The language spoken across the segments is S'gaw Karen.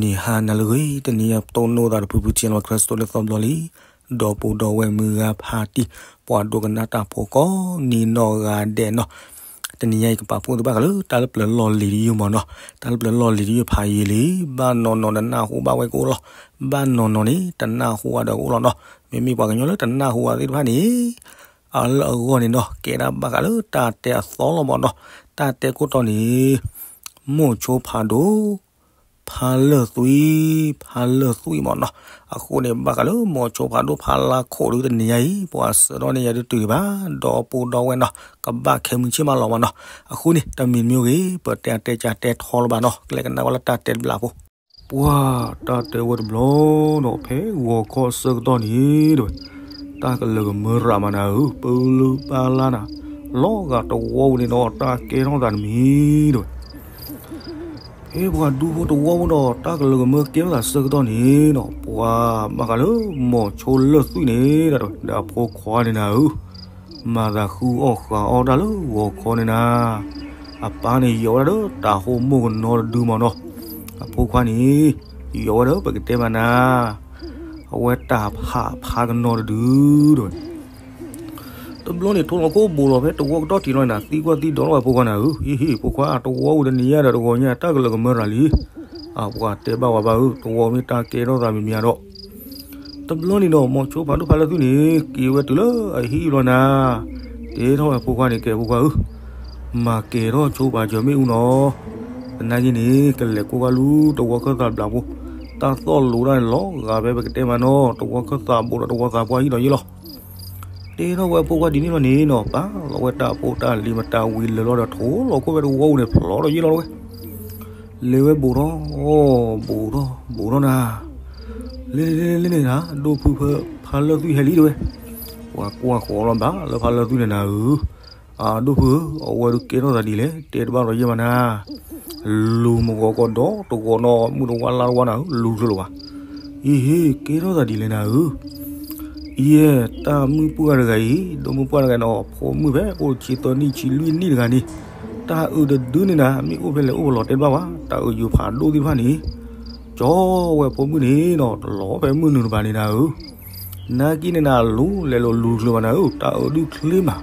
နံၤဟါနၤလၢအဂ့ၤ, တနံၤအံၤပတိၢ်နီၣ်သးဒီးဖုဖု ဆ့လီၤခရၢစတိလၢသီဘျီလံ, ဒီပုၢ်ဒီဝဲၢ်မုၢ်ဂၤဖးတံၢ်, ပှၤဒိကနၣ်တၢ်ဖိကိးနံၤနီၢ်ဂၤဒဲးနီၤ, တနံၤအံၤကပာ်ဖှိၣ်သုဘၣ်ဃးလၢတၢ်လၢပျၢၤလီၢ်လံၤတယုၢ်မၢ်နီၤ, တၢ်လၢပျၢၤလီၢ်လံၤတယုၢ်ဖးယံာ်လံ, ဘၣ်နီၢ်နီၢ်နနၢ်ဟူဘၣ်ဝဲကအိၣ်လီၤ, ဘၣ်နီၢ်နီၢ်န့ၣ် တနၢ်ဟူဘၣ်ဒီးကအိၣ်လီၤနီၤ, မ့မ့ၢ်ပှၤကညီလၢတနၢ်ဟူဘၣ်သ့ၣ်တဖၣ်န့ၣ် အလၢအဂီၢ်န့ၣ်နီၤ ကဲဒၣ်ဘၣ်ဃးလၢတၢ်တဲအသီလီၤမၢ်နီၤ, တၢ်တဲခိၣ်တီန့ၣ် မိၢ်ဆိဖးဒိၣ် ဖါလၢၢ်သွံၣ်, ဖါလၢၢ်သွံၣ်မၢ်နီၤ, အဃိန့ၣ် ဘၣ်ဃးလၢမိၢ်ဆိဖးဒိၣ်ဖါလၢခိၣ်ဒုးတနံၤညါအံၤ ပှၤဆှၢထီၣ်န့ၢ်ယၤဒုးတုၤဒံးဘၣ်, ဒီပုၢ်ဒီဝဲၢ်နီၤ ကဘၣ်ခဲမုၢ်ဆ့ၣ်မးလီၤမၢ်နီၤ, အဃိန့ၣ် တမံၤမံၤဂ့ၤ ပတဲအတဲကတဲထီလၢၤဘၣ်နီၤ, ကလဲၤကနၣ်ဝဲလၢတၢ်တဲတဘျီဖိ ပှၤတၢ်တဲဝဲတဘျီဒီး ဖဲဂီၤခီအဆၢကတီၢ်န့ၣ်တဲဝဲ, တၢ်ကလၢၤကမၢရၤမးနၤဧၢ, ပလုၢ်ပၢ်လၢ်နၤ, လီၤဂာ်တဝီပူၤန့ၣ်ဒီး တၢ်ကဲထီၣ်သးတမံၤတဲဝဲ, ဖဲပှၤဒူဖိတဝီဖိဒီး တၢ်ကလၢၤကမၢကဲထီၣ်သးဆၢကတီၢ်န့ၣ်ဒီး ပှၤဘၣ်ဃးလၢမိၢ်ဆိလၢၢ်သွံၣ်န့ၣ်ဒီး ဒီးအဖိခွါန့ၣ်နၤဧၢ မၤသးဃုအီၣ်ဃုအီတၢ်လၢဂီၤခီန့ၣ်နၤ, အပၢ်န့ၣ်ယီၤဝဲဒၣ်ဒီးတၤဟိမိၢ်ကနီတဒုမၢ်နီၤ, အဖိခွါန့ၣ် ယီၤဝဲဒီးပကတဲမးနၤ, အဝဲတၢ်ဖးဖးကနီတဒုတဲဝဲ တဘျီန့ၣ် ထိလီၤခိၣ်ဘိးလီၤဖဲတဝီကတီၢ်ထံးလီၤနၤ, သံကွၢ်သံဒိးထီၣ်ဝဲဖိခွါနၤဧၢ, ဟံၣ်ဟံၣ်ဖိခွါ တဝီပူၤတနံၤညါဒီးတဂီၤညါ တၢ်ကလၢၤကမၢရၤလံ, အပှၤတဲဘၣ်ဝဲဘၣ်ဧၢ, တဝီမ့ၢ်တၢ်ကဲထီၣ်သးမံၤမံၤဒီး တဘျီန့ၣ်ဒီး မိၢ်ဆိဖးဒိၣ်ဖါလၢၢ်သွံၣ်န့ၣ် က့ၤဝဲတုၤလၢအဟံၣ်ဘျီနၤ, တဲထီၣ်ဝဲဖိခွါန့ၣ် ကဲဖိခွါဧၢ, မၤကဲၤထီၣ်ဆိပာ်စၢၤမ့ၣ်အူနီၤ, သနာ်က့န့ၣ် ကလဲၤကိးဂၤလူၤတဝီခၢၣ်သးဘျးဖိ, တၢ်သီၣ်လိၤတၢ်န့ၣ်လီၤဂာ်ဖဲပကတဲမးနီၤ, တဝီခၢၣ်သးဘူးဒီးတဝီသးပှၢ်ဟံၣ်ဒီးယ့ၣ်လီၤ တဲထီၣ်ဝဲဖိခွါဒ်န့ၣ်လီၤန့ၣ်နီၤ, ပာ်လီၤဝဲတၢ်ဖိတၢ်လံၤမတၤဝံၤလၢာ်လီၤဒီး ထိလီၤခိၣ်ဝဲတဝီပူၤန့ၣ် ဖျိးဒီးယ့ၣ်လီၤဝဲ, လဲၤဝဲဘူးထီၣ်, ဘူးထီၣ်ဘူးထီၣ်နၤ, လ့လ့လ့န့ၣ်နၤ ဒိၣ်ဖုဖဲဖါလၢၢ်သွံၣ်ဟဲလံတဲဝဲ, ပှၤကွၢ်ဃီၤလီၤဘၣ်လၢဖါလၢၢ်သွံၣ်န့ၣ်နၤဧၢ, အဒိၣ်ဖုဧၢ, အဝဲဒုးကဲထီၣ်သးဒ်လဲၣ် တဲတဘၣ်ဒီးယဲၢ်မးနၤ, လူၤမုၢ်ဂီၤကီၢ်ဒီတဂီၤနီၤ မုၢ်တဝါလါတဝါနၤဧၢ, လူၤချုးလီၤဘၣ်, အံၤဟ့ၣ် ကဲထီၣ်သးဒ်လဲၣ်နၤဧၢ ယဲၢ် တၢ်မုၣ်ပှၢ်တဂၤအံၤ ဒိၣ်မုၣ်ပှၢ်တဂၤန့ၣ် ဖိမုၣ်ဖဲအိၣ်ဆံသၢနံၣ်ဆံလွံၢ်နံၣ်တဂၤန့ၣ်, တၢ်အုးတဒုန့ၣ်နၤ မ့ၢ်အိၣ်ဖဲလဲၣ်အိၣ်ဖဲလဲၣ်တဲတဘၣ်ဘၣ်, တၢ်အုးယိၤဖးဒိၣ်သ့ၣ်တဖၣ်န့ၣ်, ကၠီဝဲဖိမုၣ်န့ၣ်နီၤ တလီၤဖဲမုၢ်နုာ်တဘၣ်န့ၣ်နၤဧၢ, နာ်က့န့ၣ်နၤ လူၤလဲၤလိာ်လူၤချုးဘၣ်နၤဧၢ, တၢ်အုးဒုးချ့မး,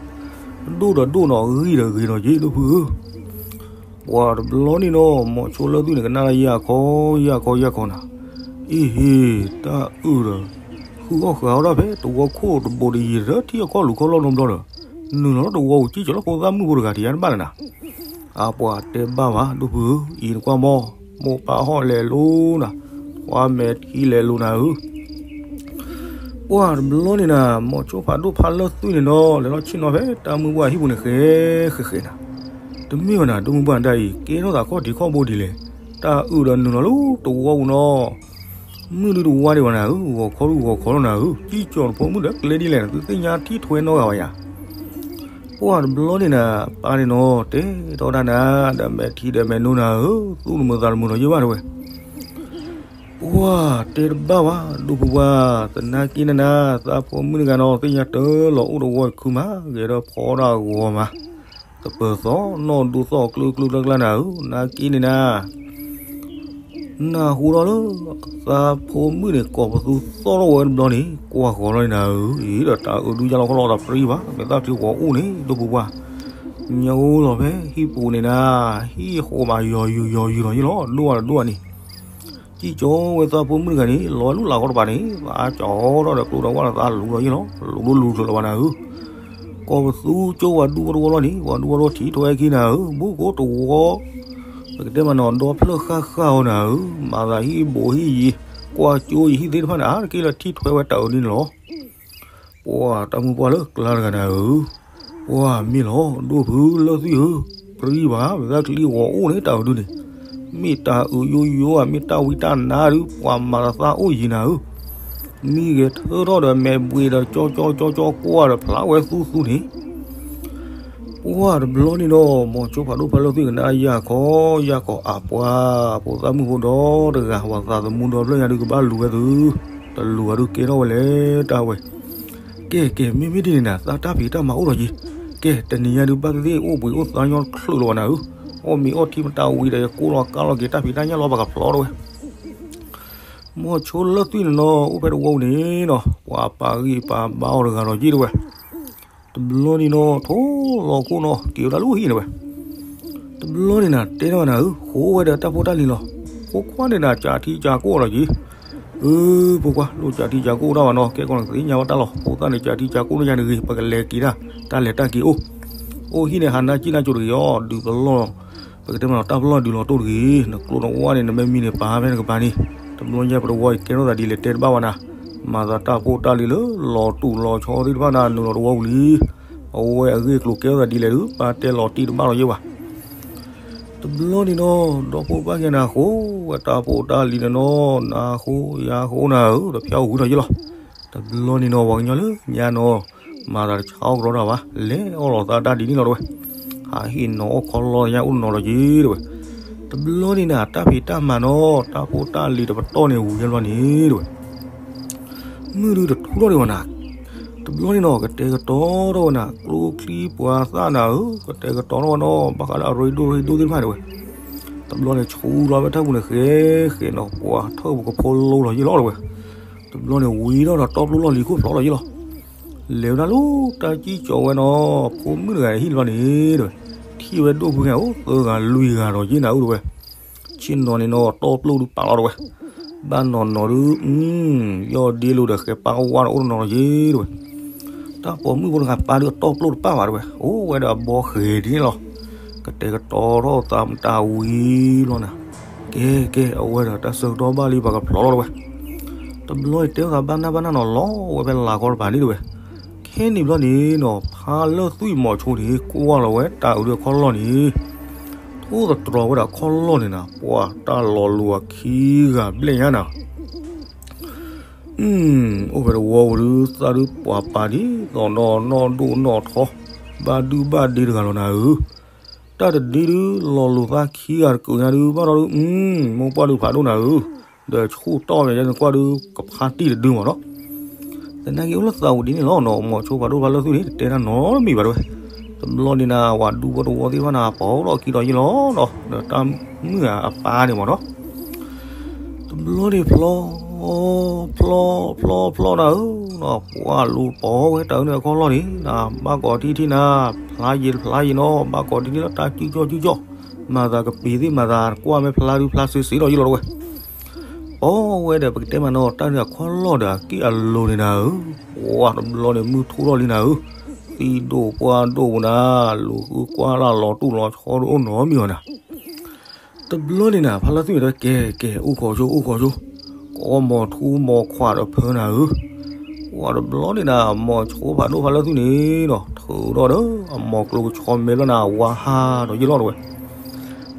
ဒိၣ်ဒီးဒိၣ်နီၤ ဂံၢ်ဒီးဂ့ၤနီၤက့ ဒိၣ်ဖုဧၢ ပှၤတဘျီန့ၣ်နီၤ မိၢ်ဆိလၢၢ်သွံၣ်န့ၣ် ကနၣ်လၢယၤခီယၤခီယၤခီနၤ, အံၤဟ့ၣ် တၢ်အုးဒီး ဃုအီၣ်ဃုအီတၢ်ဖဲတဝီခိၣ်တဘိးတယံၤဒီး ထံၣ်အခီၣ်လူၤခီၣ်လီၢ်နီတဘျီဒီး နုာ်လီၤလၢတဝီပူၤ ကံၣ်ကၠီၤလၢဖိသၣ်မုၣ်ဖိတဂၤထံးယါတဘၣ်လၢနၤ, အပှၤတဲဘၣ်ဘၣ် ဒိၣ်ဖုဧၢ, အံၤနကွၢ်မီၢ်, မိၢ်ပၢ်ဟီၣ်လဲၤလိၤနၤ, ပှၤမဲာ်ထံလဲၤလိၤနၤဧၢ ပှၤတဘျီန့ၣ်နၤ မိၢ်ဆိဖးဒိၣ်ဖါလၢၢ်သွံၣ်န့ၣ်နီၤ လဲၤလီၤဆ့ၣ်နီၤဖဲတၢ်မုၢ်ပှၢ်ဟံၣ်ပူၤန့ၣ် ဃဲဃဲဃဲနၤ, တမ့ၢ်ဘၣ်နၤ ဒိၣ်မုၢ်ပှၢ်တၢ်အံၤ ကဲထီၣ်သးခီၣ်ထံးခီၣ်ဘိဒ်လဲၣ်, တၢ်အုးဒီးနုာ်လီၤလၢတဝီပူၤနီၤ, မုၢ်ဒုးတဝါဒံးဘၣ်နၤဧၢ, ဂီၤခီဒုးဂီၤခီလီၤနၤဧၢ, ကံၣ်ကၠီၤတဖိမုၣ်ဒီးကျဲဒ်လဲၣ်နၤ သုသ့ၣ်ညါထံၣ်ထွဲနီတဂၤဘၣ်ယၤ ပှၤတဘျီန့ၣ်နၤ ပၢ်န့ၣ်နီၤ တဲထီၣ်တၢ်နၤ ဒီးမဲာ်ထံဒီးမဲာ်နိနၤဧၢ, သူၣ်တမုာ်သးတမုာ်ဒီးယဲၢ်ဘၣ်တဲဝဲ, ပှၤတဲတဘၣ်ဘၣ် ဒိၣ်ဖုပှၢ်, သနာ်က့န့ၣ်နၤ သးဖိမုၣ်တဂၤနီၤ သ့ၣ်ညါတၢ်လီၤအိၣ်တဝီတခုမး ဂဲၤဒီးဖီတၢ်ဂီၤမး, သပၢၤသီၣ်နီၢ်ဒူသီၣ်ကျၢကျၢကျၢကျၢနၤဧၢ, နာ်က့န့ၣ်နၤ နၢ်ဟူထီၣ်လၢ သးဖိမုၣ်န့ၣ် ကိးပသူသီၣ်ထီၣ်ဝဲတဘျီန့ၣ် ကွၢ်ဃီၤလီၤန့ၣ်နၤဧၢ, အံၤဒီးတၢ်အုးဒုးယါလီၤခီလီၤဒီးပြံဘၣ်, မ့ၢ်သၣ်ချံဂီၤအိၣ်န့ၣ် ဒိၣ်ပူၤပှၢ်, ညိလီၤဖဲဟံၣ်ပူၤန့ၣ်နၤ, ဟံၣ်ဃိးမးယီၤယုာ်ယီၤယုာ်လီၤယ့ၢ်လီၤ, ဒိၣ်ဝဲဒီးဒိၣ်ဝဲန့ၣ်, ကံၣ်ကၠီဝဲသးဖိမုၣ်တဂၤန့ၣ် လီၤဝဲလူလၢ်ခီတပၤန့ၣ် သးကၠီထီၣ်ဒီးကျိဒီးဝၣ်ဒီးသးလူၤလီၤယ့ၢ်လီၤ, လူၤဒိၣ်လူၤချုးလီၤဘၣ်နၤဧၢ ကိးပသူကၠိဝဲဒူဖိတဝီလီၤန့ၣ် ပှၤဒူဖိတဝီထံၣ်ထွဲခံနၤဧၢ, ဘူးကိးတဝီ ပကတဲမးနီၤ ဒီဖျၢၣ်ဃၣ်ဃၣ်အီၤနၤဧၢ, မၤသးဟံၣ်ဘိးဟံၣ်ယံၤ, ကွၢ်ကၠိယံၤဟံၣ်သ့ၣ်တဖၣ်န့ၣ် အါတက့ၢ်လၢထံၣ်ထွဲဝဲတၢ်အုးန့ၣ်လီၤ. ပှၤတၢ်မုၢ်ပှၢ်လၢကျါတဂၤနၤဧၢ, ပှၤမ့ၢ်လီၤ ဒိၣ်ဖုလၢၢ်သွံၣ်ဧၢ, ပြံဘၣ် မ့ၢ်သၣ်ချံဂီၤအိၣ်န့ၣ် တၢ်အုးဒုးန့ၣ်, မ့ၢ်တၢ်အုးယိယိဧါ မ့ၢ်တၢ်ဝံတၢ်နါဒုး ပှၤမၤသးအိၣ်ယံၤနၤဧၢ, မံဂဲၤထၢထီၣ်ဒီးမဲာ်ဘှံးဒီးကၠီကၠီကၠီကၠီကွၢ်ဒီးဖျါဝဲသူသူန့ၣ် ပှၤတဘျီန့ၣ်ဒီး မိၤဆိဖးဒိၣ်ဖါလၢၢ်သွံၣ်ကနၣ်ယၤခီယၤခီ အပှၤ ဖိသၣ်မုၣ်ဖိဒီတဂၤ ပှၤသးသမူဒီဖျၢၣ်ညါဒုးကဘၣ်လူၤဝဲသု, တလူၤအဒုးကဲထီၣ်ဝဲလဲၣ်တၢ်ဝဲ, ကဲကဲ မ့မ့ၢ်ဒ်န့ၣ်နၤ သးတၢ်ဖံးတၢ်မၤအိၣ်ဒီးယံၤ, ကဲ တနံၤညါဒုးဘၣ်သ့ၣ်သ့ၣ်အိၣ်ဘှံးအိၣ်သါညီတချုးလၢၤဘၣ်နၤဧၢ, အီၣ်မ့ၤအီထံမတၤဝံၤဒီး ယကိးလီၤကါလီၤက့ၤတၢ်ဖံးတၢ်ညၣ်လီၤ ပှၤကဖျီထီၣ်ဝဲ ပှၤ မိၤဆိလၢသွံၣ်န့ၣ်နီၤ အိၣ်ဖဲတဝီပူၤန့ၣ်နီၤ ပှၤပာ်ဂံၢ်ပာ်ဘါအီၤတဂၤဒီးယ့ၢ်တဝဲ. တဘျီန့ၣ်နီၤ ထိၣ်လီၤခိၣ်နီၤ က့ၤဝဲဒၣ်လၢဟံၣ်န့ၣ်ဝဲ. တဘျီန့ၣ်နၤ တဲထီၣ်နၤဧၢ ဃိဝဲဒီးတၢ်ဖိတၢ်လံၤလီၤ. ဖိခွါန့ၣ်နၤ ကးထံကးကိၣ်လီၤက့ၤ. အၢ ဖိခွါ လိၣ်ကးထံကးကိၣ်တၢ်ဘၣ်နီၤ ကဲကီးနသ့ၣ်ညါဝဲတၢ်လီၤ. ဖိသၣ်န့ၣ် ကးထံကးကိၣ်န့ၢ်ယါတဂ့ၤ ပကလဲၤက့ၤတၢ် တၢ်လဲၤတၢ်က့ၤအိၣ်. အိၣ်ဟံၣ်န့ၣ် ဟးနါကံၣ်နါကိၤတဂ့ၤအီၤ ဒုးပလီၢ် ပကတဲမးနီၤ တၢ်ပလီၢ်ဒုးလီၤတိၢ်တဂ့ၤ. နကျိနဝါန့ၣ် နမ့ၢ်မံန့ၣ် ပာ်ဖဲနကပၤန့ၣ် တဘျီညါပတဝီအံၤ ကဲထီၣ်သးဒ်လဲၣ်တဲတဘၣ်ဘၣ်နၤ. မၤသးတၢ်ဖိတၢ်လံၤလၢ လီၤတူာ်လီၤဆီသ့ၣ်တဖၣ်နၤ နုာ်လီၤတဝီပူၤလံ. အဝဲအဂ့ၢ်အကျိၤကဲထီၣ်သးဒ်လဲၣ်ဒုး ပာ်တဲလီၤတံၢ်တဘၣ်လီၤယဲၢ်ဘၣ်. တဘျီန့ၣ်နီၤ ဒီဖိပၢ်ကဲနၤဃိ ဝဲတၢ်ဖိတၢ်လံၤန့ၣ်နီၤ နၤဃိယၤဃိနၤဧၢ တဖျါဝံၤလီၤယဲၢ်လီၤ. တဘျီန့ၣ်နီၤ ပှၤကညီလၢညါနီၤ မၤသးတဆါအီၣ်ကရီတၢ်ဘၣ် လဲၤအီၣ်လီၤသးတၢ်ဒ်န့ၣ်လီၤတဝဲ. ဟးဟ့ၣ်နီၤအီၣ်ခီလီၢ်ညါအိၣ်နီၤလီၤက့ၤတဝဲ. တဘျီန့ၣ်နၤ တၢ်ဖံးတၢ်မၤနီၤ တၢ်ဖိတၢ်လံၤတပတီၢ်န့ၣ်ဝံၤယဲၢ်ဘျီန့ၣ်တဝဲ. မုၢ်ဒုးတထူထီၣ်ဒံးဝဲနၤ. တဘျီန့ၣ်နီၤ ကတဲာ်ကတီၤထီၣ်ဝဲနၤ ကျိချံပှၤသၣ်နၤဧၢ ကတဲာ်ကတီၤထီၣ်ဝဲနီၤ ဘၣ်ဃးလၢအရ့ဒိၣ်ရ့ဒိၣ်သ့ၣ်တဖၣ်တဝဲ. တဘျီန့ၣ်ဆူလီၤဝဲတၢ်ပူၤန့ၣ် ဃဲဃဲနီၤ ပှၤထၢၣ်ပူၤကဖိလိလီၤယဲၢ်လီၤတဝဲ. တဘျီန့ၣ်ဝံၤထီၣ်ဒီးတီပျိၢ်လီၢ်လံၤခိၣ်ဖျိးလီၤယဲၢ်လီၤ. လဲၤဝဲဒၣ်လၢတၢ်စံၣ်ကၠီၤဝဲနီၤ ဖိမုၣ်တဂၤဟံၣ်တဘျီန့ၣ်တဝဲ. ထံၣ်ဝဲဒိၣ်ဖုခဲအိၣ်သၢဂၤလွံၢ်ဂၤဒီးယဲၢ်နၤဧၢတဝဲ. ဆ့ၣ်နီၤန့ၣ်နီၤ တီပျိၢ်ဒုးပာ်လီၤတဝဲ. ဘၣ်နီၤနီၤဒုး ယီၢ်ဒ့လိာ်ဒီးဃဲပၢ်ဝါဒီးအိၣ်တနီၤလီၤယဲၢ်တဝဲ. တၢ်ပိာ်မုၣ်ဖိတဂၤပၢ်ဒုးအတီပျိၢ်တပာ်ဘၣ်တဝဲ အိၣ်ဝဲဒီးအဘီဃဲၤဒ်န့ၣ်လီၤ. ကတဲာ်ကတီၤထီၣ်သးမတၤဝံၤလီၤနၤ. ကဲကဲ အဝဲဒီးတၢ်ဆၢကတီၢ်ဘၣ်လံ ပှၤကဖျိးလီၤတဝဲ. တဘျီန့ၣ်တဲအီၣ်သးဘၣ်နၢ်ဘၣ်နၢ်နီၤ လီၤဝဲဖဲလၢ်ခီတပၤန့ၣ်တဝဲ. ခဲန့ၣ်ဘျီန့ၣ်နီၤ ဖါလၢၢ်သွံၣ်မိၤဆိန့ၣ် ကွၢ်လီၤဝဲတၢ်အုးဒီးခီၣ်လီၢ်န့ၣ် ထိၣ်သတြီၤဝဲဒၣ်ခီၣ်လီၢ်န့ၣ်နၤ ပှၤတၢ်လီၤလိၤအခံဂၤဘျဲၣ်ညါနၤ. အိၣ်ဖဲတဝီပူၤဒုး သၣ်ဒုးပှၤပာ်ဒ်သိးနီၢ်နီၢ်ဒိၣ်နီၢ်ထီ ဘၣ်ဒုၣ်ဘၣ်ဒ့တဂၤလီၤနၤဧၢ. တၢ်တဒ့ဒုး လီၤလိၤသၣ်ခံဂၤတကုးညါဒုး ဘၣ်ဒီးဒုး မိၢ်ပှၢ်ဒုးဖးဒိၣ်နၤဧၢ. ဒီးဆူၣ်တီၢ်ဝဲယဲန့ၣ်ကွၢ်ဒုး ကဖါတံၢ်တဒုမးနီၤ. သနာ်က့အိၣ်လၢသးဝံၤဒ်န့ၣ်လီၤနီၤ မိၤဆိဖးဒိၣ်ဖါလၢၢ်သွံၣ်န့ၣ် တတဲတၢ်နီတမံၤဘၣ်တဝဲ. တဘျီန့ၣ်နၤ ပှၤဒူဖိတဝီသ့ၣ်တဖၣ်နၤ ပိာ်ထီၣ်ခံဒီးယ့ၢ်လီၤနီၤ ဒီးတၢ်မုၣ်အပၢ်န့ၣ်မးနီၤ. တဘျီန့ၣ်ဖျီ ဖျီ ဖျီ ဖျီနၤဧၢ, ပှၤလူၤပိာ်ဝဲတၢ်အုးန့ၣ်အခီၣ်လီၢ်န့ၣ် နၤဘၣ်ကိးထံထံနၤ ဖျါယံာ်တဖျါယံာ်နီၤ ဘၣ်ကိးထံထံလၢတၢ်ကံၣ်ကၠီကံၣ်ကၠီ, မၤသးကပံၤသ့ၣ်မၤသးကွၢ်မ့ၢ်ဖျါဒုးဖျါစ့စ့လီၤယ့ၢ်လီၤတဝဲ. ပိာ်ဝဲဒီးပကတဲမးနီၤ တၢ်န့ၣ်အခီၣ်လီၢ်ဒီးအက့ၢ်အလိၤန့ၣ်နၤဧၢ, ပှၤတဘျီန့ၣ်မုၢ်ထူၣ်ထီၣ်လံနၤဧၢ, သံၣ်ဒိၣ်ပှၢ်ဒိၣ်ပူၤနၤ လူၤဃုကွၢ်လၢလီၤတူၢ်လီၤဆီဒိၣ်အိၣ်နီတမံၤဘၣ်နၤ. တဘျီန့ၣ်နၤ ဖါလၢၢ်သွံၣ်န့ၣ်တဲ ကဲ ကဲ အိၣ်ခိးဆိ အိၣ်ခိးဆိ, ကိးမိၤထူမိၤခွးဒီးဖၢနၤဧၢ. ပှၤတဘျီန့ၣ်နၤ မိၤဆိဖးဒိၣ်ဖါလၢၢ်သွံၣ်န့ၣ်ဒီး ထုးထီၣ်ဒီးအမိၤကျိကဆီမဲဘျီနၤ ဝါဟးဒီးယ့ၢ်လီၤတဝဲ.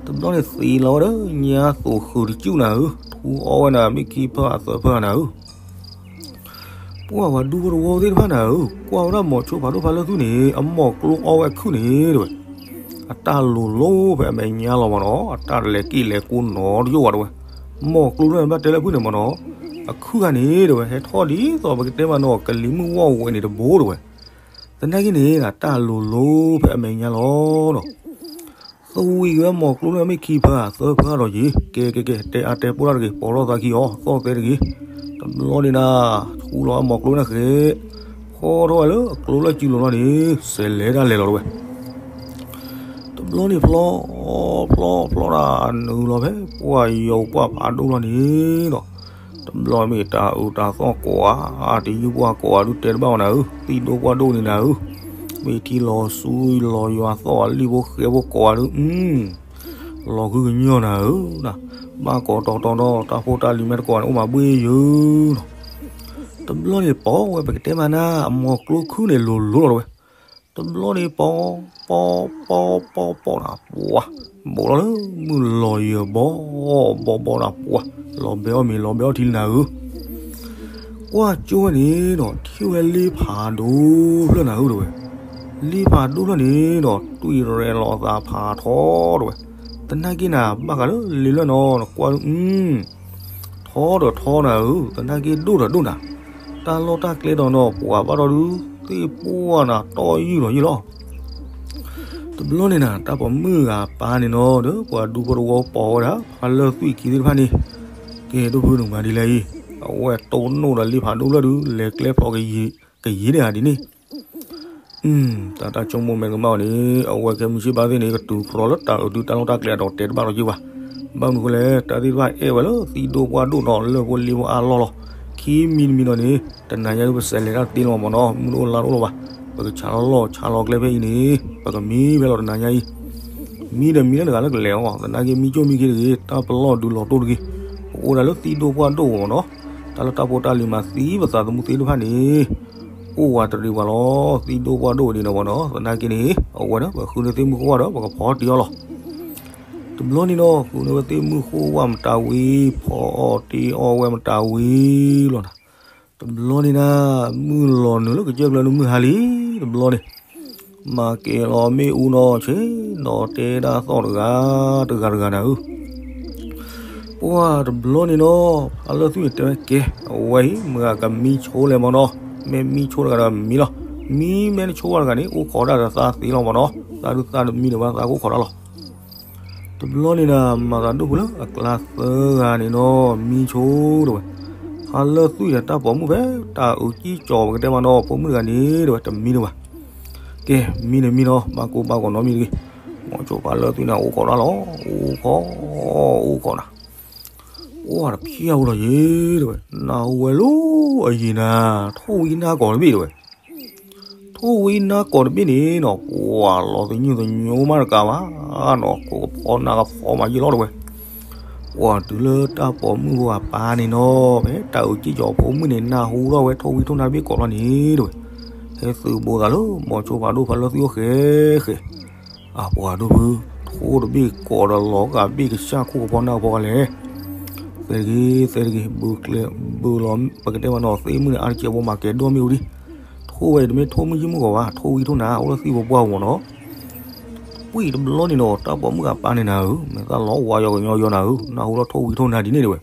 တဘျီန့ၣ်သံလီၤဝဲဒီး ညါသိးဃုာ်တစုၣ်နၤဧၢ, ထူအီၣ်ဝဲနၤ မ့ၢ်ခံဖၢအသၢဖၢနၤဧၢ. ပှၤပှၤဒူဖိတဝီသ့ၣ်တဖၣ်နၤဧၢ, ကွၢ်ဝဲဒၣ်မိၤဆိဖးဒိၣ်ဖါလၢၢ်သွံၣ်န့ၣ် အမိၤကျိအီၣ်ဝဲအခုၣ်န့ၣ်တဝဲ. အတၢ်လိၤလိၤဖဲအမဲာ်ညါလီၤမးနီၤ, အတၢ်တလဲၤက့ၤလဲၤကိးနီတယိၣ်ဘၣ်တဝဲ. မိၤကျိန့ၣ်ဘၣ်တဲလၢဖုၣ်န့ၣ်မးနီၤ, အခုၣ်ဂၤန့ၣ်တဝဲ ဟဲထီၣ်ဒ်သိးပကတဲမးနီၤ ကလံၤမုၢ်ဝီၢ်ဝဲန့ၣ်တဘိတဝဲ. သနာ်က့န့ၣ် တၢ်လိၤလိၤဖဲအမဲာ်ညါလီၤနီၤ. သဝံၤက့ၤဝဲမိၤကျိန့ၣ်မ့ၢ်ခံဖၢသၢဖၢဒီးယ့ၢ်, ကဲကဲကဲ တဲအါတဲပိၢ်တၢ်တဂ့ၤ, ပိာ်ထီၣ်သးခံအီၤ သီၣ်သဲတဂ့ၤ. တဘျီန့ၣ်နၤ ထူလီၤဝဲမိၤကျိန့ၣ်ဃဲ, ဖီထီၣ်ဝဲလၢအကျိလၢစုလိၤလီၤန့ၣ် စဲးလဲၤတၢ်လဲၤလီၤတဝဲ. တဘျီန့ၣ်ဖျီ ဖျီ ဖျီတၢ်နုာ်လီၤဖဲ ပှၤယိၤပှၢ်ဖးဒိၣ်လီၤန့ၣ်ဒီး တဘျီမ့ၢ်တၢ်အုးတၢ်သီၣ်ကိးဧါ, တယုၢ်ပှၢ်ကိးဧါဒုးတဲတဘၣ်ဝဲနၤဧၢ, သံၣ်ဒိၣ်ပှၢ်ဒိၣ်န့ၣ်နၤဧၢ, မ့ၢ်ထံလီၤဆူလီၤယွၤသီၣ်အလံၣ်ဖိဃဲဖိကိးဧါဒုး လီၤဃုကညီၢ်နၤဧၢ, ဘၣ်ကိးတီတီဒီး တၢ်ဖိတၢ်လံၤမ့ၢ်တကိးန့ၣ် အိၣ်မးဘှ့ၣ်ယုာ်နီၤ. တဘျီန့ၣ်ပိာ်ဝဲပကတဲမးနၤ အမိၤကျိခုၣ်န့ၣ်လိၤလိၤလီၤတဝဲ. တဘျီန့ၣ်ပိာ် ပိာ် ပိာ် ပိာ် ပိာ်နၤ ပှၤ ဘူးလီၤလၢမုၢ်လီၤယၢၤဘီ ဘီဘီနၤ ပှၤ လီၤဘဲအီၣ်မ့ၤလီၤဘဲအီၣ်ထံလံနၤဧၢ. ကွၢ်ကၠိဝဲန့ၣ်ဒီး ထံၣ်ဝဲလ့ဖးဒိၣ်ဖျၢၣ်နၤဧၢတဝဲ. လ့ဖးဒိၣ်ဖျၢၣ်န့ၣ်ဒီး တွံၢ်ရဲၣ်လီၤသးဖးထီတဝဲ. သနာ်က့နၤ ဘၣ်ဃးလၢလ့လၢနီၤ နကွၢ်ဒုး အ ထီဒီးထီနၤဧၢ, သနာ်က့ဒိၣ်ဒီးဒိၣ်နၤ, တၢ်လီၢ်တၢ်ကျဲဒီးနီၤ ပှၤဘၣ်ဒီးဒုး သ့ၣ်ပှၢ်နၤ တီၢ်ယုၢ်လီၤယုၢ်လီၤ. တဘျီန့ၣ်နၤ တၢ်ပိာ်မုၣ်ဂၤပၢ်န့ၣ်နီၤ ဒီးပှၤဒူဖိတဝီပိာ်ဝဲဒၣ် ဖါလၢၢ်သွံၣ်ခံသ့ၣ်တဖၣ်န့ၣ် ကဲ ဒိၣ်ဖုနုာ်မၤဒ်လဲၣ်အံၤ, အဝဲတိၢ်နီၣ်ဒီးလ့ဖးဒိၣ်လၢဒုး လဲၤကျဲဖျိးကယံာ်န့ၢ်ဧါဒ်န့ၣ်, တၢ်တၢ်ဆိကမိၣ်မဲာ်ကမၣ်အီၤန့ၣ် အဝဲခဲမုၢ်ဆ့ၣ်ဘၣ်သ့ၣ်န့ၣ် ကတုၤဖျိးလၢတၢ်အုးဒုးတၢ်လီၢ်တၢ်ကျဲအတီၤတဲတဘၣ်လီၤက့ၤဘၣ်. ဘၣ်မနုၤဃိလဲၣ် တၢ်သ့ၣ်တဖၣ်အဲၣ်ဝဲလၢသံဒိၣ်ပှၢ်ဒိၣ်နီၤ လၢဖိလံၤဖိအါလီၢ်လီၤ. ခံမံၤတမံၤနီၤန့ၣ် တနၤညါဒုးပစဲးလဲၤတၢ်တသ့လီၤမ့ၢ်နီၤ, မုၢ်တအိၣ်လါတအိၣ်လီၤဘၣ်. ပကဆါလီၤလီၢ်ဆါလီၤကျဲဖဲအံၤန့ၣ် ပကမံဖဲလီၤတနၤညါအံၤ မံဒီးမံလၢတဂၤလၢကလဲၤအီၤ သနာ်က့မံကၠိၣ်မံခ့တဂ့ၤ တၢ်ပလီၢ်ဒုးလီၤတိၢ်တဂ့ၤ, ပအိၣ်ဒၣ်လၢသံဒိၣ်ပှၢ်ဒိၣ်မ့ၢ်နီၤ, တၢ်လၢတၢ်ဖိတၢ်လံၤမၤသံပသးသမူသ့ၣ်တဖၣ်န့ၣ် အိၣ်ဝးတရံးဝဲလီၤ. သံဒိၣ်ပှၢ်ဒိၣ်ဝဲဒ်နီၤမ့ၢ်နီၤ သနာ်က့န့ၣ် အဝဲဒီး ပဃုန့ၢ်သ့ၣ်မုၢ်ဃိဝဲဒီး ပကဖီတ့ၢ်အီၤလီၤ. တဘျီန့ၣ်နီၤ ဃုန့ၢ်ဝဲသ့ၣ်မုၢ်ဃိဝဲမတၤဝံၤ ဖီအီၣ်တ့ၢ်အီၣ်ဝဲမတၤဝံၤလီၤနၤ. တဘျီန့ၣ်နၤ မုၢ်လီၤနုာ်လၢကစၢၢ်ကျၢၤနုာ်မုၢ်ဟါလံ, တဘျီန့ၣ် မၤကဲၤလီၤမ့ၣ်အူနီၤ ဆ့ၣ်နီၤတဲဒၣ်သီၣ်တဂၤ တဂၤတဂၤနၤဧၢ ပှၤတဘျီန့ၣ်နီၤ ဖါလၢသူၣ်န့ၣ်တဲဝဲကဲ အဝဲအံၤ မုၢ်ဂၤကမံဆိလဲၣ်မ့ၢ်နီၤ, မ့ၢ်မံဆိတဂၤဒီးမံလီၤ, မံမ့ၢ်တဆိဘၣ်တဂၤန့ၣ် အိၣ်ခိးဒၣ်ဒီးသးသ့လီၤမ့ၢ်နီၤ, သးဒုးသးတမံဒံးဘၣ် သးကအိၣ်ခိးတၢ်လီၤ. တဘျီန့ၣ်နၤ မၤသးဒိၣ်ဖုလၢအကျါသၢဂၤန့ၣ်နီၤ မံဆိတဲဝဲ, ဖါလၢသူၣ်အံၤဒီးတၢ်ပိာ်မုၣ်ဖဲ တၢ်အုးကံၢ်ကၠီၤပကတဲမ့ၢ်နီၤ ဖိမုၣ်တဂၤန့ၣ်တဲဝဲ တမံဒံးဘၣ်. ကဲ မံန့ၣ်မံနီၤ ဘၣ်ကိၢ်ဘၣ်ဂီၤနီတမံၤတဂ့ၤ. မိၤဆိဖါလၢသူၣ်န့ၣ် အိၣ်ခိးတၢ်လီၤ, အိၣ်ခိး အိၣ်ခိးနၤ, အိၣ်တဖျၢၣ်ဖိလီၤယ့ၤတဲဝဲ, နၢ်ဟူဝဲလၢအယံၤနၤ, ထိၣ်ဝံနါကိးတဘ့ၣ်တဲဝဲ ထိၣ်ဝံနါကိးတဘ့ၣ်န့ၣ်နီၤ ပှၤလီၤသညိၣ်သညိမးတကးဘၣ်နီၤ ခိၣ်ကဖီနၢ်ကဖီမးယ့ၢ်လီၤတဲဝဲ. ပှၤတုၤလၢတၢ်ပိာ်မုၣ်ဖိအပၢ်န့ၣ်နီၤ ဖဲတၢ်အုးကံၢ်ကၠီၤဖိမုၣ်န့ၣ် နၢ်ဟူထီၣ်ဝဲထိၣ်ဝံထိၣ်နါတဘ့ၣ်ကိးလီၤန့ၣ်တဲဝဲ, ဟဲသုးဘူးသးလၢ မိၤဆိဖးဒိၣ်ဖါလၢသူၣ်အိၣ်ဃဲဃဲ အပှၤဒိၣ်ဖု, ထိၣ်တဘ့ၣ်ကိးဒီးလီၤဂာ်ဘ့ၣ်ကစၢ်ခိၣ်ကဖီနၢ်ကဖီကလဲၣ်. သဲတဂ့ၤ သဲတဂ့ၤ ဘုကျဲ ဘုလီၤ ပကတဲမ့ၢ်နီၤ သ့ၣ်မုၣ်န့ၣ် အါတကဲးဖိမၤကဲၤဒိၣ်မ့ၣ်အူဒံး, ထိၣ်ဝဲအံၤတမ့ၢ်ထိၣ်မုၢ်ယံၢ်မုၢ်ဂီၤဘၣ် ထိၣ်ဝံထိၣ်နါ အိၣ်လၢသံၣ်ဖိပှၢ်ပူၤမ့ၢ်နီၤ. ဝံၤတဘျီန့ၣ်နီၤ တၢ်ပိာ်မုၣ်အပၢ်န့ၣ်နၤဧၢ, မဲာ်သၣ်လီၤဝါယီၤကညီယီၤနၤဧၢ, နၢ်ဟူလီၤထိၣ်ဝံထိၣ်နါဒ်န့ၣ်တဲဝဲ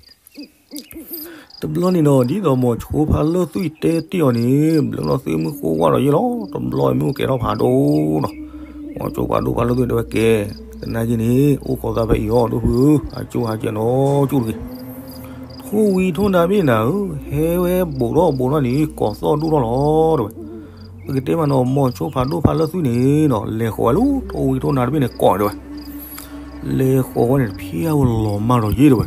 တဘျီန့ၣ်နီၤ ဒ်သိးမိၤဆိဖါလၢသူၣ်အံၤတဲတ့ၢ်အီၤန့ၣ် ဘျုးလီၤသ့ၣ်မုၢ်ဃိဝါဒီးယ့ၢ်လီၤ, တဘျီအံၤမ့ၣ်အူကဲၤထီၣ်ဖးဒိၣ်နီၤ. မိၤဆိဖးဒိၣ်ဖါလၢသူၣ်တဲဝဲကဲ, သနာ်က့န့ၣ် အိၣ်ခိးသးဖဲအံၤအီၤ ဒိၣ်ဖုဧၢ, အကၠိဟးကဲၤနီၤကၠိတဂ့ၤ. ထိၣ်ဝံထိၣ်နါတဘ့ၣ်နၤဧၢ, ဟဲဝဲဘူးထီၣ်ဘူးထီၣ်န့ၣ် ကိးသီၣ်ဒိၣ်ထီၣ်လီၤတဲဝဲ. ပကတဲမ့ၢ်နီၤ မိၤဆိဖးဒိၣ်ဖါလၢသူၣ်န့ၣ်နီၤ လဲၤဃီၤဝဲလၢထိၣ်ဝံထိၣ်နါတဘ့ၣ်န့ၣ်ကိးတဲဝဲ လဲၤဃီၤဝဲန့ၣ်တဖျၢၣ်ဝဲလီၤမၢ်ဒီးယ့ၢ်တဲဝဲ,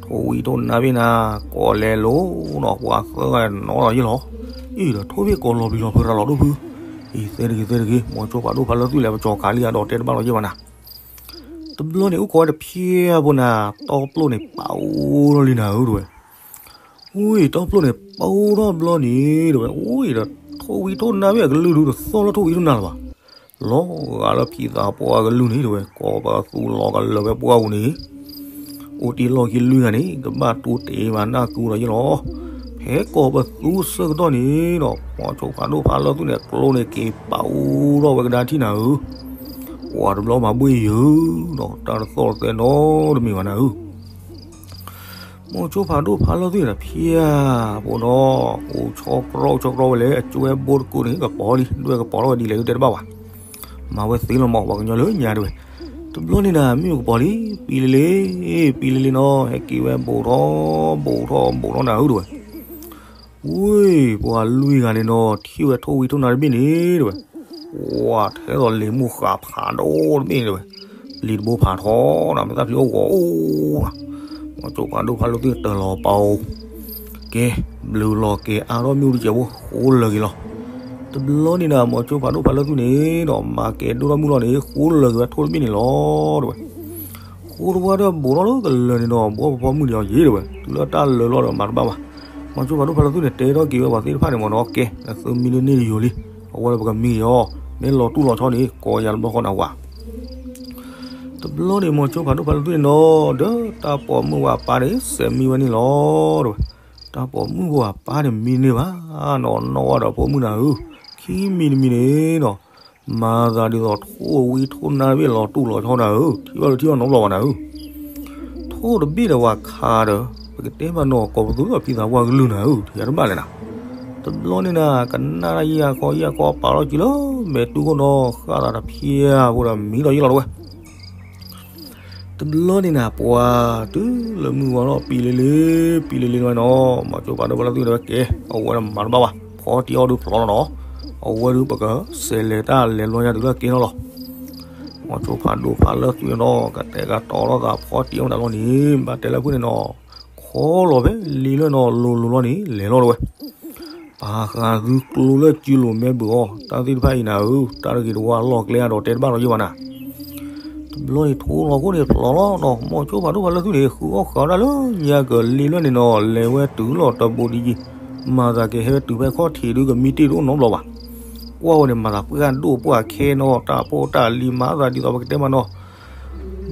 ထိၣ်ဝံထိၣ်နါဘ့ၣ်နၤ ကိးလဲၤလိၤနီၤ ပှၤသၢဂၤနီၤဒီးယ့ၢ်လီၤ. အံၤဒီးထိၣ်ဘ့ၣ်ကိးလီၤပယီၤဖုရၤလီၤဒိၣ်ဖု, အံၤသဲတဂ့ၤသဲတဂ့ၤ မိၤဆိဖးဒိၣ်ဖါလၢသူၣ်လဲၤပကၠီၤကၤလံအဒီးတဲတဘၣ်လီၤယ့ၢ်ဘၣ်နၤ. တဘျီန့ၣ်အိၣ်ခိးဝဲတဖျၢၣ်ဖိနၤ တီပျိၣ်န့ၣ်ပာ်အိၣ်ထီၣ်လံနၤဧၢတဲဝဲ. ဝံၤ တီပျိၣ်န့ၣ် ပာ်အိၣ်ထီၣ်ဘျီန့ၣ်တဲဝဲ အိၣ်အံၤဒီး ထိၣ်ဝံထိၣ်နါဘ့ၣ်အကလုၢ်ဒုးတသီၣ်လၢထိၣ်ဝံထိၣ်နါလၢၤဘၣ်. လီၤဂာ်လၢဖံသးပှၢ်အကလုၢ်န့ၣ်တဲဝဲ ကိးပသူလီၤကလၢာ်ဝဲပှၢ်ပူၤန့ၣ် အိၣ်တ့ၢ်လီၢ်ခံလွံၢ်ဂၤန့ၣ် ကဘၣ်တူၢ်တ့ၢ်မၤနၢ်ကုဒီးယ့ၢ်လီၤ. ဖဲကိးပသူအဆၢကတီၢ်န့ၣ်ဒီး မိၤဆိဖးဒိၣ်ဖါလၢသူၣ်န့ၣ် ကျိန့ၣ်က့ၤပာ်အိၣ်ထီၣ်ဝဲကဒါထံၣ်နၤဧၢ, ပှၤတဘျီမၤဘှ့ၣ်ယုာ်ဒီး တၢ်တသီၣ်တသဲနီတမံၤဘၣ်နၤဧၢ. မိၤဆိဖးဒိၣ်ဖါလၢသူၣ်န့ၣ်တဖျၢၣ်ဖိဒီး အိၣ်ဆီကြီၣ်ဆီကြီၣ်ဝဲလၢ အကၠိဝဲဘိတကိးန့ၣ် ကပီၤလံ ဒွဲၣ်ကပီၤထီၣ်ဝဲဒ်လဲၣ်ဒုးတဲတဘၣ်ဘၣ်. မၤဝဲသ့လီၤမး ပှၤကညီလၢညါတဲဝဲ. တဘျီန့ၣ်နၤ မ့ၣ်အူကပီၤလံ ပံလံလံ ပံလံလံနီၤ ဟဲက့ၤဝဲဘူးထီၣ် ဘူးထီၣ် ဘူးထီၣ်နၤဧၢတဲဝဲ. ဝံၤ ပှၤလွံၢ်ဂၤန့ၣ်နီၤ ထံၣ်ဝဲထိၣ်ဝံထိၣ်နါတဘ့ၣ်န့ၣ်တဲဝဲ ဝၤထဲသိးလံာ်မိၢ်ဃးဖးဒိၣ်တဘ့ၣ်န့ၣ်တဲဝဲ, ပျံၤတဘိဖးထီနၤ မ့ၢ်သၣ်ဖျံးအိၣ်ဂီၤအိၣ်နၤ, မိၤဆိဖးဒိၣ်ဖါလၢသူၣ်န့ၣ်တၢ်လီၤပာ်အိၣ်, ကဲ ဘျုးလီၤက့ၤအါထီၣ်မ့ၣ်အူတစဲးဖိ ဃိလၢာ်က့ၤလီၤ. တဘျီန့ၣ်နၤ မိၤဆိဖးဒိၣ်ဖါလၢသူၣ်န့ၣ်ဒီး မၤကဲၤဒိၣ်ထီၣ်မုၢ်လီၤန့ၣ် ဃိလၢာ်က့ၤဝဲထိၣ်တဘ့ၣ်န့ၣ်လီၤတဲဝဲ. ဃိတဝါဒီးဘူးထီၣ်လၢကလၢာ်န့ၣ်ဒီး ဘူးဖီမုၢ်န့ၣ်အီၤယ့ၢ်တဲဝဲ တုၤလၢတၢ်လၢာ်လီၤဒီးမၤတဘၣ်ဘၣ်. မိၤဆိဖးဒိၣ်ဖါလၢသူၣ်န့ၣ် တဲထီၣ်က့ၤဝဲပှၤသ့ၣ်တဖၣ်န့ၣ်မ့ၢ်နီၤ ကဲ နသုမံလၢန့ၣ်တယိာ်လံ, အဝဲလၢပကမံက့ၤအီၤ, မ့ၢ်လီၤတူၢ်လီၤဆီန့ၣ် ကိးယၤတဘျီဃီနၤဝဲ. တဘျီန့ၣ် မိၤဆိဖးဒိၣ်ဖါလၢသူၣ်န့ၣ်နီၤ ဒီးတၢ်ပိာ်မုၣ်ဝဲအပၢ်န့ၣ် စဲးမံဝဲန့ၣ်လီၤတဲဝဲ. တၢ်ပိာ်မုၣ်ဖိအပၢ်န့ၣ်မံန့ၢ်ဘၣ်နီၤ နီၣ်ဝဲဒီးဖိမုၣ်နၤဧၢ, ခံမံၤတမံၤန့ၣ်နီၤ မၤသးဒ်သိးထိၣ်ဝံထိၣ်နါတဘ့ၣ်လီၤတူၢ်လီၤဆီနၤဧၢ, ထံၣ်ဘၣ်လၢထံၣ်ဘၣ်နီတဘျီဘၣ်နၤဧၢ. ထိၣ်တဘ့ၣ်ဒီးဝၤခးဒီး ပကတဲမ့ၢ်နီၤ ကိးပသူဒီးဖံသးပှၢ်ကလုၢ်နၤဧၢ, ထံၣ်တဘၣ်လဲၣ်နၤ. တဘျီန့ၣ်နၤ ကနၣ်ယဲၢ်ခီယဲၢ်ခီပာ်လီၤစုလၢမဲာ်တူၢ်ခိၣ်နီၤ ဃၣ်သးတဖျၢၣ်ဖိဒီးမံလီၤယ့ၢ်လီၤတဲဝဲ. တဘျီန့ၣ်နၤ ပှၤတုၤလၢမုၢ်ဝါထီၣ်ပံလ့လ့, ပံလ့လ့ဝဲနီၤ, မီၤစိဖးဒိၣ်ဖးလၢသူၣ်န့ၣ်ဝဲကဲ, အဝဲဒၣ်မၤတဘၣ်ဘၣ်, ဖီတံၢ်အီၣ်ဒုးဖျိလီၤနီၤ, အဝဲဒုးပကစဲးလဲၤတၢ်လဲၤလီၤညါတုၤလၢကဲထီၣ်လီၤ. မီၤစိဖးဒိၣ်ဖးလၢသူၣ်န့ၣ်နီၤ ကတဲာ်ကတီၤထီၣ်သးဖီတံၢ်အီၣ်မတၤလီၤန့ၣ် ဘၣ်တဲလၢဖုၣ်န့ၣ်နီၤ, ခီလီၤဖဲလ့လၢနီၤ လိၤလိၤလီၤန့ၣ် လဲၤလီၤတဝဲ ပာ်ဃာ်သုကျိလၢစုလိၤမဲဘုးအီၤ တၢ်သ့ၣ်တဖၣ်အံၤနၤဧၢ, တၢ်တဂ့ၤတဝါလီၢ်ကျဲအါဒီးတဲတဘၣ်လီၤယဲၢ်ဘၣ်နၤ. တဘျီန့ၣ်ထိလီၤခိၣ်န့ၣ်ဖျိလီၤနီၤ, မီၤစိဖးဒိၣ်ဖးလၢသူၣ်န့ၣ် ဃုအီၣ်ဃုအီတၢ်လၢညါကလ့လၢန့ၣ်နီၤ လဲၤဝဲတုၤလီၤတဘိးဒံးယံၤ, မၤသးကဟဲဝဲတုၤဖဲခီၣ်ထံးဒုးကမံတ့ၢ်တအိၣ်နီတဘျီဘၣ်. ကွၢ်ဝဲန့ၣ်မၤသးပှၢ်ဒိၣ်ပှၢ်ခဲနီၤ, တၢ်ဖိတၢ်လံၤမၤသးဒ်သိးပကတဲမးနီၤ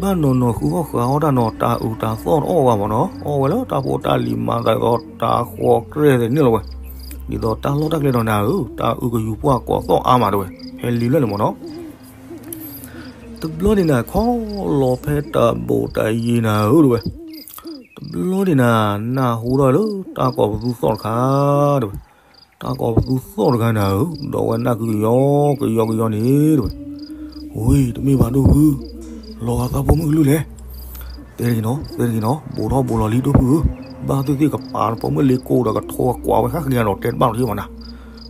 ဘၣ်နီၤနီၤဃုအီၣ်ဃုအီတၢ်နီၤ, တၢ်အုးတၢ်သီၣ်တအိၣ်ဘၣ်မးနီၤ, အီၣ်ဝဲလၢတၢ်ဖိတၢ်လံၤမၤသးဒ်သိးတၢ်ဃီၤကြဲၢ်သ့ၣ်န့ၣ်လီၤဝဲ, ဒ်သိးတၢ်လီၢ်တၢ်ကျဲဒီးနၤဧၢ, တၢ်အုးကယူၤပှၢ်ကိးသီၣ်အါမးတဝဲ, ဖဲလ့လၢန့ၣ်မးနီၤ. တဘျီန့ၣ်နၤခီလီၤဖဲတၢ်ဘိးတၢ်ယံၤနၤဧၢတဝဲ, တဘျီန့ၣ်နၤ နၢ်ဟူထီၣ်လၢတၢ်ကိးပသူသီၣ်တခါတဝဲ, တၢ်ကိးပသူသီၣ်တခါနၤဧၢ, ဒီးဝဲနၢ်ကုကယီကယီကယီန့ၣ်တဝဲ, ဝ့ၢ်တမ့ၢ်ဘၣ်ဒိၣ်ဖု, လီၤဂာ်သးဖိမုၣ်ကလုၢ်လဲၣ်, တဲတဂ့ၤနီၤ တဲတဂ့ၤနီၤ, ဘိးထီၣ်ဘိးလီၤလံဒိၣ်ဖုဧၢ, ဘၣ်သ့ၣ်သ့ၣ်ကပာ်တဖိမုၣ်လ့ကိးဒီးကထိအကွၢ်ဝဲဃၣ်ဃၣ်ဒီးတဲတဘၣ်လီၤယဲၢ်ဘၣ်နၤ,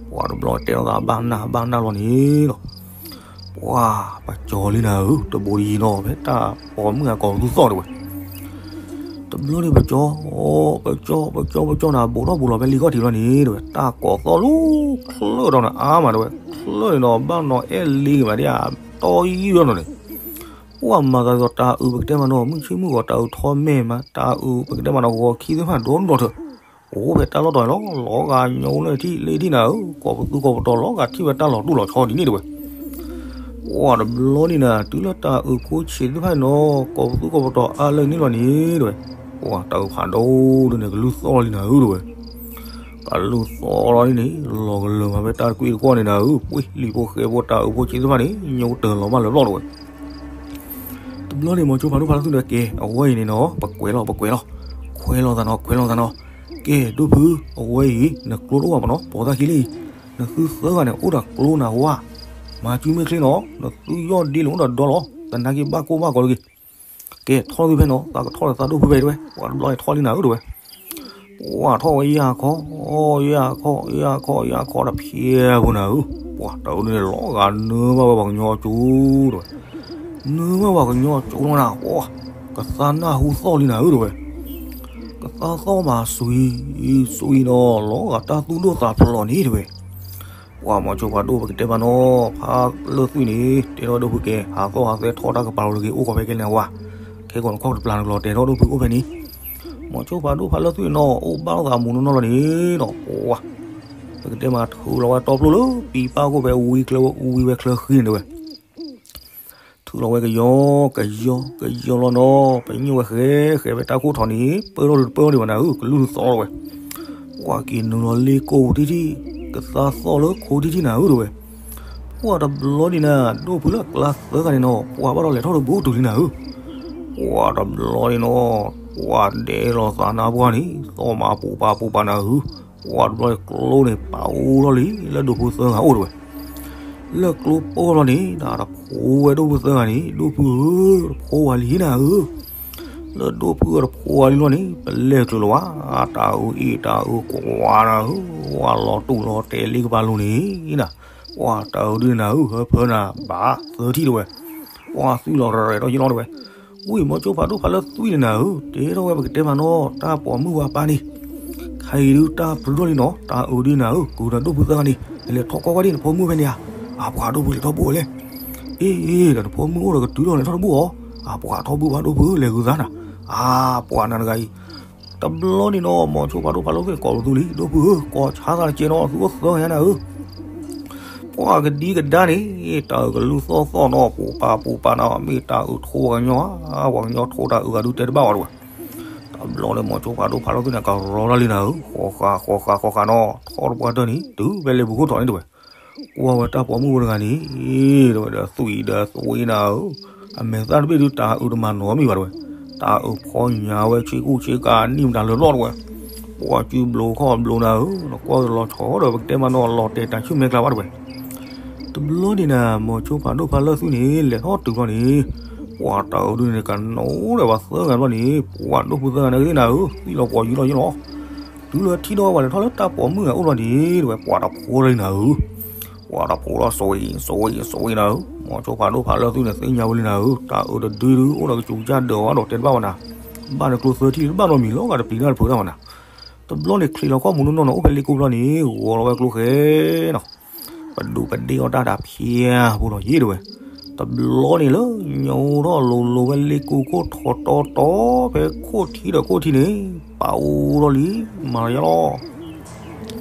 ပှၤတဘျီတဲထီၣ်သးဘၣ်နၢ်ဘၣ်နၢ်လီၤန့ၣ်နီၤ ပှၤပကၠီၤလံနၤဧၢ, တဘိးတယံၤနီၤ ဖဲတၢ်ပိာ်မုၣ်အကိးပသူသီၣ်တဝဲ, တဘျီန့ၣ်ပကၠီ, ပကၠီ ပကၠီ ပကၠီနၤ ဘိးထီၣ်ဘိးလီၤဖဲလံာ်ခီၣ်ထံးလီၤန့ၣ်တဝဲ, တၢ်ကိးသီၣ်လၢချၢဒီးနၤအါမးတဝဲ, ချၢန့ၣ်နီၤ ဘၣ်နီၤအဲၣ်လ့က့ၤမးဒ်အတီယံာ်လီၤနီၤန့ၣ် ပှၤမၤသးဒ်သိးတၢ်အုးပကတဲမးနီၤ မုၢ်ဆ့ၣ်မုၢ်ဂီၤတၢ်အုးထီၣ်မဲာ်မး တၢ်အုးပကတဲမးနီၤ ဂီၤခံသ့ၣ်တဖၣ်ဒီဒူၣ်ဒီထၢၣ်, အိၣ်ဖဲတၢ်လီၢ်တီၤန့ၣ်လီၤ, လီၤဂာ်ညိလၢထံၣ်လၢထံၣ်နၤဧၢ, ကိးပသူကိးပတီၤလီၤဂာ်ထံၣ်ဝဲတၢ်လီၤတူၢ်လီၤဆီဒ်န့ၣ်တဝဲ, ပှၤတဘျီန့ၣ်နၤ တုၤလၢတၢ်အုးဖိဆံးသ့ၣ်တဖၣ်န့ၣ်နီၤ ကိးပသူကိးပတီၤအါလၢန့ၣ်လီၤန့ၣ်တဝဲ, ပှၤတၢ်အုးဖးဒိၣ်ဒုန့ၣ် ကလုၢ်သီၣ်လီၤလံနၤဧၢတဝဲ ကလုၢ်သီၣ်လီၤလံန့ၣ် လီၤကလၢာ်မးဖဲတၢ်တကွံတကွီၢ်န့ၣ်နၤဧၢ, ပှ့ၤလံာ်ဖိဃဲဖိတၢ်အုးဖိဆံးသ့ၣ်တဖၣ်န့ၣ် ညိတၢၤလီၤမးလၢာ်ဘျီၣ်တဝဲ တဘျီန့ၣ် မိၤဆိဖးဒိၣ်ဖးလၢသူၣ်န့ၣ်ကဲ အဝဲအံၤန့ၣ်နီၤ ပကွဲးလီၤ ပကွဲးလီၤ, ခွဲးလီၤသးနီၤ ခွဲးလီၤသးနီၤ, ကဲ ဒိၣ်ဖု အဝဲအံၤ နကျိတအိၣ်ဘၣ်မးနီၤ ပိာ်သၣ်ခံလံ, နသုသၢဂၤန့ၣ် အိၣ်ဒီးကျိနၤဝါ, မၤစုမ့ၢ်ချ့နီၤ နသုယီၢ်ဒ့လၢအိၣ်ဒီးဒီလီၤ သနာ်က့ဘၣ်ကိၢ်ဘၣ်ဂီၤတဂ့ၤ ကဲ ထီၣ်သုဖဲနီၤ သးကထီၣ်ဒီးသးဒိၣ်ဖုဖဲတဝဲ, ပှၤတဘျီန့ၣ်ထီၣ်လံနၤဧၢတဝဲ ပှၤထီၣ်ဝဲယၢ်ခီ, ယၢ်ခီ, ယၢ်ခီ, ယၢ်ခီတဖျဲးဖိနၤဧၢ, ပှၤတၢ်အုးဒုန့ၣ်လီၤဂာ်နၢဘၣ်ဝဲပှၤကညီကၠိတဝဲ, နၢဘၣ်ပှၤကညီကၠိလီၤနၤ, ပှၤ ကသါနၢ်ဟူသီၣ်လံနၤဧၢတဝဲ, ကသါသီၣ်မး စွံ စွံနီၤ လီၤဂာ်တၢ်သူၣ်ဒိၣ်သးဖျိးန့ၣ်တဝဲ ပှၤမိၤဆိဖးဒိၣ်ပကတဲမးနီၤ ဖးလၢသွံၣ်န့ၣ် တဲထီၣ်ဝဲဒိၣ်ဖုကဲ ဟးသီၣ်ဟးသဲထီၣ်တၢ်ကပၤလီၤတဂ့ၤ အိၣ်ခိးဖဲကဲလၢနဝါ, ခဲကိာ်နခီၣ်တပျၢ်နကလီၤတဲာ်ထီၣ်ဒိၣ်ဖုအိၣ်ဖဲန့ၣ်, မိၤဆိဖးဒိၣ်ဖးလၢသွံၣ်န့ၣ်နီၤ အိၣ်ဘၣ်လိာ်သးမူနီၢ်နီၢ်လီၤန့ၣ်နီၤ ပှၤ ပကတဲမးထုးလီၤဝဲတီပျိလၢ ပံပာ်ခိၣ်ဖဲဝံချၢဝံဝဲချၢဃံန့ၣ်တဝဲ ထုးလီၤဝဲကယီကယီကယီလီၤနီၤ ပညိၣ်ဝဲဃဲဃဲဖဲတၢ်ခိၣ်ထီၣ်န့ၣ် ပၢၢ်ထီၣ်တပၢၢ်ထီၣ်ဒံးဘၣ်နၤဧၢ ကလုၢ်သီၣ်လီၤဝဲ, ပှၤက့ၤနုာ်လီၤလ့ကိၢ်ထံထံၣ် ကသါသီၣ်လၢခိထံထံၣ်နၤဧၢတဝဲ, ပှၤတဘျီဒံးနၤ ဒိၣ်ဖုလၢအကျါသၢဂၤန့ၣ်နီၤ ပှၤဘၣ်ဒီးလဲၤထီၣ်တဘိတုၤလံနၤဧၢ, ပှၤတဘျီဒံးနီၤ ပှၤဒဲးလီၤသးနါပှၢ်န့ၣ် သီၣ်မးပူၤပာ်ပူၤပာ်နၤဧၢ, ပှၤတဘျီကျိန့ၣ် ပာ်အိၣ်ထီၣ်လံ လၢဒိၣ်ဖုသၢဂၤအိၣ်တဝဲ လၢကျိပိၢ်လီၤန့ၣ် တၢ်တဖိဝဲဒိၣ်ဖုသၢဂၤန့ၣ် ဒိၣ်ဖုဧၢ တဖိဝဲလံနၤဧၢ, လၢဒိၣ်ဖုအတဖိဝဲလံလီၤန့ၣ် ပလဲၤကျၢၤလီၤဝဲ, တၢ်အုးအ့ၣ်တၢ်အုးကွၢ်နၤဧၢ, ဝဲလီၤတူၢ်လီၤတဲာ်လံကပၤလိၤန့ၣ်နၤ, ပှၤတၢ်အုးဒုန့ၣ်နၤဧၢ ဟၢဖၢနၤဘၣ်သၢထံၣ်တဝဲ, ပှၤသွံၣ်လီၤရဲၣ်ထီၣ်ယလီၤတဝဲ ဝံၢ်မိၤဆိဖးဒိၣ်ဖးလၢသွံၣ်န့ၣ်နၤဧၢ, တဲထီၣ်ဝဲပကတဲမးနီၤ တၢ်ပိာ်မုၣ်ဝဲပၢ်န့ၣ်, ခဲအံၤဒုတၢ်ပြုၢ်ထီၣ်လံနီၤ တၢ်အုးဒုန့ၣ်နၤဧၢ, ကုၤဒီးဒိၣ်ဖုသၢဂၤန့ၣ် နလဲၤထီၣ်ကီၢ်ဝဲဒၣ်နဖိမုၣ်ဖဲန့ၣ်ဧါ, အပှၤဒိၣ်ဖုလဲၤထီၣ်ဘူၣ်ဝဲလဲၣ်, အ့ၣ် ဒီးနဖိမုၣ်အိၣ်ဒီးကတုၤထီၣ်လဲၤထီၣ်တဘူၣ်အီၤ, အပှၤထီၣ်ဘူၣ်ဘၣ်ဒိၣ်ဖုလဲၤဂုၤသးနၤ, အပှၤနၤတဂၤအံၤ တဘျီန့ၣ်နီၤ မိၤဆိဖးဒိၣ်ဖးလၢသွံၣ်ကိးပသူလံ ဒိၣ်ဖုဧၢ ကိးဆါသးတကဲနီၤ သုအိၣ်သၢဂၤညါနၤဧၢ ပှၤကဒံကဒါန့ၣ် တၢ်အုးကလုၢ်သီၣ်သီၣ်နီၤ ပူၤပာ်ပူၤပာ်နၤ မ့ၢ်တၢ်အုးထိပှၤကညီဧါ, ပှၤကညီထိတၢ်အုးဂၤဒုတဲတဘၣ်ဝဲတဝဲ, တဘျီလၢမိၤဆိဖးဒိၣ်ဖးလၢသွံၣ်န့ၣ် ကရီတၢ်လံနၤဧၢ, ဃီဃာ်ဃီဃာ်ဃီဃာ်နီၤ ထီတပှၢ်တၢၢ်န့ၣ် တုၤဖဲလၢပူၤခိၣ်ထီၣ်န့ၣ်တဝဲ, ကွၢ်ဝဲတၢ်ပိာ်မုၣ်ဖိတဂၤန့ၣ် တဝဲဒီးသွံၣ်ဒီးသွံၣ်နၤဧၢ, အမဲာ်သၣ်တဘ့ၣ်ဒုတၢ်အုးတမၤနီၤမံၤဘၣ်တဝဲ, တၢ်အုးဖီညါဝဲဆ့ကူဆ့ကၤနံၣ်မတၤလၢလီၢ်တဝဲ ပှၤစုဘျိခီၣ်ဘျိနၤဧၢ, နကွၢ်လီၤဆီဒီးပကတဲမးနီၤ လီၤတဲာ်တၢ်ဆူၣ်မဲာ်ကျါဘၣ်တဝဲ, တဘျီန့ၣ်နၤ မိၤဆိဖးဒိၣ်ဖးလၢသွံၣ်န့ၣ် လဲၤထီၣ်တုၤလီၤန့ၣ်, ပှၤတၢ်အုးဒုန့ၣ် ကနိးဒီးပှၤသၢဂၤဘျီန့ၣ် ပှၤဒိၣ်ဖုသၢဂၤန့ၣ်ဂ့ၤနၤဧၢ, သံလီၤပှီၤယူၤလီၤယ့လီၤ. တုၤလၢထံၣ်ဒီးပှၤလဲၤထီၣ်လၢတၢ်ပိာ်မုၣ်ဂၤအိၣ်ဘျီန့ၣ် တဝဲပှၤတဖိလၢနၤဧၢ, ပှၤတဖိလီၤ စဝံၣ်စဝံၣ်စဝံၣ်နၤဧၢ. မိၤဆိဖးဒိၣ်ဖးလၢသုန့ၣ် သ့ၣ်ညါဝဲလံနၤဧၢ, တၢ်အုးတဒုဒုအိၣ်ဒီးကစူၤကစၢ်ဒၢးဝဲဒီးတဲတဘၣ်ဝဲနၤ, ဘၣ်န့ၣ်ကျိသၢထံၣ်တဘၣ်နီတမံၤ လီၤဂာ်တပျံၤတၢ်တဖုးတၢ်ဝဲနၤ. တဘျီန့ၣ်ချံးလီၤခီၣ်မူနီၢ်နီၢ်နီၤ အိၣ်ဖဲလ့ကိဘျီန့ၣ် ဂီၤလီၤဝဲကျိဃဲနီၤ ပဒူးပဒ့ၣ်အီၣ်တၢ်တၢ်ဖျါဖိလီၤယ့ၣ်တဝဲ. တဘျီန့ၣ်လၢညိထီၣ်လိၤလိၤဝဲလ့ကိခိၣ်ထီၣ်တီတီဖဲခိၣ်ထံဒီးခိၣ်ထံန့ၣ် ပာ်အိၣ်ထီၣ်လံ မၤလီၤယလီၤ.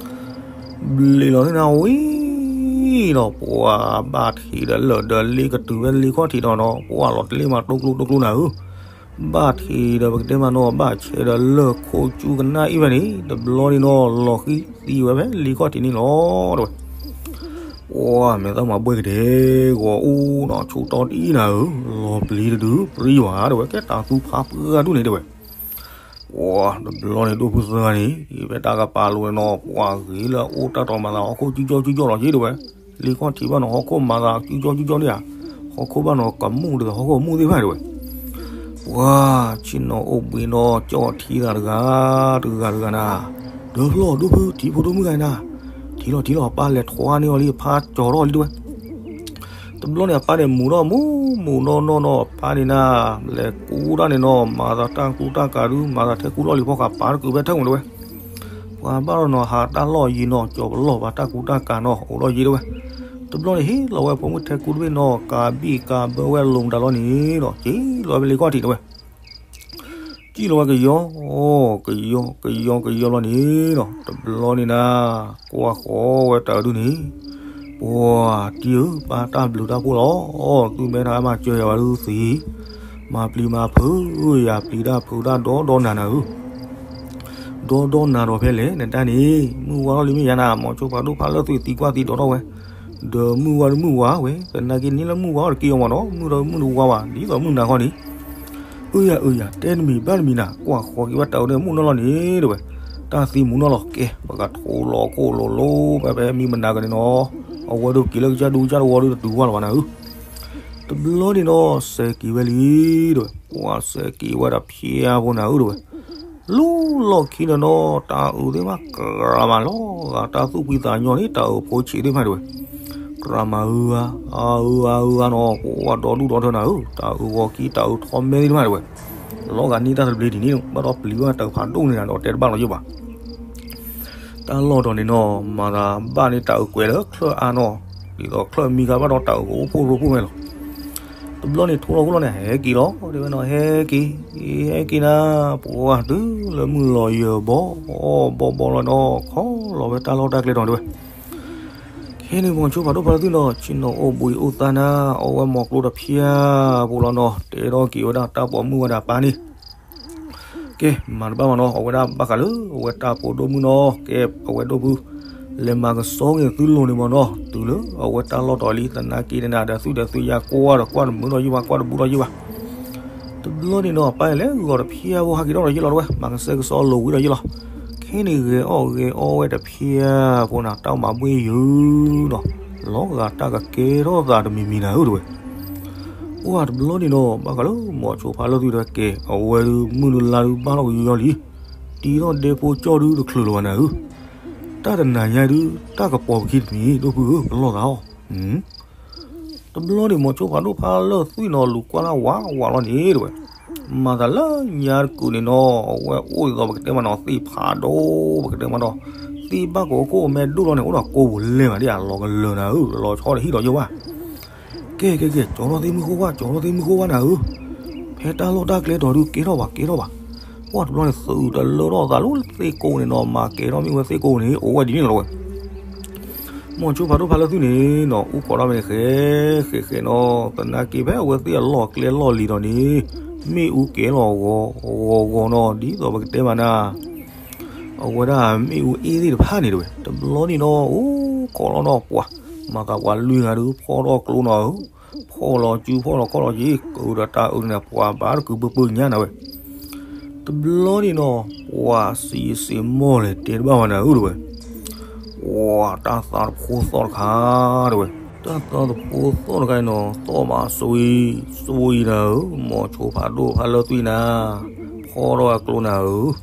ဘျ့းလီၤသ့ၣ်နၤဝံၤဒီး ပှၤဘၣ်ထံးဒီးလၢာ်ဒီးလ့ကတုၤဝဲလ့ခီၣ်ထံးဒီးနီၤ ပှၤလီၤတလ့ၢ်မၤတိကျိတိကျိနၤဧၢ ဘၣ်ထံးဒီးပကတဲမးနီၤ ဘၣ်ဆဲးဒီးလၢၢ်ခိၣ်ကၠူကနၣ်အံၤဖဲန့ၣ် တဘျီန့ၣ်နီၤ လီၤဃံၤသံဝဲဖဲလ့ခီၣ်ထံးန့ၣ်လီၤတဝဲ. ပှၤမဲာ်သၣ်မၤဘှဲကဒဲကဒဲ ဂီၤအိၣ်နီၤ ဆူတီတအံၤနၤဧၢ, လီၤပျံၤတဒုပြံဘၣ်တဝဲ ကဲတၢ်သူဖးပှၢ်ဒူၣ်န့ၣ်တဝဲ. ပှၤတဘျီန့ၣ်ဒိၣ်ဖုသၢဂၤန့ၣ် ဖဲတၢ်ကပၤလိၤန့ၣ်နီၤ ပှၤဂ့ၤလၢအအိၣ်တၢ်တီၤမၤသးဟီၣ်ခိၣ်ကၠူကၠီကၠူကၠီလီၤယ့ၣ်တဝဲ. လ့ခီၣ်ထံးဘၣ်နီၤ ဟီၣ်ခိၣ်မၤသးကၠူကၠီကၠူကၠီန့ၣ်ဧါ, ဟီၣ်ခိၣ်ဘၣ်နီၤကမူၣ်ဒီးဟီၣ်ခိၣ်မူၣ်သ့ၣ်တဖၣ်တဝဲ. ပှၤဆ့ၣ်နီၤအိၣ်ဘှံးဒီး ကၠီၣ်ထံသးတဂၤ တဂၤတဂၤနၤ, ဒီဖျီၣ်ဒိၣ်ဖုထံဖိဒိၣ်မုၣ်ဂၤနၤ, ထံၣ်လီၤထံၣ်လီၤ အပၢ်လဲၤထွါန့ၢ်အီၤလံ အဖါကၠီၤထီၣ်လံတဝဲ. တဘျီန့ၣ် အပၢ်န့ၣ်မူၤထီၣ်မူၤ မူၤနီၢ်နီၢ်နီၢ် အပၢ်န့ၣ်နၤ လဲၤကူတၢ်န့ၣ်နီၤ မၤသးတၢ်ကူတၢ်ကၤဒုး မၤသးထဲကူလီၢ်လံၤဖီဃး ပာ်တကုာ်ဖဲထၢၣ်မူၤတဝဲ. ပှၤဘၣ်ဒီးနီၤ ဟးတၢ်လီၢ်ယံၤနီၤ ကၠီၤပလီၢ်ဘၣ်တၢ်ကူတၢ်ကၤနီၤ အိၣ်ဒီးယ့ၣ်တဝဲ. တဘျီန့ၣ် ဟ့ၣ်လီၤဝဲဖိမုၣ်ထဲကူတဘ့ၣ်နီၤ ကၤဘံၣ်ကၤဘၢဝဲလိၤမတၤလီၤန့ၣ်ဒီး က့ၤလီၤဝဲဖဲလ့ခီၣ်ထံးတဝဲ. ကံၣ်လီၤဝဲကယီ ကယီ ကယီ ကယီလီၤန့ၣ်ဒီး တဘျီန့ၣ်နၤ ကွၢ်ဃီဝဲတၢ်အုးဒုန့ၣ်, ပှၤတံၤဧၢ ပၢ်တၢ်ဘျုးတၢ်ဖှိၣ်လီၤ. သုမ့ၢ်တၢ်မၤစၢၤယၤဝဲဒုးသံ, မၤပျံၤမၤဖုးယၤပျံၤတၢ်ဖုးတၢ်ဒီဒီနၤနၤဧၢ ဒီဒီနၤဒီးဖဲလဲၣ် နတၢ်န့ၣ် မုၢ်ဝါထီၣ်လံမ့ၢ်ယါနၤ မိၤဆိဖးဒိၣ်ဖးလၢသုသံကွၢ်သံဒိးထီၣ်ဝဲ, ဒီးမုၢ်ဝါတမုၢ်ဝါဝဲ သနာ်က့န့ၣ်လၢမုၢ်ဝါအီၤတက့ၢ်အီၤမးနီၤ မုၢ်ဒီးမုၢ်တဝါဘၣ် ဒ်သိးမုၢ်နၤခီန့ၣ်, အၢယၤအၢယၤ တဲတမံၤဘၣ်တမံၤနၤ ကွၢ်ဃီက့ၤဝဲတၢ်အုးန့ၣ်မူၤနီၢ်လီၤန့ၣ်တဝဲ, တၢ်သံမူၤနီၢ်လီၤကဲ ပကထိးလီၤခိၣ်လိၤလိၤ ဖဲဖဲမံမနၤကန့ၣ်နီၤ, အဝဲဒိးက့ၤလၢကစၢ်ဒူကစၢ်တဝီဒုးတတုၤဝဲလၢၤဘၣ်နၤဧၢ တဘျီန့ၣ်နီၤ စဲးက့ၤဝဲလံတဝဲ, ပှၤစဲးက့ၤဝဲဒီးဖျါဖိနၤဧၢတဝဲ, လူလီၢ်ခံန့ၣ်နီၤ တၢ်အုးသ့ၣ်တဖၣ်ကြၤမးလီၤဂာ် တၢ်သူၣ်ဖှံသးညီန့ၣ် တၢ်အုးဖိဆံးသ့ၣ်တဖၣ်တဝဲ, ကြၤမးအုးဧါ အုးဧါအုးဧါနီၤ ပှၤဒီဒူၣ်ဒီထၢနၤဧၢ တၢ်အုးဂီၤခံ တၢ်အုးထီမဲသ့ၣ်တဖၣ်တဝဲ, လီၤဂာ်န့ၢ်တၢ်သဘျ့ဒ်န့ၣ် ဘၣ်ဒီးပျံၤဘၣ်တၢ်အုးဖးဒိၣ်န့ၣ်ဒီး တဲတဘၣ်လီၤယိာ်ဘၣ် တၢ်လီၢ်တီၤန့ၣ်နီၤ မၤသးဘၣ်န့ၢ်တၢ်အုးကွဲးလၢချၢၣ်အါနီၤ, ဒ်သိးချၢၣ်မံခါဘၣ်ဒီးတၢ်အုးကအိၣ်ဖှိၣ်ရိဖှိၣ်ဝဲလီၤ. တဘျီန့ၣ် ထိလီၤခိၣ်လီၤန့ၣ် ဟဲက့ၤလီၤ တဲဝဲနီၤ ဟဲက့ၤ, ဟဲက့ၤနၤ, ပှၤတုၤလၢမုၢ်လီၤယၢၤဘီ, ဘီဘီလီၤနီၤ ခီလီၤဝဲတၢ်လီၢ်တၢ်ကျဲတီၤတဲဝဲ ခဲန့ၣ် မိၤဆိဖးဒိၣ်ဖးလၢသုနီၤ ဆ့ၣ်နီၤအိၣ်ဘှံးအိၣ်သါနၤ အီၣ်ဝဲမီၤကျိတဖျၢၣ်ဖိလီၤနီၤ တဲထီၣ်က့ၤဝဲဒၣ်တၢ်ပိာ်မုၣ်ဝဲဒၣ်ပၢ်န့ၣ် ကဲ မၤတဘၣ်မးနီၤ အဝဲဒၣ်ဘၣ်ဃးလၢ အဝဲတၢ်ပိာ်ဒိၣ်မုၣ်နီၤ ကဲ အဝဲဒိၣ်ဖု လဲၤမၤကဆှီက့ၤသုလိၤန့ၣ်မးနီၤ တုၤလၢအဝဲတၢ်လီၢ်တီၤလံ သနာ်က့န့ၣ်နၤ ဒီးသုဒီးသုယါကွၢ်ဒီးကွၢ်တမုာ်ဒီးယံာ်ဘၣ် ကွၢ်တဘူးဒီးယံာ်ဘၣ် တဘျီန့ၣ်နီၤ ပၢ်လဲၤဂီၤတဖျၢၣ်ဖိဟဲက့ၤထီၣ်ဒီးယံာ်လီၤတဝဲ မၤကဆှဲကဆှီလိၤဝံၤဒီးယံာ်လီၤ. ခဲန့ၣ်ဂဲၤအီၣ်ဂဲၤအီဝဲတဖျၢၣ်ဖိနၤ တၢ်မၤဘှ့ၣ်ယုာ်နီၤ လီၤဂာ်တၢ်ကကဲထီၣ်သးတမံၤမံၤနၤဧၢတဝဲ ပှၤတဘျီန့ၣ်နီၤ ဘၣ်ဃးလၢမိၤဆိဖးလၢသုဒီးကဲ အဝဲဒုးမုၢ်ဒုးလါဒုးဘၣ်ထီၣ်ကယီယီလံ, တံၤထီၣ်ဒဲဖိကၠီၣ်ဒုးတချုးလၢၤဘၣ်နၤဧၢ, တၢ်တနၤညါဒုး တၢ်ကပီၤပခံတမံၤ ဒိၣ်ဖုဧၢ ပလီၢ်သးအီၤ တဘျီန့ၣ် မိၤဆိဖးဒိၣ်ဖးလၢသုနီၤ လူၤကွၢ်လၢဝးဝးလီၤန့ၣ်တဝဲ, မၤသးလၢညါတကုာ်န့ၣ်နီၤ အဝဲအိၣ်ဒ်သိးပကတဲမးနီၤ သ့ၣ်ဖးဒိၣ် ပကတဲမးဒီး သ့ၣ်ဘၣ်ကိးခိၣ်မဲဒိၣ်လီၤန့ၣ် အိၣ်ဒီးကိးပူၤလဲၤမးဒ်အံၤ လီၤကလၢာ်နၤဧၢ လီၤဆီတဟံၣ်လီၤယိာ်ဘၣ် ကဲကဲကဲ ကၠီထီၣ်သ့ၣ်မုၢ်ဃိဝါ ကၠီထီၣ်သ့ၣ်မုၢ်ဃိဝါနၤဧၢ, ဖဲတၢ်လီၢ်တၢ်ကျဲတီၤဒုးကဲထီၣ်ဘၣ် ကဲထီၣ်ဘၣ်, ပှၤတဘျီန့ၣ် သုးတလၢထီၣ်သးလၢသ့ၣ်ကိးန့ၣ်နီၤ မၤကဲထီၣ်မ့ၢ်ဝဲသ့ၣ်ကိးန့ၣ် အိၣ်ဝဲဒ်န့ၣ်လီၤဝဲ မိၤဆိဖးဒိၣ်ဖးလၢသုန့ၣ်နီၤ အူကီးထီၣ်ဖဲန့ၣ် ဃဲဃဲဃဲနီၤ သနာ်က့ဖဲအဝဲသ့ၣ်အလီၢ်အကျဲလီၢ်လံၤဒီးန့ၣ် မ့ၣ်အူကဲၤလီၤဂီၤဂီၤဂီၤနီၤ ဒ်သိးပကတဲမးနၤ အဝဲဒၣ်မ့ၣ်အူအ့ၣ်သ့ၣ်တဖၣ်န့ၣ်တဝဲ တဘျီန့ၣ်နီၤ အူကီးလီၤနီၤ ပှၤ မၤသးပှၤလွံၢ်ဂၤဒုး ဖီၣ်ထီၣ်ကျိနီၤဧၢ, ဖီၣ်လီၤစု ဖီၣ်လီၤခီၣ်လီၤယံၤ ကုၤဒီးတၢ်အုးန့ၣ် ပှၤဘၣ်တကုၤပၢပၢညါနၤဝဲ တဘျီန့ၣ်နီၤ ပှၤစံးစ့ၢ်မီၢ်လဲၣ် တဲတဘၣ်ဝဲနၤဧၢတဝဲ, ပှၤတၢ်သးတဖိသီၣ်တခါတဝဲ တၢ်သီသဖိသီၣ်တခါအံၤနီၤ သီၣ်ဘၣ်စဝံ, စဝံနၤဧၢ, မိၤဆိဖးဒိၣ်ဖးလၢသွံၣ်နၤ, ဖီထီၣ်အကျိနၤဧၢ,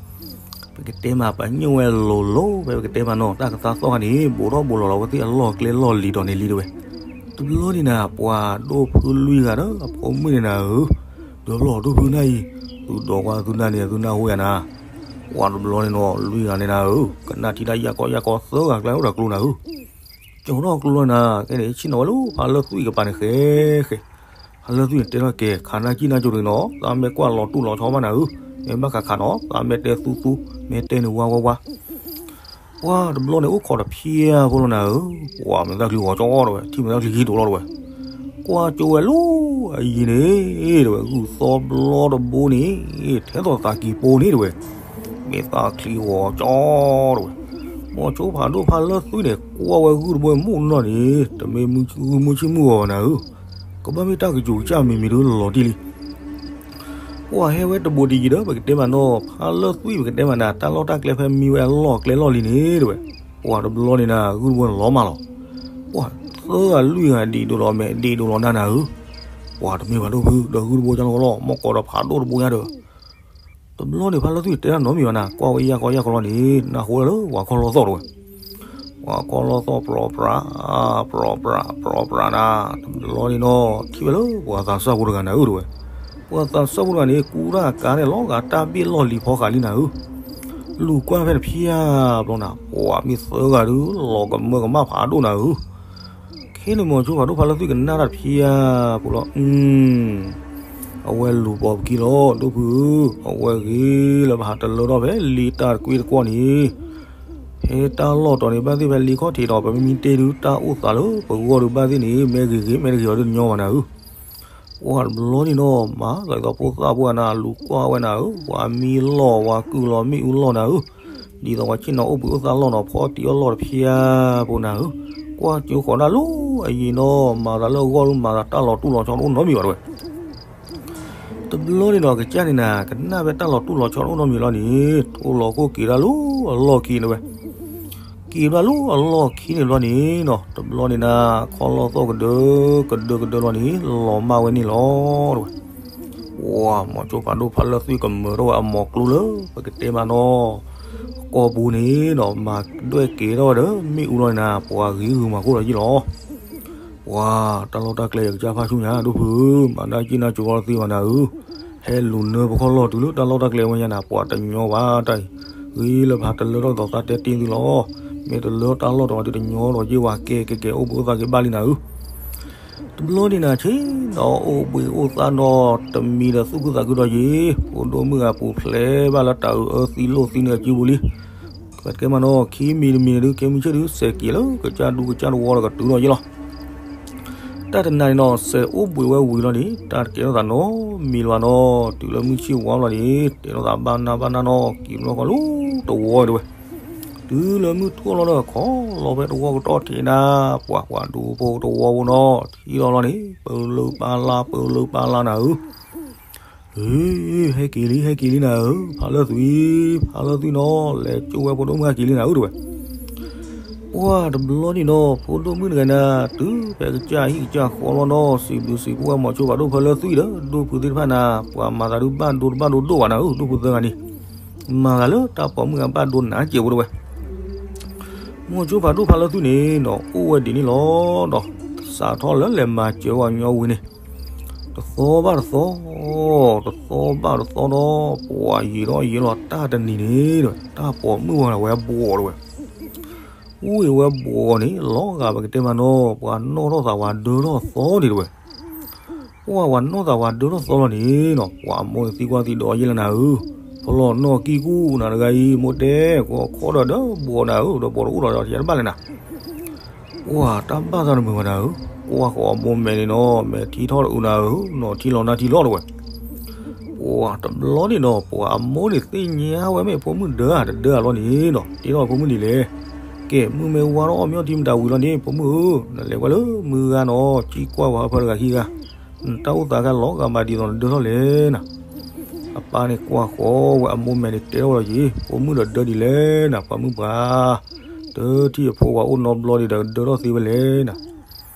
ပကတဲမးပညိၣ်ဝဲလိၤလိၤ ဖဲပကတဲမးနီၤ တၢ်ကသါသီၣ်ခါန့ၣ် ဘူးထီၣ်ဘူးလီၤလီၤဝဲသ့ၣ်အလီၢ်ကျဲလီၢ်လံၤဒီးန့ၣ်လံတဲဝဲ. တဘျီန့ၣ်နၤ ပှၤဒိၣ်ဖုလွံၢ်ဂၤဒီးအဖိမုၣ်န့ၣ်နၤဧၢ, ဒီးဘျီဒိၣ်ဖုနၢ်အံၤ, သုဒိးကွၢ်သုနၢ်န့ၣ် သုနၢ်ဟူယၤနၤ, ပှၤတဘျီန့ၣ်နီၤ လွံၢ်ဂၤန့ၣ်နၤဧၢ, ကနၣ်ထံတၢ်ယၢ်ကီယၢ်ကီသၢဂၤကျဲအိၣ်ဒီးကျိနၤဧၢ ကၠီၤထီၣ်ကျိလီၤနၤ, ခဲန့ၣ် ဆ့ၣ်နီၤဝဲလၢဖးလၢသွံၣ်ကပၤန့ၣ်ဃဲဃဲ, ဖးလၢသွံၣ်န့ၣ်တဲထီၣ်ကဲ ခးနၢ်ကံၣ်နၢ်ကၠိတဂ့ၤနီၤ, သးမ့ၢ်ကွၢ်လီၤတူၢ်လီၤဆီဘၣ်နၤဧၢ, မ့ၢ်ဘၣ်ခးခးနီၤ သးမ့ၢ်တဲသူသူ, မ့ၢ်တဲန့ၣ်ဝါဝါဝါ ပှၤတဘျီန့ၣ်အိၣ်ခိးတဖျၢၣ်ဖိလီၤနၤဧၢ, ပှၤမဲာ်သၣ်ချံဂီၤကၠီတဲဝဲ, ထံၣ်မဲာ်သၣ်ချံဂ့ၤဒိၣ်လီၤတဲဝဲ, ကွၢ်ကၠိဝဲလၢအယံၤန့ၣ်တဲဝဲ, ဂုၢ်သီဘျီတဘိန့ၣ်, ထဲသိးသးကံၢ်ပိန့ၣ်တဲဝဲ, မဲာ်သၣ်ချံဂီၤကၠီတဲဝဲ, မိၤဆိဖးဒိၣ်ဖးလၢသွံၣ်န့ၣ် ကွၢ်ဝဲဂုၢ်တဘိမုၢ်နီၢ်န့ၣ် တမ့ၢ်ဂုၢ်မုၢ်ဆ့ၣ်မုၢ်ဂီၤဘၣ်နၤဧၢ, ကဘၣ်မ့ၢ်တၢ်ကစူၤကစၢ်မံၤမံၤဒုလီၤတံၢ်လံ ပှၤဟဲဝဲတဘူးတယံၤဒီး ပကတဲမးနီၤ ဖးလၢသွံၣ်ပကတဲမးနၤ တၢ်လီၢ်တၢ်ကျဲဖဲမံဝဲအလီၢ်ကျဲလီၢ်လံန့ၣ်တဲဝဲ, ပှၤတဘျီန့ၣ်နၤ ဂုၢ်တဘိန့ၣ်လီၤမးလီၤ, ပှၤသၢဂၤလွံၢ်ဂၤဒံးဒိၣ်လီၤမဲာ်ဒံးဒိၣ်လီၤနၢ်နၤဧၢ, ပှၤတမ့ၢ်ဘၣ်ဒိၣ်ဖု ဒီးဂုၢ်တဘိကၢလီၤလီၤ မ့ၢ်ကီးဒီးဖးဒိၣ်တဘိညါဒီး တဘျီန့ၣ် ဖးလၢသွံၣ်တဲတၢ်နီတမံၤဘၣ်နၤ ကွၢ်ဝဲယၢ်ကီယၢ်ကီလီၤန့ၣ် နၢ်ဟူလၢပှၤခီၣ်လီၢ်သီၣ်တဲဝဲ, ပှၤခီၣ်လီၢ်သီၣ် ပြီပြး, ပြီပြး ပြီပြးနၤ, တဘျီန့ၣ်နီၤ ထံၣ်ဝဲလၢပှၤသးစၢ်ဖိတဂၤနၤဧၢတဲဝဲ, ပှၤသးစၢ်ဖိတဂၤန့ၣ် ကူတၢ်ကါန့ၣ်လီၤဂာ်တၢ်ဘ့ၣ်လီၢ်လံၤဖီဃာ်လံနၤဧၢ, လူၤကွၢ်ဖဲတဖျၢၣ်ဘျီနၤ ပှၤမ့ၢ်သၢဂၤဒုလီၤကမၢကမၣ်ဖးဒိၣ်နၤဧၢ ခဲန့ၣ်မိၤဆိဖးဒိၣ်ဖးလၢသွံၣ်ကနၣ်တၢ်တဖျၢၣ်ဖိလီၤ, အဝဲလူၤပိာ်ပခံလီၤ ဒိၣ်ဖုဧၢ, အဝဲဂ့ၤလၢပဟးတလၢထီၣ်ဖဲလ့တၢ်တကွ့တကွီၢ်န့ၣ်, ဖဲတၢ်လီၢ်တီၤန့ၣ် ဘၣ်သ့ၣ်ဖဲလ့ခီၣ်ထံးဒီး ပမ့ၢ်မံတ့ၢ်ဒုတၢ်အိၣ်သးလၢပဂီၢ်ဒုဘၣ်သ့ၣ်န့ၣ် မ့ၢ်ဂ့ၤဂ့ၤ မ့ၢ်တဂ့ၤအီၤဒုတညီဘၣ်နၤဧၢ ပှၤတဘျီန့ၣ်နီၤ မၤသးဒ်သိးဖိသၣ်ဖိနၤ လူၤကွၢ်ဝဲနၤဧၢ, ပှၤမံလီၢ် ပှၤကုၢ်လီၤမ့ၣ်အူလီၢ်နၤဧၢ, ဒ်သိးပှၤဆ့ၣ်နီၤအိၣ်ဘှံးအိၣ်သါလီၢ်နီၤ ဖီတံၢ်အီၣ်လီၢ်တဖျၢၣ်ဖိနၤဧၢ, ကွၢ်ကၠိဃီၤဒၣ်လၢအယံၤနီၤ မၤသးလၢအဂီၢ်ဒု မၤသးတၢ်လီၤတူၢ်လီၤဆီတအိၣ်နီတမံၤဘၣ်တဲဝဲ တဘျီန့ၣ်ဒီးကစၢ်န့ၣ်နၤ ကနၣ်ဖဲတၢ်လီၤတူၢ်လီၤဆီတအိၣ်နီတမံၤလီၤန့ၣ် ထိၣ်လီၤခိၣ်က့ၤဒၣ်လၢအလီၢ်ခံတဲဝဲ, က့ၤဘၣ်လၢအလီၢ်ခံန့ၣ်ဘျီန့ၣ်နီၤ တဘျီန့ၣ်နၤ ခီၣ်လီၢ်သီၣ်ကဒၢ ကဒၢကဒၢလီၤန့ၣ် လီၤမၢ်ဝဲန့ၣ်လီၤတဲဝဲ, ပှၤမိၤဆိဖးဒိၣ်ဖးလၢသွံၣ်ကမၢထီၣ်ဝဲအမိၤကျိလၢ ပကတဲမးနီၤ ကီၢ်ပူၤန့ၣ်နီၤ မၤဒွဲၣ်က့ၤထီၣ်ဝဲဒီးမ့ၣ်အူလီၢ်န့ၣ်နၤ ပှၤဂ့ၤဂုာ်မၤခိၣ်လီၤယံၣ်လီၤ ပှၤတၢ်လီၢ်တၢ်ကျဲယကစၢ်ဖးဆူညါ ဒိၣ်ဖုဧၢ, မၤနၢ်ကံၣ်နၢ်ကၠိလီၤတသ့ဘၣ်နၤဧၢ, ဟဲလူၤနၢပခီၣ်လီၢ်တုၤလၢတၢ်လီၢ်တၢ်ကျဲဝဲညါနၤ ပှၤတညီဘၣ်တၢ်အံၤ, ဂ့ၤလၢပဟးတလၢထီၣ်ဒ်သိးသးတဲတ့ၢ်သုလီၤ, မ့ၢ်တလၢတၢ်လီၢ်တဂၤဒုတညီဒီးယ့ၢ်ဝဲကဲကဲကဲ အိၣ်ဘှံးအိၣ်သါက့ၤဘၣ်လံနၤဧၢ တဘျီန့ၣ်နၤဆ့ၣ်နီၤအိၣ်ဘှံးအိၣ်သါနီၤ တမံၤဒီးသူၣ်ခုသးခုဒီးယံၤ, ဖိဒိၣ်မုၣ်ဂၤပူၤဖျဲးဘၣ်လၢတၢ်အုးအၢသံလိၣ်သံန့ၣ်အစုပူၤလံ. ပကတဲမးနီၤ ခံမံၤတမံၤန့ၣ်ဒုး ကဲမုၢ်ဆ့ၣ်ဒုး စဲးက့ၤလၢကစၢ်ဒူကစၢ်တဝီဒီးကတုၤထီၣ်ယံၤလီၤ. တၢ်တနၤန့ၣ်နီၤ စဲးအိၣ်ဘှံးဝဲဝံၤလီၤန့ၣ် တၢ်တကဲထီၣ်သးနီတမံၤလၢၤဘၣ်နီၤ, တုၤလၢမုၢ်ဆ့ၣ်ဝါလီၤန့ၣ် တဲထီၣ်သးဘၣ်နၢ်ဘၣ်နၢ်နီၤ က့ၤဘျီဃီလၢတဝီတဲဝဲ တုၤလၢမုၢ်ထူၣ်လီၤဒီး ခီလီၤဖဲတဝီကတီၢ်ထံးနၤ ပှၤပှၤဒူဖိတဝီဖိနီၤ ထံၣ်လီၤလီၤန့ၣ် ပလၢပလါ ပလၢပလါနၤဧၢ, ဟဲက့ၤလံ ဟဲက့ၤလံနၤဧၢ, ဖးလၢသွံၣ် ဖးလၢသွံၣ်နီၤ လဲၤကၠိဝဲဖိဒိၣ်မုၣ်ဟဲက့ၤလံနၤဧၢ တဲဝဲ ပှၤတဘျီန့ၣ်နီၤ ဖိဒိၣ်မုၣ်တဂၤနၤ တုၤဖဲကစၢ်ဟံၣ်ကစၢ်ဃီလီၤနီၤ စံးဘျုးစံးဖှိၣ်ဝဲမိၤဆိဖးဒိၣ်ဖးလၢသွံၣ်ဒီး ဒိၣ်ဖုသ့ၣ်တဖၣ်နၤ ပှၤမၤသးဒုးဘၣ်ဒိတဘၣ်ဒိဒိၣ်ဘၣ်နၤဧၢ ဒိၣ်ဖုသၢဂၤန့ၣ် မၤသးလၢတၢ်ပိာ်မုၣ်ဂၤဘၣ်ဒိနးစဲးဖိတဲဝဲ မိၤဆိဖးဒိၣ်ဖးလၢသွံၣ်န့ၣ်နီၤ အိၣ်ဝဲဒ်န့ၣ်လီၤဒီး စးထီၣ်လၢလဲၤမၤစၢၤဝဲညီဝံၤန့ၣ် တသီဘၣ်တသီ တသီဘၣ်တသီဒီး ပှၤယံာ်ထီၣ်ယံာ်လီၤ တၢ်တနံၤန့ၣ် တၢ်ပိာ်မုၣ်ဝဲဝဲဘှီးတဲဝဲ ဝံၤဝဲဘှီးန့ၣ် လီၤဂာ်ပကတဲမးနီၤ ပှၤနီၣ်ထီၣ်သးဝဲဒၢထီၣ်သီန့ၣ်တဲဝဲ ပှၤဝဲနီၣ်သးဝဲဒၢထီၣ်သီလီၤန့ၣ်နီၤ ပှၤမိၢ်န့ၣ်သံကွၢ်သံဒိးယဲၢ်လၢနၤဧၢ, ဖီလီၤနီၣ်ကံၢ်ကူၣ်နၤတဂၤအံၤ မိၢ်တဲ ကွၢ်ခီဒီးဒၢဘှီးနၤဧၢ ဒီးဘှီးတအိၣ်ဒီးတၢ်တဘၣ်လဲၣ်နၤ ပှၤတၢ်ဘၣ်သးတမုာ်ဘၣ်နၤဧၢ, ကွၢ်ဃီအမိၢ်မဲာ်န့ၣ်နီၤ မဲာ်ထံထီၣ်တအုးနၤဧၢ, နီၢ်ထံလီၤနၢ်ထံလီၤတဲဝဲ ပှၤတဘျီန့ၣ်နီၤ ပှၤအမိၢ်န့ၣ်သ့ၣ်ညါဝဲမ့ၢ်ဖိမုၣ်ဒၢဧါ တဒၢဧါလီၤန့ၣ်နီၤ တဲထီၣ်ဖိမုၣ်ဒ်လဲၣ်, ကဲ မုၢ်မ့ၢ်ဝါထီၣ်အီၣ်မ့ၤအီထံမတၤဝံၤလီၤန့ၣ် ဖိမုၣ်ဧၢ, နလဲၤဝဲလၢမုၢ်ဂၤနီၤ ကံကွၢ်ပှၤဟၢဖၢတဂၤခံဂၤ, နတၢ်အိၣ်သးခါလီၤဂာ်မးဒ်သိးနဒၢထီၣ်လဲၣ်နၤ, အပၢ်န့ၣ်ကွၢ်ဃီဝဲအမိၢ်မဲာ်န့ၣ်တဲထီၣ်ဝဲလီၤက့ၤ ဖိမုၣ်ဒီးဒၢဒ်လဲၣ်နၤ ပှၤမုၣ်ပှၤ, တထံၣ်အဖိဝဲအိၣ်နီတဘျီဒံးဒီးကဒၢထီၣ်သ့ဝဲလဲၣ်နၤ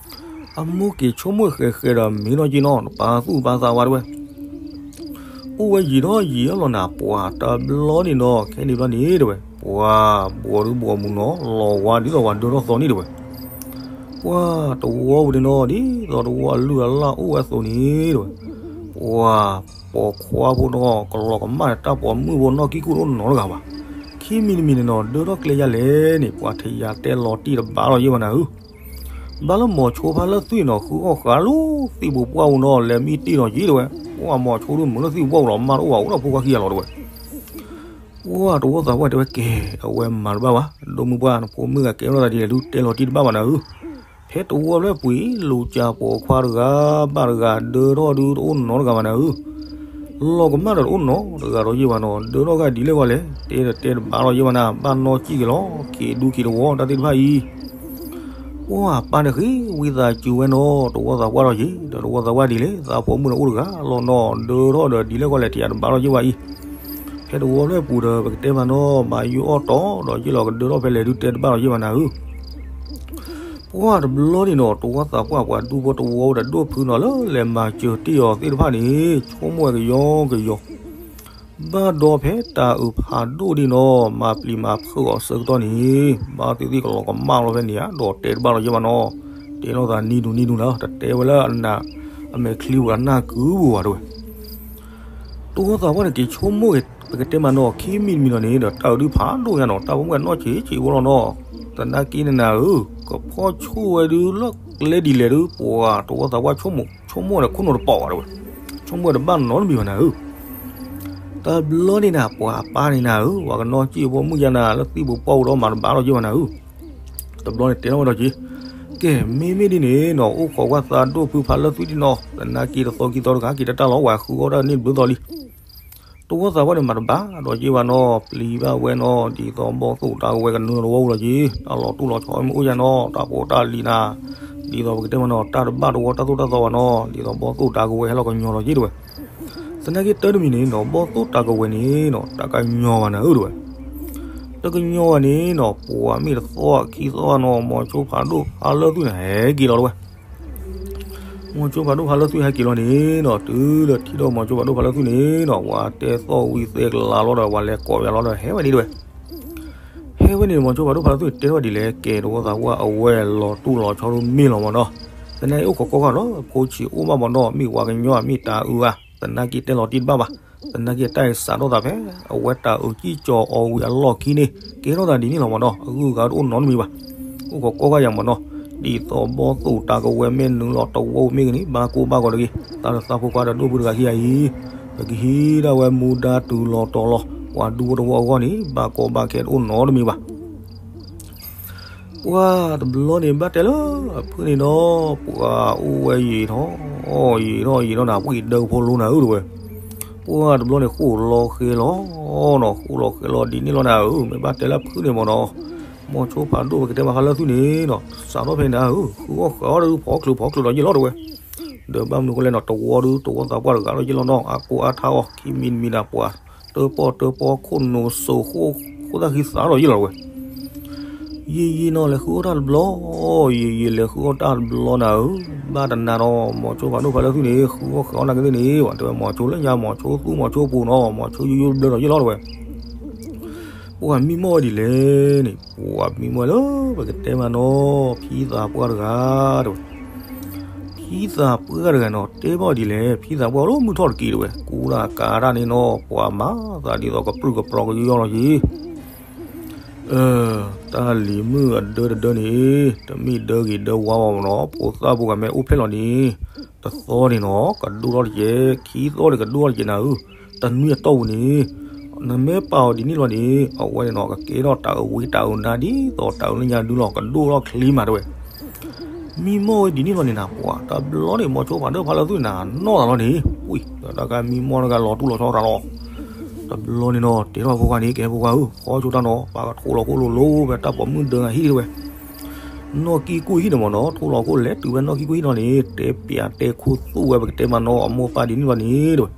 အမိၢ်က့ၤဆိကမိၣ်ဃဲးဃဲးဒီးမ့ၢ်နီၢ်က့နီၤ ပာ်သူၣ်ပာ်သးဝဲတဲဝဲ, အိၣ်ဝဲယံာ်ထီၣ်ယံာ်အလီၢ်နၤ ပှၤတဘျီန့ၣ်နီၤ ခဲန့ၣ်ဘျီန့ၣ်တဲဝဲ, ပှၤဘှီဒုဘှီမုၢ်နီၤ လီၤဝါဒ်သိးပှၤဒၢထီၣ်သီန့ၣ်တဲဝဲ, ပှၤတဝီပူၤန့ၣ်နီၤ ဒ်သိးတဝီအလုၢ်အလၢ်အိၣ်ဝဲအသိးန့ၣ်တဲဝဲ, ပှၤပိာ်ခွါဖိနီၤ ကလီၤကမၣ်ဒီးတၢ်ပိာ်မုၣ်ဖိနီၢ်ကံၢ်ကူၣ်တအိၣ်နီတဂၤဘၣ်. ခံမံၤတမံၤန့ၣ်နီၤ ဒၢထီၣ်ကျဲယါလဲၣ်န့ၣ် ပှၤထံၣ်ယါတဲလီၤတံၢ်တဘၣ်လီၤယဲၢ်ဘၣ်နၤဧၢ ဘၣ်လၢမိၤဆိဖါလၢသွံၣ်နီၤ ဃုအီၣ်ဃးလၢသံၣ်ပူၤပှၢ်ပူၤနီၤ လဲၤမံတံၢ်နီၤက့တဲဝဲ, ပှၤမိၤဆိဒုးမုာ်လၢသံၣ်ပူၤပှၢ်ပူၤလီၤ မါတအိၣ်ဘၣ် အိၣ်ဒီးဖိခွါခံဂၤလီၤတဲဝဲ. ပှၤတဝီသးပှၢ်တဲဝဲ ကဲ အဝဲမၤတဘၣ်ဘၣ် ဒိၣ်မုၢ်ပှၢ် နဖိမုၣ်ဂၤကဲထီၣ်သးဒ်လဲၣ်ဒုး တဲလီၤတံၢ်တဘၣ်ဘၣ်နၤဧၢ. ဖဲတဝီဖျၢၣ်ပှ့ၤ လူၤကၠၤပိာ်ခွါတဂၤဘၣ်တဂၤ ဒၢထီၣ်ဒုးတအိၣ်နီတဂၤဘၣ်နၤဧၢ. လီၤကမၣ်ဒီးတအိၣ်နီတဂၤဒီးယဲၢ်ဘၣ်နီၤ ဒၢထီၣ်ဂၤဒ်လဲၣ်ဂီၢ်လဲၣ် တဲတတဲတဘၣ်လီၤယဲၢ်ဘၣ်နၤ ဘၣ်နီၢ်ကံၢ်က့ၤလီၤ ခံးဒူခံးတဝီတၢ်သ့ၣ်တဖၣ်အံၤ ပှၤပၢ်န့ၣ်ဃ့ဝံသးစူၤဝဲနီၤ တဝီသးပှၢ်ဒီးယဲၢ် ဒီးတဝီသးပှၢ်ဒ်လဲၣ် သးဖိမုၣ်န့ၣ်အိၣ်တဂၤလီၤနီၤ ဒၢထီၣ်ဒီးဒ်လဲၣ်ဂီၢ်လဲၣ် ထံၣ်ယါတဘၣ်လီၤယဲၢ်ဘၣ်အံၤ. ဖဲတဝီဖျၢၣ်ပူၤဒီး ပကတဲမးနီၤ မၤယုၢ်အီၣ်တီဒီးယဲၢ်လီၤ ကဒၢထီၣ်ဖဲလဲၣ်ဒုးတဲတဘၣ်လီၤယဲၢ်ဘၣ်နၤဧၢ. ပှၤတဘျီန့ၣ်နီၤ တဝီသးပှၢ်ပှၤဒူဖိတဝီဒီးဒိၣ်ဖုနီၤ လၢလဲၤမၤစၢၤတ့ၢ်အီၤသ့ၣ်တဖၣ်န့ၣ် ဆိကမိၣ်ဝဲကယီကယီ ဘၣ်ဒီးဖဲတၤအုးဖးဒိၣ်ဒ်နီၤ မၤပျံၤမၤဖုးအီၤအဆၢကတီၢ်န့ၣ် ဘၣ်သ့ၣ်သ့ၣ်ကလီၤကမၣ်လီၤဖဲန့ၣ်ဧါ ဒီးတဲတဘၣ်လီၤယဲၢ်ဘၣ်နီၤ တဲလိာ်သးနံၤဒူနံၤဒူလီၤ တတဲဝဲလၢအနၢ် အမဲာ်ချံပူၤအနၢ်ကုပူၤဘၣ်တဲဝဲ. တဝီသးပှၢ်န့ၣ်က့ၤဆိကမိၣ်ဂ့ၤ ပကတဲမးနီၤ ခံမံၤတမံၤနီၤန့ၣ် ဒီးတၤအုးဒုးဖးဒိၣ်ညါနီၤ တၢ်ပိာ်မုၣ်ဂၤနီၢ်ဆံးဆံးဖိလီၤနီၤ သနာ်က့န့ၣ်နၤဧၢ ကဖီၣ်ဆိၣ်ဝဲဒုးလၢကျဲဒ်လဲၣ်ဒုး ပှၤတဝီသးပှၢ်ဆိကမိၣ် ဆိကမိၣ်ဒီးခိၣ်နူာ်တပိာ်ဘၣ်တဲဝဲ, ဆိကမိၣ်ဒီးတဘၣ်နီတမံၤဘၣ်နၤဧၢ. တဘျီန့ၣ်နၤ ပှၤပၢ်န့ၣ်နၤဧၢ ပှၤကနီၢ်ကံၢ်ဖိမုၣ်ယါနၤ လၢသံၣ်ပူၤပှၢ်ပူၤဒီးမၤတဘၣ်လီၤယဲၢ်ဘၣ်နၤဧၢ. တဘျီန့ၣ်တဲထီၣ်ဝဲဒီးက့ၤ, ကဲ မ့မ့ၢ်ဒ်န့ၣ်နီၤ အိၣ်ခိးကွၢ်သးဒိၣ်ဖုဖးလၢသွံၣ်ဒ်နီၤ သနာ်က့တသီခံသီတဂၤက့ၤတၢ်တၢ်လီၤ ဝဲဃုအီၣ်တၢ်န့ၣ်တဘျုးသီလံ တဝီသးပှၢ်န့ၣ်မၤတဘၣ်ဒီးယဲၢ်ဘၣ်နီၤ ပျံၤဘၣ်ဝဲနီၤ ဒ်သိးဘီၣ်သိၣ်တၢ်ကဝဲၤကနုာ်လီၤတဝီပူၤလီၤက့ၤ တၢ်လီၤတူၢ်လီၤဆီမ့ၢ်အိၣ်ယါနီၤ တၢ်ဖိတၢ်လံၤနၤ ဒ်သိးပကတဲမးနီၤ တၢ်တဘၣ်တဝီတၢ်သိၣ်တၢ်သီဘၣ်နီၤ ဒ်သိးဘီၣ်သိၣ်တၢ်ကဝဲၤဟဲလီၤကညီလီၤက့ၤတဲဝဲ. သနာ်က့တၢ်တမံၤန့ၣ်နီၤ ဘီၣ်သိၣ်တၢ်ကဝဲၤန့ၣ်နီၤ တၢ်ကညီဘၣ်နၤဧၢတဲဝဲ. တကညီဘၣ်န့ၣ်နီၤ ပှၤမ့ၢ်တသီခံသီနီၤ မိၤဆိဖးဒိၣ်ဖးလၢသွံၣ်န့ၣ် ဟဲက့ၤလီၤတဲဝဲ မိၤဆိဖးဒိၣ်ဖးလၢသွံၣ်ဟဲက့ၤလီၤန့ၣ်နီၤ တုၤလၢထံၣ်ဒီးမိၤဆိဖးဒိၣ်ဖးလၢသွံၣ်န့ၣ်နီၤ ပှၤတဲသီၣ်ဝံၤသဲကလၤလီၤဒီး ပှၤလဲၤကိးပယၤလီၤဒီး ဟဲဝဲန့ၣ်တဲဝဲ. ဟဲဝဲန့ၣ် မိၤဆိဖးဒိၣ်ဖးလၢသွံၣ်န့ၣ် တဲထီၣ်ဒ်လဲၣ် ကဲတဝီသးပှၢ်အဝဲလီၤတူၢ်လီၤဆီဒိၣ်မ့ၢ်လီၤမးနီၤ. သနာ်က့အိၣ်ခိးကွၢ်ဃာ်လီၤ ဖိဆံးအိၣ်ဘၣ်မးနီၤ မ့ၢ်ပှၤကညီဧါ မ့ၢ်တၤအုးဧါ သနာ်က့တဲလီၤတံၢ်တဘၣ်ဘၣ်. သနာ်က့တၢ်အံၤစးထီၣ်သးဖဲ အဝဲတၤအုးကံၣ်ကၠီၤအီၤဝံၤအလီၢ်ခံန့ၣ် ကဲထီၣ်သးဒ်န့ၣ်လီၤမးနီၤ အဂုၤအဂၤတအိၣ်နီတမံၤဘၣ်. အိၣ်ခိးကွၢ်ဃာ်ယၤမးနီၤ ဒ်သိးဘီၣ်သိၣ်တၢ်ကဝဲၤမ့ၢ်နုာ်လီၤတဝီပူၤမ့ၢ်ဂ့ၤန့ၣ် ဘၣ်ကိၢ်ဘၣ်ဂီၤတဂ့ၤ သးဒီးသးဖိခွါဒီးဒိၣ်ဖုတဂၤခံဂၤအံၤ ပကဟံးဒၣ်ဝဲမူဒါတုၤလီၤတီၤလီၤ ပှၤဒူဖိတဝီအဂီၢ်န့ၣ် ဘၣ်ကီဘၣ်ခဲတအိၣ်နီတမံၤဘၣ်. ပှၤတဘျီန့ၣ်ဘၣ်တဲလၢအဖုန့ၣ်နီၤ ပှၤအိၣ်ဝဲယံာ်ထီၣ် ယံာ်ထီၣ်ယံာ်ထီၣ်နၤ ပှၤဒၢဖိလိနၤဧၢတဲဝဲ. ပှၤတဘျီန့ၣ်ဃိၣ်လီၤဃဲၤလီၤနီၤ ဃိၣ်လီၤဃဲၤလီၤဒ်န့ၣ်လီၤနၤဧၢ မ့ၢ်ဘၣ်တဲလၢအဖုန့ၣ်မးနီၤ မိၤဆိဖးဒိၣ်ပကတဲမးဖးလၢသွံၣ်န့ၣ်နီၤ စးထီၣ်ဖဲန့ၣ်ဧၢ ဃုအီၣ်ဃာ်အီၣ်ဒီးဖီချုးဖီချုးဒီးယဲၢ်လီၤတဲဝဲ. ဒီးဘၣ်မနုၤဃိလဲၣ်နီၤ တဝီဒုးတဝီသးပှၢ်တဂၤလီၤယဲၢ်လီၤနီၤ အကိးအါထါအီၤ ခံမံၤတမံၤနၤ ပှၤတၢၣ်ပီၣ်တၢၣ်ပီၣ်ခိၣ်နူာ်စိၤဃိၣ်ဃိၣ်သၣ်ဃံသးဒီးယဲၢ်လီၤတဲဝဲ. ယံာ်ယံာ်နီၤ လဲၤဃုအီၣ်တၢ်တဘျီ, ယံာ်ယံာ်လဲၤဃုအီၣ်တၢ်တဘျီနၤဧၢ, ဘၣ်တနၤဒီး မိၤဆိဖးဒိၣ်ဖးလၢသွံၣ်န့ၣ် ဃုအီၣ်ဃုအီၣ်နာ်က့သ့ၣ်န့ၣ် ပှၤတဲဝဲ မိၤဆိလၢညါ မိၤဆိသူ မိၤဆိပူၤနီၤ မိၤဆိယိယိဘျၢဒီးယဲၢ်လီၤတဲဝဲ. ပှၤမံမီၢ်ဝဲဒ်လဲၣ်န့ၣ် ပှၤမံမီၢ်ဝဲလၢ ပကတဲမးနီၤ ဖံသးပှၢ်တဂၤတဲဝဲ. ဖံသးပှၢ်တဂၤနီၤ တဲဘၣ်ဒ်လဲၣ် ဖံသးပှၢ်လၢမုၢ်ထီၣ်တက့ၢ်တဲဝဲ ကူတၢ်ကၤတၢ်န့ၣ်နီၤ ပှၤမၤသးဒ်သိးကပြုၢ်ကပြီၤကယီလီၤက့ၤ တၢ်လံၤမုၣ်အဒၢတဒၢန့ၣ် တမ့ၢ်ဒၢဂ့ၤဒၢဝါဘၣ်မးနီၤ ဖိသၣ်ဖိဂၤမ့ၢ်အိၣ်ဖျဲၣ်လီၤန့ၣ် တသီန့ၣ်နီၤ ကဒိၣ်ထီၣ်တက့ၢ် ခံသီန့ၣ် ကဒိၣ်ထီၣ်တက့ၢ်နၤဧၢ, တနွံအတီၢ်ပူၤန့ၣ် နမ့ၢ်ပာ်အီၤဒ်န့ၣ်လီၤန့ၣ် အဝဲန့ၣ်နီၤ ကကဲထီၣ်တၤအုးဝံတၤအုးနါဒ်သိးတၤအုးလၢညါဒုလီၤ ကဒိၣ်ထီၣ်ချ့မးတဲဝဲ. မံမီၢ်ဝဲဒ်န့ၣ်လီၤန့ၣ်နၤ ပှၤတဘျီန့ၣ် မိၤဆိဖးဒိၣ်ဖးလၢသွံၣ်နၤ နီၢ်သးလီၤန့ၣ် ဝံၤ တၢ်ကမံမီၢ်တဂၤလီၤတူၢ်လီၤဆီတၢ်လီၤ. တဘျီန့ၣ်နီၤ တဲထီၣ်ဖိခွါန့ၣ် ကဲဖိခွါဧၢ ဖီဆိတၢ်နီၤ ပှၤကထိးလီၤခိၣ်လိၤလိၤဖဲတၢ်ပိာ်မုၣ်ဒၢအဟံၣ်တဲဝဲ. နီၢ်ကံၢ်ကူၣ်ဟံၣ်န့ၣ်မးနီၤ ထိးလီၤခိၣ်လဲၤတုၤဖဲနီၢ်ကံၢ်ကူၣ်ဟံၣ်နီၤန့ၣ် တဲပျးတဲခူသူၣ်ဝဲ ပကတဲမးနီၤ အမိၢ်ပၢ်ဒ်န့ၣ်လီၤန့ၣ်တဲဝဲ.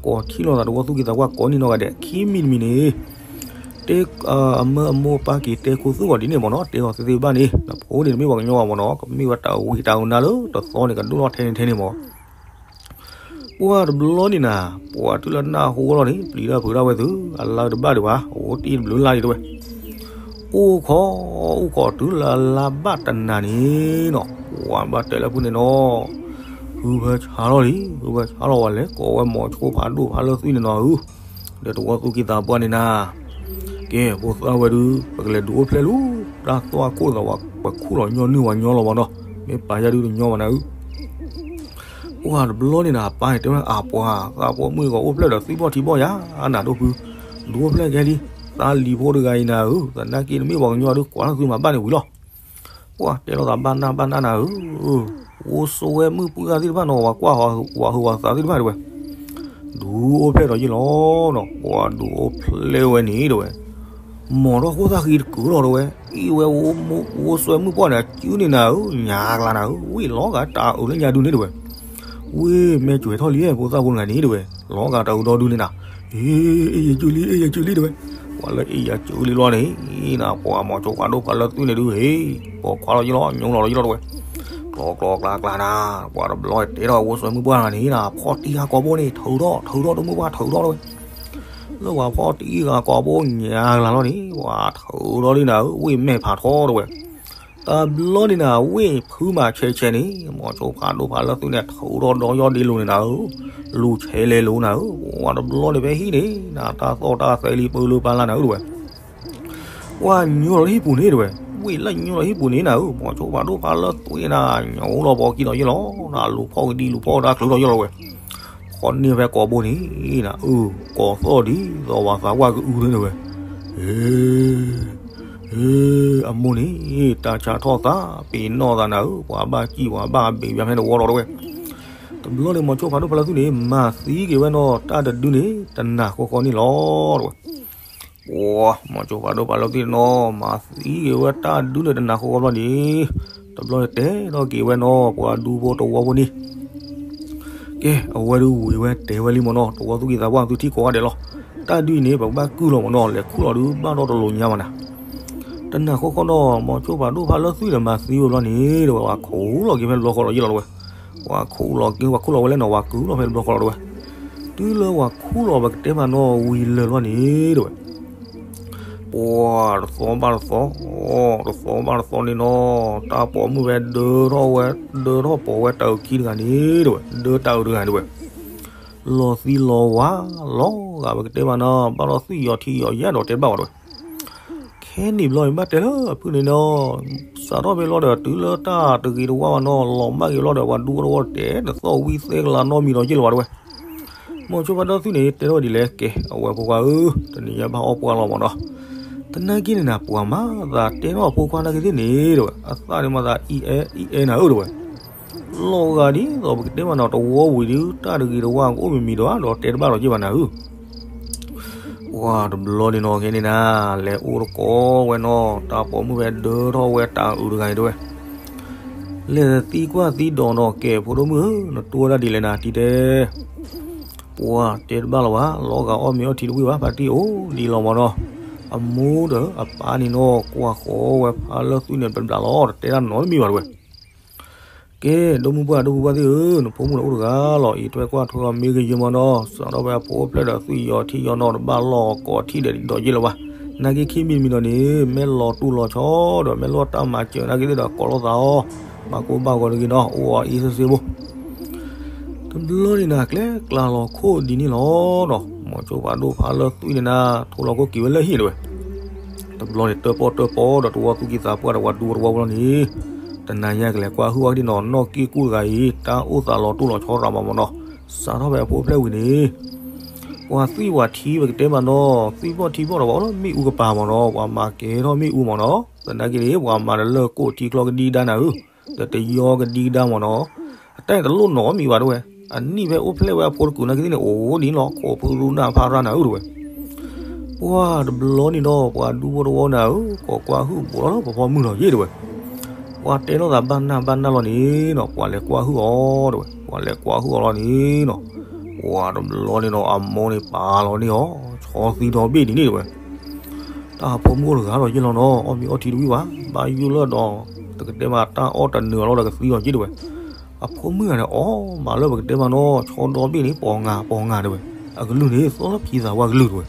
ကိးထံၣ်လိာ်သးတဝီသူၣ်က့သးပှၢ်ကိးန့ၢ်နီၢ်ဂၤဒဲး ခံမံၤတမံၤန့ၣ် တဲ, အမၢအမိၢ်ပၢ်က့ၤတဲခိၣ်သူၣ်ဂီၤဒ်န့ၣ်မ့ၢ်နီၤ, တဲအီၤသ့သ့ဘၣ်န့ၣ် နဖိန့ၣ်တမ့ၢ်ပှၤကညီဘၣ်မ့ၢ်နီၤ, ကမ့ၢ်ဝဲတၢ်ဝံတၢ်အုးနၤလၢတသီန့ၣ် ကဒိၣ်ထီၣ်ထဲန့ၣ်ထဲန့ၣ်မ့ၢ် ပှၢ်တဘျီန့ၣ်နၤ, ပှၤတုၤလၢနၢ်ဟူလီၤန့ၣ် ပျံၤတၢ်ဖုးတၢ်ဝဲသု, အလါတဘၣ်ဒံးဘၣ်, အိၣ်တ့ၢ်တဘျုးလါဒံးတဝဲ, အိၣ်ခိး, အိၣ်ခိးတုၤလၢအလါဘၣ်တနၤန့ၣ်နီၤ, ပှၤဘၣ်တဲလၢဖုန့ၣ်နီၤ, ဟုဖၢဆါလီၤလံ, ဟုဖၢဆါလီၤဝဲလဲၤကိးဝဲမိၤဆိဖးဒိၣ်ဖးလၢသွံၣ်န့ၣ်နီၤဧၢ, ဒီးတဝီသူၣ်ကံၢ်သးပှၢ်န့ၣ်နၤ ကဲ ဖိသၣ်ဝဲဒုး ပကလဲၤဒုးအိၣ်ဖျဲၣ်လံ, တၢ်သွၣ်ခိၣ်သးဝဲ ပခူၣ်လီၤညီနုၢ်ဝဲညီလီၤမ့ၢ်နီၤ, မ့ၢ်ပာ်ယၤဒုးတညီဘၣ်နၤဧၢ, ပှၢ်တဘျီန့ၣ်နၤ အပၢ်န့ၣ်တဲဝဲ အပှၤ သးပိာ်မုၣ်ဂီၤအိၣ်ဖျဲၣ်ဒီးသွံၣ်ဘီၣ်ထံဘီၣ်ယၤ, အနၢ်ဒိၣ်ဖု, ဒုးအိၣ်ဖျဲၣ်ကဲလံ, သးလံၤဖိတဂၤအံၤနၤဧၢ, သနာ်က့နမ့ၢ်ပှၤကညီဒုးကွၢ်လၢသုမၤဘၣ်န့ၣ်ဝံၤလီၤ ပှၢ်တဲလိာ်သးဘၣ်နၢ်ဘၣ်နၢ်နၤဧၢ, အိၣ်ဆိဝဲမုၣ်ပှၢ်ဂၤသ့ၣ်တဖၣ်နီၤ ဝၤကွၢ်ဝၤဟုးဝၤသးသ့ၣ်တဖၣ်တဲဝဲ, ဒုးအိၣ်ဖျဲၣ်ဒီးယ့ၢ်လီၤနီၤ, ပှၤဒုးအိၣ်ဖျဲၣ်ဝဲန့ၣ်တဲဝဲ, မီၤထီၣ်ဃိသၣ်ဃံတကုာ်လီၤတဲဝဲ, အံၤဝဲ အိၣ်ဆိဝဲမုၣ်ပှၢ်န့ၣ် အစုန့ၣ်နၤဧၢ, ညါကျါနၤဧၢ, ဝံၣ်လီၤဂာ်တၢ်အုးလၢညါဒုန့ၣ်တဲဝဲ ဝ့ၢ်မဲာ်ကွဲးထီၣ်လံ ဖိသၣ်ဖိတဂၤန့ၣ်တဲဝဲ, လီၤဂာ်တၢ်အုးဒီဒုန့ၣ်နၤ, အ့ အ့ၣ်ယစုလံ အ့ၣ်ယစုလံတဲဝဲ, ပှၤလၢအ့ၣ်ယစုလံလီၤန့ၣ်, နၤပှၤမိၤဆိဖးဒိၣ်ဖးလၢသွံၣ်န့ၣ်ဒုးဟ့ၣ်, ပိာ်ခွါလီၤယ့ၢ်လီၤ ညိလီၤယ့ၢ်လီၤတဲဝဲ, ကျီကျီကျါကျါနၤ, ပှၤတဘျီတဲထီၣ်အိၣ်ဆိမုၣ်ပှၢ်န့ၣ်နၤ ဖီၣ်တံၢ်ဃာ်ကိာ်ဘိန့ၣ် ထုးထီၣ် ထုးထီၣ်တမုၣ်ပှၢ်ထုးထီၣ်တဲဝဲ, လၢပှၤဖီၣ်တံၢ်ဃာ်ကိာ်ဘိညါကျါလီၤန့ၣ် ပှၤထုးထီၣ်လံနၤဧၢ, ဝ့ၢ်မဲာ်ဖးထီတဲဝဲ တဘျီန့ၣ်နၤ ဝ့ၢ်ဖုမၤဆဲးဆဲးန့ၣ် မိၤဆိဖးဒိၣ်ဖးလၢသွံၣ်န့ၣ် ထုးထီၣ်ဒီးယီၢ်ဒ့လိၤန့ၣ်နၤဧၢ, လူၤဆဲးလဲၤလိၤနၤဧၢ, ပှၤတဘျီန့ၣ်ဖဲဟံၣ်န့ၣ် နၤတၢ်သီၣ်တၢ်သဲလံပၢလၢပၢ်လၢနၤဧၢတဲဝဲ, ပှၤညိလီၤဟံၣ်ပူၤန့ၣ်တဲဝဲ, ဝ့ၢ်လၢညိလီၤဟံၣ်ပူၤန့ၣ်နၤဧၢ, မိၤဆိဖးဒိၣ်ဖးလၢသွံၣ်န့ၣ်နၤ ညိလီၤပိာ်ခံဒီးယ့ၢ်လီၤ, နၤလူၤဖီၣ်ကဒံလူၤဖီၣ်တၢ်ချုးဒီးယ့ၢ်လီၤတဲဝဲ ခီန့ၢ်ဖဲကိာ်ဘိန့ၣ်နၤဧၢ, ကိာ်သီၣ်ဒ်သိးပှၤသးပှၢ်ကအုတဲဝဲ, အ့ အ့ အမိၢ်န့ၣ် တၢ်ဆါထီၣ်သး ပ့ၤနီၣ်သးနၤဧၢ, ပှၤဘၣ်စံၣ်ပှၤဘၣ်ဘ့ၣ်ဘၣ်ဖဲန့ၣ်ဝီလီၤတဲဝဲ, တဘျီန့ၣ်မိၤဆိဖးဒိၣ်ဖးလၢသွံၣ်န့ၣ် မၤသံက့ၤဝဲနီၤ တၢ်တဒုန့ၣ် တနၤဃီဃီန့ၣ်လီၤတဲဝဲ ပှၤမိၤဆိဖးဒိၣ်ဖးလၢသွံၣ်န့ၣ်နီၤ မၤသံက့ၤဝဲတၢ်ဒုန့ၣ်တနၤဃီဃီဘျီန့ၣ်, တဘျီန့ၣ်တဲထီၣ်က့ၤဝဲနီၤ ပှၤဒူဖိတဝီဖိန့ၣ် ကဲ အဝဲဒုးဝံၤဝဲတဲဝဲလံမ့ၢ်နီၤ တဝီသူၣ်ကံၢ်သးပှၢ်သုထံၣ်ကိးဂၤဒဲးလီၤ, တၢ်ဒုအံၤန့ၣ် ပကဘၣ်ကုၢ်လီၤမ့ၢ်နီၤ လဲၤခူၣ်လီၤဒုးဘၣ်ဒီးတလိၤညါဘၣ်နၤ တနၤဃီဃီနီၤ မိၤဆိဖးဒိၣ်ဖးလၢသွံၣ်န့ၣ် မၤသံဝဲဘျီန့ၣ် တဲဝဲ ပှၤခူၣ်လီၤက့ၤဖဲတဘျီဃီလီၤယ့ၢ်လီၤတဲဝဲ, ပှၤခူၣ်လီၤက့ၤ ပှၤခူၣ်လီၤဝဲလဲၣ်နီၤ ပှၤကုၢ်လီၤဖဲတဘျီဃီလီၤတဲဝဲ, တုၤလၢပှၤခူၣ်လီၤပကတဲမးနီၤ ဝံၤလၢာ်လီၤန့ၣ်တဲဝဲ ပှၤတသီဘၣ်တသီ, တသီဘၣ်တသီန့ၣ်နီၤ, တၢ်ပိာ်မုၣ်ဖဲဒၢထီၣ်ဝဲ, ဒၢထီၣ်ပိာ်ဝဲတၢ်အုးခံတဂၤန့ၣ်တဲဝဲ, ဒၢတၢ်အုးတဂၤန့ၣ်တဲဝဲ, လီၤသံလီၤဝါ, လီၤဂာ်ပကတဲမးနီၤ, ဘၣ်ဒီးသွံၣ်ယီၤထံယီၤယါဒီးတဲဘၣ်ဝဲတဲဝဲ, ခဲန့ၣ်ဘျီန့ၣ်ဘၣ်တဲလၢအဖုန့ၣ်နီၤ, စးထီၣ်ဖဲလီၤဒီးတုၤလၢတၢ်တဂ့ၤတဝါဘၣ်နီၤ, လီၤမၢ်က့ၤလီၤဒီး ပှၤဒူဖိတဝီတဲတသီၣ်ဝံၣ်သဲကလၤနီတမံၤဒီးယ့ၢ်လီၤဘၣ်တဲဝဲ မိၤဆိဖးဒိၣ်သွံၣ်န့ၣ် တဲထီၣ်ဝဲဒ်လဲၣ်, ကဲ အဝဲဖိခွါဧၢ, တနံၤညါဘၣ်အီၣ်ပှၢ်လီၤမ့ၢ်နီၤ, သနာ်က့န့ၣ်နၤ ပှၤမၤသးတဲထီၣ်အဖိခွါနာ်က့သ့ၣ်န့ၣ်တဲဝဲ, အသၣ်န့ၣ်မၤသးအံၤအဲအံၤအဲနၤဧၢတဲဝဲ, လီၤဂာ်ဒ်သိးပကတဲမးနီၤ, တဝီဝံၤဒုး တၢ်တဂ့ၤတဝါကအိၣ်မံၤမံၤဒီး ဒီးတဲတဘၣ်လီၤက့ၤဘၣ်နၤဧၢ ပှၤတဘျီန့ၣ်နီၤ ခဲန့ၣ်နၤ, လဲၤအိၣ်တကိးဝဲနီၤ, တၢ်ပိာ်မုၣ်ဖဲဒၢထီၣ်ဝဲတၢ်အုးတဂၤန့ၣ်တဲဝဲ, လဲၤသံကွၢ်သံဒိးနီၤ, ကဲ ဖိဒိၣ်မုၣ်ဧၢ, နတိၢ်ဝဲဒၣ်ဒ်လဲၣ်နၤ တံၤတဲ, ပှၤတဲတဘၣ်လီၤဘၣ်, လီၤဂာ်အီၣ်မ့ၤအီထံတဝံၣ်ဘၣ်, ဖါတံၢ်အိၣ်ဒံးလီၤမ့ၢ်နီၤ, အမိၢ်ဒီးအပၢ်န့ၣ်နီၤ ကွၢ်ဃီဝဲဖးလၢသွံၣ်န့ၣ် ဘျးဘျးလီၤ, တတဲတၢ်နီတမံၤဘၣ်တဲဝဲ ကဲ ဒိၣ်မုၢ်ပှၢ် ဒိၣ်မုၢ်ပှၢ်သ့ၣ်ဧၢ, နဖိမုၣ်ဒီးအိၣ်တဂၤလီၤ, အံးထွဲကွၢ်ထွဲအီၤမ့ၢ်ဂ့ၤယံာ်မ့ၢ်နီၤ, စးထီၣ်ဖဲအဖိအိၣ်ဖျဲၣ်ဒီးသွံၣ်ယီၤထံယီၤနီၤ တဘၣ်လီၢ်ကီးထံၣ်ဒီးဒိးယ့ၢ်လီၤဘၣ်, နာ်က့ခံမံၤတမံၤဒီးန့ၣ် မ့ၢ်လီၤတူၢ်လီၤဆီဒီး မ့ၢ်လီၢ်တၢ်မၤစၢၤနာ်က့သ့ၣ်ဒီး ကိးလိာ်သးအီၤ, မၤကိၢ်ဘၣ်ဂီၤတဂ့ၤနီၤ, အိၣ်အီၤအံၤစ့စ့ဘိ တဘျီန့ၣ်နၤ ကျဲကျါလီၤခိၣ်ဒ်န့ၣ်လီၤနီၤ, မိၤဆိဖးဒိၣ်ဖးလၢသွံၣ်န့ၣ်နၤ ထိလီၤခိၣ်က့ၤဝဲလၢဟံၣ်တဲဝဲ တဘျီန့ၣ် တၢၣ်ပီၣ်တၢၣ်ပီဒီးတဝီသူၣ်ကံၢ်သးပှၢ်ဒီးပှၤဒူဖိတဝီဖိလီၤန့ၣ်, တနၤညါကလဲၤကွၢ်ဟုၣ်အီၤဒ်နီၤ, နီၢ်က့ၢ်ကူၣ်တဂၤအံၤ တၢ်အိၣ်သးလီၤတူၢ်လီၤဆီရၤမးမ့ၢ်နီၤ, စးထီၣ်ဖဲအဖိအိၣ်ဖျဲၣ်ဝံၤန့ၣ်, ပှၤသွံၣ်ပှၤထံပကတဲမးနီၤ, သွံၣ်ဘီၣ်ထံဘီၣ်ဒီး ပှၤအိၣ်ဒီးမ့ၣ်အူကပၤမ့ၢ်နီၤ, ပှၤမၤကဲထီၣ်မ့ၣ်အူမ့ၢ်နီၤ, သနာ်က့န့ၣ် ပှၤမၤတလၢကိၣ်ထံချီကဒံကဒါနၤဧၢ, ဒီးတယီကဒံကဒါမ့ၢ်နီၤ, အတၢ်န့ၣ်တလိၣ်နီတမံၤဘၣ်တဲဝဲ, အနံၣ်ဖဲအိၣ်ဖျဲၣ်ဝဲအဖိတကုာ်နာ်က့သ့ၣ်န့ၣ် အိၣ်ဒ်န့ၣ်လီၤ, ခိးဖုရူနၢ်ဖးရၣ်နၤဧၢတဲဝဲ ပှၤတဘျီန့ၣ်ဒီး ပှၤဒူဖိတဝီနၤဧၢ, ကိးကွၢ်ဟုၣ်ဘိးလီၤလၢပဖီမုၢ်လီၤယ့ၢ်တဲဝဲ, ပှၤတဲလိာ်သးဘၣ်နၢ်ဘၣ်နၢ်လီၤန့ၣ်နီၤ, ပှၤလဲၤကွၢ်ဟုၣ်အီၤတဲဝဲ, ပှၤလဲၤကွၢ်ဟုၣ်အီၤလီၤန့ၣ်နီၤ, ပှၤတဘျီန့ၣ်ဒီး အမိၢ်န့ၣ်ပာ်လီၤန့ၢ်အီၤ, ဆီသံဒီဘ့ၣ်ဒ်န့ၣ်တဲဝဲ အဖိမုၣ်အိၣ်တဂၤလီၤယ့ၢ်လီၤနီၤ, အီၣ်မ့ၤအီထံတဝံၣ်ဘၣ်, ဘၣ်ယိၣ်လၢဒီး တကတဲမးတၢ်အီၣ်တနၢၤလီၤဒီးကသံလီၤယ့ၢ်တဝဲ. အဖိမုၣ်ဂၤန့ၣ် အီၣ်မးလၢပကတဲမးနီၤ ဆီဒီဘ့ၣ်န့ၣ် ပိာ်ငါပိာ်ငါတဝဲ. အကလုၢ်န့ၣ် သီလၢဖံသးပှၢ်ကလုၢ်တဝဲ.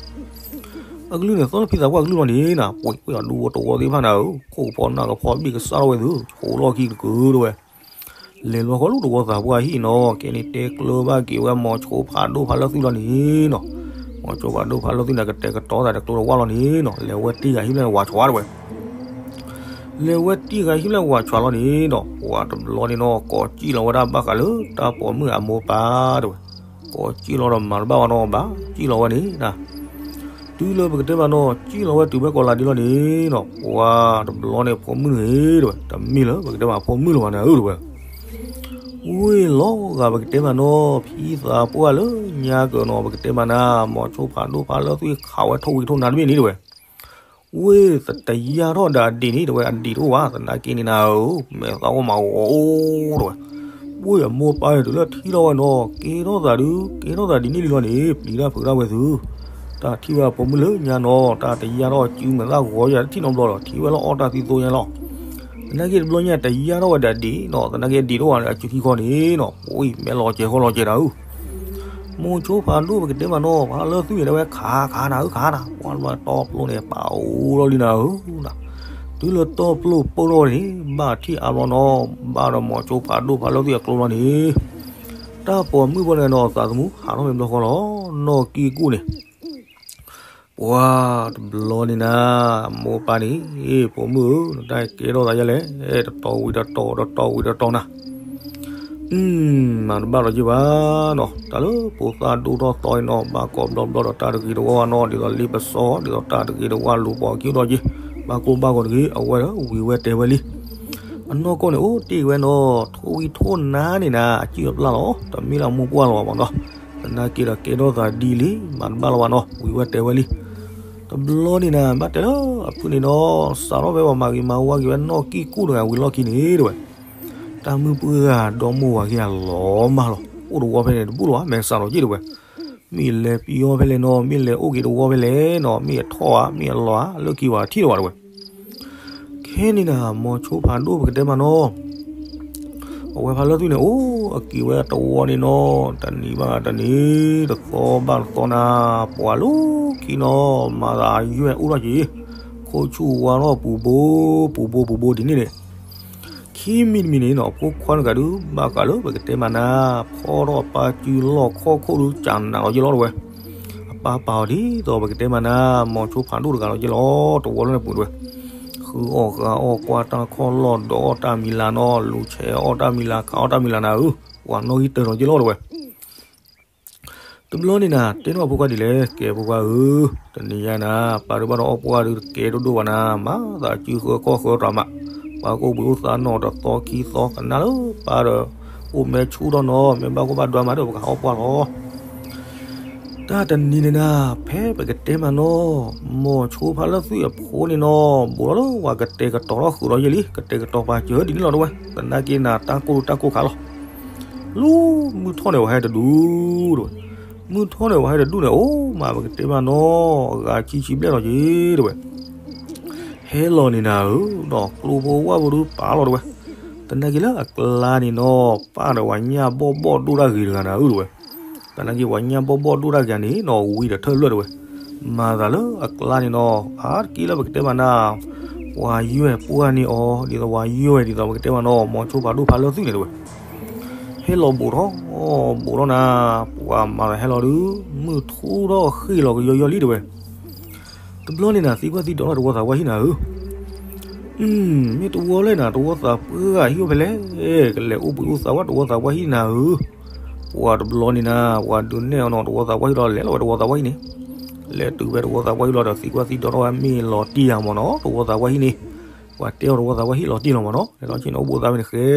အကလုၢ်န့ၣ် သီလၢဖံသးပှၢ်ကလုၢ်လီၤန့ၣ်နီၤ, ပှ့ၤပှ့ၤအဒူဖိတဝီသ့ၣ်တဖၣ်နၤဧၢ, ခိၣ်ကဖီနၢ်ကဖီဘ့ၣ်ကစၢ်ထီၣ်ဝဲသု, ဆိးလီၢ်ခံကကုာ်တဝဲ. လဲၤလီၤဃီလၢတဝီသးပှၢ်ဟံၣ်နီၤ, ခဲန့ၣ်တဲကျၢၤဘၣ်က့ၤဝဲမိၤဆိဖးဒိၣ်ဖးလၢသုလီၤန့ၣ်နီၤ. မိၤဆိဖးဒိၣ်ဖးလၢသုန့ၣ် ကတဲာ်ကတီၤသးတကျိၤတဝၢ်လီၤန့ၣ်နီၤ, လဲၤဝဲတံၢ်ဂၤဟံၣ်ဖျဲၣ်ဝးဆွးတဝဲ. လဲၤဝဲတံၢ်ဂၤဟံၣ်ဖျဲၣ်ဝးဆွးလီၤန့ၣ်နီၤ, ပှၤတဘျီန့ၣ်နီၤ ကိးစံၣ်လီၤဝဲဒၣ်ဘၣ်ဃးလၢတၢ်ပိာ်မုၣ်အမိၢ်ပၢ်တဝဲ. ကိးစံၣ်လီၤဒီးမၤတဘၣ်ဝဲနီၤ, ဘၣ်စံၣ်လီၤဝဲန့ၣ်နီၤ. တုၤလၢပကတဲမးနီၤ စံၣ်လီၤဝဲတုၤဖဲကိးလးဒ့လီၤန့ၣ်နီၤ, ပှၤတဘျီန့ၣ်ဖိမုၣ်န့ၣ်တဝဲ, တမ့ၢ်လၢပကတဲမးဖိမုၣ်လၢၤဘၣ်နၤဧၢတဝဲ. ဝ့ၢ်လီၤဂာ်ပကတဲမးနီၤ, ဖံသးပှၢ်လၢညါကၢၤနီၤ, ပကတဲမးနၤ, မိၤဆိဖးဒိၣ်ဖးလၢသုခးဝဲထိၣ်ဝံၤထိၣ်နါတဘ့ၣ်န့ၣ်တဝဲ. ဝ့ၢ်တယၢ်ထီၣ်ဒီးအဒံးန့ၣ်တဝဲ, အဒံးတအိၣ်ဘၣ်, သနာ်က့န့ၣ်နၤဧၢ, မဲာ်သၣ်အိၣ်မးဂီၤအိၣ်တဝဲ. ဝ့ၢ်အမိၢ်ပၢ်န့ၣ်တုၤလၢထံၣ်ထီၣ်ဝဲနီၤ, ကဲထီၣ်သးဒုး ကဲထီၣ်သးဒ်န့ၣ်လံလီၤန့ၣ် ပျံၤတၢ်ဖုးတၢ်ဝဲသု. တၢ်ထံၣ်ဝဲအဖိမုၣ်လၢညါနီၤ, တၢ်တယၢ်ထီၣ်စုမဲာ်သၣ်ဂီၤယၤတထံၣ်နီတဘျီဒီး ထံၣ်ဝဲလၢအီၣ်တၢ်သံသိညါလီၤ. သနာ်က့တဘျီညါတယၢ်ထီၣ်ဝဲဒီးအဒံးနီၤ, သနာ်က့ဒံးတအိၣ်ဘၣ်န့ၣ် အစုခံခီန့ၣ်နီၤ, ပှ့ၤမဲာ်လီၤကဲၤဃီလီၤကဲၤနၤဧၢ. မိၤဆိဖးဒိၣ်ပကတဲမးနီၤ, ဖးလၢသုန့ၣ်တဲဝဲခးခးနၤဧၢခးနၤ, ပှၤလီၤတီပျိန့ၣ် ပာ်အိၣ်လီၤလံနၤဧၢ. တုၤလၢတီပျိပၢၢ်ထီၣ်ဝဲန့ၣ် ဘၣ်ထံၣ်အါဘျီနီၤ, ဘၣ်ဒီးမိၤဆိဖးဒိၣ်ဖးလၢသုအကျိလီၤန့ၣ် တၢ်ပိာ်မုၣ်ဖိန့ၣ်နီၤ သးသမူဟးထီၣ်မ့ၢ်ဘျီဃီလီၤ, နီၢ်ကံၢ်ကူၣ်န့ၣ် ပှၤတဘျီန့ၣ်နၤ, မိၢ်ပၢ်န့ၣ်, ဖိမုၣ်ဧၢ, နတၢ်ကဲထီၣ်သးယဲလဲၣ်, တတီၤဝံၤတတီၤ, တတီၤဝံၤတတီၤနၤ. မၤတဘၣ်လီၤယ့ၢ်ဘၣ်နီၤ, တၢ်လၢဖိသၣ်ဒိၣ်ထီၣ်သီအံၤနီၤ, ဘၣ်ကိးဘျီဘျီဒီးတၢ်တဂ့ၤတဝါဝါနီၤ, ဒ်သိးလ့ပစီ, ဒ်သိးတၢ်တဂ့ၤတဝါလိၤပိာ်အခံဒီးက့ၤ, ဘၣ်ကိၢ်ဘၣ်ဂီၤတဂ့ၤ, အဝဲဒီးဝံၤဝဲတဲဝဲလံ. အနီၢ်ကီၢ်န့ၣ်အိၣ်တ့ၢ်ဝဲနီၤ, ထိၣ်ဝံၤထိၣ်နါန့ၣ်နၤ, အစုအပျၢ်လီၤ, တမ့ၢ်လၢအမိၢ်ပှၢ်လီၤဘၣ်မးနီၤ. သနာ်က့ဒီးကဲထီၣ်သးဒ်လံ, မၤတဘၣ်လီၤဘၣ်နီၤ, ဝံၤဝဲတဲဝဲလံ. တဘျီန့ၣ်နၤ, ဘၣ်တဲလၢအဖုန့ၣ်နီၤ, စးထီၣ်ဖဲပှၤမၤဂ့ၤမၤဝါက့ၤဝဲနီၢ်ကံၢ်ကူၣ်တဂၤဝံၤလီၢ်ခံန့ၣ်တဝဲ, တၢ်မုၣ်ပှၢ်ဂၤဒီမိၢ်ဝၤက့ၤအလီၤမၢ်လီၤ, အိၣ်တဝီဖဲန့ၣ်တဘူၣ်လီၤဘၣ်, မဲာ်စးထီၣ်ယ့ၢ်တဝဲ. မ့ၢ်လဲၤပံၤအီၤဖဲလဲၣ်နီၤ, မ့ၢ်လဲၤအိၣ်က့ၤတဝီဖဲလဲၣ်နီၤ, မ့ၢ်အထီၣ်ဧါ, မ့ၢ်အလီၤဧါ, လၢခံပှၤထံၣ်လီၤဘၣ်တဝဲ. ခဲန့ၣ်နၤ, မိၤဆိဖးဒိၣ်ပကတဲမးနီၤ, အဝဲဖးလၢသုန့ၣ် အိၣ်အက့ၤဝဲတဝီန့ၣ်နီၤ, တနံၤဘၣ်တနံၤ, တသီဘၣ်တသီနၤ, ပှၤလၢခံနီၤ, မၤသးယွဲၢ်အိၣ်ထီၣ်က့ၤ, ခိၣ်ဆူၣ်ဝါထီၣ်ပူၤဘိ, ပူၤဘိပူၤဘိဒ်န့ၣ်န့ၣ်. ခံမံၤတမံၤန့ၣ်နီၤ, ဖိခွါတဂၤဒုး ဘၣ်ဃးလၢပကတဲမးနၤ, ဖီထီၣ်ပၢ်စုလီၢ်ခီၣ်ခိၣ်ဒုး ကနးလီၤယ့ၢ်လီၤတဝဲ. အပၢ်ပာ်အီၤဒ်သိးပကတဲမးနၤ, မိၤဆိဖးဒိၣ်တဂၤလီၤယ့ၢ်လီၤ, တဝီလၢန့ၣ်ပူၤတဝဲ. ဃုအီၣ်ဃုအီၣ်ကွၢ်တၢ်ခီၣ်လီၢ်ဒီးအီၣ်တၢ်မံၤလၤနီၤ, လူၤဆဲးအီၣ်တၢ်မံၤလၤ ခးအီၣ်တၢ်မံၤလၤနၤဧၢ, ပှၤနီၣ်ဂံၢ်တၢၤလီၤယ့ၢ်လီၤတဝဲ. တဘျီန့ၣ်နၤ, တဲထီၣ်ဖိခွါဒ်လဲၣ်, ကဲဖိခွါဧၢ, တနံၤညါနၤ, ပၢ်ဒုးဘၣ်ဒီးအီၣ်ပှၢ်ဒုးတကဲဒိၣ်ဒိၣ်ဘၣ်နၤ, မၤသးစုဃၢကီၢ်ဃၢတြၤမး, ပှၤကအိၣ်ဘှံးအိၣ်သါနီၤတသီခံသီကနၣ်လၢပၢ်ဒီး, အိၣ်မဲာ်ဆူၣ်ထီၣ်နီၤ, မ့ၢ်ဘၣ်ကီဘၣ်ဒွါမးဒီး ပကဟးအီၣ်ပှၢ်လီၤ. တၢ်တနံၤန့ၣ်နၤ, ဖဲပကတဲမးနီၤ, မိၤဆိဖးလၢသုအဖိန့ၣ်နီၤ, ဘူးလီၤလၢပှၤကတဲာ်ကတီၤထီၣ်ဃုာ်ဒီးယ့ၢ်လံ, ကတဲာ်ကတီၤပာ်စၢၤဒ်န့ၣ်လီၤတဝဲ, သနာ်က့နၤ တၢ်ကိၢ်ဒုးတၢ်ကိၢ်ခးလီၤ. လၢမုၢ်ထီၣ်န့ၣ် ပှၤဟဲတဒူၣ်, မုၢ်ထီၣ်န့ၣ် ပှၤဟဲတဒူၣ်န့ၣ်, အိၣ်မးပကတဲမးနီၤ, ဂၤဆံဆံဘျဲၣ်လီၤက့ၤတဝဲ. ဟဲလီၤန့ၣ်နၤဧၢ, ဒီးကျိဖိဝၣ်ဖိဒုးပာ်လီၤတဝဲ. သနာ်က့လၢအကျါန့ၣ်နီၤ, ပၢ်ဒီးပှၤညၣ်ဘီၣ်ဘီၣ်ဒိၣ်တၢ်ဂ့ၤတဂၤနၤဧၢတဝဲ. သနာ်က့ပှၤညၣ်ဘီၣ်ဘီၣ်ဒိၣ်တၢ်ဂ့ၤန့ၣ်နီၤ, ဝံၤဒီးထၢၣ်လၢာ်တဝဲ. မၤသးလၢအကျါန့ၣ်နီၤ, အါတက့ၢ်လၢပကတဲမးနၤ, ပှၤယွဲၢ်ပှၢ်န့ၢ်အီၤ, ဒ်သိးပှၤယွဲၢ်ဒ်သိးပကတဲမးနီၤ, မိၤဆိဖးဒိၣ်ဖးလၢသုန့ၣ်တဝဲ. ဟဲလီၤဘူးထီၣ်, ဘူးထီၣ်နၤ, ပှၤမၤသးဟဲလီၤဒုး, မုၢ်ထူၣ်ထီၣ်ဃ့ၢ်လီၤကယီယီလံတဝဲ. တဘျီန့ၣ်နၤ, သံကွၢ်သံဒိးထီၣ်တဝီသးပှၢ်ဟံၣ်နၤဧၢ. မ့ၢ်တဝီလဲၣ်နၤ, တဝီသးပှၢ်ဂၤဟံၣ်အိၣ်ဖဲလဲၣ်, ကလဲၤအိၣ်ဘှံးအိၣ်သါဝဲတဝီသးပှၢ်ဟံၣ်နၤဧၢ. ပှၤတဘျီန့ၣ်နၤ, ပှၤဒုးနဲၣ်အီၤနီၤ, တဝီသးပှၢ်ဟံၣ်လီၤ, လဲၤလီၤဝဲတဝီသးပှၢ်ဟံၣ်န့ၣ်. လဲၤတုၤဖဲတဝီသးပှၢ်ဟံၣ်လီၤဒီး သံကွၢ်သံဒိးထီၣ်ဝဲမ့ၢ်လီၤတံၢ်ယၤမးနီၤ, တဝီသးပှၢ်ဟံၣ်န့ၣ်. ပှၤတဲအီၤတဝီသးပှၢ်ဟံၣ်လီၤတံၢ်လီၤမးနီၤ, လဲၤလီၤဆ့ၣ်နီၤအိၣ်ဘှံးအိၣ်သါဝဲန့ၣ်ဃဲ.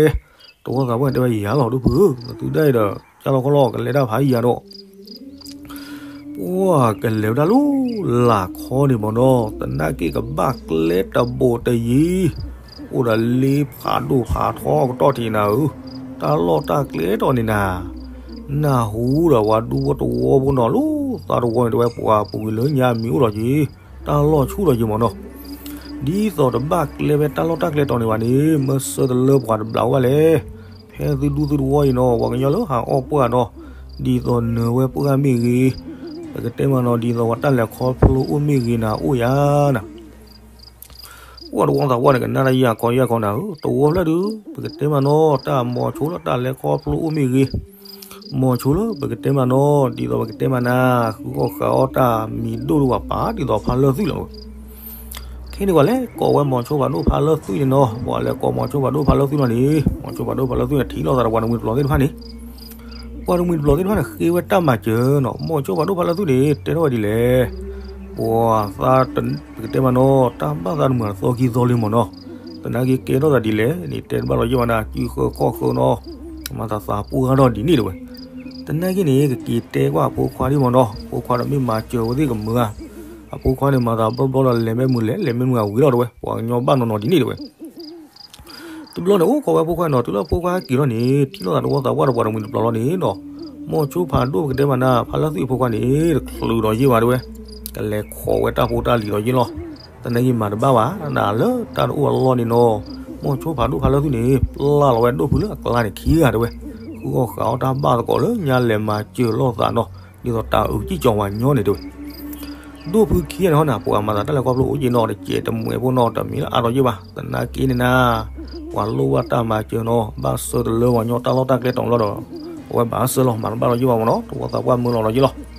တဝီသးပှၢ်န့ၣ်တဲဝဲယၤလီၤဒုးဖု, နသုဒၣ်အံၤဒီး ကၢ်လီၤခီလီၤ ကလဲၤတၢ်ဖးယံၤယၤဒီး ပှၤကလဲၤဝဲဒၣ်လၢလၢ်ခီန့ၣ်မးနီၤ, သနာ်က့ကဘၣ်ကျဲတဘိးတယံၤ, အိၣ်ဒီးလ့ဖးဒိၣ်ဖးထီအကတီၢ်ထံးနၤဧၢ, တၢ်လီၢ်တၢ်ကျဲတီၤန့ၣ်နၤ, နၢ်ဟူဒီးပှၤဒူဖိတဝီဖိနီၤ, လၢသးတဝီန့ၣ်တဲဝဲ ပှၤပူၤကွံာ်လၢညါမံၤအိၣ်လီၤက့ၤ, တၢ်လီၢ်ဆူၣ်ဒီးယံၤမ့ၢ်နီၤ. ဒ်သိးတဘၣ်ကျဲဖဲတၢ်လီၢ်တၢ်ကျဲတီၤန့ၣ်ဘၣ်န့ၣ် မ့ၢ်ဆၢတလၢပှၤတဘျးဝဲဘၣ်လဲၣ်. ဖဲသုဒူသုတဝီအံၤနီၤ ပှၤကညီလၢဟးအီၣ်ပှၢ်နီၤ, ဒ်သိးနၢၤဝဲပှၢ်မ့ၢ်ဂ့ၤ, ပကတဲမးနီၤ ဒ်သိးပှၤတၢ်လဲၤခီဖျိအိၣ်မ့ၢ်ဂ့ၤနၤအိၣ်ယၤနၤ ပှၢ်တဝီသးပှၢ်န့ၣ် ကနၣ်တၢ်ယၤခီယၤခီနၤဧၢ, တဝီဖျၢၣ်ဒုး ပကတဲမးနီၤ တၢ်မိၤဆိလၢတၢ်လဲၤခီဖျိအိၣ်မ့ၢ်ဂ့ၤ, မိၤဆိလၢပကတဲမးနီၤ ဒ်သိးပကတဲမးနၤ ဃုအီၣ်ဃာ်အီၣ်တၢ်မံၤဒိၣ်ဒိၣ်ပှၤပာ်ဒ်သိးဖးလၢသွံၣ်လီၤ. ခဲန့ၣ်ပှၤလဲၤကိးဝဲမိၤဆိဖးဒိၣ်ဖးလၢသွံၣ်န့ၣ်နီၤ, ပှၤလဲၤကိးမိၤဆိဖးဒိၣ်ဖးလၢသွံၣ်လီၤန့ၣ် မိၤဆိဖးဒိၣ်ဖးလၢသွံၣ်န့ၣ် ထံၣ်လိာ်သးဒီးပှၤတမှံၤတပျီၤသ့ၣ်တဖၣ်န့ၣ် ပှၤတမှံၤတပျီၤသ့ၣ်တဖၣ်န့ၣ် ဃ့ဝဲတၢ်မၤစၢၤနီၤ, မိၤဆိဖးဒိၣ်ဖးလၢသွံၣ်န့ၣ် တဲထီၣ်ဝဲဒ်လဲၣ်. ပှၤသး ပကတဲမးနီၤ တၢ်ဘၣ်သးတမုာ်သီခံသီလံမ့ၢ်နီၤ, သနာ်က့ကဲထီၣ်သးဒ်လဲၣ်န့ၣ် တဲတဘၣ်လီၤယဲၢ်ဘၣ်နၤ စုဃၢခီၣ်ဃၢနီၤ, မၤသးသးပှၢ်ဂၤထီၣ်ဒ်န့ၣ်တဝဲ. သနာ်က့န့ၣ် ကက့ၤတဲကွၢ်အဖိခွါဒ်မ့ၢ်နီၤ, အဖိခွါဒီးမ့ၢ်မၤစၢၤဝဲသ့ၣ်ကမုာ်ဧါ, အဖိခွါန့ၣ်မၤသးဘျီဘျီဒီးလဲၤမ့ၢ်မုာ်လဲၤ လဲၤမ့ၢ်မုာ်အဝံၤလီၤတဝဲ, ပှၤကညီဘၣ်နီၢ်နီၢ်ဒ်န့ၣ်တဝဲ တဘျီန့ၣ် အိၣ်ခိးဝဲအဖိခွါနီၤ, တုၤလၢအဖိခွါက့ၤထီၣ်န့ၣ် ထံၣ်လိာ်သးတဝီသးပှၢ်ဒီးပှၤတမှံၤတပျီၤလီၤန့ၣ်နီၤ, မိၤဆိဖးဒိၣ်ပကတဲမးနၤ ဖးလၢသွံၣ်အဖိခွါန့ၣ် တချုးဒီးယ့ၢ်ဘၣ်တဝဲ, ကလဲၤခိးဝဲတၢ်ဖိတၢ်လံၤဒီးယ့ၢ်လီၤ. သနာ်က့မၤတဘၣ်ဘၣ်နၤ လၢတၢ်တအိၣ်အလီၢ်န့ၣ်နီၤ, မိၤဆိဖးဒိၣ်ဖးလၢသွံၣ်န့ၣ် ပျၢ်လီၤဝဲဒိၣ်ဖုလၢအကျါန့ၣ်ခံဂၤတဝဲ, ဃုအီၣ်ဃာ်အီၣ်တၢ်ဘၣ်သကိးလၢညါလဲၤမၤစၢၤလိာ်သးနီၤ, ဒ်သိးတၢ်အုးကံၣ်ကၠီၤဝၤညီန့ၣ်တဝဲ ဒိၣ်ဖုခံဂၤန့ၣ်ဟီနၤ ပှၤမၤသးတၢ်လဲၤခီဖျိအိၣ်က့ၤနီၤ တစဲးတမှဲးဖိနီၤ တမံၤလၢအါထီၣ်ယ့ၢ်ဘၣ်, သနာ်က့န့ၣ်နၤ, ပှၤလိၣ်ဘၣ်တၢ်မၤစၢၤနီၤ ဘၣ်ဆၢတလၢပှၤကညီတၢ်လီၢ်တၢ်ကျဲတီၤလီၤဒီး အဝဲဘၣ်ဆၢလီၤ မၤတဘၣ်လီၤယ့ၢ်ဘၣ်မ့ၢ်နီၤ တဝီသးပှၢ်မၢလီၤလီၤယ့ၢ်လီၤ.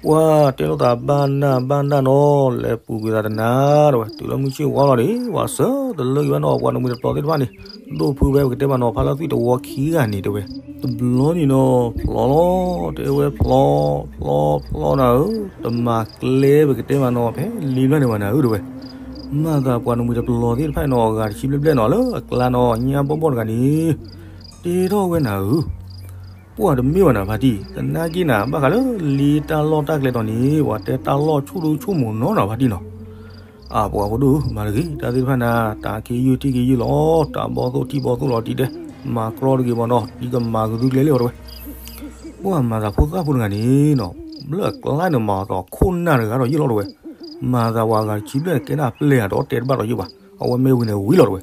ပှၤတဲလိာ်သးဘၣ်နၢ်ဘၣ်နၢ်နီၤ လဲၤပူၤကွံာ်သးတနၤတဝဲ, တုၤလၢမုၢ်ဆ့ၣ်ဝါလီၤန့ၣ် ပှၤဆၢတလၢက့ၤဘၣ်နီၤ ပှၤတမှံၤတပျီၤသ့ၣ်တဖၣ်န့ၣ်, ဒိၣ်ဖုဝဲပကတဲမးနီၤ ဖးလၢသွံၣ်တဝီခံဂၤန့ၣ်တဝဲ, တဘျီန့ၣ်နီၤ ဖျီလီၤ တဲဝဲဖျီ ဖျီဖျီနၤဧၢ, တမၤကျဲပကတဲမးနီၤ ဖဲလံဘျၢၣ်န့ၣ်ဘၣ်နၤဧၢတဝဲ, မၤသးပှၤတမှံၤတပျီၤသ့ၣ်တဖၣ်နီၤ အဂၤတဆံဘျဲၣ်ဘျဲၣ်နီၤ လၢအကျါနီၤ ညါဘီၣ်ဘီၣ်တဂၤန့ၣ် တဲထီၣ်ဝဲနၤဧၢ ပှၤတမ့ၢ်ဘၣ်နၤဖါတံၢ်, သနာ်က့နၤ ဘၣ်ဃးလၢလံတၢ်လီၢ်တၢ်ကျဲတီၤန့ၣ် ပှၤတဲတၢ်လီၢ်ဆူၣ်ဒိၣ်ဆူၣ်မုာ်နီၤနၤဖါတံၢ်နီၤ. အၢ ပှၤဖိဒိၣ်ဧၢ မၤတဂ့ၤ တၢ်သ့ၣ်တဖၣ်နၤ တၢ်ခ့ယုၢ်ထံၣ်ခ့ယုၢ်လီၤ, တၢ်ဘီၣ်သိၣ်ထံၣ်ဘီၣ်သိၣ်လီၤတံၢ်ဒဲး, မၤကြီတဂ့ၤမ့ၢ်နီၤ ဒ်ကမၤကသုကျဲလံအီၤတဝဲ. ပှၤမၤသးဖိသၣ်ဖိတဂၤန့ၣ်နီၤ လၢအကျါန့ၣ် မၤသးခိၣ်နၢ်တဂၤဒီးယ့ၢ်လီၤတဝဲ, မၤသးပှၤအဂၤတဆံဘျဲၣ်န့ၣ် ကဲဒၣ်ပျဲၢ်ဧါဒီးတဲတဘၣ်ဒီးယ့ၢ်ဘၣ်, အဝဲမ့ၢ်ဝံၤန့ၣ်ဝံၤလီၤတဝဲ.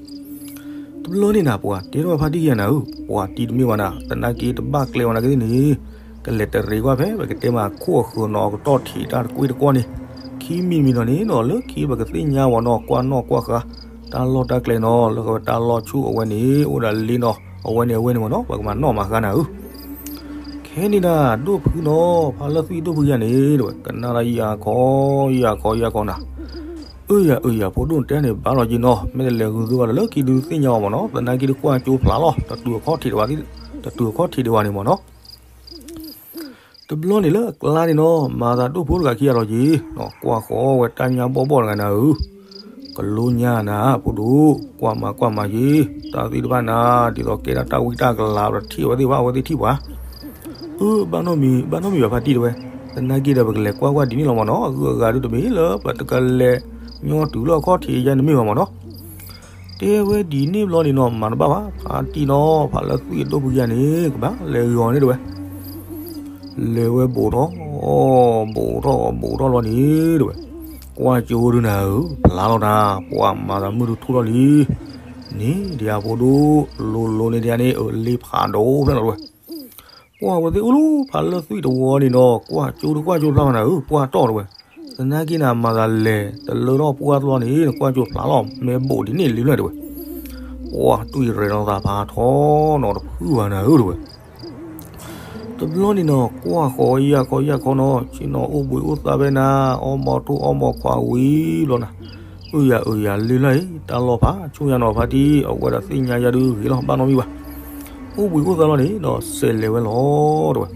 တဘျီန့ၣ်နၤ ပှၤတဲထီၣ်ဖါတံၢ်ခံဂၤနၤဧၢ, ပှၤတံၢ်တမ့ၢ်ဘၣ်နၤ သနာ်က့တဘၣ်ကျဲဝဲနၤကသ့ၣ်န့ၣ်, ကလဲၤတရံးကွၢ်ဖဲ ပကတဲမးခိၣ်အဃၢၤနီၤ အကတီၢ်ထံးတၢ်တကွ့ၢ်တကွီၢ်န့ၣ်, ခံမံၤတမံၤဒီးန့ၣ်နီၤ လၢခံပကသ့ၣ်ညါဝဲနီၤ ကွၢ်နီၣ်ကွၢ်ဃာ် တၢ်လီၢ်တၢ်ကျဲနီၤ လၢဃဝဲတၢ်လီၢ်ဆူၣ်အဝဲန့ၣ် အိၣ်ဒီးလံနီၤ အဝဲန့ၣ်အဝဲန့ၣ်မ့ၢ်နီၤ ပကမၤနီၣ်မၤဃါနၤဧၢ. ခဲန့ၣ်နၤ ဒိၣ်ဖုနီၤ ဖးလၢသွံၣ်ဒိၣ်ဖုခံဂၤန့ၣ် တဝဲ ကနၣ်လၢယၤခီ ယၤခီ ယၤခီနၤ အၢယၤ အၢယၤ ဖိဒိၣ်တဲန့ၣ် ဘၣ်လီၤက့ၤနီၤ မ့ၢ်တလဲၤဂုာ်သ့ဝဲဒီးလၢခံဒုးသ့ၣ်ညါအီၤမ့ၢ်နီၤ သနာ်က့ဒုးကွၢ်ကၠိဖျါလီၤ တတုၤအခီၣ်ထံးဒံးဝဲ တတုၤအခီၣ်ထံးဒံးဝဲန့ၣ်မ့ၢ်နီၤ. တဘျီန့ၣ်လၢအကျါန့ၣ်နီၤ မၤသးဒိၣ်ဖိတဂၤခံဂၤလီၤက့ၤ ကွၢ်ဃီဝဲတၢ်ညါဘီၣ်ဘီၣ်တဂၤနၤဧၢ ကလိညါနၤ ဖိဒိၣ် ကွၢ်မၤကွၢ်မၤက့ၤ တၢ်သ့ၣ်တဖၣ်နၤ ဒ်သိးကဲဒၣ်တၢ်ဝံတၢ်ကလၤ ပတထံၣ်အဝဲသ့ၣ်ဘၣ် အဝဲသ့ၣ်ထံၣ်ပှၤ အၢ ဘၣ်နီတမံၤ ဘၣ်နီတမံၤဘၣ်ဖါတံၢ်တဝဲ, သနာ်က့ဒီးပကလဲၤကွၢ်ကွၢ်ဒ်န့ၣ်လီၤမ့ၢ်နီၤ အဂုၤအဂၤဒုးတမ့ၢ်လၢပတကလဲၤညီတုၤလၢအခီၣ်ထံးယါန့ၣ်မ့ၢ်ဘၣ်မ့ၢ်နီၤ. တဲဝဲဒ်န့ၣ်ဘျီန့ၣ်နီၤ မၤတဘၣ်ဘၣ် ဖါတံၢ်နီၤ ဖးလၢသွံၣ်အဒိၣ်ဖုယါန့ၣ် ကဘၣ်လဲၤဂ့ၤအီၤန့ၣ်တဝဲ လဲၤဝဲဘိးထီၣ် ဘိးထီၣ် ဘိးထီၣ်လီၤန့ၣ်တဝဲ, ကွၢ်ကၠိဒုးနၤဧၢ ဖျါလီၤနၤ ပှၤမၤသးမုၢ်ဒုးထူၣ်ထီၣ်လံ န့ၣ်ဒံးအဖိဒိၣ် လိၤလိၤန့ၣ်ဒံးန့ၣ် အလ့ဖးဒိၣ်ဖျၢၣ်လီၤတဝဲ ပှၤဝဲသ့ၣ်အိၣ်လၢဖးလၢသွံၣ်တဝီန့ၣ်နီၤ ကွၢ်ကၠိဒုးကွၢ်ကၠိဖျါလီၤနၤဧၢ ပှၢ်တီၢ်တဝဲ, သနာ်က့နၤမၤသးလဲၤ တလၢထီၣ်ပှၢ်တဘျီန့ၣ် နကွၢ်ကၠိဖျါလီၤ မဲဘိးဒ်န့ၣ်လံဖျၢၣ်တဝဲ, ပှၤတွံၢ်ရဲၣ်လီၤသးဖးထီနီၤ တဖုဘၣ်နၤဧၢတဝဲ တဘျီန့ၣ်နီၤ ကွၢ်ဃီၤယၢ်ခီယၢ်ခီနီၤ ဆ့ၣ်နီၤအိၣ်ဘှံးအိၣ်သါဖဲနၤ အီမိာ်ထိၣ်အီမိာ်ခွါဝံၤဘျီနၤ, အၢယၤအၢယၤလ့လၢအံၤ တၢ်လီၢ်ဖးဆူၣ်ညါနီၤဖါတံၢ် အဝဲဒၣ်သ့ၣ်ညါယၤဒုးဂ့ၤလီၤ ဘၣ်နီတမံၤဘၣ်, အိၣ်ဘှံးအိၣ်သါလီၤန့ၣ်နီၤ စဲးလဲၤဝဲလီၤတဝဲ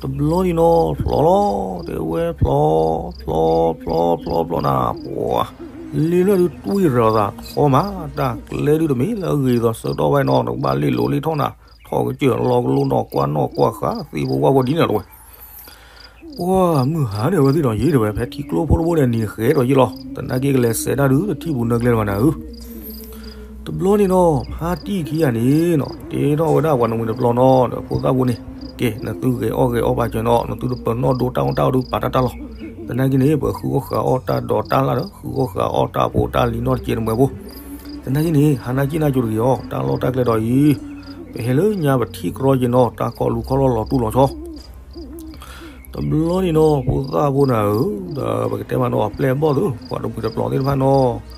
တဘျီန့ၣ်နီၤ ဖျီလီၤ တဲဝဲဖျီ ဖျီ ဖျီ ဖျီ ဖျီနၤ ပှၤ လ့လၢဒုးတွံၢ်ရၤသးထီမး တၢ်ကျဲဒုးတမ့ၢ်လၢအဂ့ၤသိးဆၢကတီၢ်ဝဲနီၤ နကဘၣ်လ့ၣ်လိၤလ့ၣ်ထီၣ်နၤ ထီၣ်ကစၢၢ်လီၤကလိနီၤ ကွၢ်နီၣ်ကွၢ်ဃာ် သ့ၣ်ဖိဝၣ်ဖိဒ်န့ၣ်တဝဲ ပှၤမုၢ်ဟါန့ၣ် အဝဲသ့ၣ်ဒီးယံၤတဝဲ ဖဲထံကျိဖိတဘိန့ၣ် နံၤဃဲးဒီးယံၤလီၤ သနာ်က့ကလဲၤစဲးတၢ်ဒုး တထံၣ်ပူၤနၢကျဲတဝဲနၤဧၢ တဘျီန့ၣ်နီၤ ဖါတံၢ်ခံဂၤန့ၣ်နီၤ တဲထီၣ်ဝဲဒၣ်ပှၤနဝံၤတဘျီနီၤ ဒီးဖိသၣ်ဖိန့ၣ် ကဲ နသုဂဲၤအီၣ်ဂဲၤအီၣ်ပာ်စၢၤနီၤ နသုတပၢၤနီၣ်ဒိတၢ်အီၣ်တၢ်အီဒုးပာ်တၢ်တၢ်လီၤ သနာ်က့န့ၣ် ပဃုအီၣ်ဃုအီၣ်တၢ်ဒိးတၢ်လၣ်ဒီး ဃုအီၣ်ဃုအီၣ်တၢ်ဖိတၢ်လံၤနီၢ်တကဲးတမှဲးဖိ, သနာ်က့န့ၣ် ဟါနၢ်ကံၣ်နၢ်ကၠိၤတဂ့ၤအီၤ တၢ်လီၢ်တၢ်ကျဲဒီးအံၤ, ပဟဲလၢညါပထံၣ်ကြီက့ၤနီၤ တၢ်ခီၣ်လူၤခီၣ်လီၢ်လီၤတူၢ်လီၤဆီ တဘျီန့ၣ်နီၤ ဖိသၣ်ဖိနၤဧၢ, ဒီးပကတဲမးနီၤ အပျဲၢ်အဘီၣ်သု ပှၤတပှံၤတပျီၤသ့ၣ်တဖၣ်နီၤ,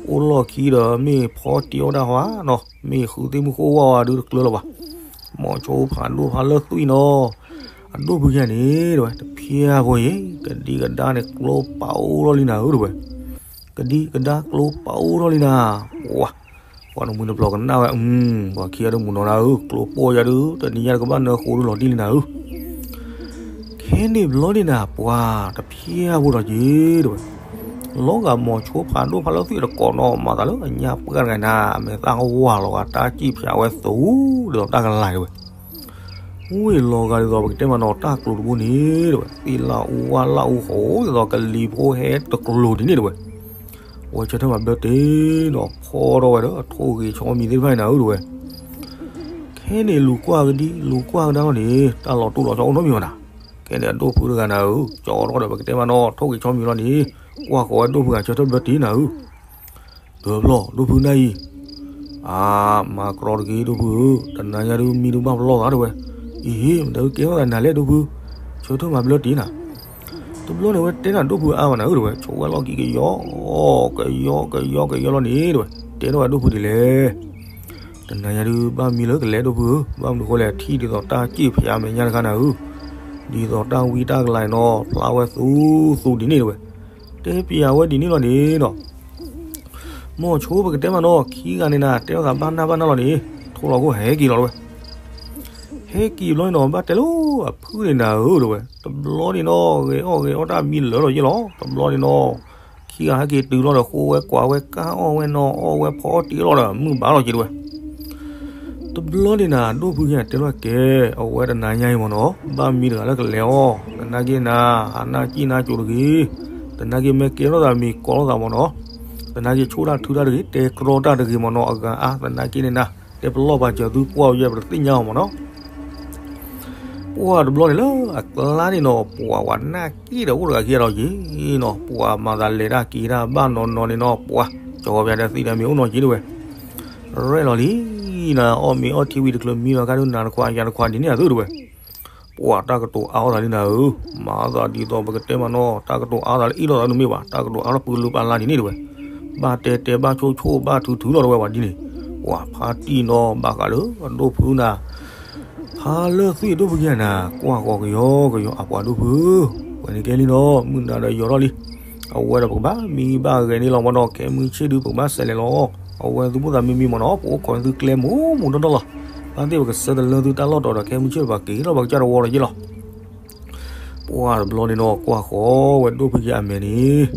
အိၣ်လီၢ်ခံဒီးမ့ၢ်ဖီတံၢ်အီၣ်တၢ်ဟါနီၤ မ့ၢ်ဃုသ့ၣ်မုၢ်ဃိၣ်ဝါဝါဒုတကျၢၤလၢၤဘၣ်. မိၤဆိဖးဒိၣ်ဖးလၢသွံၣ်နီၤ, အဒိၣ်ဖုယၤန့ၣ် တဝဲ တဖျၢၣ်ဖိအံၤ ကဒံကဒါန့ၣ် ကျိပာ်အိၣ်ထီၣ်လံနၤဧၢ တဝဲ ကဒံကဒါကျိပာ်အိၣ်ထီၣ်လံနၤ, ပှၤ ပှၤတမှံၤတပျီၤကနၣ်ဝဲ ပှၤခံဂၤဒုမုၢ်နီၤနၤဧၢ, ကျိပိာ်ယၤဒု တနံၤညါတကဘၣ်နၢဃိဒုလီၤတံၢ်လံနၤဧၢ, ခဲန့ၣ်ဘျီန့ၣ်နၤ ပှၤတဖျၢၣ်ဖိဒီးက့ၤ တဝဲ လီၤဂာ်မိၤဆိဖးဒိၣ်ဖးလၢသွံၣ်တကိးနီၤ မၤသးလၢအညၣ်ပှၢ်တဂၤနၤ အမဲာ်သၣ်ကဝၢ်လီၤဂာ်တၢ်စံၣ်ဖျါဝဲသူ ဒ်သိးတၢ်ကလၤတဝဲ ဝ့ၢ်လီၤဂာ်ဒ်သိးပကတဲမးနီၤ တၢ်ကျိၤတဘိန့ၣ် တဝဲ သ့ၣ်လၣ်အူဝၣ်လၣ်အူဃိ ဒ်သိးကလံၤဖိဟဲတကျိၤဒ်န့ၣ်တဝဲ, ဝဲဆၢထၢၣ်မၤဘျၢတ့ၢ်နီၤ ဖီထီၣ်ဝဲဒီးအထိၣ်ဂ့ၤဆီမံၤသ့ၣ်တဖၣ်န့ၣ်နၤဧၢ တဝဲ, ခဲန့ၣ်လူၤကွၢ်ကဒံ လူၤကွၢ်ကဒါလီၤန့ၣ် တၢ်လီၤတူၢ်လီၤဆီအိၣ်နီတမံၤဘၣ်နၤ, ခဲန့ၣ်အဒိၣ်ဖုတဂၤနၤဧၢ ကၠီထီၣ်ဒီးပကတဲမးနီၤ ထိၣ်ဂ့ၤဆီမံၤလီၤန့ၣ် ကွၢ်ဃီၤဝဲဒိၣ်ဖုဂၤဆၢထၢၣ်ဘျၢတ့ၢ်နၤဧၢ ဒီးဘျီ ဒိၣ်ဖုနၢ်အံၤ, အါ, မၤကြီတဂ့ၤ ဒိၣ်ဖုဧၢ, တနၤညါဒုမံဒုဘၣ်ပလီၢ်သးတဝဲ, အံၤဟ့ၣ် မတၤဒုကဲထီၣ်သးနၤလဲၣ် ဒိၣ်ဖု, ဆၢထၢၣ်မၤဘျၢတ့ၢ်နၤ, တဘျီန့ၣ်ဝဲတဲနၤဒိၣ်ဖုအါမးနၤဧၢ တဝဲ, ဆိးဝဲလီၢ်ခံကယီ, ကယီ ကယီ ကယီလီၤန့ၣ် တဝဲ, တဲထီၣ်ဝဲဒိၣ်ဖုဒ်လဲၣ် တနၤညါဒုဘၣ်မံလၢကလဲၤဒိၣ်ဖုဧၢ, ဘၣ်မနုၤဃိလဲၣ် ထံၣ်ဒ်သိးတၢ်စံၣ်ဖျါမဲာ်ညါတခါနၤဧၢ, ဒ်သိးတၢ်ဝံတၢ်ကလၤအံၤနီၤ ဖျါဝဲသူသူဒ်န့ၣ်တဝဲ, တဲပျးဝဲဒ်န့ၣ်လီၤန့ၣ်နီၤ မိၤဆိပကတဲမးနီၤ ခံဂၤန့ၣ်နၤ တဲထီၣ်သးဘၣ်နၢ်ဘၣ်နၢ်လီၤန့ၣ် ထိၣ်လီၤခိၣ်ဟဲက့ၤလီၤတဝဲ, ဟဲက့ၤဘျီန့ၣ်နီၤ ဘၣ်တဲလၢအဖုန့ၣ်နၤဧၢတဝဲ, တဘျီန့ၣ်နီၤ ဂဲၤအီၣ်ဂဲၤအီၣ်တၢ်မံလၢာ်လီၤယ့ၣ်လီၤ, တဘျီန့ၣ်နီၤ ခံဂၤဟဲက့ၤတုၤလီၤဒီး ဃိဝဲကွၢ်ဝဲကၢ်အီၣ်ဝဲနီၤ အီၣ်ဝဲဖီအီၣ်တ့ၢ်လီၤဒီး မုၢ်ဘၣ်လီၤက့ၤတဝဲ တဘျီန့ၣ်နၤ ဒိၣ်ဖုယၤတဲလီၤကဲ, အဝဲတနၤညါအံၤမ့ၢ်နီၤ ဘၣ်မံတဂၤလၢကလဲၤအီၤ, သနာ်က့နၤ ဟးနၢ်ကံၣ်နၢ်ကၠိၤတဂ့ၤ, သနာ်က့မ့ၢ်ကဲထီၣ်သးမံၤကိးလိာ်သးမ့ၢ်နီၤ, သနာ်က့ဆိၣ်တၢ်ထုတၢ်တဂ့ၤ တဲကြီတၢ်တဂ့ၤမ့ၢ်နီၤ အဂၤအါ, သနာ်က့န့ၣ်နၤ တဲပလီၢ်ပာ်စၢၤသုကွၢ်ယဲၢ်ပတသ့ၣ်ညါအီၤမ့ၢ်နီၤ ပှၤတဘျီန့ၣ်လၢအကျါန့ၣ်နီၤ ပှၤဝဲနၢ်က့ၣ်ဒီးအိၣ်တဂၤခံဂၤဒီးက့ၤနီၤ, ပှၤမၤသးလဲၤတၢ်က့ၤတၢ်ဘၣ်နီၤနီၤန့ၣ်နီၤ ပှၤကၠီၤပျးဒီးသံဒီးမ့ၢ်အိၣ်နီၤက့ၤတဝဲ, ရဲၣ်လီၤလံနၤ အီၣ်မ့ၤအီထံဝံၤတချုးမံလီၤခါဒု နၤတခွးယၤတခွးဒ်န့ၣ်အသိးတဝဲ, ပှၤတၢ်ကတိၤအါအီၣ်သးလံနၤဧၢ, မၤသးဒ်သိးပကတဲမးနီၤ တၢ်ကတိၤအါသးလၢအ့ၣ်လိာ်သးဒုမ့ၢ်ဘၣ်, တၢ်ကတိၤအါထီၣ်ပှၤလၢပှၤလါဒ်န့ၣ်တဝဲ, ဘၣ်တဲတဲ ဘၣ်ဆိၣ်ဆိၣ် ဘၣ်ထုထုလီၤတဝဲပှၤဒ်န့ၣ်, ပှၤဖါတံၢ်နီၤ ဘၣ်ဃးလၢအဒိၣ်ဖုနၤ ဖးလၢသွံၣ်အဒိၣ်ဖုက့ၤနၤ ကွၢ်ဃီၤကယီကယီ အပှၤဒိၣ်ဖုဧၢ, ဝဲန့ၣ်ကဲလံနီၤ မုၢ်နၤဒီးယီၤထီၣ်လံ, အဝဲဒီးပကဘၣ်မံဘၣ်ဂဲၤန့ၣ်လီၤမ့ၢ်နီၤ ခဲမုၢ်ဆ့ၣ်ဒုပကဘၣ်စဲးလဲၤလီၤ, အဝဲသုမိၣ်သးမံမံမ့ၢ်နီၤ ပအိၣ်ခိးန့ၢ်သုကျဲမူးမူးနီၢ်နီၢ်လီၤ, ဘၣ်သ့ၣ်ပကဆၢတလၢသုတၢ်လီၢ်တီၤဒီး ခဲမုၢ်ဆ့ၣ်ပှၤက့ၤထီၣ်ပှၤကစၢ်တဝီလီၤယ့ၣ်လီၤ ပှၤတဘျီန့ၣ်နီၤ ကွၢ်ဃီၤဝဲဒိၣ်ဖုက့ၤအမဲာ်န့ၣ်,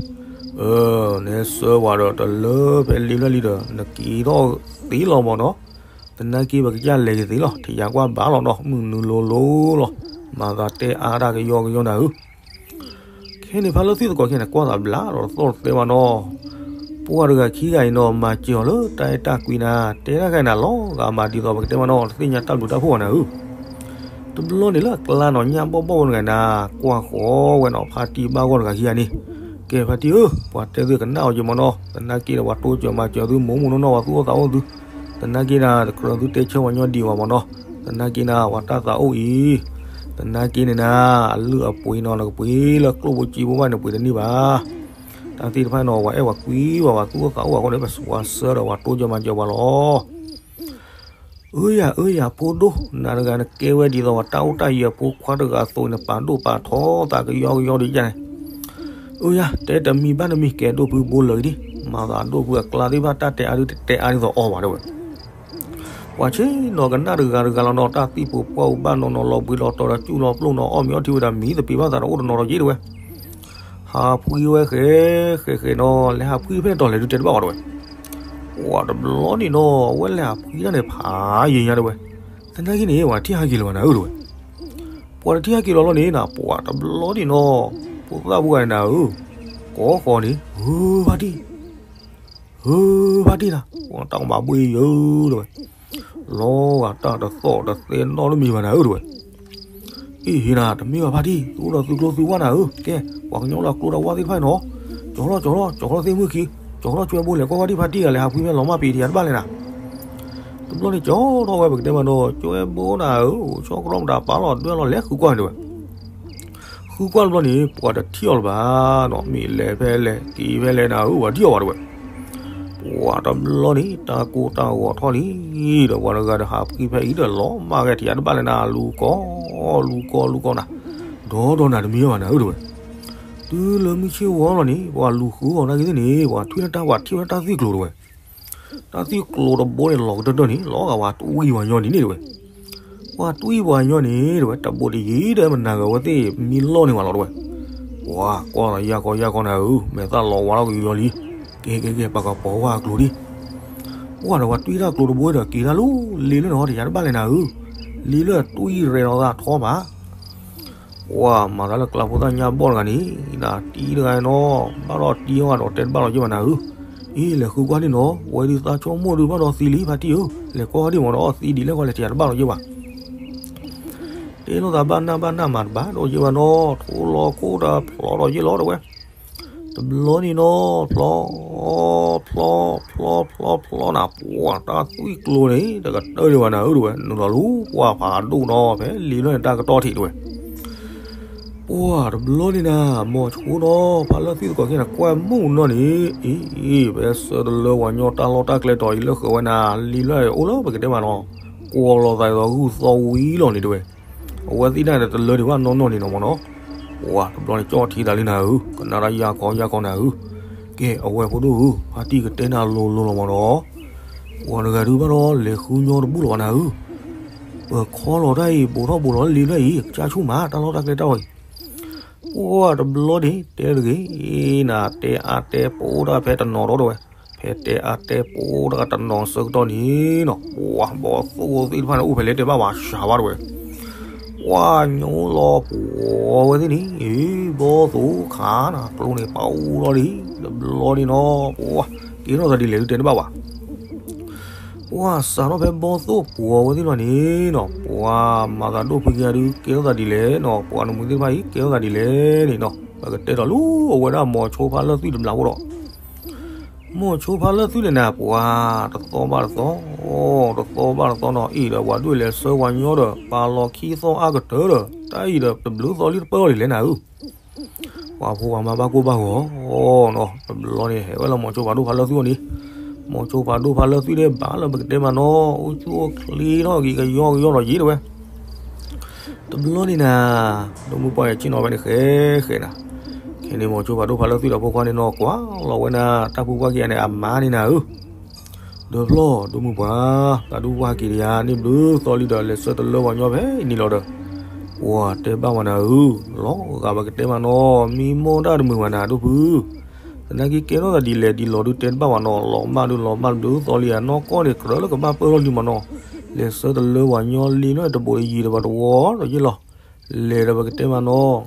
နဆၢဝဲဒီးတလၢဖဲလ့ဖျၢၣ်လံဒီး နက့ၤထီၣ်သ့လီၤမ့ၢ်နီၤ, သနာ်က့ပကစၢ်လဲၤက့ၤသ့လီၤ ထံၣ်ယၤကွၢ်ဘၣ်လီၤနီၤ မုၢ်နုာ်လိၤလိၤလီၤ, မၤသးတဲအါတၢ်ကယီကယီနၤဧၢ ခဲန့ၣ်ဖးလၢသွံၣ်သကိးခဲန့ၣ် ကွၢ်သးဘျါဒီးတသီၣ်တသဲဘၣ်နီၤ, ပှၤတဂၤခံဂၤအံၤနီၤ မၤစၢၤအီၤလၢတၢ်အဲၣ်တၢ်ကွံနၤ တဲတၢ်ခဲနၤလီၤဂာ်မးဒ်သိးပကတဲမးနီၤ တသ့ၣ်ညါတၢ်ဘျုးတၢ်ဖှိၣ်ဘၣ်နၤဧၢ တဘျီန့ၣ်လၢအကျါနီၤ ညၣ်ဘီၣ်ဘီၣ်ဝဲတဂၤနၤ ကွၢ်ဃီၤဝဲနီၤ ဖါတံၢ်ဘၣ်ဂီၢ်တဂၤခံဂၤန့ၣ်, ကဲဖါတံၢ်ဧၢ, ပှၤတဲသုကနၣ်အီၤက့ၤမ့ၢ်နီၤ, သနာ်က့ဒီးပှၤတိစၢၤမၤစၢၤသု မိၢ်မိၢ်နီၢ်နီၢ် ပှၤသူၣ်အိၣ်သးအိၣ်သု, သနာ်က့နၤ တကြၢးသုတဲဆၢပှၤညီဒံးဘၣ်မ့ၢ်နီၤ, သနာ်က့နၤ ပှၤတၢ်သးအိၣ်အံၤ, သနာ်က့န့ၣ်နၤ အလုၢ်အပှ့ၤနီၤ နကပှ့ၤလၢကျိၣ်ဖိစ့ဖိဘၣ်န့ၣ် ပှ့ၤတန့ၢ်ဘၣ်, တၢ်သ့ၣ်တဖၣ်နီၤ ပှၤအဲၣ်ပှၤကွံပှၤ ပှၤသူၣ်အိၣ်သးအိၣ်အဃိန့ၣ် ပှၤဆှၢဒီးပှၤတိစၢၤမၤစၢၤပှၤလီၤ အၢယၤ အၢယၤ ဖိဒိၣ် နၤတဂၤနကဲဝဲဒ်သိးပှၤတၢ်အိၣ်တၢ်ယံၤအဖိခွါတဂၤအသိးန့ၣ် ပာ်ဒိၣ်ပာ်ထီသးကယီကယီဒ်ယဲန့ၣ်, အၢယၤ တဲတမံၤဘၣ်တမံၤ ကဲဒိၣ်ဖုဘိလၢာ်အံၤဒံး, မၤသးဒိၣ်ဖုအကျါသ့ၣ်တဖၣ်တၢ်တဲအါဒုးတတဲအါဒ်သိးအီၤဘၣ်တဲဝဲ ပှၤဆ့ၣ်နီၤကနၣ်တဂၤတဂၤလီၤနီၤ တၢ်သံၣ်ဖိပှၢ်အူဘၣ်နီၤနီၤ လီၤဘှံးလီၤတီၤဒီး ကၠူၣ်လီၤပျိၢ်နီၤ အီၣ်မ့ၤအီထံဝံၤဒီး မံသပ့ၤဘၣ်သးဒီးအိၣ်တနီၤဒီးက့ၤတဝဲ ဟးဖှံဝဲဃဲ ဃဲဃဲနီၤ လဲၤဟးဖှံဖဲန့ၣ်တီၤလဲၤဒုးတဲတဘၣ်ဝဲတဝဲ, ပှၤတဘျီန့ၣ်နီၤ အဝဲလဲၤဟးဖှံတၢ်န့ၣ်ဖးယံၤညါတဝဲ, သနာ်က့န့ၣ် ပှၤထံၣ်ဟးက့ၤလၢၤဘၣ်နၤဧၢတဝဲ, ပှၤတထံၣ်ဟးက့ၤလီၤလီၤန့ၣ်နၤ ပှၤတဘျီန့ၣ်နီၤ ဖိသၣ်ဖိဂၤန့ၣ်နၤဧၢ, ကိးဃီၤန့ၣ် ဧၢဖါတံၢ် ဧၢဖါတံၢ်နၤ တၢ်ကဘၣ်ဘှ့ယၢတဝဲ, လီၤဂာ်တၢ်တသီၣ်တသဲနီတမံၤဘၣ်နၤဧၢတဝဲ, တ အ့ၣ် ဟ့ၣ်နၤ တမ့ၢ်ဘၣ်ဖါတံၢ်, သုအိၣ်ဒီးသုကျိသုဝၢ်နၤဧၢ, ကဲ, ပှၤကညီလၢအကျိဒီးဝၢ်သ့ၣ်တဖၣ်အံၤနီၤ, ကၠီလီၤကၠီလီၤ ကၠီလီၤသ့ၣ်မုၢ်ခံ, ကၠီလီၤကွဲဘိလဲၤကွၢ်ဝဲဒံၣ်ဖါတံၢ်ဂၤ လဲၤဟးဖှံဖဲလီၤမၢ်ပ့ၤတယၤတဘၣ်လဲၣ်နၤ. တဘျီန့ၣ်ကၠီထီၣ်ဝဲ ပကတဲမးနီၤ, ကွဲဘိနၤဧၢ, ဆီကရီမတၤပာ်လီၤဒွဲၣ်လီၤ လဲၤဃုကွၢ်န့ၣ်ဝဲ ဃုကွၢ်တဘျီန့ၣ် ပှၤတထံၣ်အီၤလၢၤဘၣ်နီၤ, မ့ၢ်လဲၤဖဲလဲၣ်က့ၤဖဲလဲၣ်နၤဧၢ, ပှၤတထံၣ်အီၤဘၣ်တဲဝဲ. ပှၤတဘျီန့ၣ် တၢ်ကိၢ်တၢ်ဂီၤထီၣ်လံ, ဒီးပှၤတဂၤဒီးဟးဖှံဖဲအံၤဒီးလီၤမၢ်ဂဲၤတယၤတဘၣ်လဲၣ်နၤ, လူၤကီ လူၤကီ လူၤကီနၤ, ဒီးဒီးနၤတမံၤဘၣ်နၤဧၢတဲဝဲ. တုၤလၢမုၢ်ဆ့ၣ်ဝီလီၤန့ၣ် ပှၤလူၤဃုအီၤနာ်က့သ့ၣ်န့ၣ် ပှၤထွံၣ်လၢတၢ် ပှၤထံၣ်ဝဲလၢတၢ်သွံၣ်ကျိၤတဲဝဲ. တၢ်သွံၣ်ကျိၤတဘိန့ၣ် လီၤကတၢၢ်တၢၢ်န့ၣ် လီၤဂာ်ပှၤတွံၢ်ပှၤညီဒ်န့ၣ်တဲဝဲ. ပှၤတွံၢ်ပှၤညီန့ၣ်တဲဝဲ တဘိတယံၤဒီးမနၤဂၤဝဲသ့ၣ်မံလီၢ်န့ၢ်ဝဲလီၤတဲဝဲ. ပှၤကွၢ်လီၤယၢ်ကီယၢ်ကီနၤဧၢ, မဲာ်သၣ်လီၤဝါထီၣ်ကယီလံ, ကဲကဲကဲ ပှၤကပီၤဝဲအကျိၤဒံး. ပှၤဒီးပှၤတွံၢ်တၢ်ကျိၤတဘိဒီးက့ၤတၢ်လီၤ, လံာ်လၢန့ၣ်တယၤတဘၣ်လဲၣ်နၤဧၢ, လံာ်လၢတွံၢ်ရဲၣ်လီၤသးထီဘၣ် ပှၤမၤသးလၢကျးဖိသၣ်ညါဘီၣ်တဂၤန့ၣ်, နတံၤတဂၤနီၤ, ဘၣ်ဒီးတံၤအီၤဒီးတဲတဘၣ်လီၤက့ၤဘၣ်နၤဧၢ. အ့ၣ် လဲၤဃုကွၢ်န့ၣ်နီၤ, ဝဲဒုးသးဆိကမိၣ်ဒုးဘၣ်ဒီးသံလံဖါတံၢ်ဧၢ, လဲၤကွၢ်ဝဲဒံၣ်မးဒီးသံဒ်လဲၣ်ဃီလဲၤတယၤတဘၣ်လီၤက့ၤဘၣ်. တဲလိာ်သးဘၣ်နၢ်ဘၣ်နၢ်မၤတဘၣ်ဒီးက့ၤဘၣ်နီၤ, ထိလီၤခိၣ်ဒီးဖျီဒီးယ့ၢ်လီၤတဲဝဲ. တဘျီန့ၣ်နီၤ, ဖျီ ဖျီ ဖျီ ဖျီ ဖျီနၤ, ပှၤတၢ်သွံၣ်ကျိၤန့ၣ် တကတၢၢ်ဒံးဘၣ်နၤဧၢတဲဝဲ, နုာ်လီၤလူၤကွၢ်ဖးဒိၣ်နီၤ ဖဲလံာ်လၢန့ၣ်တၢ်ကတီၢ်ထံးတဲဝဲ. ပှၤတဘျီန့ၣ်နၤ, မိၤဆိနီၤ ဖါလၢၢ်သွံၣ်သကိးခဲန့ၣ် ကွၢ်မုၢ်နီၤန့ၣ်, အ့ၣ် ဖဲဆၢတလၢပှၤညီတၢ်လီၢ်တၢ်ကျဲတီၤအံၤလၢဃၢၤဝဲနၤ, လံာ်လၢအိၣ်လၢပကတဲမးနီၤ, ကွီၤလီၤသးဒီးဂုၢ်သီဝံၤလီၤန့ၣ်တဲဝဲ. အဝဲသ့ၣ်တၢ်န့ၣ်တလၢဒံးဘၣ်နီၢ်နီၢ်န့ၣ်နီၤမးနီၤ. ပှၤတဘျီန့ၣ်ကၠီၣ်ထံသးလံနၤဧၢ, ကနၣ်တၢ်ယၢ်ကီယၢ်ကီနၤဧၢ. ကဲ အဝဲဖိဒိၣ်ဧၢ, ဖါတံၢ်ကတဲနၤလိၤလိၤလီၤမးနီၤ. ပှၤတဂၤဒုးဘၣ်ဒီးလဲၤဃုညီတဘူၣ်လီၤဘၣ်နၤဧၢ. ပခီလီၤတၢ်အံၤ ဘူးထီၣ်ဘူးလီၤလံာ်လၢအံၤ ကစၢ်ဆူၣ်မး တၢ်လီၢ်တၢ်ကျဲတၢ်အံၤ. ပှၤတဘျီန့ၣ် တဲတဂ့ၤနၤ, တဲအါတဲပိာ်တၢ်ဖဲတနီၤဒီးတဲဝဲ, ဖဲတဲအါတဲပိာ်တၢ်တနီၤဆၢကတီၢ်န့ၣ်နီၤ, ပှၤဘီၣ်သိၣ်သ့ၣ်တဖၣ်န့ၣ် အိၣ်ဖဲလဲၣ်တဲဘၣ်ဝဲ စှၤဘၣ်တဲဝဲ. ပှၤညိလီၤပှီၤဝဲသ့ၣ်န့ၣ်, အ့ၣ် ဘီၣ်သိၣ်ခးနၤ ကျိန့ၣ်ပာ်အိၣ်ထီၣ်လံ, တဘျီန့ၣ်နီၤ, ပှၤကဲထီၣ်သးဒ်လဲၣ်ဒုးတဲတဘၣ်ဘၣ်. ပှၤစးထီၣ်ဖဲဘီၣ်သိၣ်ပှီၤဝဲသ့ၣ်တဖၣ်န့ၣ်နီၤ, ပှၤမၤသးဒိၣ်ဖုက့ၤအဒုး ကဲထီၣ်သးဒ်လဲၣ်နီၤ, ပှၤနမုၢ်သ့ၣ်တဖၣ်အံၤ ကဲထီၣ်သးဒ်လဲၣ်န့ၣ်နီၤ, ပကတဲဒီးလူၤအဝဲဒၣ်မိၤဆိဖါလၢၢ်သွံၣ်တဘျီဖိဒီး မိၤဆိဖါလၢၢ်သွံၣ်န့ၣ်နၤ, ပှၤတသီဘၣ်တသီ, တသီဘၣ်တသီနီၤ, အ့ၣ်ဒီးပှၤဒိၣ်လဲၤဆှၢပှၤညီဒီး ပာ်လီၤခံသီအါကတၢၢ်ဒီး တၢ်အံၤဒီးတဘျုးသီလံတပၢၢ်အီၤဒ်လဲၣ်နၤဧၢ. ပှၤဖိပှၤမါဘၣ်ကိၢ်ဘၣ်ဂီၤနီၤ, တဘျီန့ၣ် ဟဲဝဲလၢမိၤဆိဖးဒိၣ်ဖါလၢၢ်သွံၣ်အအိၣ်န့ၣ်, မိၤဆိဖးဒိၣ်ဖါလၢၢ်သွံၣ်ဒၣ်ဘၣ်လၢပကတဲမးနီၤ, အိၣ်ဆူၣ်အိၣ်ချ့ထီၣ်က့ၤကယီကယီဒီးယ့ၢ်တဲဝဲ. တဘျီန့ၣ်နၤ, ဒိၣ်မုၢ်ပှၢ်ယဲဆ့ၣ်နီၤဖဲန့ၣ်ဃဲဃဲနၤ, ခဲန့ၣ်မိၤဆိဖးဒိၣ်ဖါလၢၢ်သွံၣ်ဒီးဖိခွါန့ၣ်နီၤ ကွၢ်လီၤဝဲနၤ, တၢ်ပူၤကွၢ်က့ၤယၤန့ၣ် အမါန့ၣ်နၤဧၢ. ဒီးဖျီ ဒိၣ်မုၢ်ပှၢ်, တၢ်ဒူၣ်ပှၢ်က့ၤတယၤန့ၣ်ဘျုးသီလံဒီး လဲၤဆှၢတလၢပှၤညီဖဲအံၤန့ၣ်လီၤဒီး, ပှၤတဲဘၣ်ဝဲနၤဧၢ, လီၤဂာ်ပကတဲမးနီၤ, မံမီၢ်တၢ်တမုာ်ဘၣ်နၤဒိၣ်ဖု, သနာ်က့ကဲထီၣ်သးဒ်လဲၣ်ဒ်လဲၣ်ဒုးတဲတဘၣ်ဘၣ်နီၤ, လီၤမၢ်ဒုးလီၤမၢ်ဘျုးသီလံဧါ, နီၢ်ကီၢ်န့ၣ် ကြၢးလၢကဘၣ်ပၢၢ်ထီၣ်လံမးနီၤ, လဲၤဆှၢတလၢပှၤညီလံလၢတဘိးတယံၤဒီးပှၤတဝီဒီးယ့ၢ်လီၤ. လဲၤဒီးပကတဲမးနီၤ,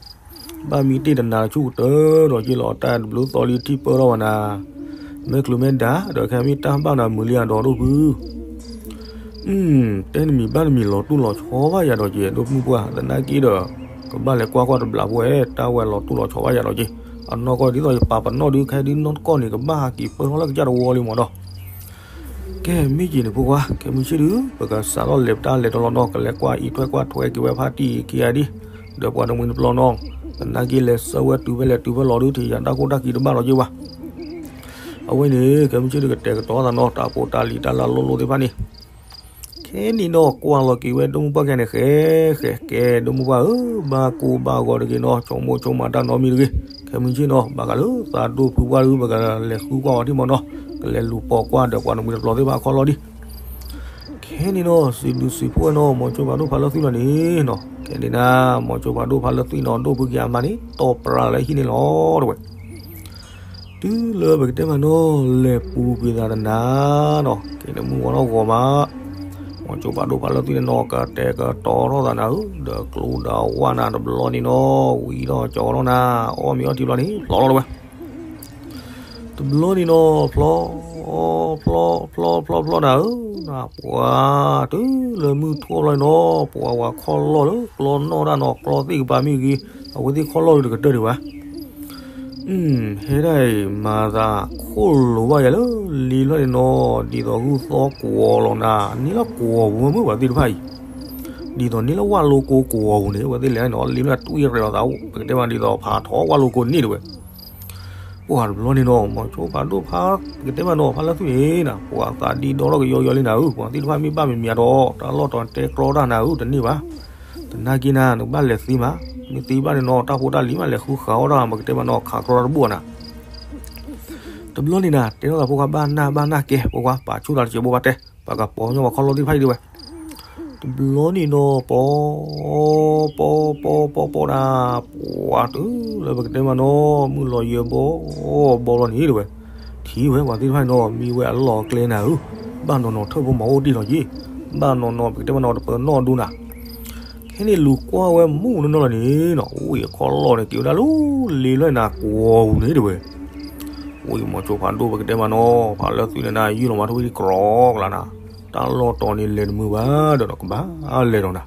ဘၣ်မံတ့ၢ်တနၤဆူၣ်ကတၢၢ်ဒီးယ့ၢ်လီၤ, တၢ်တဘျုးသီလံထံၣ်ပၢၢ်ထီၣ်ဝဲနၤ, မ့ၢ်ချုးမ့ၢ်ဒါ ဒီးခဲမ့ၢ်တၢ်ဘၣ်နၤမုာ်လံဧါဒီးဒိၣ်ဖု. တဲနမံၤဘၣ်နမံၤလီၤတူၢ်လီၤဆီဘၣ်ယၤဒီးက့ၤ ဒိၣ်မုၢ်ပှၢ်, သနာ်က့ဒီး ကဘၣ်လဲၤကွၢ်ကွၢ်တဘျီဖိဝဲ တၢ်ဝဲလီၤတူၢ်လီၤဆီဘၣ်ယၤဒီးက့ၤ, အနီၢ်ကီၢ်ဒ်သိးယပာ်ပနီၣ်ဒုး ခဲဒုးနီၢ်ကီၢ်န့ၣ် ကဘၣ်ဟးက့ၤပၢၢ်ထီၣ်လၢကစၢ်တဝီလံမးဒီး ကဲ မ့ၢ်က့ၤန့ၣ်ဖိခွါ, ခဲမုၢ်ဆ့ၣ်ဒုး ပကစးထီၣ်လဲၤပတၢ်လဲၤတလီၤနီၤ, ကလဲၤကွၢ်အံးထွဲကွၢ်ထွဲက့ၤဝဲဖါတံၢ်ခံဂၤဒံး, ဒီးပှၤတမှံၤတပျီနီၤ, သနာ်က့လဲၤဆှၢဝဲတုၤဖဲလဲၣ်တုၤဖဲလဲၣ်ဒုး ထံၣ်ယၤတၢ်ခိၣ်တၢ်ခံတဘၣ်လီၤက့ၤဘၣ်. အဝဲန့ၣ် ခဲမုၢ်ဆ့ၣ်ဒုးကတဲာ်ကတီၤသးနီၤ, တၢ်ဖိတၢ်လံၤတၢ်လၢ်လိၣ်လိၣ်သ့ၣ်တဖၣ်န့ၣ် ခဲန့ၣ်နီၤ ကွၢ်လီၤက့ၤဝဲဒိၣ်မုၢ်ပှၢ်ခဲန့ၣ် ဃဲဃဲကဲ ဒိၣ်မုၢ်ပှၢ်ဧၢ, ဘၣ်ကိၢ်ဘၣ်ဂီၤတဂ့ၤနီၤ, ဆိကမိၣ်ဆိကမးတၢ်နီတမံၤတဂ့ၤ, ခဲမုၢ်ဆ့ၣ်နီၤ ဘၣ်ဃးလၢသးဒိၣ်ဖုပှၢ်ဒုး ပကလဲၤဃုကွၢ်အီၤဒံးမးနီၤ, ကလဲၤလူၤပိာ်ကွၢ်ဒီးပှၤတမှံၤတပျီသ့ၣ်တဖၣ်အခီၣ်လီၢ်ဒံး. ခဲန့ၣ်နီၤ စံးဘျုးစံးဖှိၣ်ဝဲနီၤ မိၤဆိဖးဒိၣ်ဖါလၢၢ်သွံၣ်လီၤန့ၣ်နီၤ, ခဲန့ၣ်နၤ မိၤဆိဖးဒိၣ်ဖါလၢၢ်သွံၣ်နီၤ ဒိၣ်ဖုက့ၤအမါန့ၣ် တီၢ်ပြးလၢဟံၣ်န့ၣ်လီၤ တဲဝဲ. တုၤလၢပကတဲမးနီၤ လဲၤပူၤကွံာ်သးတနၤနီၤ, က့ၤနမုၢ်ဂီၤထီၣ်ဂီၤမး, မိၤဆိဖးဒိၣ်ဖါလၢၢ်သွံၣ်န့ၣ်နီၤ ကတဲာ်ကတီၤထီၣ်သးနၤဧၢ, ဒီးကျိဒီးဝၣ်နၤတဘျီန့ၣ်နီၤ ဝံၤထီၣ်ကၠီထီၣ်နၤ, အီၣ်မ့ၤအီထံဘျီန့ၣ် ဖျီလီၤတဲဝဲ. တဘျီန့ၣ်နီၤ ဖျီ ဖျီဖျီဖျီဖျီနၤဧၢ, ပှၤတုၤလၢမုၢ်ထီၣ်ဖျီန့ၣ်နီၤ ပှၤဝၤခီၣ်လီၢ်လၢကျီနီၣ်တၢ်နီၤ ကျီသ့ၣ်ကပၤမ့ၢ်ဂ့ၤ အဝဲသ့ၣ်ခီၣ်လီၢ်ဒီးတကတၢၢ်ဒံးဘၣ်. ဟဲဒၣ်အံၤ မၤသးခိၣ်လိၤဘၣ်ယၤလၢလ့ဖျီန့ၣ်နီၤ ဒ်သိးဂုၢ်သီကွီၤလီၤနၤ န့ၢ်လၢကွီၤပူၤမုၢ် ပှၤသ့ၣ်တဖၣ်အံၤ ဒ်သိးန့ၢ်လၢဝၣ်လိကိကိးပူၤန့ၣ် အဝဲသ့ၣ်လဲၤန့ၣ် လ့ဖျီတွံၢ်ရဲၣ်လီၤသး ပကတဲမးဒ်သိးဖးထီဝၣ်လိကိန့ၣ်တဝဲ. ပှၤတဘျီန့ၣ်နီၤ မီၤဆိဖးဒိၣ်ဖး ပကတဲမးနီၤ ဖးလၢသူၣ်န့ၣ်နၤ ပှၤသးဒ့ဒီထီၣ်ကယီယီလံနၤဧၢ, ပှၤသ့ၣ်တဖၣ်မ့ၢ်ဘၣ်မံၤမံၤဒီး တၢ်လီၢ်တီၤတဲကြီတၢ်နၤဧၢ တန့ၢ်ဘၣ်. သနာ်က့နၤ နကဘၣ်လဲၤသ့မး, မ့ၢ်သ့ဘၣ်န့ၣ်နီၤ တၢ်ဖိတၢ်လံၤမးလဲၤဃုဃာ်အီၣ်တၢ် ပကတဲမးနီၤ ခးကြီတဘူၣ်နၤ. တဘျီန့ၣ်နၤ တဲထီၣ်သးဖိခွါဘၣ်နၢ်ဘၣ်နၢ်ကဲ ဖိခွါ ပာ်ဆူၣ်သးတစဲးဘိဘၣ်တဲ ပှၤကပီၤညီပှၤခီၣ်လီၢ်သ့ၣ်တဖၣ်အံၤဒံးဝဲ. တဘျီန့ၣ်နီၤ ပီၤ ပီၤ ပီၤ ပီၤ ပီၤနၤ ပှၤတုၤလၢပကတဲမးနီၤ မုၢ်လီၤယဲၢ်ဘီ ဘီလီၤန့ၣ်တဝဲ. ထံၣ်ဝဲပှၤသ့ၣ်တဖၣ်န့ၣ်နီၤ မံဝဲအလီၢ်အကျဲနၤဧၢ, ဘၣ်နီၢ်နီၢ်ထၢၣ်ဖိမၤအိၣ်တ့ၢ်လီၤက့ၤ, ဘၣ်နီၢ်နီၢ်ပကတဲမးနီၤ တပၢၤနီၣ်ဒိနၤ ခဲန့ၣ်လူၤကွၢ်ဝဲမူးနီၢ်နီၢ်လီၤန့ၣ်နီၤ အိၣ်ယခီၣ်လီၢ်န့ၣ် က့ၤဝဲဒၣ်လၢလ့လွဲၢ်နၤ ကွီၤပူၤန့ၣ်တဝဲ. အိၣ်ယမီၤဆိဖးဒိၣ်ပကတဲမးနီၤ ဖးလၢသွံၣ်န့ၣ်နၤ ယုၢ်လီၤမးထဝံၣ်ကရီကလးနၤ, တၢ်လီၢ်တီၤန့ၣ်လဲၤတမုာ်ဘၣ်ဒီးနီၤ ကဘၣ်လဲၤဒီးနၤ.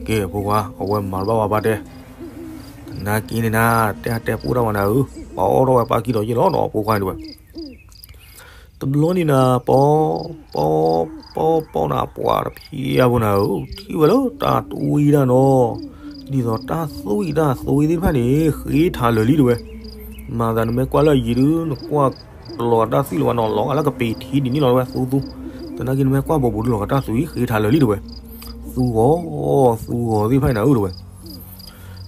ကဲဖိခွါ အဝဲမၤတဘၣ်ဝဲဘၣ်တဲ သနာ်က့န့ၣ်နၤ တဲအတဲပူတၢ်ဝဲနၤဧၢ, ပှၤအီၣ်ထီၣ်ဝဲပၢ်ခံဒီးယ့ၢ်လီၤနီၤ ဖိခွါန့ၣ်တဝဲ. တဘျီန့ၣ်နၤ ပီၤ ပီၤ ပီၤ ပီၤနၤ ပှၤတဖျၢၣ်ဖိနၤဧၢ, ထံၣ်ဝဲလၢတၢ်တဝံတၢ်နီၤ, ဒ်သိးတၢ်သွံၣ်တၢ်သွံၣ်သ့ၣ်တဖၣ်န့ၣ် ဃ့ထးလၢာ်လံတဝဲ. မၤသးနမ့ၢ်ကွၢ်လၢအယံၤဒု နကွၢ်တလီၤဂာ်တၢ်သွံၣ်လၢၤဘၣ်နီၤ လီၤဂာ်လၢကပ့ၤထံဒ်န့ၣ်လီၤတဝဲ သူသူ, သနာ်က့နမ့ၢ်ကွၢ်ဘိးဘိးဒု လီၤဂာ်တၢ်သွံၣ် ဃ့ထးလၢာ်လံတဝဲ. သူဂီၤ သူဂီၤသ့ၣ်တဖၣ်န့ၣ်နၤဧၢတဝဲ.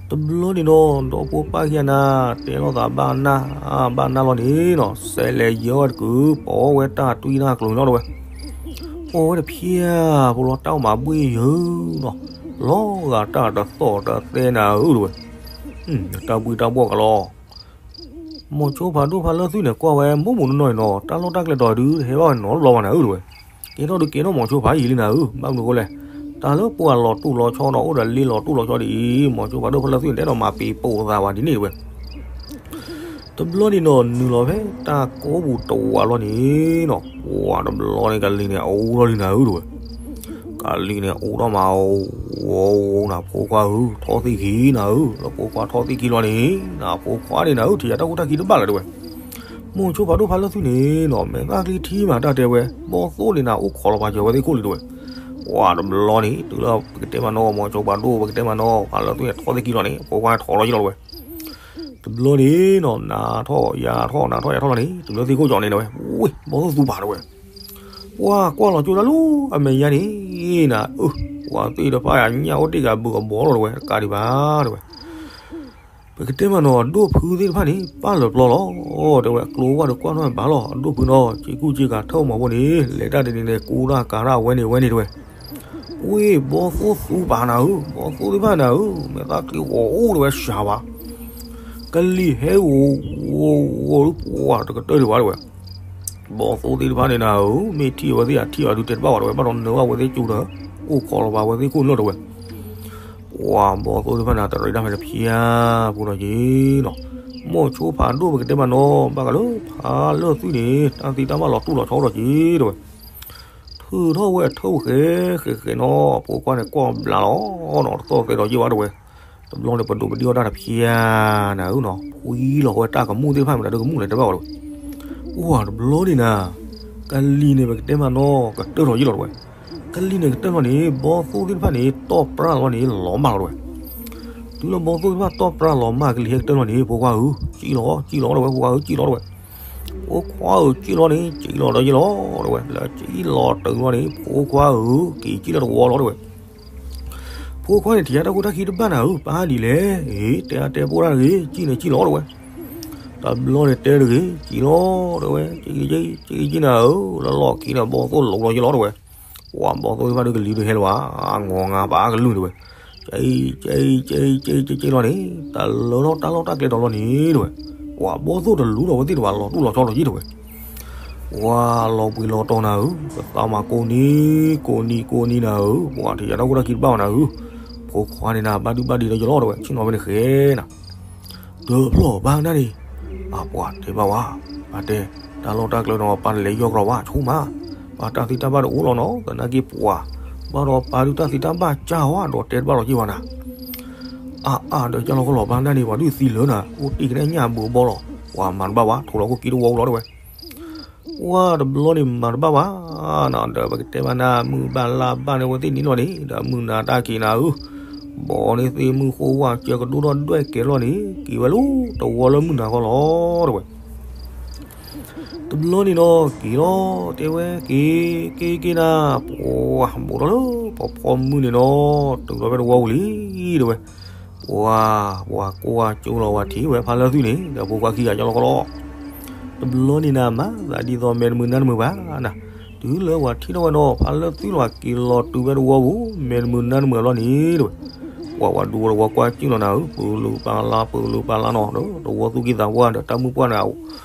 တဘျီန့ၣ်နီၤ ဒီဖိပၢ်ခံဂၤနၤ တဲလိာ်သးဘၣ်နၢ် ဘၣ်နၢ်လီၤန့ၣ်နီၤ စဲးလဲၤယဲၤအီၣ်တကုာ် ပီၤဝဲတၢ်တွံၢ်တၢ်ကျိၤန့ၣ်လီၤတဝဲ. ပီၤဝဲတဖျၢၣ်ဖိလီၤ တၢ်အိၣ်မးဘှ့ၣ်ယၢၤနီၤ လီၤဂာ်တၢ်တသီၣ်တသဲနၤဧၢတဝဲ. တၢ်ဘှ့ၣ်တၢ်ဘှီၣ်ကလီၤ မီၤဆိဖးဒိၣ်ဖးလၢသွံၣ်န့ၣ် ကွၢ်ဝဲမူးမူးနီၢ်နီၢ်န့ၣ်နီၤ တၢ်လီၢ်တၢ်ကျဲတီၤဒု တဟဲဘၣ်ဝဲနီတဘျီဘၣ်နၤဧၢတဝဲ. ကဲထီၣ်ဒုကဲထီၣ်မီၤဆိဖးယံာ်လံနၤဧၢ, ဘၣ်မနုၤအဃိလဲၣ်, တၢ်လၢပှၢ်လီၤတိၢ်လီၤဆီနီၤ အိၣ်ဒီးလ့လီၤတိၢ်လီၤဆီဒ်အံၤ မီၤဆိဖးဒိၣ်ဖးလၢသွံၣ်န့ၣ် တဲဒီးမၤပ့ၤပိာ်သးဝဲဒ်န့ၣ်တဝဲ. တဘျီန့ၣ်နီၤ နုာ်လီၤဖဲတၢ်ကိးပူၤတဝးလီၤန့ၣ်နီၤ ပှၤတဘျီန့ၣ် ကလံၤန့ၣ်အိၣ်ထီၣ်လံနၤဧၢတဝဲ. ကလံၤန့ၣ်အိၣ်ထီၣ်မး အိၣ် အိၣ် အိၣ်နၤ ဖိခွါဧၢ ထီၣ်သံၣ်ခံနၤဧၢ, လၢဖိခွါထီၣ်သံၣ်ခံလီၤန့ၣ် နၤဖိခွါန့ၣ်နၤဧၢ ထံၣ်ယၤတၢ်ခိၣ်တၢ်ခံတဘၣ်လၢၤတဝဲ. မီၤဆိဖးဒိၣ်ဖးလၢသွံၣ်န့ၣ်နီၤ မဲာ်သၣ်ချံထံမးတၢ်တဲဝဲ ဘီသိၣ်န့ၣ်နၤ အိၣ်ခိးလီၤပာ်စၢၤဝဲသ့ၣ်ခိၣ်လံတဝဲ. ပှၤတဘျီန့ၣ် တုၤလၢပကတဲမးနီၤ မီၤဆိဖးဒိၣ်ပကတဲမးနီၤ ဖးလၢသွံၣ်န့ၣ် ထီၣ်သံၣ်ခံလီၤန့ၣ် ဖိခွါန့ၣ်ထီၣ်လီၤယလီၤတဝဲ. တဘျီန့ၣ်နီၤ နၤထီၣ်ယၤထီၣ် နၤထီၣ်ယၤထီၣ်လီၤန့ၣ် တုၤလၢသ့ၣ်ခိၣ်ကၠီန့ၣ်တဝဲ ဝ့ၢ် ဘီသိၣ်သူပာ်တဝဲ. ပှၤကွၢ်လီၤကၠိတၢ်လၢအမဲာ်ညါန့ၣ် နၤဧၢ, ပှၤသ့ၣ်တဖၣ်အညၣ်အိၣ်တ့ၢ်ကးဘုးအဘီလီၤတဝဲ တကးဒံးဘၣ်တဝဲ. ပကတဲမးနီၤ အဒိၣ်ဖုသ့ၣ်တဖၣ်န့ၣ် ပာ်လၢပျီလီၤ တဲဝဲ ကျိဝၢ်ဒီးကွၢ်ထီၣ်ဘၣ်လီၤ အဒိၣ်ဖုနီၤ စ့ကူစ့ကၤထၢၣ်မီၤဖိန့ၣ် လဲၤတၢ်တနံၤန့ၣ် ကူတၢ်ကၤတၢ်ဝဲန့ၣ်ဝဲန့ၣ်တဝဲ. ဝ့ၢ် ဘီသိၣ်သူပာ်နၤဧၢ, ဘီသိၣ်သ့ၣ်တဖၣ်နၤဧၢ, မဲာ်သၣ်ချံဂီၤအိၣ်တဝဲစှၤဘၣ်. ကလံၤဟဲဂီၤဂီၤဂီၤ ပှၤတကတၢၢ်ဒံးဘၣ်တဝဲ. ဘီသိၣ်သ့ၣ်တဖၣ်န့ၣ်နၤဧၢ, မ့ၢ်ထံၣ်အဝဲသ့ၣ်အထံၣ်အီၤဒုးတဲတဘၣ်ဝဲတဝဲ ဘၣ်ဒီးနၢၤဘၣ်ဝဲသ့ၣ်ကၠိဒီး အိၣ်ခိးလီၤပာ်ဝဲသ့ၣ်ခိၣ်လီၤတဝဲ. ပှၤဘီသိၣ်သ့ၣ်တဖၣ်န့ၣ် တရံးတၢ်ဖဲတဖျၢၣ်ဖိလီၤက့ၤနီၤ. မိၢ်ဆိဖးဒိၣ်ပကတဲမးနီၤ ဘၣ်ကလၢဖးလၢသွံၣ်န့ၣ် တၢ်သံတၢ်ဘၣ်လီၤတူၢ်လီၤဆီအိၣ်ဒီးက့ၤတဝဲ. ထုးထီၣ်ဝဲအထၢၣ်ဃဲဃဲဃဲနီၤ ဖိခွါန့ၣ်ကွၢ်ဘျးလီၤနီၤ တသီၣ်သဲဒီးယ့ၢ်ဘၣ်တဝဲ. တဘျီန့ၣ် ပဒိးပဒံၣ်အီၣ်တၢ်တဖျၢၣ်နၤဧၢနီၤ ဖှံလီၤဝဲတၢ်ကမူၣ်သ့ၣ်တဖၣ်မတၤဒုကမူၣ်လဲၤတဘၣ်ဝဲတဝဲ. ပှၤတဘျီန့ၣ်နၤ ကလံၤန့ၣ် ပကတဲမးနီၤ ကတၢၢ်ထီၣ်ယ့ၢ်လီၤတဝဲ. ကလံၤန့ၣ်ကတၢၢ်လီၤန့ၣ် ဘီသိၣ်သ့ၣ်တဖၣ်န့ၣ် တီၢ်ပြၢလီၤန့ၣ် လီၤမၢ်လီၤတဝဲ. တုၤလၢဘီသိၣ်သ့ၣ်တဖၣ်တီၢ်ပြၢလီၤမၢ် ကလံၤဟဲကတၢၢ်လီၤန့ၣ် ဖိခွါဧၢ ကံၣ်လီၤ ကံၣ်လီၤတဝဲ ဖိခွါဧၢ ကံၣ်လီၤတဝဲ. ဖိခွါဧၢ ကံၣ်လီၤန့ၣ် ကံၣ်လီၤဒီးယ့ၢ်လီၤတဝဲ လၢကံၣ်လီၤတုၤလီၤန့ၣ် ဖိခွါဧၢ က့ၤကံၣ်လီၤတဝီလီၤတဝဲ. ဖိခွါန့ၣ် ထံၣ်ယၤတၢ်ခိၣ်တၢ်ခံတဘၣ်နၤဧၢ ပၢ်ဒ်လဲၣ် အ့ တဲအတဲပိၢ်တၢ်တဂ့ၤ ကံၣ်န့ၣ်ကံၣ်လီၤတဝဲ. တဘျီန့ၣ်တဲတဂ့ၤ ကံၣ်လီၤတဝဲ ကံၣ်ကံၣ်နၤဧၢ လၢလီၢ်ခံန့ၣ် ဘီသိၣ်လိၤလီၤယ့ၢ်လီၤတဝဲ. ပှၤဘီသိၣ်သ့ၣ်တဖၣ်ဒုကလံၤဒုဟဲလီၤဘၣ် အငီၤငါပာ်ကလုၢ်တဝဲ. ကံၣ် ကံၣ် ကံၣ် ကံၣ် ကံၣ်လီၤန့ၣ် တၢ်လၢထီၣ်တၢ်လီၢ်တၢ်ကျဲတီၤလီၤန့ၣ်တဝဲ. ပှၤဘီသိၣ်တလူၤဒီးဝဲသ့ၣ်တဝဲ လီၤတူၢ်လီၤဆီလီၤယ့ၢ်တဝဲ. ပှၤလီၤဘှံးလီၤတီၤနၤဧၢ, ပသးမၤကိးနံၤကိးနံၤကိးနံၤနၤဧၢ, ပှၤထံၣ်ယၤတၢ်ခိၣ်တၢ်ခံတဘၣ်ဘၣ်နၤဧၢ, ဖိခွါန့ၣ်နၤ ဘၣ်ဒုဘၣ်ဒံးဒီးယလီၤတဝဲ ဆ့ၣ်နီၤဖဲန့ၣ်ဃဲနၤ, တဖျီၣ်ဘၣ်နၤန့ၣ်, အပှၤတဲဘၣ်ဝဲ, အတဲ, တၢ်လီၢ်တၢ်ကျဲနီၤ ပၢ်တလဲၤယီၢ်ကရီဘၣ် ဆိမး, ပၢ်တၢ်သံတၢ်ဘၣ်တအိၣ်လီၤနီၤ သနာ်က့ပှၤ, ဘၣ်ဒီးပၢ်ဒုးတၢ်သံတၢ်ဘၣ်ကၢ်ဝဲဒီးတဲတဘၣ်လီၤက့ၤဝဲနၤ, အါအါဒီးကၢ်လီၤကလီၤ ပၢ်နၢ်န့ၣ် ပှၤဒုးသံလၢနၤ အိၣ်တ့ၢ်ကနဲၣ်ညၣ်ဘုးဘီလီၤ, ပှၤမၤတဘၣ်ဝဲ ထိးလီၤခိၣ်ကံတဝီကလီၤတဲဝဲ ပှၤတဘျီန့ၣ်မၤတဘၣ်ဘၣ်, ဒီးပကတဲမးနၤ မုၢ်ဘၣ်လါဘၣ်န့ၣ် အဝဲသ့ၣ်န့ၣ်လီၤန့ၣ် ဒီးမုၢ်နၤတၢ်က့ၤနၤဧၢ, ဘီန့ၣ်သ့ၣ်မုၢ်ဃိဝၣ် ကၢကဒိၣ်ထီၣ်ဒွဲၣ်ကဲလီၤန့ၣ် က့ၤဝဲလၢတဝီလၢမုၢ်နၤဃီလီၤတဲဝဲ တဘျီန့ၣ်နီၤ က့ၤလီၤ တဲဝဲက့ၤ က့ၤက့ၤနၤ, ပှၤဘူးထီၣ်လၢပှၤဖီမုၢ်န့ၣ်နီၤ တုၤလီၤဖဲတဝီပူၤလံ တဲဝဲ, ပှၤ ပှၤကွၢ်ကၠိလီၤ ပှၤထံၣ်ဝဲဖးလၢသွံၣ်န့ၣ် ဒီးဖိခွါခံဂၤကၠီလီၤခီလီၤ, တဘျီန့ၣ်နၤ မၤသးဒ်သိးမဲာ်တမုာ်နါတမုာ်ဘၣ်နၤ, တုၤလၢပှၤထံၣ်ထီၣ်ဝဲနီၤ ဖးလၢသွံၣ်လီၤ က့ၤလီၤတုၤဖဲတဝီပူၤ မဲာ်တမုာ်နါတမုာ်ဘျီန့ၣ်တဲဝဲ, ပှၤ ပှၤဒူဝဲတဝီကွၢ်ကၠိလီၤနၤဧၢ ပလူၤပာ်လါ ပလူၤပာ်လါနီၤ ဒီးတဝီသူၣ်ကံၢ်သးပှၢ်ဒီးတၢ်မုၢ်ပှၢ်န့ၣ်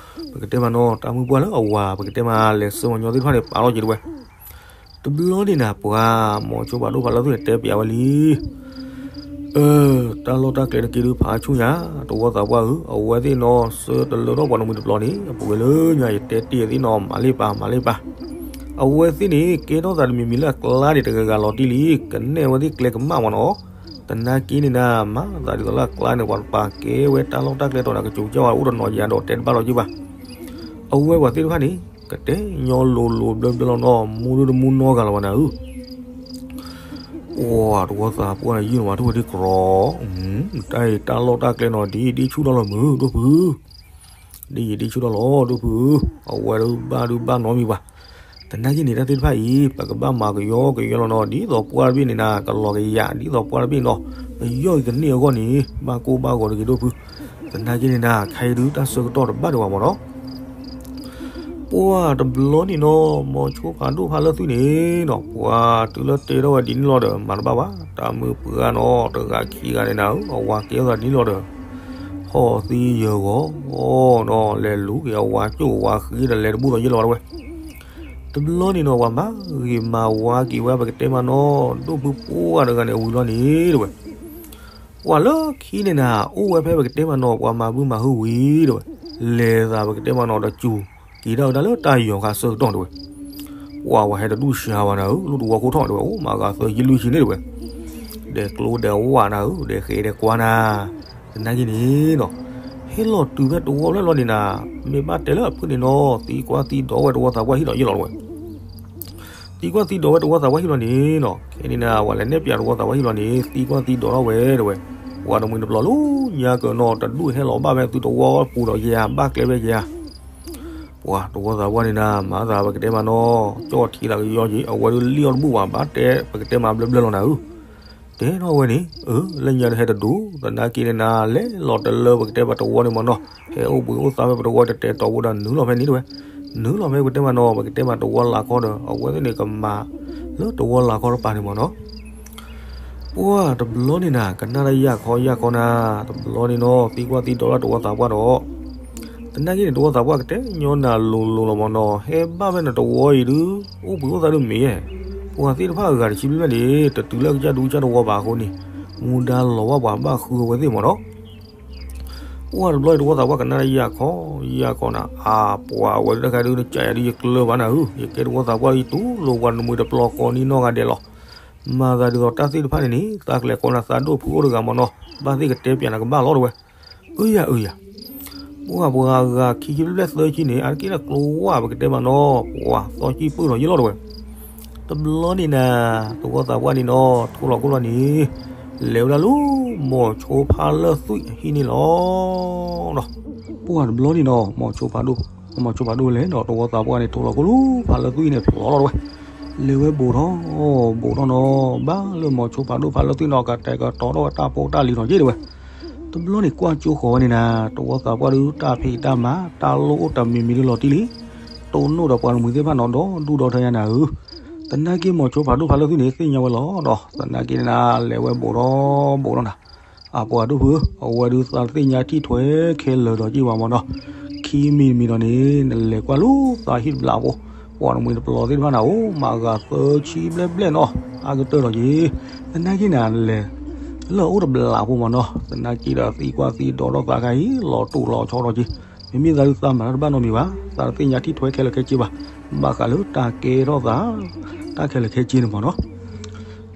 ပကတဲမးနီၤ တၢ်မုၢ်ပှၢ်လၢအဝၤ ပကတဲမးလဲၤဆှၢမညီသ့ၣ်တဖၣ်န့ၣ် ပာ်လီၤက့ၤတဲဝဲ, တဘျီန့ၣ်နၤ ပှၤ မိၤဆိဖးဒိၣ်ဖးလၢသွံၣ်န့ၣ် တဲပျးဝဲလံ, အၢ တၢ်လီၢ်တၢ်ကျဲတက့ၢ်ဒုးဖးဆူၣ်ညါ တဝီသးပှၢ်ဧၢ, အဝဲသ့ၣ်နီၤ ဆှၢတလၢထီၣ်ပှၤတမှံၤတပျီန့ၣ် အပူၤကွံာ်လၢညါ ယတဲတ့ၢ်အသ့ၣ်နီၤ မၤလ့ပာ် မၤလ့ပာ်, အဝဲသ့ၣ်န့ၣ် ကဲထီၣ်သးတမံၤမံၤလၢအကျါန့ၣ် တဂၤဂၤလီၤတံၢ်လံ, ကနဲၣ်ဝဲသ့ၣ်ကျဲကမၣ်မးနီၤ, သနာ်က့န့ၣ်နၤ မၤသးဒ်သိးလၢအကျါန့ၣ် ပှၤတပာ်ကဲဝဲတၢ်လီၢ်တၢ်ကျဲတီၤန့ၣ် ကစိၤကစၢ်ဝဲအိၣ်တနီၤယၤဒီးတဲတဘၣ်လီၤက့ၤဘၣ်, အဝဲပှၤသ့ၣ်တဖၣ်န့ၣ် ကတဲညီလိၤလိၤဘျၢဘျၢလီၤနီၤ မူဒုတမူနီတဂၤလီၤဘၣ်နၤဧၢ ပှၤတဝီသးပှၢ်န့ၣ် ယုၢ်လီၤမးထူၣ်ဝဲဒ်ကရီ, တၢ်အံၤတၢ်လီၢ်တၢ်ကျဲနီၤ ဒ်ယဒ့ဆူၣ်ထီၣ်လီၤမုၢ်ဒိၣ်ဖု, ဒ်ယဒ့ဆူၣ်ထီၣ်လီၤဒိၣ်ဖု, အဝဲဒုးဘၣ်ဒုးဘၣ်နီတမံၤဘၣ်, သနာ်က့န့ၣ် တၢ်သ့ၣ်တဖၣ်အံၤ ပကဘၣ်မၤကယီကယီလီၤနီၤ ဒ်သိးပှၢ်တဘ့ၣ်န့ၣ်နၤ ကလီၤကယၤ ဒ်သိးပှၢ်တဘ့ၣ်နီၤ ပယီၢ်ကန့ၢ်အဂီၢ်န့ၣ် ဘၣ်ကိၢ်ဘၣ်ဂီၤတဂ့ၤဒိၣ်ဖု, သနာ်က့န့ၣ်နၤ ခဲအံၤဒုးတၢ်ဆၢကတီၢ်တဘၣ်ဒံးဘၣ်မးနီၤ ပှၤတဘျီန့ၣ်နီၤ မိၤဆိဖးဒိၣ်ဖးလၢသွံၣ်န့ၣ်နီၤ ပှၤတုၤလၢတဲထီၣ်ဝဲဒ်န့ၣ်လီၤဒီး မၤတဘၣ်ဘၣ် တၢ်မုၢ်ပှၢ်နီၤ တဂၤခံဂၤန့ၣ်နၤဧၢ အဝၤကဲထီၣ်သးဒ်န့ၣ်လီၤဒီး ဟီၣ်သံယၢၤဂီၤနီၤ လဲၤလူၤက့ၤအဝၤကၠိၣ်ဝၤဃံဒီးလဲၤတဘူၣ်ဒီးယဲၢ်လီၤဝဲ တဘျီန့ၣ်နီၤ ပှၤမၤဂ့ၤမၤဝါက့ၤဝဲ ပကတဲမးနီၤ ဒိၣ်ဖုပှၢ်တဂၤန့ၣ် အဝံၤလီၤန့ၣ်တဲဝဲ ပှၤလၢခံန့ၣ်နၤ အိၣ်ဝဲဖဲပကတဲမးနီၤ ပှၤမၤဘုမၤဟုဝံၤတဲဝဲ, လဲၤသးပကတဲမးနီၤ တစူၤက့ၤဒၣ်ဝဲဒၣ်လၢတၢ်ယီၤခါဆၢကတီၢ်တဲဝဲ, ပှၤဝဲဟဲတဒူၣ်ဆါဝဲနၤဧၢ လူၢ်တဝီခိၣ်ထီၣ်တဲဝဲ အိၣ်မၤဂၤသၢဆံလွံၢ်ဆံန့ၣ်တဲဝဲ, ဒဲးကျိဒဲးဝၣ်နၤဧၢ ဒဲးဃဲးဒဲးကွါနၤ, သနာ်က့န့ၣ်နီၤ, ဟဲလီၤတုၤဖဲတဝီဖျၢၣ်လီၤန့ၣ်နၤ, မ့ၢ်ဘၣ်တဲလၢအဖုၣ်န့ၣ်နီၤ သံကွၢ်သံဒိးဝဲတဝီသးပှၢ်ဟံၣ်လီၤယဲၢ်လီၤတဲဝဲ သံကွၢ်သံဒိးဝဲတဝီသးပှၢ်ဟံၣ်လီၤန့ၣ်နီၤ, ခဲန့ၣ်နၤ ပှၤလဲၤနဲၣ်ပၠးတဝီသးပှၢ်ဟံၣ်လီၤန့ၣ် သံကွၢ်သံဒိးထီၣ်ဝဲတဲဝဲ, ပှၤတမှံၤတပျီၤလၢညါကၢၤနီၤ တဒူၣ်ဟဲလီၤဘၣ်ဖဲသုတဝီပူၤဒီးယၤ ဘၣ်ကျဲဖဲယၤ, ပှၤတဝီသးပှၢ်န့ၣ်နၤ မၤသးပကတဲမးနီၤ ကၠီၣ်ထံသးကယီက့ၤ အဝဲဒုးလံၣ်အီၣ်တဘူၣ်ဘၣ် ဘၣ်တဲပကတဲမးဘျၢဘျၢလီၤနၤဧၢ, တဲထီၣ်ဝဲန့ၣ် အၢ လၢညါဒုးဟဲတဒူၣ် သနာ်က့န့ၣ်နၤ လဲၤလီၤတလၢပကတဲမးတဝီန့ၣ်မးနီၤ ဟဲအိၣ်ဘှံးအိၣ်သါဖဲပတဝီတတဲာ်တီၤဘိဒီးနုာ်လီၤဖဲန့ၣ်တဲဝဲ, နုာ်လီၤဖဲပကတဲမးနီၤ ပကတဲမးတဝီလၢ်ခီဒီး အဝဲသ့ၣ်န့ၣ်ကမၤလၢတဝီလၢ်ခီတပၤန့ၣ်မးနီၤ ပှၤတဘျီန့ၣ်နၤ ကနၣ်တၢ်ယၢ်ခီယၢ်ခီနၤ, တဘျီန့ၣ်နီၤ သံကွၢ်သံဒိးလၢတဝီသးပှၢ်ဒီး, သနာ်က့န့ၣ် တဝီသးပှၢ်ကတဲညီနၤလိၤလိၤလီၤမးနီၤ ဟဲဘၣ်ဖဲနတဝီအံၤဒုး အိၣ်ဘှံးအိၣ်သါဒုးမ့ၢ်ယဲၢ်, ပှၤသ့ၣ်တဖၣ်အဂၤတဆံဘျဲၣ်ဘျဲၣ်န့ၣ် တတုၤလၢကစၢ်ဒူကစၢ်တဝီဘၣ်အဃိန့ၣ်, မူဒါလီၤဝဲပှၤဘၣ်ဃုအဝဲသ့ၣ်မးနီၤ ပှၤတဘျီအံၤတဝီသးပှၢ်ကနၣ်တၢ်ယၢ်ခီယၢ်ခီနၤ, အါ ပှၤအဝဲဒုးတခါဒုးနကးယၤဒုးယကျၢၤဘၣ်နၤဧၢ, ယကဲတဝီသးပှၢ်အံၤတူၢ်လိာ်ပှၤတမှံၤတပျီၤကိးနံၣ်နီၢ်ဂၤဒဲးလီၤ. မၤသးဒ်သိးတၢ်သ့ၣ်တဖၣ်န့ၣ်န့ၣ် သးကျဲၤကိးနၤသးဒိၣ်ဖုအိၣ်တဂၤမးနီၤ, ဘၣ်သ့ၣ်ကတဲပၠးနၤကဘၣ်လီၤတဲဝဲ. အၢယၤအၢယၤ ပှၤပှၤဂၤခံဆံဘျဲၣ်သၢဆံန့ၣ် အါတက့ၢ်လၢကျိဝါပကတဲမးနီၤ, ပှၤသီဆံပုၢ်ထီၣ်ယဲၢ်လီၤတဲဝဲ. တဘျီန့ၣ်နၤ တဝီသးပှၢ်န့ၣ်နီၤ ထိၣ်လီၤခိၣ်လီၤန့ၣ် လဲၤဝဲဒၣ်လၢ မိၤဆိဖးလၢသွံၣ်အဟံၣ်န့ၣ်လီၤ. ပှၤတဘျီန့ၣ်နီၤ မိၤဆိဖးဒိၣ်လဲၣ်ဒီး တဝီသးပှၢ်န့ၣ် ထိၣ်လီၤခိၣ်လၢဖးလၢသွံၣ်န့ၣ်ဖျိးလီၤတဲဝဲ. လဲၤဝဲဘူးထီၣ် ဘူးထီၣ်နီၤ ဘၣ်လၢမိၤဆိဖးဒိၣ်ဖးလၢသွံၣ်နီၤ ကတဲာ်ကတီၤထီၣ်ဝဲတၢ်ဖိတၢ်လံၤနီၤက့တဲဝဲ. တဘျီန့ၣ်ကွၢ်ကၠိဃီၤဝဲန့ၣ်နၤ တဝီသးပှၢ်ဒုးတၢ်ဖံးတၢ်မၤ တၢ်လိၣ်အိၣ်တမံၤမံၤဒုးလီၤတံၢ်လံ. တိၢ်နီၣ်ဒီးပှၤတမှံၤသ့ၣ်တဖၣ်နီၤ ဒီဒူၣ်ဒီထၢညါနၤဧၢ. သနာ်က့မိၤဆိဖးဒိၣ်ဖးလၢသွံၣ်န့ၣ် သ့ၣ်ညါဝဲလီၤဒီး သနာ်က့န့ၣ်နၤ လဲၤဝဲဘူးထီၣ်ဘူးထီၣ်နၤ အပှၤဒိၣ်ဖုဧၢ အဝဲဒုးသးသ့ၣ်ညါထံၣ်ထွဲခဲလၢာ်ဒီးက့ၢ်ဝဲမးနီၤ. ခံမံၤတမံၤဒီးန့ၣ် နလဲၤကွၢ်လၢသးဟံၣ်တဘျီဖိ ပှၤတမှံၤတပျီၤသ့ၣ်တဖၣ်နၤဧိၤ မၤဂၤသၢဆံဘျဲၣ်ဘျဲၣ်နီၤ အါကတၢၢ်ဒီးက့ၢ်. သနာ်က့နၤလဲၤ လၢအိၣ်တဘျီဖိမးနီၤ သနာ်က့ဒီးသံကွၢ်သံဒိးထီၣ်သးခါအံၤ လီၤတူာ်လီၤဆီဒီးက့ၢ်. မ့မ့ၢ်သးဒုးသးမၤတၢ်တဘၣ်နီတမံၤဘၣ်, သးတသ့ၣ်ညါထံၣ်ထွဲခဲလၢာ်ခဲဆ့ဘၣ်, ဘၣ်ဃးလၢတၢ်ကဲထီၣ်သး တၢ်ခဲလၢာ်ခဲဆ့န့ၣ်မ့ၢ်နီၤ.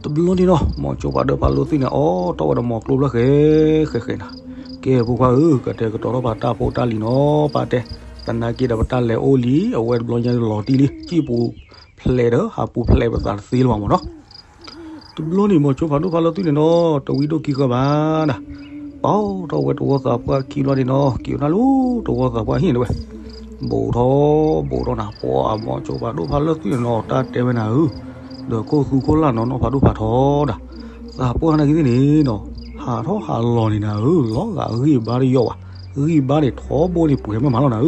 တဘျီန့ၣ်နီၤ မိၤစိဖးဒိၣ်ဖးလၢသူၣ်န့ၣ် အိးထီၣ်ဝဲဒီးမိၤကျိဖျၢၣ်ဃဲဃဲဃဲနၤ, ကဲဖိခွါဧၢ, ကတဲာ်ကတီၤထီၣ်ပတၢ်ဖိတၢ်လံၤနီၤ ပာ်တဲ, သနာ်က့ဒီးပတၢ်လဲၤအိၣ်လံ အဝဲတဘျီညါလီၤတံၢ်လံ စံၣ်ပူၤဖျဲးဒီးဟးပူၤဖျဲးပသးတသ့လၢၤဘၣ်မ့ၢ်နီၤ. တဘျီန့ၣ် မိၤစိဖးဒိၣ်ဖးလၢသူၣ်န့ၣ်နီၤ တဝံဒိၣ်ခံဃၢဘၣ်နၤ, ပာ်ထီၣ်ဝဲတဝီသးပှၢ်ခံဘျီန့ၣ်နီၤ က့ၤဝဲဒၣ်လၢတဝီသးပှၢ်ဟံၣ်န့ၣ်တဝဲ, ဘူးထီၣ်ဘူးထီၣ်နၤ ပှၤမိၤစိဖးဒိၣ်ဖးလၢသူၣ်န့ၣ်နီၤ တၢ်တဲဝဲနၤဧၢ, ဒီးခိၣ်သူခိၣ်လၢ်နီၤနီၢ်ဖးဒိၣ်ဖးထီဒၣ်, သးပှၢ်နာ်က့သ့ၣ်န့ၣ်နီၤ ဟးထီၣ်ဟးလီၤန့ၣ်နၤဧၢ, လီၤဂာ်ဂံၢ်ဘါတယီၢ်ဘၣ်, ဂံၢ်ဘါန့ၣ်ထီဘိန့ၣ်ပှဲၤမ့ၢ်မးလီၤနၤဧၢ.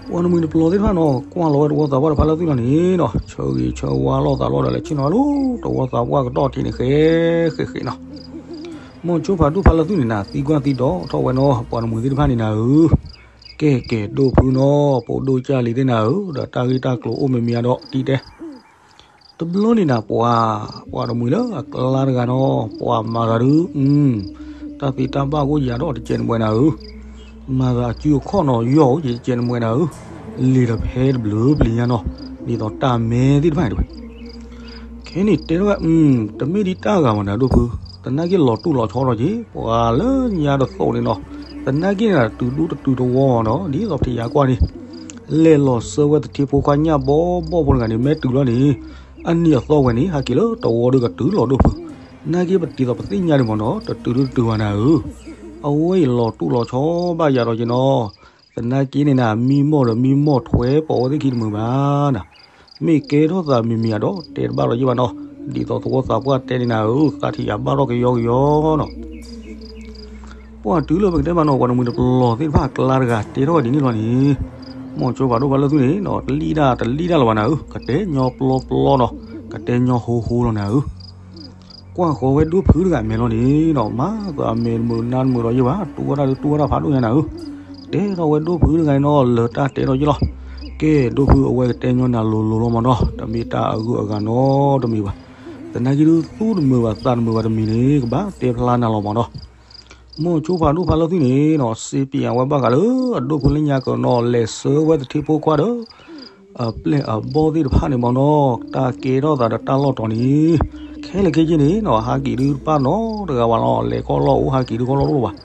ပှၤတမှံၤတပျီၤသ့ၣ်တဖၣ်နီၤ ကွၢ်လီၤဝဲတဝီသးပှၢ်တဖၣ်လၢသူၣ်လီၤန့ၣ်နီၤ ဆၢဂ့ၤဆၢဝါလိာ်သးလီၤဒီး လဲၤဆ့ၣ်နီၤလၢတဝီသးပှၢ်ကတီၢ်ထံးန့ၣ် ဃဲဃဲဃဲနီၤ. မိၤစိဖးဒိၣ်ဖးလၢသူၣ်န့ၣ်နၤ သံကွၢ်သံဒိးထီၣ်ဝဲနီၤ ပှၤတမှံၤသ့ၣ်တဖၣ်န့ၣ်နၤဧၢ, ကဲကဲဒိၣ်ဖုနီၤ ပိာ်ဒိၣ်ကၢ်လံၤသ့ၣ်နၤဧၢ, ဒီးတၢ်ဂ့ၢ်တၢ်ကျိၤအိၣ်မ့ၢ်မ့ၢ်အဒီးတံၢ်တဲ တဘျီန့ၣ်နၤ ပှၤ, ပှၤတမှံၤလၢအကျါတဂၤနီၤ ပှၤမၤသးဒုး, တၢ်သ့တၢ်ဘၣ်အိၣ်ယၤဒီးတကဲးနမှဲနၤဧၢ, မၤသးအစုအခီၣ်နီၤ ယီၢ်အိၣ်ကဲးတကဲးနမှဲနၤဧၢ, လံာ်ဒီးဖဲတဘျုးပျံၤညါနီၤ ဒ်သိးတၢ်မဲသ့ၣ်တဖၣ်န့ၣ်တဝဲ ခဲန့ၣ်တဲထီၣ်ဝဲ, တမ့ၢ်ဒ်တၢ်ဂၤမးနၤဒိၣ်ဖု, သနာ်က့လီၤတူၢ်လီၤဆီထီၣ်က့ၤ ပှၤလၢညါတသိးန့ၣ်နီၤ, သနာ်က့န့ၣ် တုၤဒူတတုၤတဝီနီၤ ဒ်သိးပထံၣ်ယၤကွၢ်န့ၣ်, လဲၤလီၤဆှၢဝဲသထ့ဖိခွါညၣ်ဘီဘီဖိတဂၤန့ၣ် မ့ၢ်တုၤလီၤန့ၣ်, အနံၤအသီဝဲန့ၣ် ဟဲက့ၤလၢတဝီဒုးကတုၤလီၤဒိၣ်ဖု, နာ်က့ပတံၤသိးပသ့ၣ်ညါဒံးမးနီၤ တတုၤဒုးတတုၤဘၣ်နၤဧၢ, အဝဲအံၤလီၤတူၢ်လီၤဆီဘၣ်ယၤဒီးက့ၤနီၤ, သနာ်က့န့ၣ်နၤ မံမီၢ်ဒီးမံမီၢ်ထွဲပိာ်ဝဲသ့ၣ်ခံတမုာ်ဘၣ်နၤ, မ့ၢ်ကဲထီၣ်သးမံၤမံၤအဒီးတဲတဘၣ်ဒီးယ့ၢ်ဘၣ်နီၤ, ဒ်သိးသဝီသးပှၢ်တဲန့ၣ်နၤဧၢ သးထံၣ်ယၤဘၣ်ထီၣ်ကယီကယီနီၤ ပှၤတုၤလၢပကတဲမးနီၤ ပှၤတမှံၤတပျီၤသ့ၣ်တဖၣ်အကျါတဂၤတဲထီၣ်ဝဲဒ်န့ၣ်လီၤန့ၣ်, မိၤစိဖးဒိၣ်ဖးလၢသူၣ်န့ၣ်နီၤ တလံၣ်ဒၣ်တလံၣ်ဒၣ်လၢၤဘၣ်နၤဧၢ, ကတဲညီပျီပျီနီၤ, ကတဲညီဟိဟိလီၤနၤဧၢ, ကွၢ်ဃီၤဝဲဒိၣ်ဖုတဂၤမဲာ်လီၤန့ၣ်နီၤ မၤသးမဲာ်တမုာ်နါတမုာ်ဒီးယ့ၢ်ဘၣ် တူၢ်ဝဲဒၣ်ဒုးတူၢ်ဝဲဒၣ်ဖးဒိၣ်ညါနၤဧၢ, တဲထီၣ်ဝဲဒိၣ်ဖုတဂၤန့ၣ်နီၤ လၢတၢ်တဲထီၣ်ယ့ၢ်လီၤ, ကဲဒိၣ်ဖုအဝဲကတဲညီနၤလိၤလိၤလီၤမးနီၤ တမ့ၢ်တၢ်အဂုၤအဂၤနီတမံၤဘၣ်, သနာ်က့ဒုးသူၣ်တမုာ်ဘၣ်သးတမုာ်ဘၣ်တမံၤန့ၣ် ကဘၣ်တဲဖျါနၤလီၤမးနီၤ မိၤစိဖးဒိၣ်ဖးလၢသူၣ်န့ၣ်နီၤ စ့ပၠးဝဲဘၣ်ဃးလၢအဒိၣ်ဖုလၢညါကနီၤ လဲၤဆှၢဝဲသထ့ဖိခွါဒီး အပျဲၢ်အဘီၣ်သ့ၣ်တဖၣ်န့ၣ်မးနီၤ တၢ်ကဲထီၣ်သးဒီးတၢ်လီၢ်တီၤန့ၣ် ခဲလၢာ်ခဲဆ့န့ၣ်နီၤ ဟးက့ၤဒုးတပၣ်နီတဂၤဘၣ်လီၤ လဲၤခီၣ်လီၢ်အိၣ်ဟးက့ၤဒုးခီၣ်လီၢ်တအိၣ်ဘၣ်,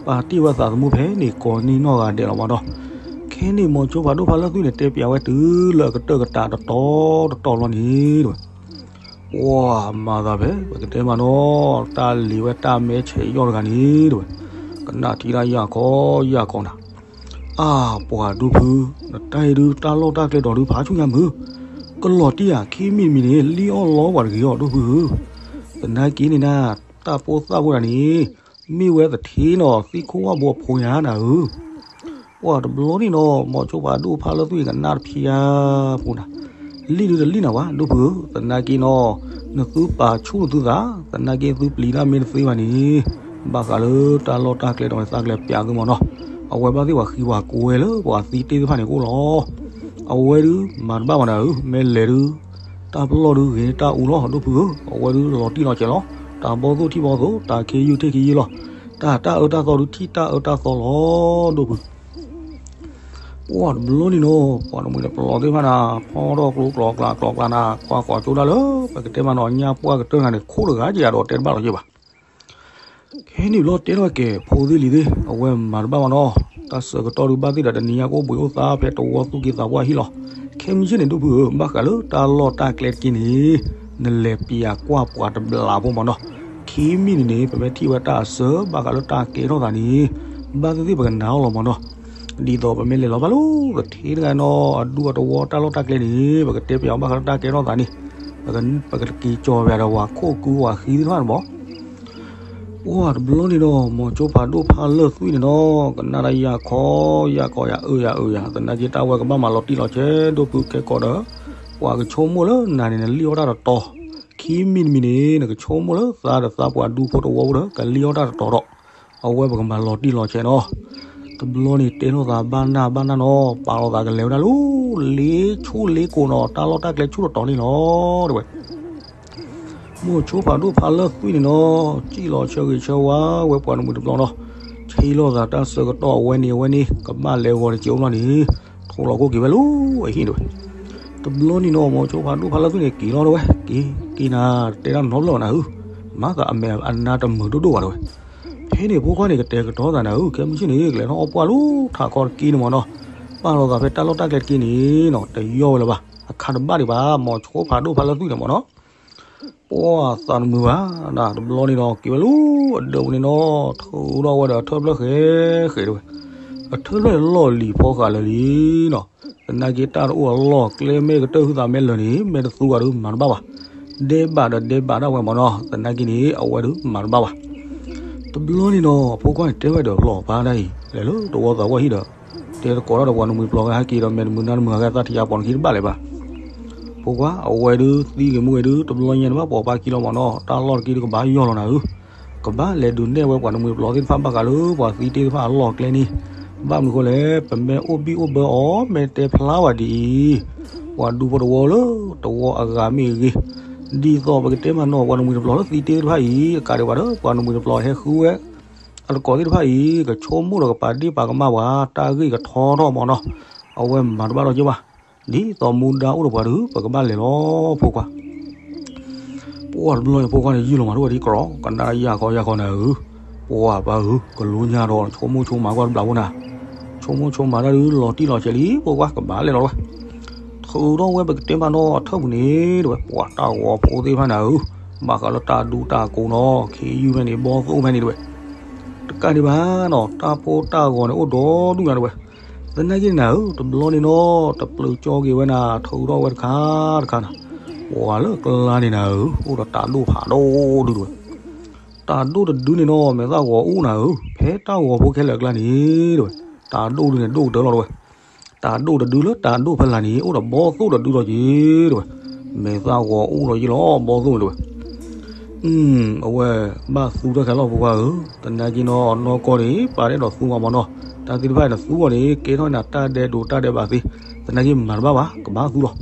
ပာ်တ့ၢ်ဝဲသးသမူဖဲန့ၣ်ကိးနံၣ်နီၢ်ဂၤဒဲးလီၤမးနီၤ, ခဲန့ၣ်မိၤစိဖးဒိၣ်ဖးလၢသူၣ်န့ၣ် တဲပၠးဝဲတုၤလၢအကတၢၢ်ကတးတတီၤတတီၤလီၤန့ၣ်တဝဲ ပှၤမၤသးဖဲ ပကတဲမးနီၤ တၢ်လံၤဝဲတၢ်မဲဆဲးယီၢ်တဂၤန့ၣ်တဝဲ, ကနၣ်ထံတၢ်ယၢ်ခီယၢ်ခီနၤ, အါ ပှၤဒိၣ်ဖု, နတၢ်အံၤဒုးတၢ်လီၢ်တၢ်ကျဲတီၤဒုးဖးဆူညါမုၢ်, ကလီၤတံၢ်ဧါ ခံမံၤတမံၤန့ၣ် လံၣ်အီၣ်လီပှၤတဂ့ၤအီၤဒိၣ်ဖုဧၢ, သနာ်က့န့ၣ်နၤ တၢ်ဖိသၣ်ဖိတဂၤန့ၣ် မ့ၢ်ဝဲသထ့နီၤ သံၣ်ခိၣ်ဝၣ်ဘိအဖိညါနၤဧၢ ပှၤတဘျီန့ၣ်နီၤ မိၤစိဖးဒိၣ်ဖးလၢသူၣ်အံၤကနၣ်တဖျါပူၤနၤ, လံၣ်ဒုးတလံၣ်နၤဝဲ ဒိၣ်ဖုဧၢ, သနာ်က့နီၤ, နသုပာ်ဆူၣ်နသုသး, သနာ်က့သုပျံၤတၢ်မ့ၢ်တသ့ဘၣ်န့ၣ်, ဘၣ်ဃးလၢတၢ်လီၢ်တၢ်ကျဲဒီးနသးကျဲပၠးသုမးနီၤ, အဝဲဘၣ်သ့ၣ်ပှၤဃံပှၤကွဲလၢပှၤသံတ့ၢ်သ့ၣ်တဖၣ်န့ၣ်အိၣ်လီၤ. အဝဲဒုးမၤတဘၣ်ဘၣ်နၤဧၢ, မ့ၢ်လဲၤဒုး တၢ်ပလီၢ်ဒုးဂ့ၤတၢ်အူလီၤ ဒိၣ်ဖုဧၢ, အဝဲဒုးလီၤတံၢ်လီၤဆဲးလီၤ, တၢ်ဘီၣ်သိၣ်ထံၣ်ဘီၣ်သိၣ်, တၢ်ခ့ယုၢ်ထံၣ်ခ့ယုၢ်လီၤ, တၢ်တၢ်အၢတၢ်သီဒုးထံၣ်တၢ်အၢတၢ်သီလီၤ ဒိၣ်ဖု ပှၤတဘျီန့ၣ်နီၤ, ပှၤတမှံၤတပျီၤသ့ၣ်တဖၣ်န့ၣ် ဖီထီၣ်ကျိကျိကျါကျိကျါန့ၣ် ကွၢ်ဃီၤကၠိဒၣ်လၢ ပကတဲမးနီၤ ညၣ်ပှၢ်ကတၢၢ်တဂၤန့ၣ် ခိၣ်တဂၤကယၤဒီးတဲတဘၣ်လီၤက့ၤဘၣ်. ခဲန့ၣ်ဘျီတဲထီၣ်ကဲ ဖိသ့ၣ်လံၤသ့ၣ် အဝဲမၤတဘၣ်မးနီၤ, တၢ်ဆၢကတီၢ်ဒုးဘၣ်သ့ၣ်ဒီးတနံၤညါကအိၣ်ဘှံးအိၣ်သါဖဲတဝီသူၣ်က့သးပှၢ်ဟံၣ်လီၤ. ခဲမုၢ်ဆ့ၣ်န့ၣ် ဒိၣ်ဖုဧၢ, ဘၣ်ဃးလၢတၢ်လီၢ်တၢ်ကျဲတက့ၢ်န့ၣ် နလဲၤပၠးကွၢ်ပှၤတဘျးဖိမးနီၤ. ခံမံၤန့ၣ်န့ၣ် ပမ့ၢ်ထံၣ်ဝဲတၢ်အစၢ ဘၣ်ဃးလၢတၢ်ကဲထီၣ်သးန့ၣ် ဘၣ်သ့ၣ်သ့ၣ်ပကနာ်အီၤလီၤမးနီၤ. ဒ်သိးပမ့ၢ်လဲၤလီၤဘၣ်လၢ ပထံတဂၤနီၤ အဒူအတဝီတၢ်လီၢ်တၢ်ကျဲန့ၣ် ပကတဲပၠးအီၤဘၣ်ဃးလၢတၢ်ကဲထီၣ်သးန့ၣ် ပကက့ၤကၠီၤပၠးဒီးပှၤခိၣ်ကုပှၤဃံသ့ၣ်တဖၣ်န့ၣ်မး ပှၤတဘျီန့ၣ်ဒီး မိၤစိဖးဒိၣ်ဖးလၢာ်သွံၣ်န့ၣ်နီၤ ကနၣ်တၢ်ယၢ်ခီ ယၢ်ခီယၤအၢယၤအၢယၤ သနာ်က့တၢ်ဝဲကဘၣ်မၤလီၤတံၢ်လီၤဆဲး ဒိၣ်ဖုခဲကိာ်ဒီး ပှၤကဆိကမိၣ်လၢနၤန့ၣ် နလံၣ်အီၣ်တၢ်တတီၤ ခံမံၤတမံၤန့ၣ် နကဆိကမိၣ်လၢသးဒီးသးပှၢ်ဒူဖိတဝီဖိဒီး ကလံၣ်အီၣ်တၢ်တတီၤဒီး အဝဲပကမၤလီၤတံၢ်လီၤဆဲးနီၤ တဘျီန့ၣ်တဲထီၣ်သးဘၣ်နၢ်ဘၣ်နၢ်နီၤ ပာ်လီၤသးကလဲၤဝဲဒၣ်လၢ လ့ဆူၣ်လ့ကိာ်နီၤ တၢ်လီၢ်တၢ်ကျဲဆူၣ်တတီၤန့ၣ်လီၤ တဲဝဲ မိၤစိဖးဒိၣ်ဖးလၢာ်သွံၣ်န့ၣ်နီၤ စံၣ်လီၤဆၢဂ့ၤဆၢဝါဝဲပှၤတမှံၤတဘျီနီၤ ဆဲ ဟ့ၣ်လီၤသးတၢ်ဆၢကတီၢ်အဝဲန့ၣ်အဝဲန့ၣ် ကဘၣ်လဲၤဂီၤတစဲးအိၣ်ဘျီန့ၣ် ထိးလီၤကိၣ်က့ၤဝဲလၢအဟံၣ်ဒဝဲ. တဘျီန့ၣ်နီၤ မိၤဆိဖးဒိၣ်ဖးလၢသူၣ်န့ၣ် က့ၤလီၤဒဝဲ က့ၤက့ၤနၤ တဲတၢ်နီတဘျီနၤဧၢ, မၤသးအမဲာ်အနါတမုာ်ဒိၣ်ဒိၣ်ဘၣ်ဒဝဲ. ဖဲန့ၣ်ဖိခွါန့ၣ် ကတဲာ်ကတီၤသးနၤဧၢ, ခဲမုၢ်ဆ့ၣ်န့ၣ် ကလဲၤထီၣ်အီၣ်ပှၢ်လၢထးခီတက့ၢ်န့ၣ်မ့ၢ်နီၤ, ပာ်လီၤသးဖဲတၢ်လီၢ်တၢ်ကျဲတက့ၢ်န့ၣ်နီၤ တယီၢ်ဝဲလၢၤဘၣ်, အခါတဘၣ်ဒံးဘၣ် မိၤဆိဖးဒိၣ်ဖးလၢသူၣ်န့ၣ်မ့ၢ်နီၤ ပှၢ်သးတမုာ်ဘၣ်, တဘျီန့ၣ်ဒီး က့ၤဝဲလၢအဒၢးပူၤန့ၣ်နီၤ ထုးထီၣ်ဝဲဒီးအထၢၣ်ဖျၢၣ်ဃဲဃဲဒဝဲ. အထၢၣ်ဖျၢၣ်န့ၣ်လီၢ်လံၤဖီဃာ်လၢာ်လံနီၤ, သနာ်က့တၢ်တအိၣ်အလီၢ်ကျဲ မ့ၢ်ကတၢၢ်ဟုသးမဲာ်လၢာ်န့ၣ် မ့ၢ်တသူဂၤဒီးမၤတဘၣ်ဘၣ်, ဒဲးဘးဒီးဒဲးဘးဒၣ်ဝဲမ့ၢ်နီၤ သနာ်က့န့ၣ် အဝဲဒီးမၤတဘၣ်ဘၣ်. တဘျီန့ၣ်နီၤ အဖိခွါန့ၣ်တဲဝဲဒီးလီၤပာ်ဒၣ်အံၤ လဲၤလၢတဝီသးပှၢ်ဟံၣ်ဒီး တဲသကိးတၢ်ဒီးပှၤနမှံၤတပျီၤဂၤဟဲက့ၤဒီး မဲာ်တမုာ်နါတမုာ်ဂၤဂဲသးထံးယါပိာ်နခံတဘၣ်လၢၤဘၣ်. ဖိခွါ အဝဲဒုးသံဂ့ၤမူဂ့ၤဒုး တဘျီညါန့ၣ်ဘၣ်ပိာ်ပာ်ခံလီၤမ့ၢ်နီၤ တၢ်လီၢ်တက့ၢ်ဒုးကဘၣ်ယီၢ်လီၤနၤဧၢ, ကဘၣ်လဲၤဒုးနဲၣ်ဝဲပှၤနမှံၤတပျီၤသ့ၣ်တဖၣ်ဘၣ်ဃးလၢပှၤသံတ့ၢ်တဖၣ်အလီၢ်ကျဲန့ၣ်, ဘၣ်မနုၤဃိလဲၣ် ပမ့ၢ်အိၣ်ဘံၣ်အိၣ်ဘၢအီၤ မ့ၢ်တဲဖျါဝဲဒ်အံၤ, ပှၤဒူဖိတဝီလၢတဝီအဂၤမ့ၢ်ဂ့ၤ, ဒ်သိးပကတဲမးနီၤ ပှၤနမှံၤတပျီၤလၢသံတ့ၢ်တဖၣ်အံၤ အကးဒံးဘၣ်ဒီး ပှၤနမှံၤတပျီၤဟဲဃုဝဲ အသကိးသ့ၣ်တဖၣ်အံၤ ကဆိကမိၣ်ဒီးကပာ်ဒ့ၣ်ပာ်ကမၣ်ပှၤ တၢ်ဂ့ၢ်ကထီထီၣ်မ့ၢ်နီၤ, အဝဲမၤတဘၣ်ထီၣ်က့ဘၣ်, ဒ်သိးမူဒါအိၣ်ဒီးပှၤဒီး ပကဘၣ်လဲၤလီၤဖိခွါ ပှၢ်တဘျီန့ၣ် ဖိခွါန့ၣ် ယုၢ်လီၤမးတဝဲဒ်ကရီ ကနၣ်ယၢ်ခီယၢ်ခီနၤဧၢ, ပှၢ်ပၢ်ဧၢ ကလူညါဒီး ဆိကမိၣ်ဆိကမးကွၢ်တဘျီဖိနၤ, ဆိကမိၣ်ဆိကမးတၢ်ဒုး လီၤတံၢ်လီၤဆဲးလံ ဖိခွါ ကဘၣ်လဲၤလီၤဝဲ, ထုးထီၣ်ဝဲပကတဲမးနီၤ အထၢၣ်ပူၤန့ၣ် တဝဲ ပှၤတၢ်ဂီၤဖိသ့ၣ်တဖၣ်နၤဧၢ, ဘၣ်ဃးလၢတၢ်ဒူတၢ်ကိးနီၤ ခ့ယုၢ်ဖဲန့ၣ် ဘီၣ်သိၣ်ဖဲန့ၣ်တဝဲ တကးဒံးဘၣ်နီၤ တၢ်ဖိတၢ်ဂီၤန့ၣ် အိၣ်ဒီဒူၣ်ညါတဝဲ, သနာ်က့နၤဧၢ တဘျီန့ၣ်နီၤ တပျုာ်ကၠီက့ၤဝဲနၤ ထုးထီၣ်ဝဲတခါတခါနၤ, ပှၤလၢအကျါန့ၣ်နၤဧၢ အိၣ်ဒီးတၤဒိၣ်ဖးဒိၣ်ဒုတဝဲ, တၤဒိၣ်တဒုန့ၣ်နီၤ မဲာ်သၣ်ဂီၤအူနၤဧၢ, ဖဲတၢ်ဂီၤဖိခဲလၢာ်အကျါန့ၣ်တဝဲ, တၤဒိၣ်ဒုန့ၣ်ဒိၣ်ကတၢၢ်လီၤတဝဲ, တၤဒိၣ်တဒုလၢတၤဒိၣ်ဖဲလၢ်န့ၣ် အိၣ်ဒီးဘီၣ်သိၣ်တဒုလီၤက့ၤတဝဲ, မဲာ်သၣ်ဂီၤအူလီၤယ့ၢ်လီၤ ဘီၣ်သိၣ်တဝဲ အဝဲ ဘၣ်သူတၢ်ခဲလီၤဖိခွါဧၢ, သနာ်က့နီၤ နီၢ်ကီၢ်န့ၣ် ပာ်တ့ၢ်ဒီးသူမးမးနီၤ, တၢ်သ့ၣ်တဖၣ်န့ၣ်သူအီၤန့ၣ် ကဲထီၣ်နၤတၢ်ဒဲးဒိးတၢ်ဒဲးဘးသ့, သနာ်က့မၤတဘၣ်ဘၣ် ကဘၣ်သူလီၤ.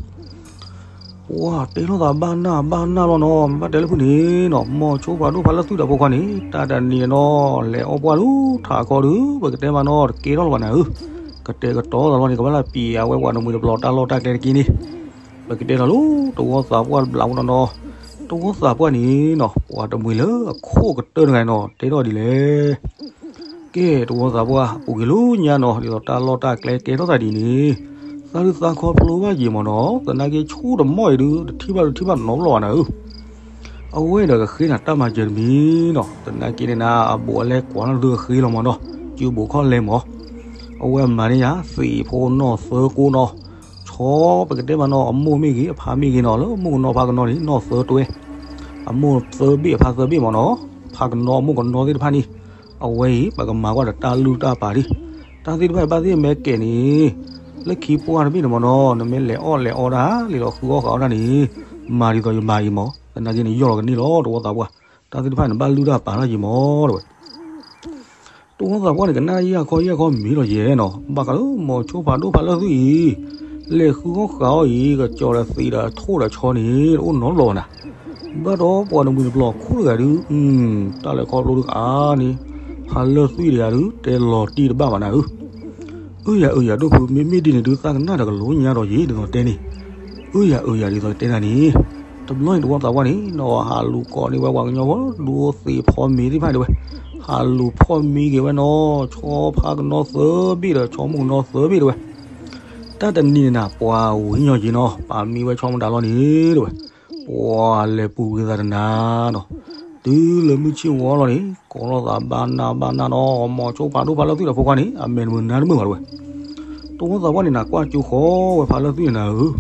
ပှၢ်တဲထီၣ်သးဘၣ်နၢ်ဘၣ်နၢ်လီၤနီၤ, မ့ၢ်ဘၣ်တဲလၢဖုန့ၣ်နီၤ, မိၤဆိဖးဒိၣ်ဖးလၢသူဒီးဖိခွါန့ၣ် တၢ်တနံၤနီၤ လဲၤအီၣ်ပှၢ်လၢထးခီဒုး ပကတဲမးနီၤ တကဲထီၣ်လၢၤဘၣ်နၤဧၢ, ကတဲာ်ကတီၤသးလီၤန့ၣ် ကဘၣ်လၢပျံၤအဝဲပှၤနမှံၤတပျီၤတၢ်လီၢ်တၢ်ကျဲတက့ၢ်န့ၣ် ပကတဲလီၤလၢတဝီသးပှၢ်တဘျီဖိနီၤနီၤ, တဝီသးပှၢ်န့ၣ်နီၤ ပှၤတမှံၤလၢအခိၣ်ကတၢၢ်တဂၤနီၤ တဲထီၣ်ဒ်လဲၣ်. ကဲ တဝီသးပှၢ် ပူၤကွံာ်လၢညါနီၤ ဒ်သိးတၢ်လီၢ်တၢ်ကျဲကဲထီၣ်သးဒ်န့ၣ်, သးဒုးသးခီဖျိဘၣ်ယံာ်မးနီၤ, သနာ်က့ဆူတမီၢ်အံၤဒုး တထံၣ်ဘၣ်ဒုးထံၣ်ဘၣ်နီတဘျီဘၣ်နၤဧၢ အဝဲဒီးကဃ့နၤတၢ်မၤစၢၤတမံၤနီၤ, သနာ်က့န့ၣ်နၤ အဘူးအလဲကွၢ်လၢဒုးကဃ့လီၤမးနီၤ, စုဘူးခီၣ်လဲမး, အဝဲမၤန့ၢ်ယၤ သံးဖိနီၢ်သၢကိနီၤ, ဆီပကတဲမးနီၤ အမိၢ်မ့ၢ်ဂ့ၤ အဖါမ့ၢ်ဂ့ၤနီၤ လၢမိၢ်ကနီၤဖါကနီၤန့ၣ် နီၢ်သၢတွဲ, အမိၢ်သၢဘ့ၣ်အဖါသၢဘ့ၣ်မးနီၤ, ဖါကနီၤအမိၢ်ကနီၤသ့ၣ်တဖၣ်န့ၣ်, အဝဲအံၤ ပကမၤကွၢ်ဒီးတၢ်လုၢ်တၢ်ပာ်ဒံး, တၢ်သ့ၣ်တဖၣ်အံၤဘၣ်သ့ၣ်မဲာ်ကဲးန့ၣ်, လၢခံပှၢ်တဘ့ၣ်န့ၣ်မးနီၤ နမ့ၢ်လဲၤအီၣ်လဲၤအီတၢ် လဲၤလီၤဃုအီၣ်ဃုအီတၢ်န့ၣ်, မၤဒ်သိးယမၤအံၤမး, သနာ်က့န့ၣ် ယီၢ်လီၤကန့ၢ်လီၤ တဝီသးပှၢ်, တၢ်သ့ၣ်တဖၣ်န့ၣ် ဘၣ်လုၢ်တၢ်ပာ်တၢ်ယံာ်မးတဝဲ တဝီသးပှၢ်န့ၣ် ကနၣ်ယၢ်ခီယၢ်ခီမံၤလီၤယဲနီၤ, ဘၣ်ဃးလၢမိၤဆိဖးဒိၣ်ဖးလၢသူအံၤ, လဲၤဃုအီၣ်ဃုအီအံၤ ကကၠီၤဒီးသံးဒီးထိၣ်ဒီးဆီန့ၣ် တအိၣ်နီတဘျီဘၣ်နၤ, ဘၣ်ဒီးပှၤနမှံၤတပျီၤခိၣ်တဂၤဒုး, တၢ်လဲၤခီဖျိတဂၤန့ၣ်, ဖးလၢသူတဂၤဒုး တဲလီၤတံၢ်တဘၣ်ဘၣ်နၤဧၢ, အၢယၤအၢယၤဒိၣ်ဖု မ့မ့ၢ်ဒ်န့ၣ်ဒုး သးကနၣ်ဒီးကလိညါဒီးယဲဒ်သိးတဲန့ၣ်, အၢယၤအၢယၤဒ်သိးတဲနၤန့ၣ်, တဘျီန့ၣ်တဝီသးပှၢ်န့ၣ်နီၤ ဟးလူၤကိးန့ၢ်ဝဲပှၤကညီဖိ ဒူသ့းဖီမ့ၤသ့ၣ်တဖၣ်ဒၣ်ဝဲ, ဟးလူၤဖီမ့ၤက့ၤဝဲနီၤ ဆီဖါကနီၤသၢဘ့ၣ်ဒီး ဆီမိၢ်ကနီၤသၢဘ့ၣ်ဒၣ်ဝဲ, တၢ်တနံၤန့ၣ်နၤ ပှၤဝံၤညီက့ၤနီၤ ပာ်မံဝဲဆီမတၤလီၤန့ၣ်ဒၣ်ဝဲ, ပှၤလဲၤပူၤကွံာ်သးတနၤနီၤ, တုၤလၢမုၢ်ဆ့ၣ်ဝီလီၤန့ၣ် ကိးလိာ်သးဘၣ်နၢ်ဘၣ်နၢ်နီၤ မိၤဆိဖးဒိၣ်ဖးလၢသူဒီးဖိခွါန့ၣ် အမဲာ်တမုာ်နါတမုာ်ဘၣ်ဒၣ်ဝဲ တဝီသးပှၢ်န့ၣ်နၤ ကွၢ်ကၠိဃီဝဲဖးလၢသူန့ၣ်နၤဧၢ,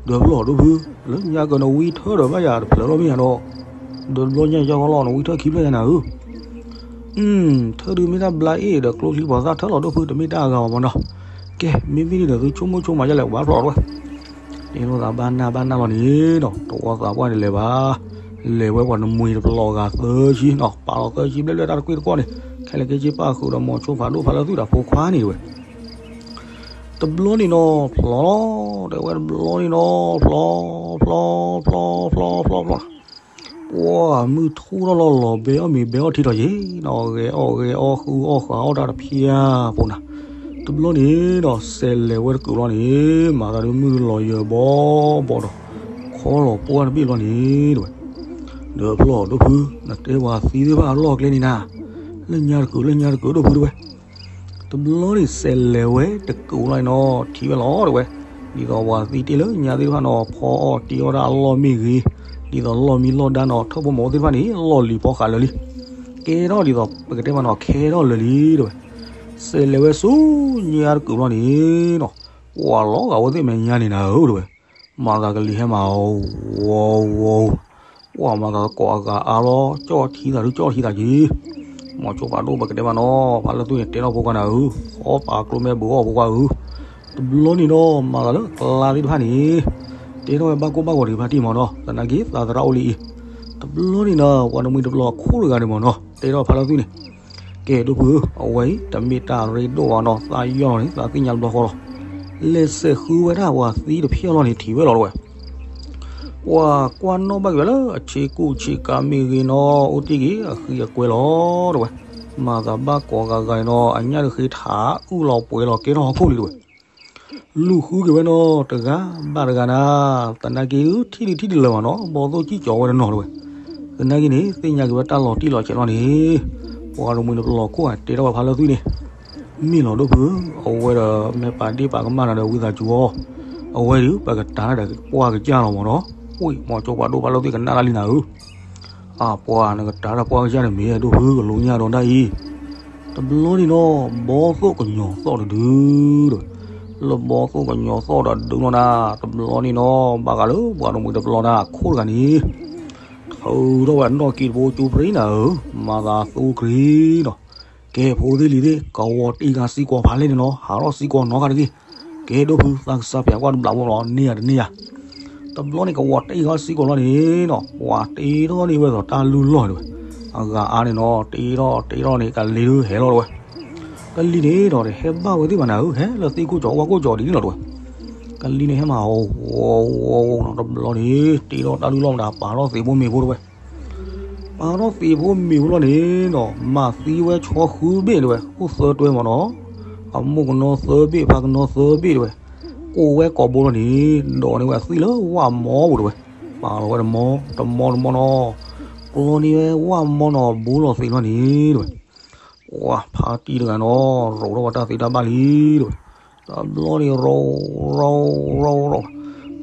ဒီးဘျီၣ်ဒိၣ်ဖု, လၢညါကနဝံထၢၣ်ဒီးဘၣ်ယၤတဖျၢၣ်လီၤမ့ၢ်ယၤဒီး, ဒီးဘျီၣ်ညါယါဃီလီၤ နဝံထၢၣ်ခံဖျၢၣ်ယါနၤဧၢ, ထၢၣ်ဒုးမ့ၢ်တၢ်ဘျါအ့ၣ်ဒီးကျိချံပှၤသၣ်ထၢၣ်လီၤဒိၣ်ဖု တမ့ၢ်တၢ်အဂၤဘၣ်မနီၤ, ကဲ မ့မ့ၢ်ဒ်န့ၣ်သုဆိကမိၣ်ဆိကမးယါလဲၣ် ကဘၣ်ဖျီၣ်ဝဲ တဲလိာ်သးဘၣ်နၢ်ဘၣ်နၢ်လီၤန့ၣ်နီၤ တဝီသးပှၢ်န့ၣ်လဲၤဘၣ်, လဲၤဝဲပှၤနမှံၤတပျီၤဂၤသၢဆံနီၤ ပာ်လီၤသၢဆံဘျဲၣ်ဘျဲၣ်တၢ်တကွံတကွီၢ်န့ၣ် ခဲလၢာ်က့ၤက့ၤပာ်ဃုာ်ဒီးမိၤဆိဖးဒိၣ်ဖးလၢသူဒီးဖိခွါန့ၣ်ဝဲ, တဘျီန့ၣ်နီၤ ဖျီၣ်လီၤ တဲဝဲတဘျီန့ၣ်နီၤ ဖျီၣ် ဖျီၣ် ဖျီၣ် ဖျီၣ် ဖျီၣ် ဖျီၣ် ပှၢ်မုၢ်ထူၣ်ထီၣ်လီၤလီၤ ဘဲအီၣ်မ့ၤဘဲအီၣ်ထံထီၣ်ယ့ၤနီၤ, ဂဲၤအီၣ်ဂဲၤအီၣ်ဃုအီၣ်ဃုအီၣ်တၢ်တဖၠၣ်ဖိနၤ. တဘျီန့ၣ်ဒီး စဲးလဲၤဝဲတကုးလီၤန့ၣ် မၤသးဒုးမုၢ်လီၤယၢၤဘီဘီဒီး ခီလီၤပှၢ်တဘ့ၣ်လီၤန့ၣ်တဝဲ, ဒီးဖျီၣ်ဒိၣ်ဖု, နတဲပှၤသံသ့ၣ်တဖၣ်အလီၢ်အကျဲန့ၣ်နၤ, လၢညါတကုး လၢညါတကုးဒိၣ်ဖုတဝဲ. တဘျီန့ၣ် စဲးလဲၤဝဲတကုးလီၤနီၤ ထံၣ်ဝဲလီၤတဝဲ, ဒ်သိးပှၤသံတ့ၢ်လၢညါသ့ၣ်တဖၣ်နီၤ ဖီအီၣ်တ့အီၣ်တၢ်အလီၢ်မ့ၢ်ဂ့ၤ, ဒ်သိးလီၢ်မံလီၢ်ဒါနီၤ ထၢၣ်ဖိမီၤဖိသ့ၣ်တဖၣ်န့ၣ် လီၢ်လံၤဖီဃာ်လၢာ်လံ, ကဲထီၣ်ဒ်သိးပကတဲမးနီၤ ခဲထီၣ်လၢာ်လံတဝဲ. စဲးလဲၤဝဲဆူညါတကုးလီၤန့ၣ်နီၤ, ပှၢ်လီၤဂာ်ဝဲသ့ၣ်မဲာ်ညါန့ၣ်နၤဧၢတဝဲ. မၤသးကလံၤဟဲမၤအီၤ ဝီၤဝီၤ, ပှၢ်မၤသးကီးအဂၤအါလီၤ ကၠီၣ်ထံသးဒုးကၠီၣ်ထံသးက့ၤ, မီၤကၠိဖးဒိၣ် ပကတဲမးနီၤ ဖးလၢသူန့ၣ် တဲထီၣ်ဖိခွါနၤဧၢ, ဃီပာ်ကျိမဲဘုးအီၣ်ဖိခွါဧၢ. တဘျီန့ၣ်နီၤ မၤသးလၢအကျါသ့ၣ်တဖၣ်န့ၣ် တဲထီၣ်ဝဲဘၣ်ကိၢ်ဘၣ်ဂီၤတဂ့ၤဖးတံၢ်မးနီၤ သနာ်က့သးသရၣ်အိၣ်လံအံၤ. တဘျီန့ၣ်နီၤ ပှၤတမှံၤတပျီၤခိၣ်တဂၤန့ၣ်မးနီၤ တဲထီၣ်ဖးလၢသူန့ၣ် ကဲဒိၣ်ဖုဧၢ, အဝဲအံၤ တမ့ၢ်တၢ်ရ့ဒိၣ်ဘၣ်နီၤ သးယီၢ်လီၤန့ၣ် သးသ့ၣ်ညါတဘျီဃီလီၤ. လဲၤစဲးဃုဝဲဒၣ်ပှၤသံတဖျၢၣ်လီၤန့ၣ် ထံၣ်ဝဲလီၤတဝဲ. ပှၤကွၢ်နီၣ်ဘၣ်က့ၤဝဲလၢအဆ့ကူၣ်ဆ့ကၤမ့ၢ်ဂ့ၤနီၤ အိၣ်တ့ၢ်က့ၤအဃံအကွဲလီၤတဝဲ. မၤသးဘၣ်ကိးဂၤဂၤနီၤ အညၣ်တဃ့ထးအုၣ်လီၤပှဲၤလီၤကဲထီၣ်ဟီၣ်ခိၣ်လံတဝဲ. လူၤဃုက့ၤဝဲနီၤ တဂၤဘၣ်တဂၤနၤ, သနာ်က့ထံၣ်ဒုးထံၣ်ဒုးလၢၤဘၣ်နီၤ ဘီသိၣ်ကံၢ်ကၠီဝဲတနီၤတဝဲ. သနာ်က့န့ၣ် သ့ၣ်ညါက့ၤဝဲတၢ်လီၤတံၢ်လီၤဆဲးလီၤန့ၣ်, ပှၤတမှံၤတပျီၤခိၣ်ဧါ တဲထီၣ်ဝဲဖးလၢသူန့ၣ်, မ့ၢ်လီၤဒိၣ်ဖုဧၢ, အဝဲဒီးမ့ၢ်ပာ်ဒ့ၣ်ပာ်ကမၣ်နၤဒီးဝံသးစူၤအီၤ, အဝဲဒုး ပကတၤတၢ်ဒီးပှၢ်ကစၢ်လီၤမးနီၤ, ဝံၣ်မီၤကၠိပှၤဒိၣ်ဖးလၢသူကနၣ်တၢ်လံနၤဧၢ. အပှၤနကတၤတၢ်ပှၢ်ကစၢ်န့ၣ်မ့ၢ်ဒိၣ်ဖုကလိညၣ်ဒီးဒၣ်အံၤ တဘျီန့ၣ်နီၤ ဘီသိၣ်ကညီၤသီၣ်တဒုဒီး, လၢဘီသိၣ်ကညီၤသီၣ်တဒုလီၤနၤ, တဘျီန့ၣ်နီၤ ဘၣ်ဃးလၢပှၤတမှံၤတပျီၤနၤခိၣ်တဂၤန့ၣ်, ထုးထီၣ်ဝဲအနီၣ်က့တဘိကၠိပြ့နၤဧၢ, မၤသးသူကရံနီၤ, ကဲဖိသ့ၣ်လံၤသ့ၣ် ကဝီၤတ့ၢ်ဂၤစံကွီၤဖးလဲၣ်န့ၣ်နီၤ ဟးထီၣ်စံကွီၤနီၤခါတဂ့ၤ, ကဲဒိၣ်ဖု သးကစၢ်ပၠးကွၢ်တဘျးဖိလီၤ န့ၢ်ယၤတန့ၢ်ယၤ တဘျီန့ၣ် ကဝီၤတ့ၢ်ဃီစံကိာ်လီၤန့ၣ်နီၤ, ပှၤတ့ထီၣ်န့ၢ်ဝဲသိးတၢ်လုၢ်လီၢ်န့ၣ်ဝဲ, အဂၤအါန့ၣ်နီၤ တ့ထီၣ်တ့ထီၣ်န့ၣ် ကလံၤဒုးဟဲလီၤတဝဲ, ကလံၤန့ၣ်ဒီး တဟဲဘၣ်ဝဲသ့ၣ်ဘၣ်နၤဧၢ, ဟဲလၢသ့ၣ်ကိၣ်ကၠီဝၣ်ကိၣ်ကၠီဒ်န့ၣ်လီၤတဝဲ, ကလံၤန့ၣ်ဟဲမၤအီၤ ဝီၤဝီၤဝီၤနီၤ, တဘျီန့ၣ် တ့ထီၣ်တၢ်လုၢ်လီၢ်မတၤ ပာ်ထီၣ်သံးဖိမ့ၤဖိတဝဲ ပာ်ထီၣ်သံးဖိမ့ၤဖိလီၤန့ၣ်နီၤ, မၤသံဝဲဆီဃုဘ့ၣ်တဝဲ အိၣ်သၢတွဲမ့ၢ်နီၤ, အမိၢ်ကနီၤသၢဘ့ၣ် ဖါကနီၤသၢဘ့ၣ်တဝဲ, ကိးဝဲကိာ်ဘိလီၤန့ၣ်, ဒိးန့ၢ်ဝဲအသွံၣ်လၢဝၣ်မီပူၤတဝဲ, ပာ်လီၤဝဲတမီတမီတမီနီၤ, ကျီန့ၢ်ဝဲဝၣ်မီနီၤ ဘိလီၤသံးလီၤန့ၣ်တဝဲ, ပှၤဖါတံၢ်တဂၤနီၤ ရိးထီၣ်ဝဲတၢ်သ့တၢ်ဘၣ်လံတဝဲ, တဘျီန့ၣ်ရိးရိးရိးရိး,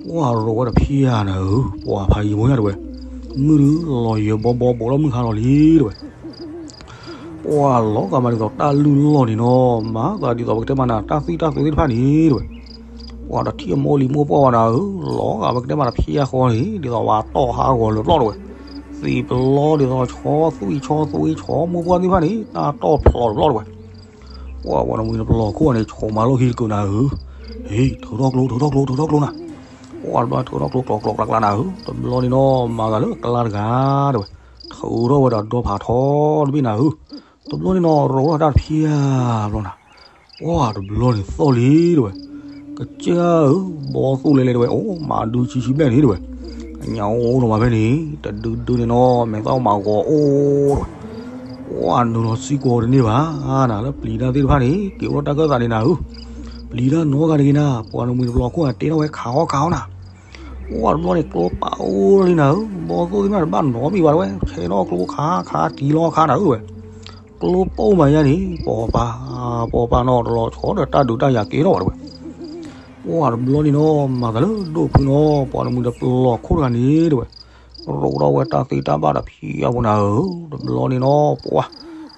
ပှၤရိးဝဲတဖျၢၣ်နၤဧၢ, ပှၤဖးယံၤဖိညါတဝဲ, မုၢ်ဒုးလီၤယၢၤဘီဘီ ဘူးထီၣ်မုၢ်ဟါလီၤလံတဝဲ, ပှၤလီၤဂာ်မးဒ်သိးတၢ်လုၢ်လီၢ်န့ၣ်နီၤ, မၤသးဒ်သိးပကတဲမးနၤ တၢ်သွံၣ်တၢ်သွဲသ့ၣ်တဖၣ်န့ၣ်တဝဲ, ပှၤတထံၣ်အမိၢ်လံၤမိၢ်ပှၢ်ဘၣ်နၤဧၢ, လီၤဂာ်ပကတဲမးတဖျၢၣ်ဃီန့ၣ် ဒ်သိးပှၤတီၢ်ဟးဂီၤလၢာ်ပျီၢ်တဝဲ, သံးပျီဒ်သိးဆီသွံၣ်ဆီသွဲဆီမိၢ်ပှၢ်သ့ၣ်တဖၣ်န့ၣ် တၢ်တီၢ်ဖျိးတဘျီတဝဲ ပှၤပှၤတမှံၤတပျီၤခိၣ်န့ၣ် ဆိးမၤလိဟံၣ်တကုးနၤဧၢ, ဟ့ၣ် ထုးထီၣ်ကျိ ထုးထီၣ်ကျိ ထုးထီၣ်ကျိနၤ, ပှၤတဘျီထုးထီၣ်ကျိ ကျီကျီကျါကျါနၤဧၢ, တဘျီန့ၣ်နီၤ မၤသးလၢအကျါတဂၤတဝဲ, ထုးထီၣ်ဝဲဒီးဒီဖးထီတဘ့ၣ်နၤဧၢ, တဘျီန့ၣ်နီၤ ရိးထီၣ်တၢ်တဖျၢၣ်ဘျီနၤ, ပှၤတဘျီန့ၣ်သီၣ်လံတဝဲ, ကစၢ်ဧၢ, ဘီသိၣ်လဲၤလဲၤတဝဲ အိၣ်မးဒုဆံဆံဘျဲၣ်န့ၣ်တဝဲ, အညါအိၣ်လီၤမးဖဲန့ၣ် တဒုဒုန့ၣ်နီၤ မဲာ်သၣ်မၤဂီၤအိၣ်တဝဲ ပှၤနုာ်လီၤစံကိးတန့ၢ်ဘၣ်နၤ လၢပျံၤတၢ်သ့ၣ်တဖၣ်န့ၣ် က့ၤအိၣ်ထီၣ်တၢ်ခၢၣ်သးန့ၣ်နၤဧၢ, ပျံၤတၢ်နီတဂၤတဂ့ၤနၤ, ပှၤတမှံၤတပျီၤခိၣ်နၤ တဲထီၣ်ဝဲခးအီၣ်ခးအီနၤ, ပှၤတဘျီန့ၣ် ကျိပာ်အိၣ်လံနၤဧၢ, ဘီသိၣ်သ့ၣ်တဖၣ်တဘၣ်နီတမံၤဘၣ်တဝဲ, ဆဲးထီၣ်ကျိခးခးတံၤလီၤခါနၤဧၢတဝဲ, ကျိပိၢ်မးယါန့ၣ် ပီၤပၤ ပီၤပၤနီၤ တလီၤဆီဒီးတၢ်ဒုးတၢ်ယၤကဲထီၣ်ဘၣ်တဝဲ ပှၤတဘျီန့ၣ်နီၤ မၤသးလၢဒိၣ်ဖုနီၤ ပှၤတမှံၤတပျီၤခိၣ်တဂၤန့ၣ်တဝဲ, ရိးထီၣ်ဝဲတၢ်သ့တၢ်ဘၣ်တဖျၢၣ်ဖိနၤဧၢ, တဘျီန့ၣ်နီၤ ပှၤ ဒ်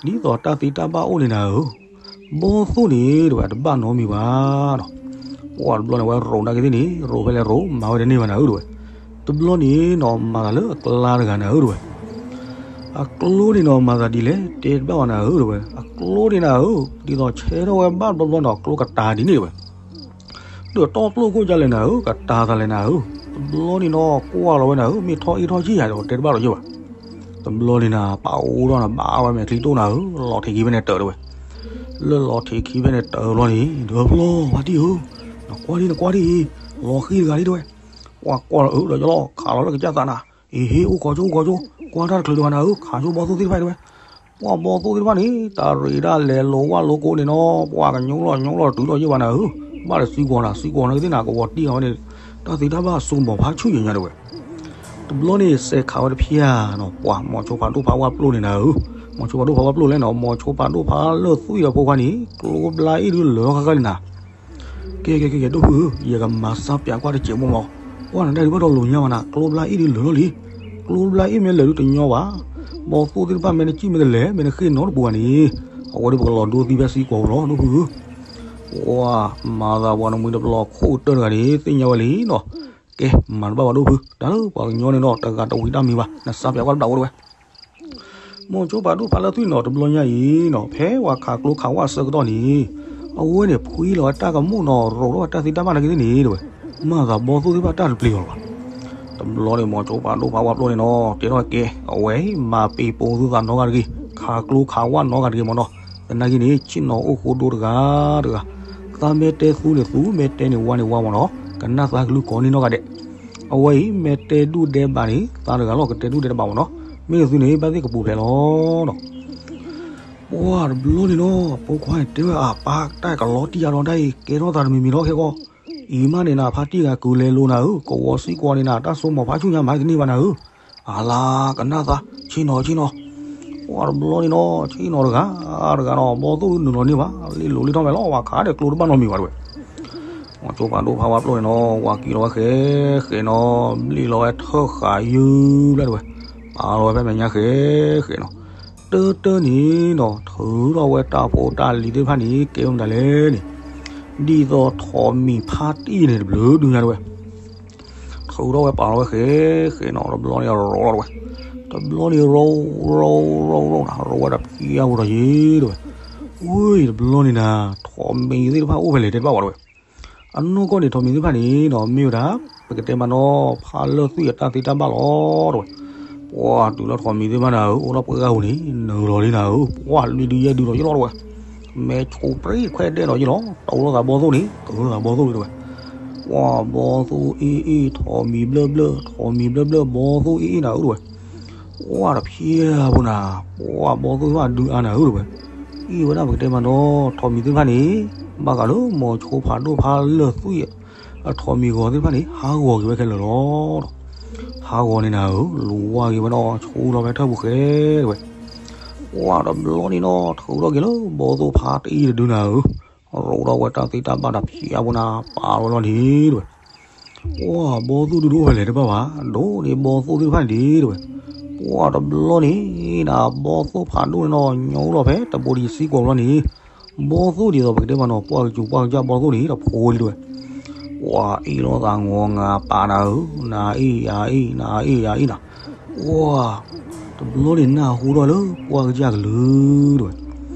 သိးတၢ်သ့တၢ်ဘၣ်အိၣ်န့ၣ်နၤဧၢ, ဘီသိၣ်န့ၣ်တဝဲ တဘၣ်နီတမံၤဘၣ်နီၤ, ပှၤတဘျီန့ၣ်ဝဲရိးနာ်က့သ့ၣ်န့ၣ် ရိးဖဲလဲၣ်ရိး မၤဝဲတန့ၢ်ဘၣ်နၤဧၢတဝဲ, တဘျီန့ၣ်နီၤ မၤသးလၢအကျါတဂၤနၤဧၢတဝဲ အကျိန့ၣ်နီၤ မၤသးဒ်လဲၣ် တဲတဘၣ်ဘၣ်နၤဧၢတဝဲ, အကျိန့ၣ်နၤဧၢ, ဒ်သိးဆဲးထီၣ်ဝဲဘၣ်တဘျီဘျီနီၤ ကျိကတၤဒ်န့ၣ်တဝဲ, ဒီးတီၢ်ပျိၢ်ခိၣ်ဒ်လဲၣ်နၤဧၢ, ကတၤသးလဲၣ်နၤဧၢ, တဘျီန့ၣ်နီၤ ကွၢ်လီၤဝဲနၤဧၢ, မ့ၢ်ထီၣ်အ့ၣ်ထီၣ်ဆံၣ်ယၤဒီး တဲတဘၣ်လီၤယဲၢ်ဘၣ်, တဘျီန့ၣ်နၤ ပာ်အိၣ်ထီၣ်နၤ ဘၣ်ဝဲမဲာ်ချံတိၢ်နၤဧၢ, လီၤထံးခံဖဲန့ၣ်တၢၤတဝဲ, လၢလီၤထံးခံဖဲန့ၣ်တၢၤဘျီန့ၣ် ဒီးဖျီဖါတံၢ်ဧၢ, နကွၢ်ဒံ နကွၢ်ဒံအံၤ, လီၤဃံၢ်တဂၤဒံတဝဲ, ပှၤကွၢ်လီၤအၢ ဒီးယလီၤခးလီၤလၢကစၢ်သးနၤ, အ့ဟ့ အိၣ်ခိးကၠိ အိၣ်ခိးကၠိ, ကွၢ်တၢ်တချုးဒံးဘၣ်နၤဧၢ, ခးဆိဘီသိၣ်သ့ၣ်တဖၣ်အံၤတဝဲ. ပှၤဘီသိၣ်သ့ၣ်တဖၣ်န့ၣ် တၢ်ရ့ဒၣ်လဲၤလိၤဝၣ်လိၤကိးန့ၣ်နီၤ, ပှၤကညိလီၤညိလီၤတုၤလီၤယဲၢ်ဘၣ်နၤဧၢ, ဘၣ်ဒီးသံကွီၤနၤ သံကွီၤနၤကသ့ၣ်နၤ ကဝီၤတံၢ်ဂၤဝဲန့ၣ်, တၢ်သ့တၢ်ဘၣ်အစိကမီၤဖးဆူၣ်ယဲၢ်ညါတဝဲ. တဘျီန့ၣ် စဲးခးဝဲတဖျၢၣ်နီၤ, ပှၤမိၤဆိဖးဒိၣ်ဖးဝၣ်ပျိၢ်န့ၣ်နၤဧၢ, မိၤဆိဖးဒိၣ်ဖးဝၣ်ပျိၢ်လဲၣ်နီၤ, မိၤဆိဖးဒိၣ်ဖးလၢၢ်သွံၣ်ဒီးဖိခွါန့ၣ် ကျိဘျါအ့ၣ်ဒုးလၢာ်ထီၣ်ဃၣ်ဃၣ်လံနၤ ကဲကဲကဲကဲ ဒိၣ်ဖုဧၢ, ယကမၤစၢ်ပျးကွၢ်တစဲးမိၢ်မီၤ, ကွၢ်နၤတၢ်ဒုးဘၣ်ဒီးလိၤညါမးနၤ, ကျိဘျါအ့ၣ်ဒုးလၢာ်ထီၣ်လံ, ကျိဘျါအ့ၣ်မ့ၢ်လၢာ်ဒုးတညီဘၣ်, ဘီသိၣ်သ့ၣ်တဖၣ်မ့ၢ်တစံၣ်မ့ၢ်တလဲၤ မ့ၢ်တဃ့ၢ်နီတပူၤဘၣ်န့ၣ်, အဝဲဒၣ်ပကလီၤဒိသံဖဲသံကွီၤလီၤ ဒိၣ်ဖုဧၢ. ပှၤမၤသးပှၤနမုၤတဘျီခိၣ်ကတၢၢ်တဂၤန့ၣ် သ့ၣ်ညါဝဲလံနီၤ, ကဲ မၤတဘၣ်ဘၣ်ဒိၣ်ဖု, တၢ်လၢပှၤကညီန့ၣ်ဒီး တဂၤတဝံၤတၢ်မံၤဘၣ်, နစၢ်ပျးကွၢ်တဘၣ်အိၣ်တဝဲ မိၤဆိဖးဒိၣ်ဖးလၢၢ်သွံၣ်နီၤ တဘျီညါအံၤနီၤ ဖဲပှၤခးကျိခးဝၣ်အဆၢကတီၢ်န့ၣ်, အဝဲန့ၣ်ဖှံလီၤဝဲတၢ်ကမိၣ်နီၤ ရိးထီၣ်ဝဲတၢ်သ့တၢ်ဘၣ်နာ်က့သ့ၣ်န့ၣ်တဝဲ, မၤသးဘီသိၣ်သ့ၣ်တဖၣ်တၢ်တပျံၤအီၤလၢၤဘၣ်. တဘျီန့ၣ် မိၤဆိဖးဒိၣ်ဖးဝၣ်ပျိၢ်န့ၣ်နီၤ တဲထီၣ်ကဲ အဝဲမၤပ့ၤပိာ်သူၣ်သးနီတဂၤတဂ့ၤ, ခးကျိခးဝၣ်နီတဂၤတဂ့ၤမ့ၢ်နီၤ, သနာ်က့န့ၣ် ဆ့ၣ်နီၤအိၣ်ဃိဒိတဂၤတဂၤ, သးမ့ၢ်တဲသူန့ၣ်သူ မ့ၢ်တဲန့ၣ်ဝါန့ၣ်ဝါမ့ၢ်နီၤ, ကနၣ်သးကလုၢ်ကိးန့ၢ်နီတဂၤဒဲး အဝဲအံၤ မ့ၢ်တဲဒူၣ်ဒဲးဘးန့ၣ် သးတဂၤလီၤ ကတဲဒူၣ်ဒဲးတဘးမ့ၢ်နီၤ, မ့ၢ်သုန့ၣ် ဘၣ်သ့ၣ်ကပူၤဖျဲးလီၤနီၤ. ပှၤတဘျီန့ၣ်နီၤ အဖိခွါန့ၣ်တဲဝဲအပၢ် တၢ်ကလီတံၢ်ယါဒီးတၢ်အံၤ ကဲထီၣ်သးတမံၤမံၤလီၤခဲကီ, အံၤမးန့ၣ်နၤ ဖါတံၢ်ဂၤကုၤလဲၤလိာ်နၤဧၢ, ကဝီၤစံကွီၤန့ၣ်နၤ တၢ်စိမီၤဖးဆူၣ်ညါမၤကန့ၢ်ဘၣ်နၤဧၢ, အလါ ကနၣ်သး ဆ့ၣ်နီၤဆ့ၣ်နီၤ ပှၤတဘျီန့ၣ်နီၤ ဆ့ၣ်နီၤတဂၤတဂၤနီၤ ဘီသိၣ်ဒုးနုာ်လီၤန့ၢ်ဘၣ် လံၣ်လိၤလံၣ်ထီၣ်မဲာ်လီၤ ပှၤခးဒီးကျိတဘၣ်နီတမံၤဘၣ်တဝဲ. မိၤဆိဖးဒိၣ်ဖးဝၣ်ပျိၢ်န့ၣ်နီၤ ဝၤကံၢ်လီၤဝဲဃဲဃဲနီၤ ဘျံၣ်လီၤဝဲထၢၣ်ဃာ်ယုၢ်ဘျဲၣ်တဝဲ, ပာ်လီၤဝဲဖဲမဲာ်ညါဃဲဃဲနီၤ, တၢၢ်တၢၢ်န့ၣ်နီၤ ထုးထီၣ်ဝဲတၢ်ဖိတၢ်လံၤသ့ၣ်တဖၣ်န့ၣ် ကဲဝဲမတၤလဲၣ်န့ၣ်, ဒ်သိးထိးမံၤဖါတံၢ်န့ၣ်တဘျုးဒုညါတဝဲ ထုးထီၣ်ဝဲပာ်လီၤဝဲဃဲဃဲနီၤ တဘျီန့ၣ်ရိးထီၣ်တဝဲ, တဘျီန့ၣ်ရိးရိးရိးရိးနၤ ရိးဝဲဒီးဖျါဝဲဒီးယ့ၢ်တဝဲ, ဝဲတဘျီန့ၣ်နၤ ထိးမံၤသ့ၣ်တဖၣ်အိၣ်ဖဲလဲၣ်တဲတဘၣ်ဝဲတဝဲ, အနီၢ်ကီၢ်န့ၣ်ထိးမံၤသ့ၣ်တဖၣ်န့ၣ်နီၤ မ့ၢ်ဝဲဒၣ် ပကတဲမးနီၤ ဖးလၢၢ်သွံၣ်အတၢ်သ့တၢ်ဘၣ်လီၤတဝဲ, ပှၤတုၤလၢထိးမံၤသ့ၣ်တဖၣ်န့ၣ် အိၣ်ဒီးပှဲၤဂၤပူၤန့ၣ် နုာ်လီၤလံနၤဧၢ ပှၤလွံၢ်ဒုယဲၢ်ဒုလီၤယ့ၢ်လီၤတဝဲ မဲာ်ဆိးပြံခွဲးဒဲးလီၤယ့ၢ်လီၤ တိၢ်လိာ်သးဘီသိၣ်န့ၣ် တိၢ်လိာ်သးဘီသိၣ်လံတဝဲ, ပှၤဘီသိၣ်အ့ၣ်အ့ၣ် ထိးမံၤဘျၢဘျၢ ထိးမံၤဘျၢဘျၢ ဘီသိၣ်အ့ၣ်အ့ၣ်နၤဧၢတဝဲ, ပှၤတဖျါဖိနၤ ပှၤဘီသိၣ်သ့ၣ်တဖၣ်ဒုးအါနၤဧၢတဝဲ, အံၤဝဲဒၣ်ပကတဲမးနီၤ ထိးမံၤသ့ၣ်တဖၣ်န့ၣ် ဘၣ်ဃးလၢမိၤဆိဖးဒိၣ်ဖးလၢၢ်သွံၣ် အထိးမံၤဂီၤသ့ၣ်တဖၣ်န့ၣ် ဟးဂီၤက့ၤဝဲခဲလၢာ်လီၤ. ဟးဂီၤန့ၣ်နၤဧၢ လူၤဝါက့ၤဝဲနီၤ ဆူလီၤဖဲထၢၣ်ပူၤဃဲတဝဲ, ပှၤတဘျီန့ၣ်နီၤ ထုးထီၣ်က့ၤလၢ ဘီသိၣ်ဖးတအံၤတဒုနၤဧၢ, ရိးထီၣ်ဝဲတၢ်သ့တၢ်ဘၣ်တဖျါဖိနၤ ပာ်ဝဲလီၤန့ၣ်တဝဲ, ပှၤဘီသိၣ်ဒုးတအိၣ်ဖဲလဲၣ်တဘၣ်ဘၣ် ဒိၣ်န့ၣ်ဘီသိၣ်သ့ၣ်တဖၣ်န့ၣ်ဒံးတဝဲ, ပှၤတဘျီန့ၣ်နၤ ဘီသိၣ်ဖးဒိၣ်န့ၣ်နီၤ ညီလီၤဖဲတဘိဒံးစံကွီၤဘျီန့ၣ်, ဘီသိၣ်ဒ်သိးပကတဲမးနီၤ ပှၢ်ကစူၤပှၢ်ကစၢ်ဘီသိၣ်န့ၣ် တဖိလံတဝဲ, ပှၤအ့ၣ်လိာ်သးငီၤငၤပာ်နၤဧၢ, နၤအ့ၣ်ယၤအ့ၣ် နၤအ့ၣ်ယၤအ့ၣ်နၤ, ပှၤ တဘျီန့ၣ်နၢ်ဟူထီၣ်လၢပှၢ်ကစၢ်ကလုၢ်တဝဲ,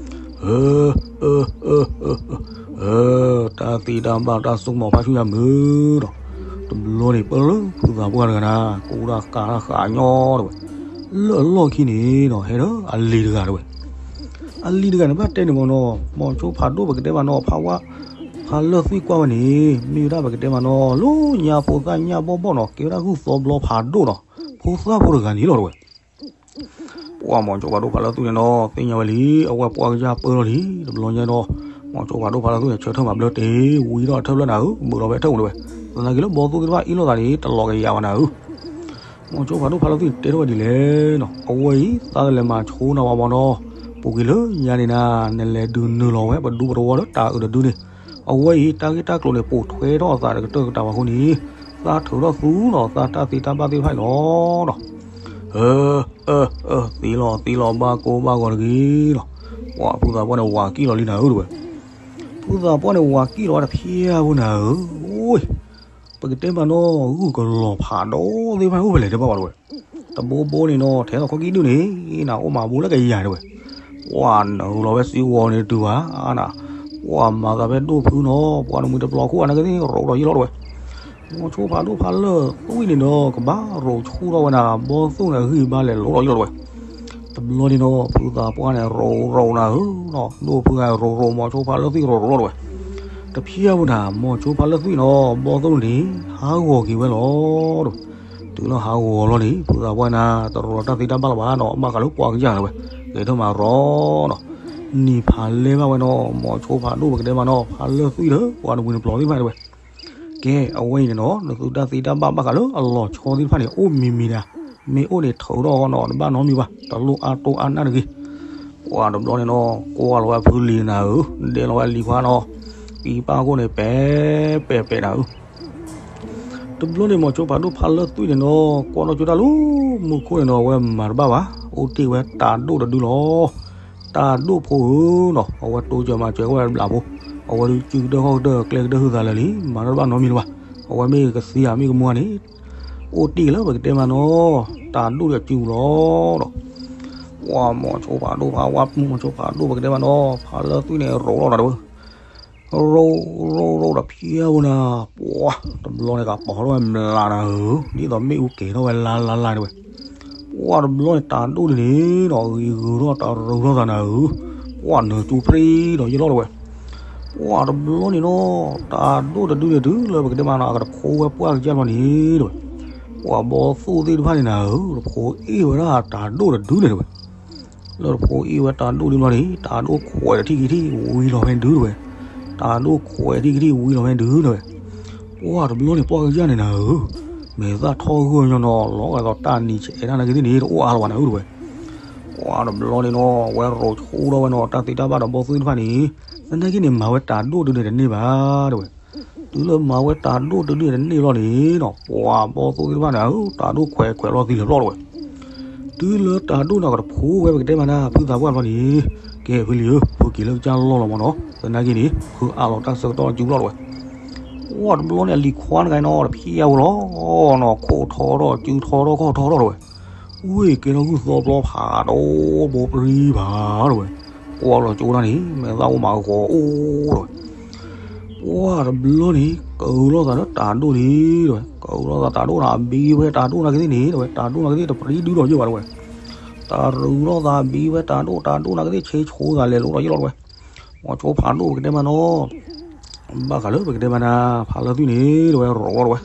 အၢ အၢ အၢ အၢ အၢ တၢ်သ့တၢ်ဘၣ်တၢ်စိကမီၤဖးဆူၣ်ယါမုာ်ဒီး, တဘျီန့ၣ်ပၢၢ်လၢဖုသးပှၢ်တဂၤနၤ ကူတၢ်ဃးတၢ်ဃးညီတဝဲ, လၢအလီၢ်ခံန့ၣ်နီၤ ဟဲဒီးအလံၤတဂၤတဝဲ, အလံၤတဂၤန့ၣ် ဘၣ်တဲန့ၣ်မ့ၢ်နီၤ မိၤဆိဖးဒိၣ်ပကတဲမးနီၤ ဖးဝါ ဖးလၢၢ်သွံၣ်ကွၢ်ဝဲန့ၣ် မ့ၢ်ဝဲဒၣ်ပကတဲမးနီၤ လၢညါဖိသၣ်ညၣ်ဘီၣ်ဘီၣ်နီၤ ကဲဝဲဒၣ်ဂုၢ်သီဘျီဖးဒိၣ်နီၤ ဖိသၣ်ဖိတဂၤန့ၣ်လီၤတဝဲ ပှၤမိၤဆိဖးဒိၣ်ဖးလၢၢ်သွံၣ်န့ၣ်နီၤ သ့ၣ်ညါဝဲလံ အဝဲပှၢ်ကစၢ်ပၢၢ်ထီၣ်လံ တဘျီညါဒီး မိၤဆိဖးဒိၣ်ဖးလၢၢ်သွံၣ်န့ၣ် ဆၢထၢၣ်မၤဘျၢတ့ၢ် ဝံထီၣ်အထၢၣ်ဖျၢၣ်နၤဧၢ ဘုးလီၤဖဲထၢၣ်ပူၤတဝဲ သနာ်က့လၢဘီသိၣ်သ့ၣ်တဖၣ်အ့ၣ်လိာ်သးန့ၣ် တလီၤကယၤဘၣ်နၤဧၢ မိၤဆိဖးဒိၣ်ဖးလၢၢ်သွံၣ်န့ၣ် တဲထီၣ်ဝဲဒ်လဲၣ်နီၤ အဝဲအံၤ သးကလဲၤမၤဆိနၤဝဲမ့ၢ်နီၤ ပူၤကွံာ်လၢညါန့ၣ်နၤ နလဲၤဒုးနုာ်လီၤဝဲပဒူပတဝီလၢတၢ်အုးတဒုန့ၣ် အဝဲအံၤ တၢ်ဂ့ၢ်တၢ်ကျိၤန့ၣ် ပိာ်ထွဲထီၣ်အသးတကတၢၢ်ကတၢၢ်ဘၣ်အဃိန့ၣ် သးထုးထီၣ်သူနီၤ သးတၢ်သ့တၢ်ဘၣ်သ့ၣ်တဖၣ်အံၤလီၤနီၤ အၢ အၢ အၢ သ့လီၤ သ့လီၤ ဘၣ်ကိၢ်ဘၣ်ဂီၤတဂ့ၤလီၤ ပှၤဖုသးပှၢ်န့ၣ် ဝၤကံၣ်လီၤလံနၤဧၢတဝဲ ဖုသးပှၢ်န့ၣ် ဝၤကံၣ်လီၤဝဲတဖျၢၣ်ဖိနၤဧၢ ပကတဲမးနီၤ ဂုၢ်ကလီၤဖးဒိၣ်သ့ၣ်တဖၣ်အိၣ်ဖဲလဲၣ်တဲဘၣ်ဝဲတဝဲ တဘိဘိန့ၣ်နီၤ ထဲသိးခီၣ်ကံၣ်ဒုၣ်န့ၣ် နၤအိၣ်မးဘိလၢကယၤတဝဲ ပှၤနုာ်လီၤဝဲစံဝီၤန့ၣ်တုၤဘၣ်နၤ ပှၤမၤသးဖဲဒိၣ်ဖုနီၤ ပှၤနမုၢ်တဘျီခိၣ်အနၢ်ကသ့ၣ် ရိးဒီးယံာ်လီၤတဝဲ မိၤဆိဖးဒိၣ်ဖးလၢၢ်သွံၣ်န့ၣ်ဒီး ကဘၣ်ရိးဆူၣ်ထီၣ်ဝဲနၤ ဘီသိၣ်န့ၣ်အဂံၢ်ဘါလဲၤလိၤဒီးယံာ်လီၤတဝဲ တဘျီန့ၣ်နီၤ ဖုသးပှၢ်န့ၣ် ရိးရိးနၤဧၢနီၤ ဒိၣ်ဖုဂၤရိးရိး မိၤဆိဖးလၢၢ်သွံၣ်ရိးရိးလီၤတဝဲ တဖျၢၣ်ဖိနၤ မိၤဆိဖးလၢၢ်သွံၣ်နီၤ ဘီသိၣ်န့ၣ် ဟးဂီၤက့ၤဝဲလီၤတဝဲ တုၤလၢဟးဂီၤလီၤန့ၣ် ဖုသးပှၢ်နၤ တရီတၢ်သ့တၢ်ဘၣ်လၢၤဘၣ်နီၤ, ဘၣ်ဃးလၢကွၢ်ကစၢ်လၢၤဝဲ, ဂဲၤထၢၣ်မၤရီနီၤ, နံၤဖးလဲၢ်ဘၣ်ဝဲနီၤ, မိၤဆိဖးဒိၣ်ပကတဲမးနီၤ ဖးလၢသွံၣ်လၢ ပှၤတဝံၤတပျီၤသ့ၣ်တဖၣ်တဝဲ, ကဲ အဝဲအံၤန့ၣ်နီၤ နသုတၢ်သ့တၢ်ဘၣ်ဘၣ်ဃးလၢအလီၤဆီသ့ၣ်တဖၣ်န့ၣ် အိၣ်မံၤမံၤဒၣ်, မ့ၢ်အိၣ်န့ၣ်ထုးထီၣ်နီၤ တဘၣ်နီတမံၤဘၣ်, တလိၣ်အါတိၢ်အါနၢ်တဂ့ၤ. ပှၤတဘျီန့ၣ်နီၤ ကွၢ်လီၤဝဲဖုလံၤနၤဧၢ, ဒဲလီၤဝဲလံၤခွါနီၤ, ပံပၢ်ခိၣ်န့ၣ် ပဲပဲပဲနၤဧၢ တဘျီန့ၣ် မိၤဆိဖးဒိၣ်ဖးလၢသွံၣ်န့ၣ်နီၤ ကွၢ်ထီၣ်ကၠိတၢ်လၢမူခိၣ်န့ၣ်နီၤ အဝဲမၤတဘၣ်ဘၣ်, အိၣ်တ့ၢ်ဝဲတၤဒိၣ်တဒုလီၤ. တၤဒိၣ်ဖိဧၢနီၤ အဝဲတိစၢၤမၤစၢၤဝဲဘျးဖိ, အဝဲဒုးစုကတၢၢ်ခီၣ်ကတၢၢ် ကျဲကတၢၢ်ဟုသးလၢာ်လံ, မၤတၢ်တဘၣ်နီတမံၤလၢၤဘၣ်, အဝဲမ့ၢ်ကသံဧါမ့ၢ်ကမူဧါန့ၣ် အိၣ်တ့ၢ်လၢပကတဲမးနီၤ တၤဒိၣ်ဒီးစုလီၤဒီး ပှၤမိၤဆိဖးဒိၣ်ဖးဝါ မိၤဆိဖးဒိၣ်ပကတဲမးနီၤ ဖးလၢသွံၣ်န့ၣ် ရိးလီၤတၢ်တဝဲ ရိးရိးရိးဒီးဖျါဝဲနၤ, ပှၤတဘျီန့ၣ် ကပီၤထီၣ်ဝဲမျးနၤဧၢ, ဒ်သိးမ့ၣ်အူကဲၤထီၣ်ဝဲလါလါလါတဝဲ, ပှၤတဘျီန့ၣ် တၤဒိၣ်ဒ်န့ၣ်ဒီး ဂ့ၤဂုၤထီၣ်တရူးထီၣ်သးနၤဧၢ, ပှၤနၢၤကၠိဖျ့ဒီးယဲၢ်လီၤတဝဲ, ပှၤတဘျီန့ၣ်နီၤ တၤဒိၣ်တဒုန့ၣ် တုၤလၢပကတဲမးနီၤ အကတဖိဝဲပှၢ်ကစၢ်လီၤန့ၣ်တဝဲ, ပှၤဘီသိၣ်သ့ၣ်တဖၣ်န့ၣ်နၤဧၢ, တဖိအ့ၣ်ဝဲဒၣ်တၤဒိၣ်တဒုန့ၣ်တဝဲ လၢတဖိအ့ၣ်ဝဲတၤဒိၣ်ဒုလီၤန့ၣ် တၤဒိၣ်ခွဲးထံၣ်ခံထံၣ်ဝံၤလီၤဖဲဒုတဝဲ, တၤဒိၣ်ခွဲးထံၣ်ခံထံၣ်ဝံၤလီၤဖဲဒုတဝဲ, ပှၤတဘျီန့ၣ် ပှၢ်ကစၢ်န့ၣ်နၤဧၢ, မဲာ်သၣ်ထီၣ်ဂီၢ်ညီနီၤ လီၤဂာ်ဒီးတၢ်နံၤဆဲးတၢ်နာ်က့သ့ၣ်န့ၣ် တအိၣ်အါလီၤဘၣ်နၤဧၢတဝဲ, ပှၤတဘျီန့ၣ်နီၤ ဝဲရိးဆိဒီးဝဲနီၤ တၢ်သ့တၢ်ဘၣ်ဒီးဘီသိၣ်သ့ၣ်တဖၣ်န့ၣ်, သနာ်က့န့ၣ် မၤဝဲတၤဒိၣ်တဒုန့ၣ်တန့ၢ်ဘၣ်တဝဲ တုၤလၢမၤဝဲတၤဒိၣ်တဒုန့ၣ်တန့ၢ်ဘျီန့ၣ်နီၤ ပှၤဘီသိၣ်သ့ၣ်တဖၣ်န့ၣ် တၤဒိၣ်ခွဲးခွဲးလီၤသံလၢာ်ဘျီတဝဲ, တုၤလၢတၤဒိၣ်န့ၣ် ကတဖိဝဲပကတဲမးနၤ ဖုသးပှၢ်ဘျီန့ၣ်, ကဲဖုလံၤဧၢ ဖုက့ၤလၢကစၢ်လီၢ်လီၤမးနီၤ သနာ်က့န့ၣ် ဖုအးလီၤတၢ်ဆၢကတီၢ်စုလီၤတဝဲ, ပှၤတဘျီန့ၣ် အလံၤခွါတဂၤနီၤ တဖျါဝဲလီၤနီၤ ခိးထီထီၣ်စုထီထီၣ်ခီၣ်ထီထီၣ်တဝဲ, ဝ့ၢ်ကဲထီၣ်ဂုၢ်သီဘျီဖးဒိၣ်ဘိပရံဘၣ်တဝဲ, ကွၢ်လီၤကၠိတၢ်န့ၣ် မဲာ်သၣ်အိၣ်မးဂီၤအိၣ်တဝဲ ပှၤတဘျီန့ၣ် ကဟုလိာ်သးလၢတၤဒိၣ်န့ၣ်တဝဲ, ကဟုလိာ်သးတၤဒိၣ်န့ၣ် အဘံဝဲတၤဒိၣ်နာ်က့သ့ၣ်န့ၣ်တဝဲ, တၤဒိၣ်နာ်က့သ့ၣ်တပရံဒုဒီးယဲၢ်ဘၣ်တဝဲ, တၤဒိၣ်သးဘံဝဲတၤဒိၣ် တၤဒိၣ်နာ်က့သ့ၣ်ဆ့ဆိသးလဲၤလိၤဒီးယဲၢ်လီၤတဝဲ, မိၤဆိဖးဒိၣ်ပကတဲမးနီၤ ဘၣ်ဃးလၢပကတဲမးနၤ ဖးလၢသွံၣ်န့ၣ်တဝဲ ရိးလီၤတဝဲ,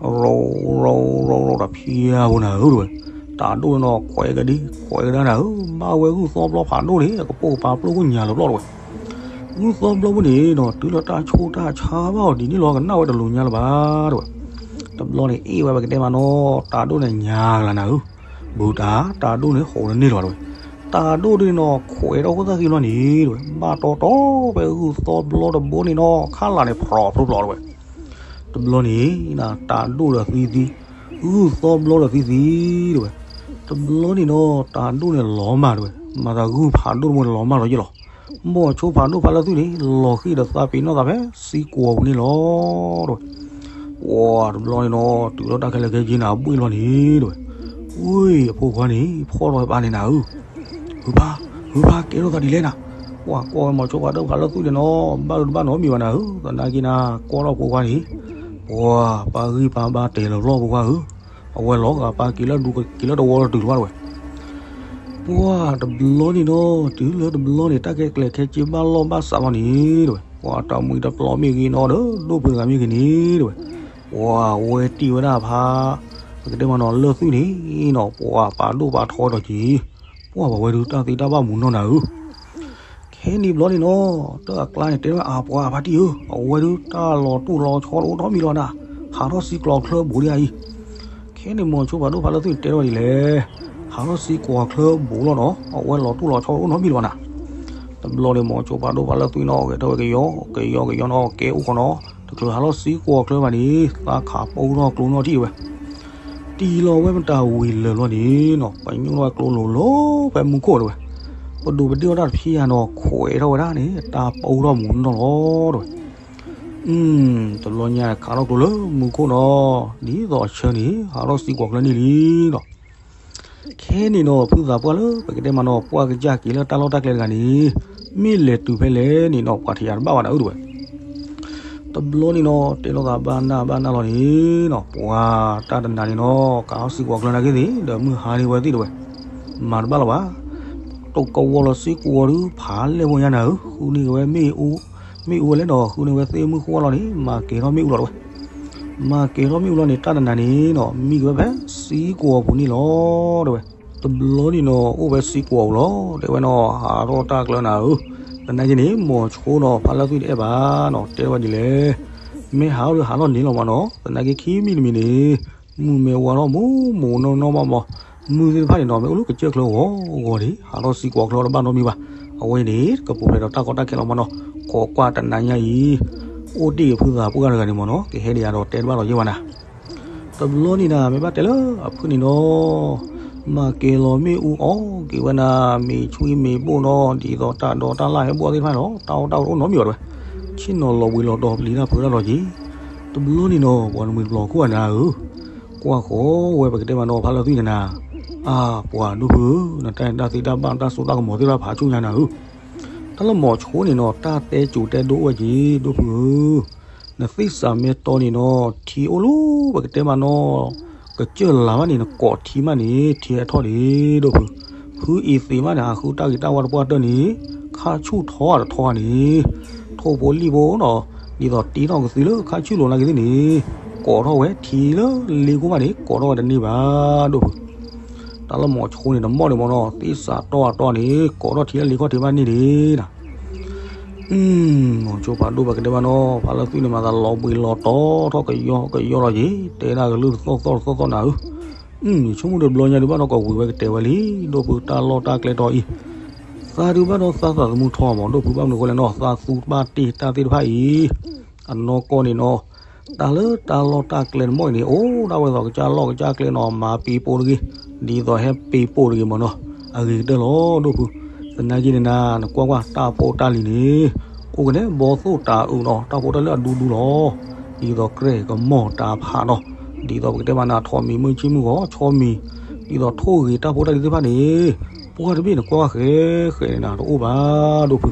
ရိး ရိး ရိး ရိးဒီးဖျါဝဲနၤဧၢတဝဲ, တၤဒိၣ်န့ၣ်နီၤ ခွဲးကဒံ ခွဲးကဒါနၤဧၢ, ဘၣ်ဝဲဂုၢ်သီဘျီဖးဒိၣ်န့ၣ် အကပိာ်ကပၤပျိၢ်ခိၣ်ညါလၢာ်ဘျီတဝဲ ဂုၢ်သီဘျီဖိန့ၣ်နီၤ တုၤလၢတၢ်ဆိၣ်တၢ်ဆါဘၣ်အီၤဒ်န့ၣ်လီၤ ကနၣ်ဝဲတလိၤညါလၢၤဘၣ်တဝဲ, တဘျီန့ၣ်အ့ၣ်ဝဲပကတဲမးနီၤ တၤဒိၣ်န့ၣ်ညါကလၤနၤဧၢ, ဘူးတၢ် တၤဒိၣ်န့ၣ်ဟိးတန့ၢ်လၢၤဘၣ်တဝဲ, တၤဒိၣ်ဒ်န့ၣ်နီၤ ခွဲးထီၣ်ခိၣ်သၣ်ဃံဘျီန့ၣ်တဝဲ ဘၣ်တီတီဖဲဂုၢ်သီဘျီတဘိန့ၣ်နီၤ ခးလၢ်န့ၣ် ဖြီးဖြီးတဝဲ တဘျီန့ၣ် တၤဒိၣ်ဒီးသံသံ, ဂုၢ်သီဘျီဒီးသံသံတဝဲ, တဘျီန့ၣ်နီၤ တၤဒိၣ်န့ၣ်လီၤမၢ်တဝဲ, မၤသးဂုၢ်ဖးဒိၣ်တဘိန့ၣ်လီၤမၢ်လီၤယဲၢ်လီၤ, မိၤဆိဖးဒိၣ်ဖးလၢသွံၣ်န့ၣ် လီၤဃံၣ်ဒီးသးပ့ၤနီၣ်သးဖဲသံကွီၤပူၤန့ၣ်လီၤတဝဲ, ပှၤတဘျီန့ၣ်နီၤ တုၤလၢတၢ်ခဲလၢာ်ခဲဆ့နၤအဘှ့ၣ်လီၤန့ၣ်တဝဲ, ဝ့ၢ်အဖိခွါန့ၣ် ဖီၣ်ထီၣ်ဝဲပၢ်န့ၣ်နၤဧၢ ဟုဖး ဟုဖး ကဲထီၣ်သးဒ်လဲၣ်နၤ, ပှၤကွၢ်ဝဲမိၤဆိဖးဒိၣ်ဖးလၢသွံၣ်န့ၣ်နီၤ ဘၣ်တဘၣ်နီတမံၤဘၣ်နၤဧၢ, သနာ်က့နၤ ကွၢ်ထီၣ်ဖိခွါန့ၣ်, ပှၤပၢ်ဂံၢ်ပၢ်ဘါတဲာ်လၢာ်ဘျီဖိခွါဧၢ, အဝဲလီၤဂာ်ပၢ်က့ၤလၢဒူက့ၤလၢတဝီလီၤတုၤတဝါတဝဲ, ပှၤတဘျီန့ၣ်နီၤ တုၤလၢတဘျီန့ၣ် တၢ်ခဲကျဲခဲဆ့ဘၣ်လီၢ်ဘၣ်စးလီၤန့ၣ်တဝဲ, ပှၤတၢ်မုာ်တပျီမ့ၢ်ဂ့ၤနီၤဒီး ဒိၣ်ဖုတဂၤမ့ၢ်ဂ့ၤန့ၣ်တဝဲ, ပှၤဝဲတံၢ်ဝဲဒၣ်ဖး ပကတဲမးနီၤ လၢသွံၣ်န့ၣ်နီၤ ပှၤပာ်ဒိၣ်ပာ်ထီဝဲဒီးက့ၤ, ပှၤဘၣ်ဝဲဒုးတၢ်သ့တၢ်ဘၣ်မူနီၢ်နၤဧၢ, ခဲန့ၣ်ဘျီန့ၣ်နီၤ တၢ်အကျါန့ၣ် တဲဝဲအပှၤဖါတံၢ်ဧၢ, အဝဲဒုးတၢ်လီၤတိၢ်လီၤဆီတအိၣ်နီတမံၤလီၤနၤ, ဟးထီၣ်စံကျီၤချၢဘူးဒံးအံၤ, ခဲန့ၣ်မိၤဆိဖးဒိၣ်ဖးလၢသွံၣ်န့ၣ် တဲထီၣ်ဒ်လဲၣ်, ဟးထီၣ်စံကျီၤချၢဘူးလီၤနီၤ အဝဲလီၤတိၢ်လီၤဆီတအိၣ်နီတမံၤလီၤနၤ, တဘျီန့ၣ်မိၤဆိဖးဒိၣ်ဖးလၢသွံၣ်နီၤ ဂဲၤထီၣ်ဝဲကယီ ကယီကယီနီၤ ကဲအိၣ်ဃီနီၤ, တချုးဟးထီၣ်စံကွီၤချၢဘၣ်န့ၣ် သးခးပူထီၣ်ကျိနီၣ်ထံၣ်ဝဲ တံၢ်လီၤဝဲမတၤဝံၤလၢာ်လီၤန့ၣ်နီၤ ပညိၣ်ထီၣ်ဝဲကျိလိၤလိၤဖဲမူခိၣ်တဝဲ, ပဒိးပဒ့ၣ်အီၣ်တၢ်တဖံးယါနီၤ ခွဲးထီၣ်ဝဲဒၣ်န့ၣ် တၢ်ပူထီၣ်မူနီၢ်လီၤတဝဲ, တဘျီညါခးထီၣ်ကျိလၢမူခိၣ်နီၤ ဒ်သိးအဆၢန့ၣ် ဟးထီၣ်စံကွီၤချၢန့ၣ်လံနီၤ ခဲန့ၣ်နီၤ ဖုသးပှၢ်လၢပကတဲမးနီၤ ပှၢ်ကစၢ်က့ၤလၢတၢ်လီၢ်တၢ်ကျဲတဂၤန့ၣ် မ့ၢ်လဲၤတုၤဖဲလဲၣ်န့ၣ်နီၤ ပှၤထံၣ်ယၤတဘၣ်ဘၣ်နၤဧၢတဝဲ, တဘျီန့ၣ်နီၤ တဲလိာ်သးဘၣ်နၢ်ဘၣ်နၢ်လီၤန့ၣ်နီၤ ပှၤတၢ်တနၤန့ၣ်နီၤ ကးထီၣ်စံကွီၤချၢနာ်က့သ့ၣ် ဒီးမုၢ်ဟါန့ၣ်ဝဲသ့ၣ်တဝဲ, မၤတဘၣ်လၢၤဘၣ်, တကဝီၤလီၤစံကွီၤဒုးဖးလဲၢ်ဖိညါနၤဧၢ, ဃုန့ၢ်က့ၤဝဲမ့ၣ်အူ, မ့ၣ်အူဝဲလဲၣ်ဒီး ဃုန့ၢ်ဝဲသ့ၣ်မုၢ်ဃိလီၤန့ၣ် မၤကဲၤထီၣ်မ့ၣ်အူလီၤတဝဲ, မၤကဲၤထီၣ်မ့ၣ်အူလီၤန့ၣ် တၢ်တနၤန့ၣ်နီၤ မံက့ၤဝဲဖဲစံကွီၤအပူၤန့ၣ်လီၤ တဲဝဲ. တဘျီန့ၣ်နီၤ အိၣ်ဝဲစံကွီၤအပူၤလီၤ တဲဝဲနီၤ ဟးထီၣ်တၢ်ကျၢနၤဧၢ, သနာ်က့န့ၣ် မိၤဆိနီၤ ဖးလၢသွံၣ်တအဲၣ်ဘၣ်နီၤ တဲဝဲဒ်လဲၣ်. မ့ၢ်ဟးထီၣ်ဒီးဟးထီၣ်န့ၣ်လီၤမးနီၤ သနာ်က့ခံမံၤတမံၤန့ၣ် မုၢ်မဲဝါထီၣ်မိၢ်မိၢ်နီၢ်နီၢ်မးမး မုၢ်သ့ၣ်တဖၣ်န့ၣ်နီၤ မ့ၢ်အိၣ်လၢကစၢၢ်ချၢဂီၤဂီၤဒံး ဟးထီၣ်စံကွီၤချၢတဘၣ်နီတမံၤဘၣ်. အဝဲအံၤန့ၣ် ကပူၤဖျဲးဒီးတၢ်ကီတၢ်ခဲလီၤမးနီၤ ကိးကွၢ်တနၤညါအံၤ အိၣ်တ့ၢ်ဖုသးပှၢ်တဂၤန့ၣ်မးနီၤ ကဟဲဒံးယၤဒီးတဲတဘၣ်လီၤယဲၢ်ဝဲနၤ တဘျီန့ၣ်နၤ မ့ၢ်ဘၣ်တဲလၢအဖုၣ်န့ၣ်နီၤ မၤကဲၤလီၤမ့ၣ်အူအီၣ်က့ၤဝဲနၤ မ့ၤဆွံမ့ၤဘိၣ်နီၤ ဒ်သိးတၢ်ဒီတၢ်လၣ်ဟဲဘှီသ့ၣ်တဖၣ်န့ၣ်လီၤ တၢ်အီၣ်တၢ်အီတအိၣ်နီတမံၤဘၣ်တဲဝဲ. ဆ့ၣ်နီၤလီၤဘှံးလီၤတီၤပျံၤတၢ်ဖုးတၢ်လီၤက့ၤ တဘျီန့ၣ်နီၤ ပှၤတမှံၤတပျီၤခိၣ်အနၤဧၢ ကွၢ်ဃီဝဲပကတဲမးနီၤ ဖးလၢသွံၣ်န့ၣ်နၤ အါ ပှၤဒိၣ်ဖုဧၢ နတၢ်အဲၣ်တၢ်သ့တၢ်ဘၣ်တၢ်စိတၢ်ကမီၤသ့ၣ်တဖၣ်ဖးဆူၣ်ညါနၤဧၢ တၢ်လၢမိၤဆိန့ၣ်နီၤ တၢ်တဲကိၤတဲဒိၣ်အိၣ်ဝဲက့ၤ ဒိၣ်ဖုဧၢ, နသ့ၣ်စးမ့ၢ်တီန့ၣ်နီၤ ထံအိၣ်လၢပကတဲမးနီၤ ကစၢၢ်လၤမးန့ၣ် နကိးထံမးန့ၣ် ထံဟဲထီၣ်ဒံး ဒိၣ်ဖု, ဖုအံၤသ့မးန့ၣ် ဟးဃုတၢ်ဂ့ၤတၢ်ဝါတပှၢ်တၢၢ်န့ၣ် ခါဆူၣ်ထီအတထီန့ၣ် ထိၣ်ဖိလံၣ်ဖိနီၤ ဒ်သိးတ့ထီၣ်ကသံလၢခါဆူၣ်လိာ်နာ်က့သ့ၣ်န့ၣ် ကိးထီၣ်ဝဲထံလၢလ့ကိၢ်မးန့ၣ် ကိးထီၣ်ဝဲတန့ၢ်ဘၣ် ဒိၣ်ဖု တၢ်လၢမိၤဆိန့ၣ် တမီၢ်ဒံးမးနီၤ သ့ၣ်စးတီအတီန့ၣ် ကိးထီၣ်ထံလၢလ့ခီၣ်ထံးမးန့ၢ်ဒံးနၤ, မိၤဆိဖးဒိၣ်ပကတဲဘၣ်နီၤ ဖးလၢသွံၣ်န့ၣ် မၤသးလီၤဘှံးလီၤတီထီၣ်ကယီကယီလီၤက့ၤ တဲဒၣ်ကလုၢ်တသီၣ်သီၣ်တသီၣ်သီၣ်နၤဧၢ, ဆိကမိၣ်ဒုးတဘျီညါဒုးဘၣ်နီၤ ကဝံၤဝဲကတဲဝဲလံ ဒိၣ်ဖုတၢ်လီၢ်တၢ်ကျဲတီအံၤ, သးဒုးဘၣ်ဒီးသးသးသမူထီမး ဒိၣ်ဖုဘၣ်မနုၤအဃိလဲၣ်နီၤ သးသူတဘၣ်တ့ၢ်တၢ်သ့ၣ်တဖၣ်အံၤ အနီၢ်ကီၢ်န့ၣ်နီၤ တၢ်လၢတၢ်လီၢ်တၢ်ကျဲတမီၢ်အံၤန့ၣ် အိၣ်ဒၣ်ဝဲသိးကစၢ်လီၢ်ကစၢ်ကျဲနီၤ မၤပ့ၤပိာ်တဂ့ၤ, ဒ်သိးဟဲပ့ၤပိာ်တဂ့ၤမးနီၤ, အဂ့ၤကတၢၢ်လီၤ ဒိၣ်ဖု, သနာ်က့န့ၣ်နၤ နကွၢ်ကွၢ်တၢ်ဖိတၢ်လံၤန့ၣ် အိၣ်ကနဲဘီသိၣ်တၤအုးနီၤ တၢ်ဖိတၢ်လံၤအဒူဒူလီၤ, ဒ်သိးကြဲၢ်ကမီၤတၢ်ဖးနီၤ, ဒ်သိးပကတဲမးနၤ ထိးမံၤမုၢ်ဆ့ၣ်မုၢ်ဂီၤ ဆီမံၤ, ဒ်သိးထိၣ်ဂ့ၤတၢ်ဖိတၢ်လံၤသ့ၣ်တဖၣ်န့ၣ် ပှၢ်တဘ့ၣ်န့ၣ် ကွၢ်ဃဲဃဲန့ၣ်နၤ တအိၣ်ဘၣ် ဒိၣ်ဖု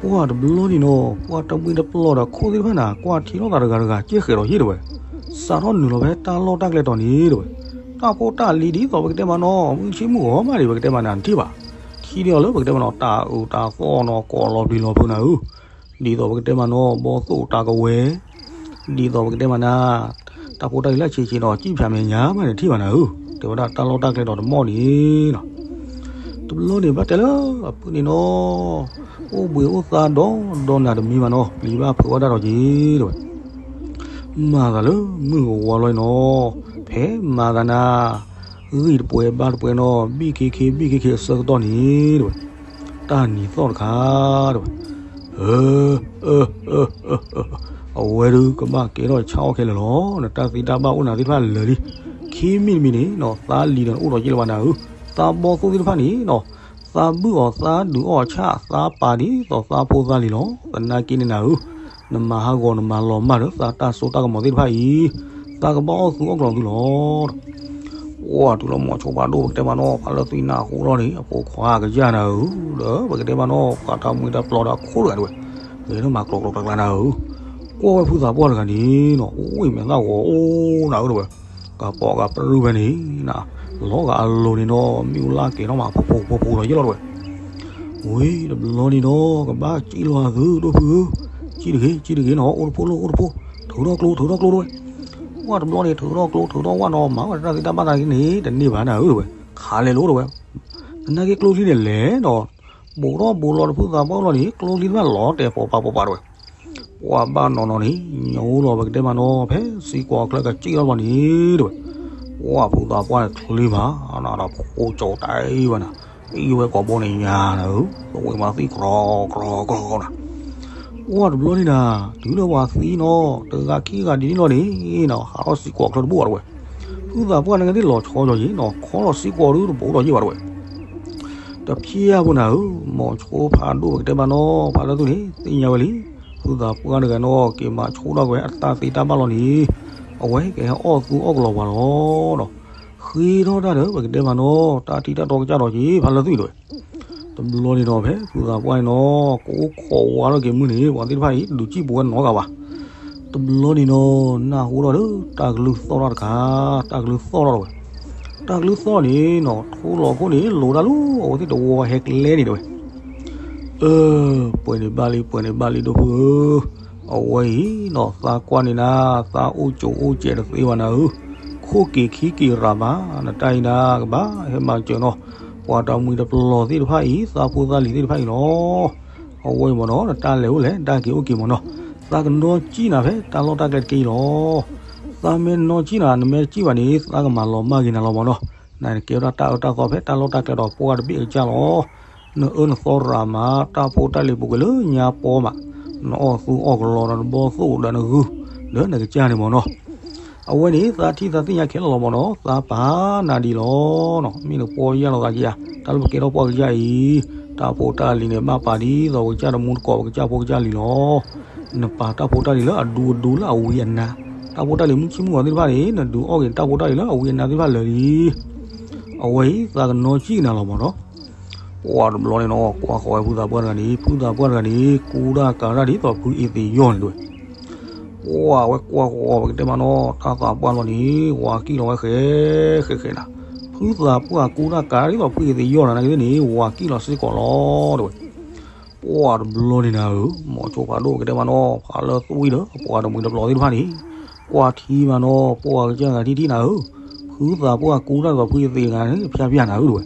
ပှၢ်တဘျီန့ၣ်နီၤ ပှၢ်တမှံၤတပျီၤဒီးခိၣ်သ့ၣ်တဖၣ်န့ၣ် ကွၢ်ထံထီၣ်သးတဂၤတဂၤ ကဲဃဲၤဒီးယ့ၢ်တဲဝဲ, စးထီၣ်နုာ်လီၤဖဲတၢ်လီၢ်တၢ်ကျဲတီၤန့ၣ်တဲဝဲ, တၢ်ဖိတၢ်လံၤဒ်သိးပကတဲမးနီၤ မုၢ်ဆ့ၣ်မုၢ်ဂီၤမးန့ၣ် ပကတဲမးနၤ နထံၣ်ဘၣ်, ထံၣ်ဒ်အီၤလၢပကတဲမးနီၤ တၤအုးတၤသီၣ်နီၤ ကိးလီၤပျံၤလီၤဖုးနၤဧၢ ဒ်သိးပကတဲမးနီၤ ဘီသိၣ်တၤကဝဲၤ, ဒ်သိးပကတဲမးနၤ တၢ်ဖိတၢ်လံၤလၢဆံးဆံးနီၤ ကံၣ်ဖၠးမဲာ်ညါမးန့ၣ်ထံၣ်ဘၣ်နၤဧၢ, တဲဝဲဒၣ်တၢ်လီၢ်တၢ်ကျဲတီၤတမီၢ်န့ၣ်နီၤ, တဘျီန့ၣ်ဘၣ်တဲလၢအဖုန့ၣ်နီၤ, အိၣ်ဘှံးအိၣ်သါဒီးဒီးနၤတမံၤဘၣ်နီၤ ပျံၤဘၣ်ဖုးဝဲဒၣ်ဒီးက့ၤတဲဝဲ မၤသးလၢမုၢ်ကဝါလီၤနီၤ, ဖဲမၤသးနၤ ဂံၢ်တပှဲၤဘါတပှဲၤနီၤ ဘံၣ်ခ့ခ့ဘံၣ်ခ့ခ့အဆၢကတီၢ်န့ၣ်တဲဝဲ, တၢ်နံၤသီၣ်တခါတဲဝဲ, အၢ အဝဲဒုးကဘၣ်ကဲထီၣ်ဆၣ်အီၣ်ခဲလၢာ်လီၤ, နတၢ်သ့တၢ်ဘၣ်အိၣ်နၤသ့ၣ်တဖၣ်လၢာ်လံ, ခံမံၤတမံၤန့ၣ်နီၤ သးလံၤဒီးအိၣ်ဒီးယ့ၢ်လၢၤဘၣ်နၤဧၢ, သးဘီသိၣ်သ့ၣ်တဖၣ်န့ၣ်နီၤ သးဘုၣ်အီၤသးဒုးအီၣ်အဆၣ် သးပာ်ဒ်သိးသးဖိသးလံၤလီၤ, သနာ်က့န့ၣ်နၤဧၢ, နမၤဟးဂီၤနမၤလီၤမၢ်ဒီးသးတၢ်စိတၢ်ကမီၤသ့ၣ်တဖၣ်အံၤ, သးကဘၣ်အီၣ်သူအီၣ်ကျီၤသုလီၤ ပှၢ်တုၤလီၤမိၤဆိဖးဒိၣ်ပကတဲမးနီၤ ဖးလၢသွံၣ်နၢ်ဟူလီၤန့ၣ် အဖိခွါကယၢ်နၤဧၢ, ဒီးပကတဲမးနီၤ ပှၤတၢ်မှံၤတၢ်ပျီဒီးအခိၣ်တဂၤတဲဝဲ, ဂဲၤထီၣ်မၤကျိၤကျိၤကျါကျါနၤဧၢ, ကွၢ်ဝဲဖုသးပှၢ်တဂၤန့ၣ်နီၤ အိၣ်အံၤမဲာ်သၣ်ဂီၤအိၣ်နၤဧၢတဲဝဲ, ကပီးကပရုၢ်ဖဲန့ၣ်နၤ, လီၤဂာ်အလိၤန့ၣ်နီၤ မ့ၣ်အူလၢကဲၤထီၣ်မး ဖိဖိဖိဖိလီၤယ့ၢ်လီၤတဲဝဲ ဝံၤတဘျီန့ၣ်ဒီး ကဘၣ်စံၣ်လီၤအသုဒိၣ်ဖုဧၢ, စံၣ်တဂ့ၤ စံၣ်တဂ့ၤနီၤ အိၣ်တဖိၣ်လိၣ်အိၣ်တဖိၣ်, ထုးထီၣ်ကျိ ထုးထီၣ်ကျိတဲဝဲ, ပှၢ်တဘျီန့ၣ် ထုးထီၣ်ကျိ ထုးထီၣ်ဝၣ်နီၤ မၤဝဲတၢ်သ့တၢ်ဘၣ်သနာ်က့န့ၣ် တန့ၢ်ဘၣ်နၤဧၢတဲဝဲ, ခးလဲၤလိၤတဲဝဲ, သနာ်က့ကျိချံန့ၣ်လဲၤနီၤ, ဘူးထီၣ်ဘူးလီၤတဖုသးပှၢ်လီၤန့ၣ် ကျိချံတဖၣ်လီၤတဲာ်ပိာ်ပၤပိာ်ပၤတဲဝဲ ပှၢ်ဘၣ်နီၢ်နီၢ်န့ၣ် ညိလီၤပကတဲမးနီၤ ဖဲစံကွီၤချၢကစံၣ်ထီၣ်လီၤန့ၣ်တဲဝဲ, ပှၢ်ဖုသးပှၢ်န့ၣ်ချ့မး နဒီးဖိကၠိတၢ်အံၤဝဲနၤ, အံၤဝဲကိာ်ဘိန့ၣ်ညါနၤဧၢ, သဝ့ၤမးသံၣ်ကြီကြီကြီနၤ, ပှၢ်တဘျီန့ၣ်နၤ, တုၤလၢပှၤသံနီၤ တဂၤခံဂၤဒ်န့ၣ်လီၤန့ၣ်နီၤ ဟးထီၣ်စံကွီၤချၢတဘူၣ်ဘၣ်တဲဝဲ, ဖုသးပှၢ်န့ၣ်ကသ့ၣ်လီၤဆီယီၤယံၤနီၤ ခီလီၤစံကွီၤဒုတဘူးလီၤယံၤဘၣ်တဲဝဲ တဖျၢၣ်ဖိနၤဧၢ, မိၤဆိဖးဒိၣ်ပကတဲဘၣ်နီၤ ဖးလၢသုန့ၣ် သ့ၣ်ညါဝဲလံ, ဖုသးပှၢ်တဂၤနီၤ က့ၤမၤဆိဒၣ်ကွံာ်အတၢ်သ့တၢ်ဘၣ်လီၤန့ၣ်, အဝဲကဟဲအီၣ်သူအီၣ်ကလီၤပှၤလီၤဒီး, ဃ့ထီၣ်တၢ်ဒီးပကတဲဘၣ်နီၤ တၢ်ထံတၢ်တီကစၢ်ဒီးက့ၤဖးလၢသုတဲဝဲ, တဘျီန့ၣ်နီၤ ဖဲဖုသးပှၢ်န့ၣ်နီၤ ကအိၣ်ခိးဝါထီၣ်က့ၤမုၢ်န့ၣ် ပှၤသ့ၣ်တဖၣ်အံၤ ဒုးစံၣ်ပူၤဝဲနီတဂၤဘၣ် တဘျီန့ၣ်နီၤ နၢ်ဟူထီၣ်ဒီး တၢ်ကလုၢ်သီၣ်ထီၣ်တခါ, တၢ်ကလုၢ်သီၣ်ထီၣ်တဲဝဲ, တၢ်ကလုၢ်သီၣ်န့ၣ်နီၤ ထိလီၤခိၣ်န့ၣ် လိၤတၢ်လီၤ အဝဲသ့ၣ်တဝီဟဲကျဲန့ၣ်တဲဝဲ, အၢ, ပှဲၤန့ၣ်ဘၣ်လံ ပှဲၤန့ၣ်ဘၣ်လံ ဒိၣ်ဖုဧၢ, အဝဲအံၤနီၤ သးကွၢ်န့ၣ်နၤ, သးအိၣ်ကၠိအိၣ်ကဲးတသ့ဘၣ်နၤဧၢ, ခိၣ်က့ၤခံက့ၤရၤမး, နတၢ်အံၤနၤကဘၣ်ဟဲမၤစၢၤနီၤ, ပှၤတမှံၤတပျီၤသ့ၣ်တဖၣ်အံၤ, သးဖိသၣ်လံၤသ့ၣ်တဖၣ်အံၤလီၤ. အဝဲအံၤမ့ၢ်နီၤ နတၢ်လဲၤအိၣ်လဲၤ တၢ်က့ၤအိၣ်က့ၤမ့ၢ်နီၤ, သးကနီၣ်ကံၣ်နၤဖဲတၢ်လီၢ်တၢ်ကျဲတက့ၢ်အံၤလီၤ. သးမ့ၢ်နီၣ်ကံၣ်နၤ နမ့ၢ်ကံၣ်ဘၣ်န့ၣ် သးကမၤလီၤမၢ်က့ၤနၤလီၤမ့ၢ်နီၤ, နကဲဝဲဒၣ်တၢ်အၢတၢ်သီဖဲတၢ်လီၢ်တၢ်ကျဲဒီးပှၢ်တဘ့ၣ်အကစၢ်လီၤ. နအၢနသီရၤမး, တၢ်ဖိတၢ်လံၤပူၤကွံာ်လၢညါပီမး, နအီၣ်သူအီၣ်ကလီဒီးနဘီသိၣ်ဒီးနဂုၢ်, ဒီးနကစၢ်န့ၣ်မ့ၢ်နီၤ. အဝဲန့ၣ် သးထံၣ်သးသ့ၣ်ညါခဲလၢာ်လီၤမ့ၢ်နီၤ, သးပာ်နၤဒ်လီၤနီၤ, မ့ၢ်နပီၢ်ယၢ်လီၤသးက့ဧါ, တၢ်လၢပကဲထီၣ်ပှၢ်ကစၢ်အံၤ, တၢ်ဖိတၢ်လံၤန့ၣ် ဘၣ်ပာ်ဒ်သိးပကစၢ်တမူတကိး ပကစၢ်ဖိကစၢ်လံၤလီၤ. နပာ်တၢ်ဖိတၢ်လံၤလၢအဒူအဒူလၢအဝံအနါ, တၢ်ဖိတၢ်လံၤမုၢ်ဆ့ၣ်မုၢ်ဂီၤသ့ၣ်တဖၣ်န့ၣ် နဒုးအီၣ်က့ၤတၢ်ဖိတၢ်လံၤလၢအဝံအနါသ့ၣ်တဖၣ်လၢာ်လံ. အဝဲအံၤ သးကနီၣ်ကံၣ်နၤလီၤမ့ၢ်နီၤ. ပှၢ်တဘျီန့ၣ်နီၤ ကွၢ်ဃီၤဝဲဖုသးပှၢ်တဂၤန့ၣ်, ဖုသးပှၢ်တဂၤန့ၣ် ကူတၢ်ကၤတၢ်ဒ်သိးဖုအ့သ့းယီၢ်န့ၣ်တဲဝဲ. ပှၢ်ဝဲကွၢ်ဃီၤဝဲကတဲမးနီၤ, တၢ်သးပှၢ်လီၤန့ၣ် ဝၤကံၣ်လီၤဝဲဃဲဃဲဃဲနၤ, ဖုသးပှၢ်ကူတၢ်ကၤဒ်သိးဖုအ့သ့းယီၢ်နၤ နာ်က့သ့ၣ်န့ၣ် ဝၤကံၣ်လီၤစ့ၢ်ကီးလီၤတဲဝဲ. ပှၢ်တဘျီန့ၣ်နၤဧၢ, မိၤဆိဖးဒိၣ်ကတဲမးနီၤ, ဖးလၢသွံၣ်ဒီး ပှၤတမှံၤတပျီၤသ့ၣ်တဖၣ်န့ၣ်, ကွၢ်ထံမးနီၤ, ပှၢ်ကစၢ်ဂၤထံၣ်ထံၣ်နၤဧၢ, ဖုသးပှၢ်ကူတၢ်ဒ်သိးဖုအ့သ့းတဂၤန့ၣ် ဖၠၣ်ဖၠၣ်နၤဧၢတဲဝဲ.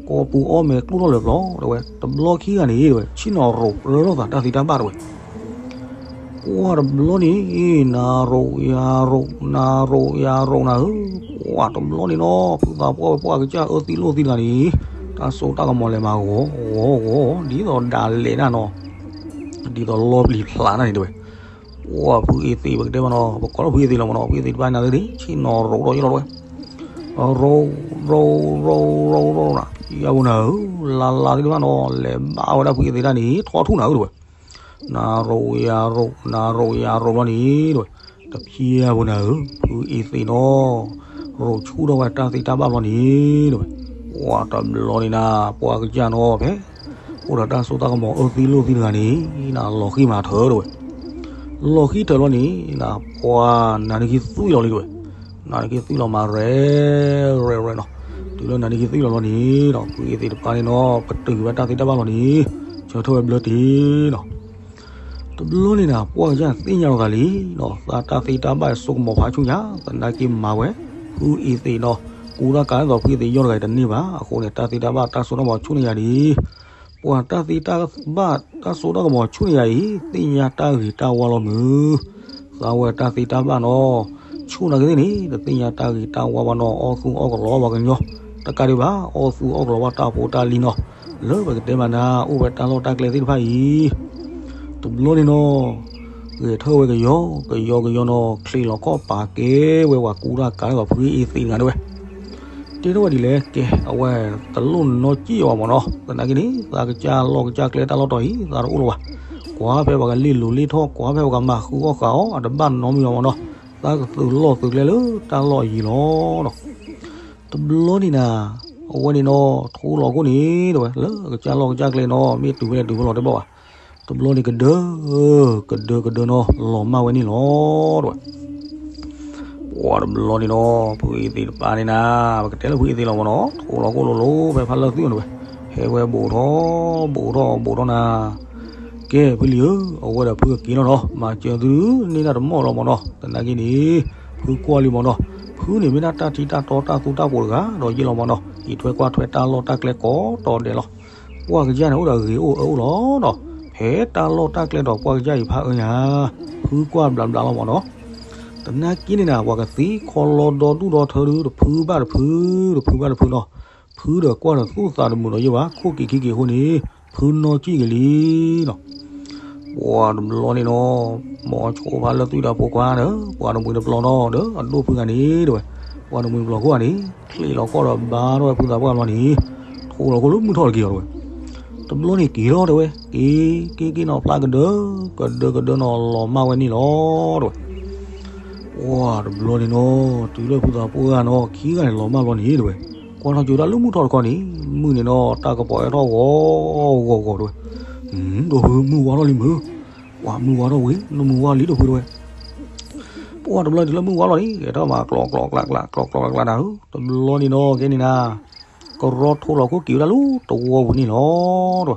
ကိးပူၤအီၣ်မဲာ်ကျိၣ်ထီၣ်လၢာ်ပျီတဲဝဲ, တဘျီခံဂၤန့ၣ်တဲဝဲ ဆ့ၣ်နီၤရိးရၢထီၣ်သးတၢ်သ့တၢ်ဘၣ်တဲဝဲ. ပှၢ်တဘျီန့ၣ် နၤရိးယၤရိး နၤရိးယၤရိးနၤဧၢ, ပှၢ်တဘျီန့ၣ်နီၤ ဖုသးပှၢ်ဝဲပှၢ်ကစၢ်အၢသံလိာ်သံတဂၤန့ၣ်, တၢ်စိတၢ်ကမီၤလဲၤမၤဂီၤဂီၤဂီၤ ဒ်သိးဒၣ်လဲာ်နၤနီၤ, ဒ်သိးလီပျံၤဖျါနၤန့ၣ်တဲဝဲ. ပှၢ်ဖုအ့သ့းပကတဲမးနီၤ, ပကိးလၢဖုအ့သ့းလီၤမးနီၤ, ဖုအ့သ့းတဖၣ်နၤသ့ၣ်န့ၣ် ဆ့ၣ်နီၤရိးထီၣ်ယိၣ်လီၤတဲဝဲ. ရိး ရိး ရိး ရိး ရိးနၤ, ယၤပူၤနၤဧၢ, လါလါသ့ၣ်တဖၣ်နီၤ လဲၤဘၣ်ဝဲဒၣ်ဖုအ့သ့းတၢ်န့ၣ် ထီၣ်ထူၣ်နၤဧၢတဲဝဲ. နၤရိးယၤရိး နၤရိးယၤရိးဘျီန့ၣ်တဲဝဲ, တဖျၢၣ်ပူၤနၤဧၢ, ဖုအ့သ့းနီၤ ရိးဆူၣ်ထီၣ်ဝဲတၢ်သ့တၢ်ဘၣ်ဘျီန့ၣ်တဲဝဲ. ပှၢ်တဘျီန့ၣ်နၤ ပှၢ်ကစၢ်နီၤဖဲ အိၣ်ဒီးတၢ်စိတၢ်ကမီၤအၢသံလိာ်သံတဂၤန့ၣ် နၤလီၤဃံၤမၤထၢတဲဝဲ. လီၤဃံၤထၢဘျီန့ၣ် နၤပှၢ်နၤနက့သွံၣ်လီၤလံတဲဝဲ. နၤနက့သွံၣ်လီၤမၤရဲၣ်ရဲၣ်ရဲၣ်နီၤ, တုၤလၢနၤနက့သွံၣ်လီၤဘျီန့ၣ်ဒီး ဖုအ့သ့းတဖၣ်န့ၣ်နီၤ ကတုၤဝဲတၢ်သ့တၢ်ဘၣ်လီၤန့ၣ် ဆၢထၢၣ်ဝဲဘျၢတ့ၢ်နီၤ. တဘျီန့ၣ်နၤ ပှၢ်ကစၢ်သ့ၣ်ညါလီၤသးလံနီၤ, သးတၢ်သ့တၢ်ဘၣ်စိကမီၤဖးဆူညါ သနာ်က့မၤဝဲ ဖုအ့သ့းနီၤ ကူတၢ်ကၤဒ်သိးဖုအ့သ့းယီၢ်တဂၤအံၤတန့ၢ်ဘၣ်. အဃိန့ၣ် တၢ်သ့တၢ်ဘၣ်တၢ်စိတၢ်ကမီၤဆူၣ်န့ၢ်ယၤဒ်အံၤ, ပှၤတၢ်သ့တၢ်ဘၣ်တၢ်စိတၢ်ကမီၤဆူၣ်န့ၢ်ယၤအံၤ သ့ၣ်ညါတၢ်ဂ့ၤတၢ်ဝါလီၤမုၢ်. သးဝဲတၢ်သ့တၢ်ဘၣ်နီၤ ဆူၣ်နာ်က့သ့ၣ်န့ၣ် တသ့ၣ်ညါတၢ်ဂ့ၤတၢ်ဝါဘၣ်နီၤ, အီၣ်သူၣ်အီၣ်ကလီပှၤကညီ တကးဒံးဘၣ် အီၣ်သူၣ်အီၣ်ကလီပှၤတၢ်ဖိတၢ်လံၤနီၤ, လၢပကတဲမးနၤ အိၣ်ဝဲတၢ်လီၢ်တၢ်ကျဲသ့ၣ်တဖၣ်အံၤ တဘျီန့ၣ်နီၤ ဂဲၤထၢၣ်ဝဲကယီကယီကယီနီၤ, ချံးလီၤခီၣ်ပာ်ကဲဝဲပှၤကူတၢ်ကၤဒ်သိးဖုအ့သ့းတဂၤတဲဝဲ. တဲထီၣ်ဝဲဒ်လဲၣ် ကဲ အဝဲတလိၣ်နီၢ်ကံၣ်အီၤမ့ၢ်နီၤ, သနာ်က့န့ၣ် သးကစၢ်လီၢ်ကစၢ်ကျဲတၢ်လီၢ်တီၤအံၤ သးတအိၣ်လၢၤဘၣ်. ကွၢ်ဖဲပှၤကလ့ၢ်လိၤလ့ၢ်ထီၣ် ကွၢ်ဖဲပှၤကမၤဃုအီၣ်ဃုအီအီၤ အတဘၣ်နီတမံၤလီၤမ့ၢ်နီၤ, သးကသုးလီၢ်သုးကျဲလၢတၢ်လီၢ်အယံၤလီၤနီၤ. တဘျီန့ၣ်နၤ အဝဲန့ၣ်နီၤ ထိလီၤခိၣ်န့ၣ်တဲဝဲ လၢအကစၢ်လီၢ်ကစၢ်ကျဲနီၤ မ့ၢ်တုၤဖဲလဲၣ်တုၤဖဲလဲၣ်တဘၣ်ဘၣ်. တဘျီန့ၣ်ကဒၢ ကဒၢကဒၢနီၤ လီၤမၢ်ဝဲန့ၣ်လီၤတဲဝဲ. ပှၢ်တဘျီန့ၣ်နီၤ ဖုအ့သ့းတဖၣ်န့ၣ်နၤ ပကတဲလၢဖုအ့သ့းလီၤမ့ၢ်နီၤ ထိလီၤခိၣ်လိၤလိၤ ဖဲဖးလၢသုန့ၣ်ဝဲ ဟဲဝဲဘူးထီၣ် ဘူးထီၣ် ဘူးထီၣ်နၤ ကဲ ဖုလံၤဧၢ အဝဲဒီးဖုကက့ၤလီၤနီၤ မၤစၢၤသုန့ၢ်တၢ်တမီၢ်လီၤမ့ၢ်နီၤ သနာ်က့န့ၣ် ဖုကွၢ်လံမ့ၢ်နီၤ ဖုန့ၣ်မ့ၢ်ဒၣ်တၢ်ထံတၢ်တီတၢ်သူတၢ်ပှိၤတဂၤဒီးယ့ၢ်လီၤမ့ၢ်နီၤ အံးထွဲကွၢ်ထွဲတၢ်လီၢ်တၢ်ကျဲကိးတီၤဒဲးလီၤ ပှၢ်ကစၢ်န့ၣ်အိၣ်ဒီးဂ့ၤအိၣ်အၢအိၣ်လီၤနီၤ ဖဲတၢ်လီၢ်တၢ်ကျဲဒီးပှၢ်ကစၢ်အံၤဖးအၢညါ ဖုကွၢ်ဘျးဘျးလီၤမ့ၢ်နီၤ သနာ်က့န့ၣ်နၤ ပှၤကသံခီလီဒီဒူၣ်ဒီထၢဒု တဖုဘၣ်တဖု တဖုဘၣ်တဖုနီၤ ဖုဒီးကွၢ်ဒီးသူၣ်သးတမုာ်ဒီးယ့ၢ်ဘၣ် ခိၣ်က့ၤခံက့ၤအဃိန့ၣ် ဖုနီၢ်ကံၣ်က့ၤလံနီၤ ပှၢ်တဘျီန့ၣ်နီၤ မိၤဆိဖးလၢသုဒီးဖိခွါဒီး ပှၤတမှံၤတပျီၤနီၤ ဒီးအဒိၣ်ဖုဂၤန့ၣ်တဲဝဲ ပှၤတမှံၤတပျီၤခိၣ်ဂၤန့ၣ် ချံးလီၤကီၢ်ဒီးဘါထီၣ်ဝဲဖုသးပှၢ်ဘျီန့ၣ် ထိလီၤခိၣ်လၢမုၢ်ထီၣ်တက့ၢ်အီၤတဲဝဲ တဘျီန့ၣ်က့ၤထီၣ်တဲဝဲ က့ၤက့ၤက့ၤနီၤ ဖျါကဒၢ ကဒၢကဒၢနီၤ လီၤမၢ်ဝဲန့ၣ်လီၤတဲဝဲ ပှၢ်တဘျီန့ၣ်နီၤ တုၤလၢဖုသးပှၢ်ဂၤနီၤ ခံဂၤန့ၣ်လီၤမၢ်ဘျီန့ၣ်တဲဝဲ ကွၢ်ထီၣ်ကၠိတၢ်လၢမုၢ်ထီၣ်တခီန့ၣ် မုၢ်န့ၣ်နီၤ တၢ်ကပီၤအဲၣ်ထီၣ်ဂီၤဂီၤဂီၤတဲဝဲ ဒီးဖုမုၢ်ဝါထီၣ်လံမုၢ် ပှၢ်မုၢ်ဝါထီၣ်ဝံၤ နမုၢ်ဝါလံဒီးဖုတဲဝဲ ပှၢ်တဘျီတုၤလၢမုၢ်ဝါလီၤန့ၣ် ဂဲၤထီၣ်မးကျီကျီကျါကျါကျီကျီကျါကျါနၤဧၢ တဘျီန့ၣ်နီၤ ကဲန့ၣ်နၤ ကရီထိလီၤခိၣ်က့ၤဝဲဒၣ်လၢတဝီပူၤန့ၣ်လီၤတဲဝဲ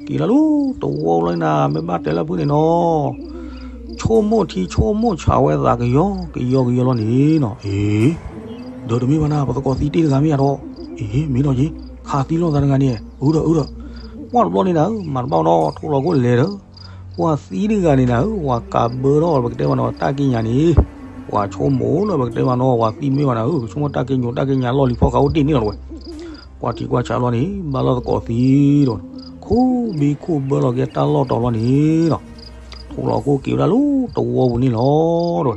က့ၤလၢလၢတဝီလီၤနၤ မ့ၢ်ဘၣ်တဲလၢဖုန့ၣ်နီၤ ဆိကမိၣ်ထံဆိကမိၣ်ဆးဝဲသးကယီကယီကယီလီၤန့ၣ်နီၤ, အ့, ဒီးတမ့ၢ်ဘၣ်နၤ ပသကိးသံတ့ၢ်တဂၤမ့ၢ်ဧါဒီး, အ့, မ့ၢ်နီၤက့, ခးသံလိာ်သးတဂၤန့ၣ်, အၢဒီးအၢဒီး, ပှၢ်တဘျီန့ၣ်နၤဧၢ မၤတဘၣ်နီၤ ထိၣ်လီၤခိၣ်လဲၤဒီး, ပှၤသံတဂၤန့ၣ်နၤဧၢ ပှၤကးဘၢထီၣ်ပကတဲမ့ၢ်နီၤ တၢ်ကံးညာ်န့ၣ်, ပှၤဆိကမိၣ်လၢပကတဲမ့ၢ်နီၤ ပှၤသံတမ့ၢ်ဘၣ်နၤဧၢ ဆိကမိၣ်တၢ်ကံးညာ်တၢ်ကံးညာ်လီၢ်လံၤဖီၣ်ဃာ်အိၣ်တ့ၢ်န့ၣ်လီၤတဝဲ, ပှၤထံးကွၢ်ဆးလီၤန့ၣ် ဘၣ်လၢသကိးသံဒီး, ခိၣ်ဘံခိၣ်ဘၢလီၤက့ၤတၢ်လီၢ်တီၤလီၤန့ၣ်နီၤ, ထိၣ်လီၤခိၣ်က့ၤဝဲဒၣ်လၢတဝီပူၤန့ၣ်လီၤတဝဲ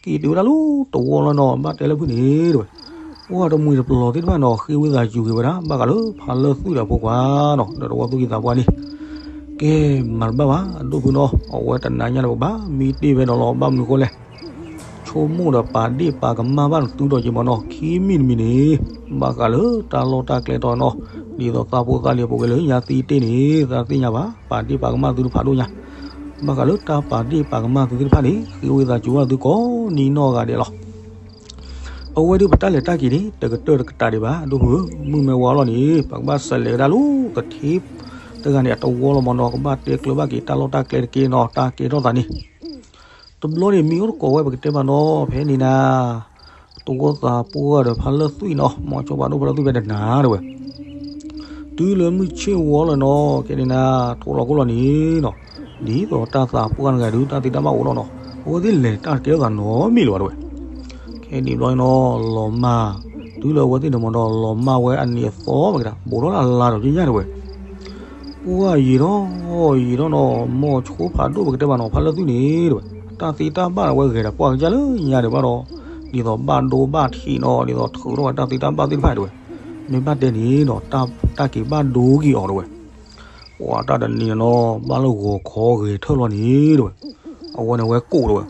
က့ၤတုၤဝဲဒၣ်လၢတဝီလီၤနီၤ ဘၣ်တဲလၢဖုၣ်န့ၣ်တဝဲ, ပှၢ်တမှံၤတပျီၤသ့ၣ်တဖၣ်နီၤ ဃ့ဝံသးစူၤက့ၤဝဲဒၣ် ဘၣ်ဃးလၢဖါလၢသွံၣ်ဒီးဖိခွါနီၤ ဒီးတဝီသူၣ်ကံၢ်သးပှၢ်န့ၣ်, ကဲ, မၤတဘၣ်ဘၣ် အဒိၣ်ဖုနီၤ အဝဲတနၤညါန့ၣ် ပဘၣ်မံတ့ၢ်ဝဲဒီးလီၤ ဘၣ်မနုၤဃိလဲၣ် ဆိကမိၣ်ဒီးပာ်ဒ့ၣ်ပာ်ကမၣ်ဘၣ်နသုဒီးက့ၤမ့ၢ်နီၤ ခံမံၤတမံၤန့ၣ်, ဘၣ်ဃးလၢတၢ်လီၢ်တၢ်ကျဲတီၤနီၤ, ဒ်သိးသးဖိသၣ်လံၤအပူၤက့ၤလၢညါသံတ့ၢ်န့ၣ် သးသ့ၣ်ညါဘၣ် ပာ်ဒ့ၣ်ပာ်ကမၣ်သုတဖးဒိၣ်ညါ, ဘၣ်ဃးလၢတၢ်ပာ်ဒ့ၣ်ပာ်ကမၣ်သုသ့ၣ်တဖၣ်န့ၣ် ဃ့ဝံသးစူၤဘၣ်သုကိးနံၤနီၢ်ဂၤဒဲးလီၤ. အဝဲဒုးပတၢ်လဲၤတၢ်က့ၤန့ၣ် တကတၢၢ်တကတးဒံးဘၣ် ဒိၣ်ဖုဧၢ, မုၢ်မ့ၢ်ဝါလီၤန့ၣ် ပကဘၣ်စးလဲၤဝဲဒၣ်လၢကထ့တဂၤန့ၣ် အတဝီလီၤမ့ၢ်နီၤ ကဘၣ်တဲကျၢၤဘၣ်က့ၤတၢ်လီၢ်တၢ်ကျဲတက့ၢ်နီၤ တၢ်ကဲထီၣ်သးန့ၣ် တဘျီန့ၣ် မံအိၣ်တကိးဝဲပကတဲမ့ၢ်နီၤ ဖဲန့ၣ်နၤ, တဝီသးပှၢ်ဒီးဖါလၢသွံၣ်နီၤ မိၤဆိဖးဒိၣ်ဖါလၢသွံၣ်ဖဲတနၤတဝဲ, တုၤလၢမုၢ်ဆ့ၣ်ဝီလီၤနီၤ ကဲန့ၣ်နၤ ထိၣ်လီၤခိၣ်လီၤန့ၣ်နီၤ, ဒ်သိးတၢ်သးပှၢ်တဂၤဒုး တၢ်သ့တၢ်ဘၣ်အိၣ်နီၤနီၤ အဝဲသ့ၣ်လဲၤတၢ်ကဲထီၣ်သးနီတမံၤလၢၤဘၣ်တဝဲ, ခဲဒ်ဘျီန့ၣ်နီၤ လီၤမၢ်, တုၤလၢအဝဲသ့ၣ်န့ၣ်မ့ၢ်နီၤ လီၤမၢ်ဝဲအနံၤအသီမ့ၢ်ကဒါ ဘူးထီၣ်လၢ်လါဒီးယညၣ်တဝဲ ပှၢ်ယံာ်ထီၣ်, ယံာ်ထီၣ်နီၤ မိၤဆိဖးဒိၣ်ပကတဲဘၣ်နီၤ ဖါလၢသွံၣ်န့ၣ်တဝဲ, တၢ်သ့တၢ်ဘၣ်ဒီးအဝဲဂဲၤဒီးပှၢ်ကစၢ်လၢညါဒံးဘၣ်ဒီး, ဒ်သိးဘၣ်ဒိဘၣ်ထံးနီၤ ဒ်သိးထုးထီၣ်ဝဲတၢ်သ့တၢ်ဘၣ်သ့ၣ်တဖၣ်တဝဲ, မ့ၢ်ဘၣ်တဲန့ၣ်နီၤ တၢ်က့ၤဘၣ်ဒိက့ၤအီၤတဝဲ, ပှၢ်တၢ်တနံၤန့ၣ်နီၤ ဘၣ်လၢဂီၤခီဂဲၤထၢၣ်လီၤန့ၣ်တဝဲ, အဝဲန့ၣ်အဝဲကိးတဝဲ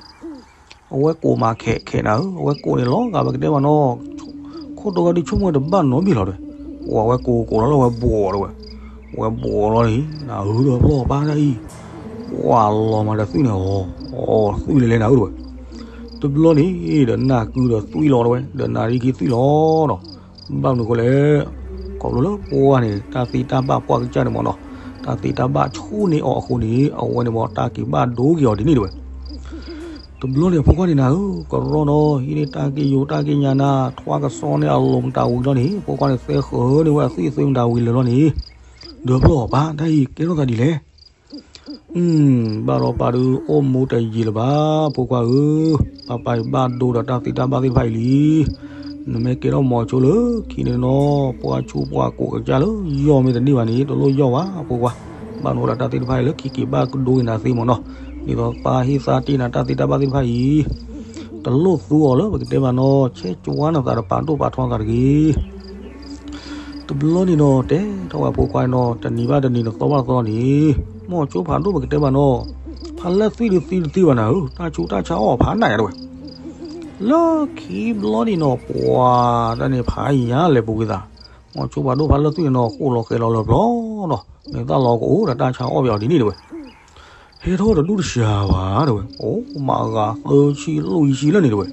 အဝဲကိးမးခဲးခဲးနၤဧၢ အဝဲကိးန့ၣ်လီၤဂာ်ပကတဲဘၣ်နီၤ, ခိၣ်တီဂီၤဒုးဆိကမိၣ်တဘၣ်နီတမံၤလီၤတဝဲ, ပှၢ်ဝဲကိးကိးလီၤလၢဝဲဘှီးတဝဲ, ဝဲဘှီးလီၤန့ၣ် နၤဧၢဒီးဖျီၣ်ပၢ်တၢ်အံၤ, ပှၢ်လီၤမးဒီးသွံၣ်န့ၣ် အီၤ သွံၣ်လဲၤလဲၤနၤဧၢတဝဲ, တဘျီန့ၣ် ဒီးနၢ်ကုဒီးသွံၣ်လီၤတဝဲ ဒီးနၢ်ရံၣ်ခံသွံၣ်လီၤနီၤ, ဘၣ်မနုၤအဃိလဲၣ် ခီဖျိလၢပှၢ်န့ၣ် တၢ်သ့တၢ်ဘၣ်ပှၢ်ကစၢ်န့ၣ်မ့ၢ်နီၤ, တၢ်သ့တၢ်ဘၣ်ဆိၣ်န့ၢ်အီၤအဃိန့ၣ် အဝဲန့ၣ်မ့ၢ်တၢ်က့ၤဘၣ်ဒိက့ၤအီၤဒ်န့ၣ်တဝဲ, တဘျီန့ၣ်အဖိခွါန့ၣ်နၤဧၢ ကရီနီၤ ဟံးန့ၢ်တၢ်က့ယိၤတၢ်က့ညါနၤ ထွါကစီန့ၢ်အလိၤမတၤဝံၤလီၤန့ၣ် ဖိခွါန့ၣ်သဲဃၢၤန့ၢ်ဝဲအသွံၣ်အသွံၣ်မတၤဝံၤလၢာ်လီၤန့ၣ်, ဒီးဖျီၣ်ပၢ်တၢ်အံၤကဲထီၣ်သးဒ်လဲၣ် ဘၣ်ဒီးပၢ်ဒုးအိၣ်မူတယံာ်လၢၤဘၣ် ဖိခွါဧၢ, ပၢ်ပၢ်အံၤဘၣ်ဒိဒီးတၢ်သ့တၢ်ဘၣ်သ့ၣ်တဖၣ်အံၤလံ. နမ့ၢ်ကဲထီၣ်မိၤဆိလၢခံန့ၣ်နီၤ ပှၤဆူးပှၤကိးကစၢ်လၢယီၢ်မ့ၢ်တန့ၢ်ဘၣ်န့ၣ် တလိၣ်ယီၢ်ဘၣ် ဖိခွါ, ဘၣ်မနုၤဒီးတၢ်သ့ၣ်တဖၣ်အံၤလၢခံက့ၤဘၣ်ကဒိက့ၤနၤသ့မ့ၢ်နီၤ, ဒ်သိးပၢ်ဟ့ၣ်သါတ့ၢ်နၤတၢ်သ့တၢ်ဘၣ်သ့ၣ်တဖၣ်အံၤ တလိၣ်သူအီၤလၢပကတဲဘၣ်နီၤ ဆဲးကွၢ်နသးဒီးပာ်ဒိၣ်ပာ်ထီနသးတဂ့ၤ တဘျီန့ၣ်နီၤ တဲထီၣ်ဝဲဖိခွါန့ၣ်နီၤ တနံၤဘၣ်တနံၤ တသီဘၣ်တသီန့ၣ်, မိၤဆိဖးဒိၣ်ပကတဲဘၣ်နီၤ, ဖါလၢသွံၣ်ဒုးသံတသ့ဘၣ်နၤဧၢ, တၢ်ဆူးတၢ်ဆါအီၣ်ဖးနးယါတဝဲ. လၢခံဘျီန့ၣ်နီၤ ပှၤတၢ်န့ၣ်ဖးယါလဲၤပူၤကွံာ်သး, မိၤဆိဖးဒိၣ်ဖါလၢသွံၣ်န့ၣ်နီၤ ဃိၣ်လီၤဃဲၤလီၤလၢပျီနီၤ, မ့ၢ်သၣ်လီၤကအိၣ်ဒီးတၢ်ဆါအီၣ်ပယီၤဒ်န့ၣ်တဝဲ ဟဲထီၣ်တဒူၣ်တစှၤဘၣ်တဝဲ, အိၣ်မးဂၤသၢဆံလွံၢ်ဆံလၢန့ၣ်တဝဲ.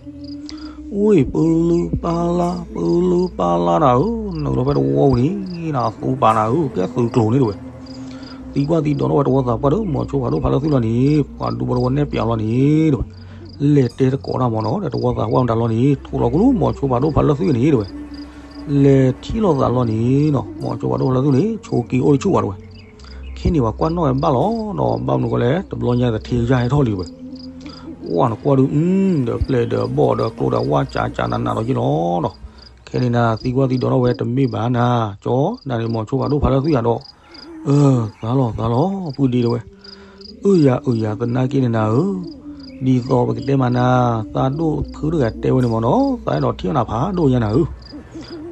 အိၣ်ပလုပၢ်လၢ် ပလုပၢ်လၢ်နၤဧၢ, နုာ်လီၤဖဲတဝီပူၤန့ၣ် နသူပာ်နၤဧၢ, ကဲသုးကျိၤန့ၣ်တဝဲ. သံကွၢ်သံဒိးထီၣ်ဝဲတဝီသးပှၢ်ဒီး မိၤဆိဖးဒိၣ်ဖါလၢသွံၣ်လီၤန့ၣ် ပှၤဒူဖိတဝီနဲၣ်ပၠးလီၤန့ၣ်တဝဲ. လဲၤတဲတကိးတၢ်မ့ၢ်နီၤ ဒီးတဝီသးပှၢ်မတၤလီၤန့ၣ် ထိၣ်လီၤကလူး မိၤဆိဖးဒိၣ်ဖါလၢသွံၣ်န့ၣ်တဝဲ. လဲၤထံၣ်လိာ်သးလီၤန့ၣ်နီၤ မိၤဆိဖးဒိၣ်ဖါလၢသွံၣ်န့ၣ် ဆိးက့ၤအိၣ်တဆူၣ်ဘၣ်တဝဲ. ခဲန့ၣ်ပှၤကွၢ်နီၣ်ဝဲဘၣ်လီၤနီၤ ဘၣ်မနုၤဃိလဲၣ် တဘျီညါတထံကစၢ်ဟဲထီၣ်လံတဝဲ. ကွၢ်နကွၢ်ဒုး ဒီးပျဲၢ်ဒီးဘီၣ်ဒီးကျိဒီးဝၣ်ကၠးကၠးနးနးဒီးယ့ၣ်လီၤနီၤ. ခဲန့ၣ်နၤ သံကွၢ်သံဒိးထီၣ်ဝဲတမ့ၢ်ဘၣ်နၤ ကၠီ နၤန့ၣ်မိၤဆိဖးဒိၣ်ဖါလၢသွံၣ်ယါဒီး အၢ သးလီၤသးလီၤ ပုၢ်ဒ့တဝဲ. အၢယၤအၢယၤ သနာ်က့န့ၣ်နၤဧၢ, ဒ်သိးပကတဲမးနၤ သးဒိၣ်ဖုတဂၤတဲဝဲန့ၣ်မ့ၢ်နီၤ သးအဲၣ်ဒိးထံၣ်နၤဖးဒိၣ်ညါနၤဧၢ.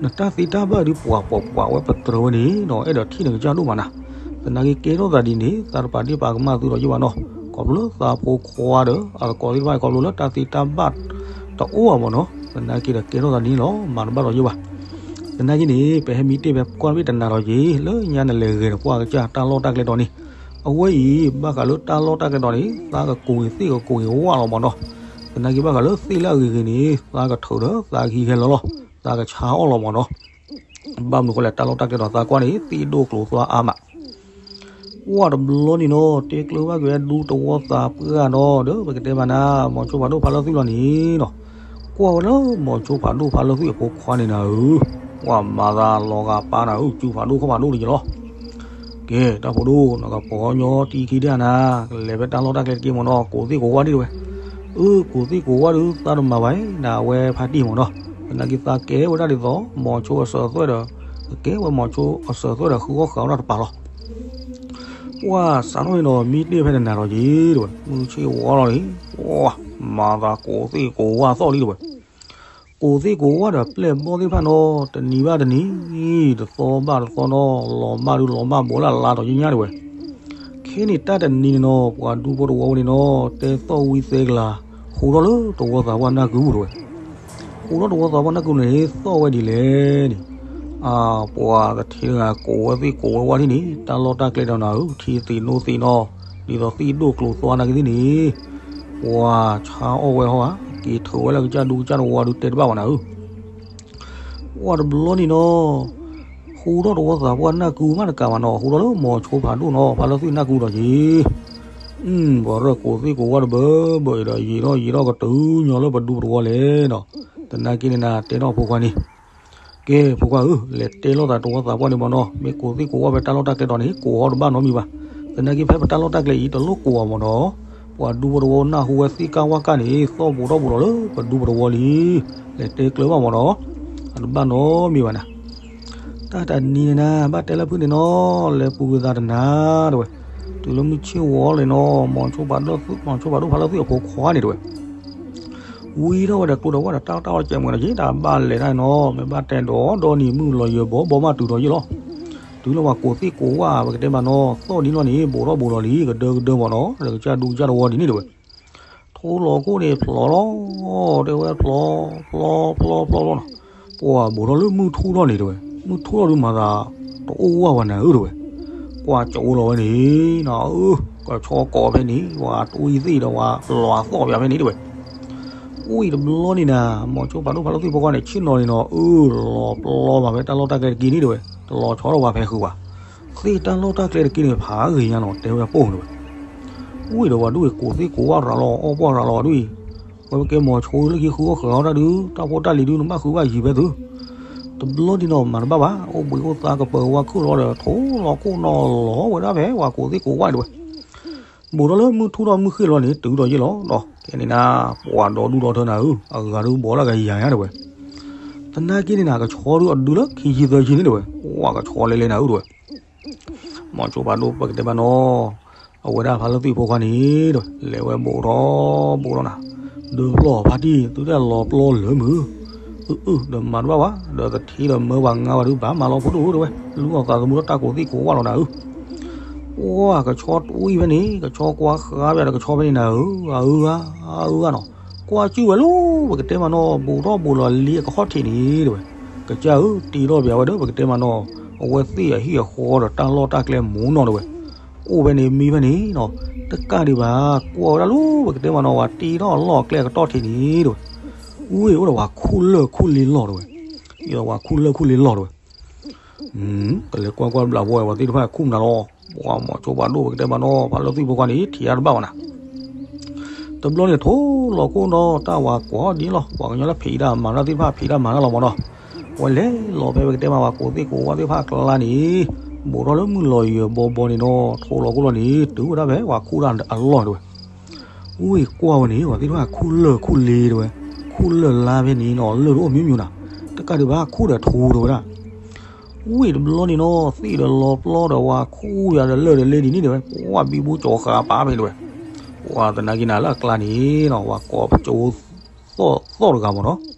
နတၢ်သ့တၢ်ဘၣ်ဒုးပှၤပိာ်ပှၤဝဲပတြၢၤဝဲန့ၣ်နီၤ အဲၣ်ဒိးထံၣ်နကစၢ်ဒိၣ်မးနၤ. သနာ်က့ကဲထီၣ်သးဒ်န့ၣ် သးတပာ်ဒ့ၣ်ပာ်ကမၣ်သုဒီးယ့ၣ်ဘၣ်နီၤ ခီဖျိလၢသးဖိခွါဒီး အသကိးသ့ၣ်တဖၣ်ခီဖျိလၢတၢ်သ့တၢ်ဘၣ်တအိၣ်ဘၣ်မ့ၢ်နီၤ သနာ်က့ဒီးကဲထီၣ်သးဒ်န့ၣ်လီၤ မၤတဘၣ်ဒီးယ့ၣ်ဘၣ်. သနာ်က့န့ၣ် ပဟဲမံတ့ၢ်ဖဲကွၢ်တဘ့ၣ်တနၤဒီးက့ၤ လၢညါနလဲၤဂဲၤဒီးပှၢ်ကစၢ်တၢ်လီၢ်တၢ်ကျဲတီၤန့ၣ် အဝဲအံၤ ဘၣ်ဃးလၢတၢ်လီၢ်တၢ်ကျဲတီၤန့ၣ် သးကကိးဂ့ၤသ့ၣ်ကကိးဂ့ၤဝၣ်လီၤမ့ၢ်နီၤ. သနာ်က့ဘၣ်ဃးလၢသ့ၣ်လၢအဂ့ၤဂ့ၤန့ၣ် သးကထုးဒီးသးကဟံးဟဲလီၤလီၤ သးကဆါအီၣ်လီၤမ့ၢ်နီၤ. ဘၣ်မနုၤဃိလဲၣ် တၢ်လီၢ်တၢ်ကျဲတီၤသးကွၢ်န့ၣ် သ့ၣ်ဒိၣ်ကျိၤသွါအါမး. ပှၢ်တဘျီန့ၣ်နီၤ တဲကျၢၤဘၣ်က့ၤဝဲဒူသဝီသးပှၢ်နီၤ ဒီးပကတဲဘၣ်နၤ မိၤဆိဖးဒိၣ်ဖးလၢသုးလီၤန့ၣ်နီၤ, ကွၢ်ဝဲလၢမိၤဆိဖးဒိၣ်ဖးလၢသုးအဖိခွါန့ၣ်နၤဧၢ, ပှၢ်မၤသးလီၤဂာ်ပၢ်နၤဧၢ စုဖးဒိၣ်ခီၣ်ဖးဒိၣ်တယံၤလီၤ. ကဲ တၢ်ဖိဒိၣ် နကပီၤညီတံခံဒၣ်နၤ, ကလဲၤဖဲတၢ်လီၢ်တၢ်ကျဲတက့ၢ်မ့ၢ်နီၤ ကိးသ့ၣ်ကိးဝၣ်ဒံးတဝဲ, အၢ ကိးသ့ၣ်ကိးဝၣ်ဒုး သးတမၤဘၣ်နၤ အဝဲဖါတံၢ်မ့ၢ်နီၤ, သနာ်က့သးကဲဝဲဒၣ်ဒ်သိး မိၤဆိအစၢၤအသွဲၣ်ဒီး ကကဲဝဲမိၤဆိအစၢၤအသွဲၣ်ဒီး ဃုအီၣ်ဃုအီတၢ်တပၤလီၤ. ပှၢ်စးထီၣ်န့ၣ်ဒီး မံတ့ၢ်ဖဲနနၤဒီးက့ၤတဝဲ မုၢ်ဆ့ၣ်ဝီလီၤန့ၣ်, ပှၢ်မၤသးကိးသ့ၣ်ကိးဝၣ်သီၣ်လံတဝဲ, ကိးသ့ၣ်ကိးဝၣ်ဒီးပျဲၢ်ဘီၣ်သ့ၣ်တဖၣ်နီၤ တနံၤဘၣ်တနံၤ တသီဘၣ်တသီနီၤ လီၤမၢ်ဒုးလီၤမၢ် ဘူးလၢ်လါဒီးညါညါတဝဲ. ခဲန့ၣ်တၢ်တနံၤန့ၣ်နီၤ ပှၤဒူဖိတဝီဝဲန့ၣ်နီၤ တဲသီၣ်ဝံသဲကလၤ ဟူးထီၣ်လၢတဝီသးပှၢ်နၢ်ကုတဝဲ, ဟူးထီၣ်တဝီသးပှၢ်နၢ်ကုန့ၣ် သီၣ်ဝဲဒ်လဲၣ်န့ၣ်, အပှၤသထ့တဂၤကိးဝဲသ့ၣ်ကိးဝဲဝၣ်ဒ်န့ၣ် တၢ်လီၢ်တၢ်ကျဲဒီးနၤဧၢ ထံသ့ၣ်နိသ့ၣ်နီၤ ဒ်သိးသ့ၣ်ဒိၣ်ကျိၤသွါနာ်က့သ့ၣ်န့ၣ်, ပှၤဆါအီၣ်ဝဲဟီဧါ က့ၤထုးဝဲလၢကစၢ်ဒူကစၢ်တဝီဒုးတဲတဘၣ်ဘၣ်နၤဧၢ. ပှၢ်တဘျီန့ၣ်နီၤ ဟူးထီၣ်တဝီသးပှၢ်နၢ်ကုမးတကးဘၣ်နီၤ ဟူးထီၣ်လၢမိၤဆိဖးဒိၣ်နီၤ ဖးလၢသုးနၢ်ကုဒီးက့ၤ, ပှၤရၢၢ်ကိးသ့ၣ်ကိးဝၣ်တဘၢဘၢအံၤဒီး ယံာ်ထီၣ်ယံာ်ထီၣ်ကတုၤညီလၢပဒူပတဝီလဲၣ်နီၤ, သနာ်က့န့ၣ်နၤတဲထီၣ်ဖိခွါန့ၣ် ကဲ ဖိခွါဧၢ လဲၤတဲလိာ်သးတဝီသးပှၢ်န့ၣ်မ့ၢ်နီၤ မ့ၢ်ကိးသ့ၣ်ကိးဝၣ်ဖဲတၢ်လီၢ်တၢ်ကျဲဒီးန့ၣ် ကိးအီၤတဘၣ်နီတမံၤဘၣ်. သနာ်က့ဖဲပတၢ်လီၢ်တၢ်ကျဲအံၤ တလိၣ်ကိးအီၤမ့ၢ်နီၤ, ပှၤဒူဖိတဝီနၢ်ဟူဝဲသ့ၣ်ကၢ်ဝၣ်ကၢ်န့ၣ် သီၣ်ဘူးထီၣ်ဘူးလီၤလၢပဒူပတဝီလံ, လဲၤတဲကျၢၤဘၣ်မ့ၢ်နီၤ, အတဘၣ်နီတမံၤဘၣ်နၤ. တၢ်တနံၤန့ၣ်နၤ ဘၣ်တဲလၢဖုၣ်န့ၣ်နီၤ လဲၤပူၤကွံာ်သးတနၤတဝဲ, တုၤလၢမုၢ်ဆ့ၣ်ဝီလံနီၤ မိၤဆိဖးဒိၣ်ဖးလၢသုးအဖိခွါန့ၣ်တဝဲ ဝံထီၣ်ဝဲဒီးကျိဒီးဝၣ်ဒီးတၢ်တၢ်အီၣ်ကဲးမုာ်ဒီးက့ၤ တၢ်ဘၣ်လဲၤတၢ်နီၤ မ့ၢ်ဘၣ်တဲဒီးဒီနံၤမုၢ်လီၤယၢၤဘီဘီမးတုၤဒီးယ့ၢ်လီၤ. တုၤလၢပှၤကိးသ့ၣ်ကိးဝၣ် ပကတဲမ့ၢ်နီၤ သီၣ်ဒ်နီၢ်န့ၣ် ဘူးထီၣ်ဘူးလီၤလံ ကဒၢကဒၢမ့ၢ်နီၤ ဒီးကစၢ်ဒူကစၢ်တဝီဒ်န့ၣ်တဝဲ ထိလီၤခိၣ်န့ၣ်ဖျိးလီၤ, တဲဝဲဖျိး ဖျိး ဖျိး ဖျိးလီၤနီၤ, ပှၢ်ဘူးထီၣ်လၢမုၢ်ထူၣ်ထီၣ်န့ၣ်တဝဲ, မုၢ်ထူၣ်ထီၣ်ဒုးမၤသး တအိၣ်ဝၣ်ဝဲနၤဧၢတဝဲ, ကွၢ်ကၠိလီၤဝဲန့ၣ်နီၤ အၢ ကဆီကိးဖဲန့ၣ် ပှၤတွံၢ်သ့ၣ်ဒီးပှၤလီၤအသီၣ်ပယီၤဖဲန့ၣ်တဝဲ အိၣ်အံၤတဘျီန့ၣ်နၤ မိၤဆိဖးဒိၣ်ဖးလၢသုးဖိခွါန့ၣ် ဆ့ၣ်နီၤန့ၣ်နီၤ အၢ လီၤပျီဘၣ်ဖဲတၢ်လီၢ်တၢ်ကျဲတက့ၢ်န့ၣ်တဝဲ, တလီၤဆီထီၣ်ဝဲဖဲဃုာ်ဘၣ်. သ့ၣ်တၢ်လီၢ်တၢ်ကျဲတက့ၢ်န့ၣ် ဖးဂ့ၤညါနီၤ တဲဝဲပိၢ်တဝဲ အိၣ်အံၤဒီးပှၤဒ်အံၤ ကိးသ့ၣ်ကိးဝၣ်ရၤလီၤ အီၣ်ပှၢ်ရၤလီၤဒ်အံၤ, ဝဲပကဲမိၤဆိလၢခံဃုအီၣ်ဃုအီတၢ်ဒုး တၢ်ဖိတၢ်လံၤဒုး နဘၣ်ဃုဘၣ်ယံၤဖဲသု တဘျီဒ်နီၤ မၤတဘၣ်ဘၣ် အိၣ်ဘှံးအိၣ်သါကပၢၤဝါခုၣ်လီၤဒီး ထိလီၤခိၣ်နီၤလီၤဝဲဒၣ်ဖဲ ပှၤကိးသ့ၣ်ကိးဝၣ်တဝဲ ဘူးထီၣ်လၢမုၢ်ထူၣ်ထီၣ်မုၢ်ဃ့ၢ်လီၤန့ၣ် တုၤဒီးယ့ၢ်လီၤဒီး ကဲန့ၣ်နၤ ပှၤဒီဒူၣ်ဒီထၢနၤဧၢ အဂၤဒုးဘီလၢကယၤညါတဝဲ, သနာ်က့န့ၣ်နၤ ကဆီဒုးအဒုးလၢခံဆံသၢဆံန့ၣ်တဝဲ, ဝၣ်ကဆီလဲၤလဲၤနၤဧၢတဝဲ မိၤဆိဖးဒိၣ်ပကတဲဘၣ်နီၤ, အဝဲဒၣ်ဖးလၢသုးဖိခွါန့ၣ်တဝဲ လဲၤဝဲဘူးထီၣ်ဘူးထီၣ်နၤ, ဒီးဖျီၣ်ဖါတံၢ် သုတၢ်လီၤပျီလၢမုၢ်, အၢ အၢ ဒီးမၤတဘၣ်ဘၣ် ဒီးသထ့ဒီးမၢပှၤငါဘၣ်ဒုး ဘၣ်မၤလီၤဖိဒိၣ်ဧၢတဝဲ, လူအီၤသးသမူလၢတၢ်ကိးသ့ၣ်ကိးဝၣ်လီၤနၤဧၢ ပှၢ်ကဆီတဝံၣ်ဖဲန့ၣ် ကဆီကွၢ်ဃာ်ဘၣ်ဒီးကဆီဖဲန့ၣ်နၤဧၢ, အၢဧါ အၢဧါနီၤ, ကွၢ်စုၣ်ဝဲလီၤ ပကတဲမးနီၤ ဘူးထီၣ်ဘူးလီၤလံအကဟီၣ်ထံးန့ၣ်တဝဲ, ကစၢ်ဧၢ တ့ထီၣ်ပၠးဝဲဒီး ပကတဲမးနီၤ အဝဲသ့ၣ်အဟံၣ်အဃီဒီးတၢ်လီၢ်တၢ်ကျဲမူနီၤတဝဲ, အိၣ်ဖဲန့ၣ်မံဖဲန့ၣ်နီၤ, တကးဒံးဘၣ် ကွၢ်ဝဲဒၣ်လီၤ ပကတဲမးနီၤ ပှၤတ့ထီၣ်အလီၢ်အကျဲအကတီၢ်ထံးန့ၣ်တဝဲ, အူဝဲအိၣ်ဒီးပှၤခူၣ်လၢၢ်ခူၣ်လ့လီၢ်တဝဲ, အံၤဒီးပှၤခူၣ်လၢၢ်ခူၣ်လ့လီၢ်တဝဲ ကလဲၤကွၢ်ကွၢ်ဘျးဘီဝဲသ့ၣ်တဖၣ်ခူၣ်မနုၤလီၤ, ပှၤမိၤဆိဖးဒိၣ်ပကတဲမးနီၤ ဖးလၢသုးဖိခွါန့ၣ် ထံၣ်အါတဘၣ်ဝဲနၤ, တဘျီန့ၣ် ထိလီၤခိၣ်နီၤ တၢ်ဝၤကွၢ်ဒ်န့ၣ်လီၤ ပှၤကညီလၢဖံးတၢ်မၤတၢ်သ့ၣ်တဖၣ်ဖံးတၢ်မၤတၢ်လီၤမးနီၤ, ဝဲလဲၤလီၤဖဲပကတဲမးပှၤကိးသ့ၣ်ကိးဝၣ်သ့ၣ်တဖၣ်အကျါန့ၣ်, ဘူးထီၣ်လၢမုၢ်လီၤယၢၤဘီဘီန့ၣ်နီၤ ထိလီၤခိၣ်လီၤန့ၣ် တုၤဝဲဒၣ်ဖဲပှၤခူၣ်တၢ်အလီၢ်တဝဲ အူဝဲကွၢ်ဝဲန့ၣ် ပှၤသ့ၣ်တဖၣ်ခူၣ်လၢၢ်ခူၣ်လ့တဝဲ, ခူၣ်လၢၢ်လါဖဲန့ၣ်နီၤ လၢၢ်တအိၣ်မံမံနၤ, တကးဒံးဘၣ်ခူၣ်ဒီးထူတဝဲဒၣ်, အူဝဲတဘျီန့ၣ်နီၤ သ့ၣ်ဒီးလီၤပျီဒီးပှၤခူၣ်ယၤဒီးလၢၢ်ဒီးလ့ဒ်န့ၣ်တဝဲ, ပှၤဘံဘူကၠီၤဃာ်ပာ်ဖဲန့ၣ်တဝဲ, ပှၤသနာ်က့နၤလၢအကျါန့ၣ်နီၤ ပှၤကိးပကၠိသီၣ်တဂၤမးနီၤ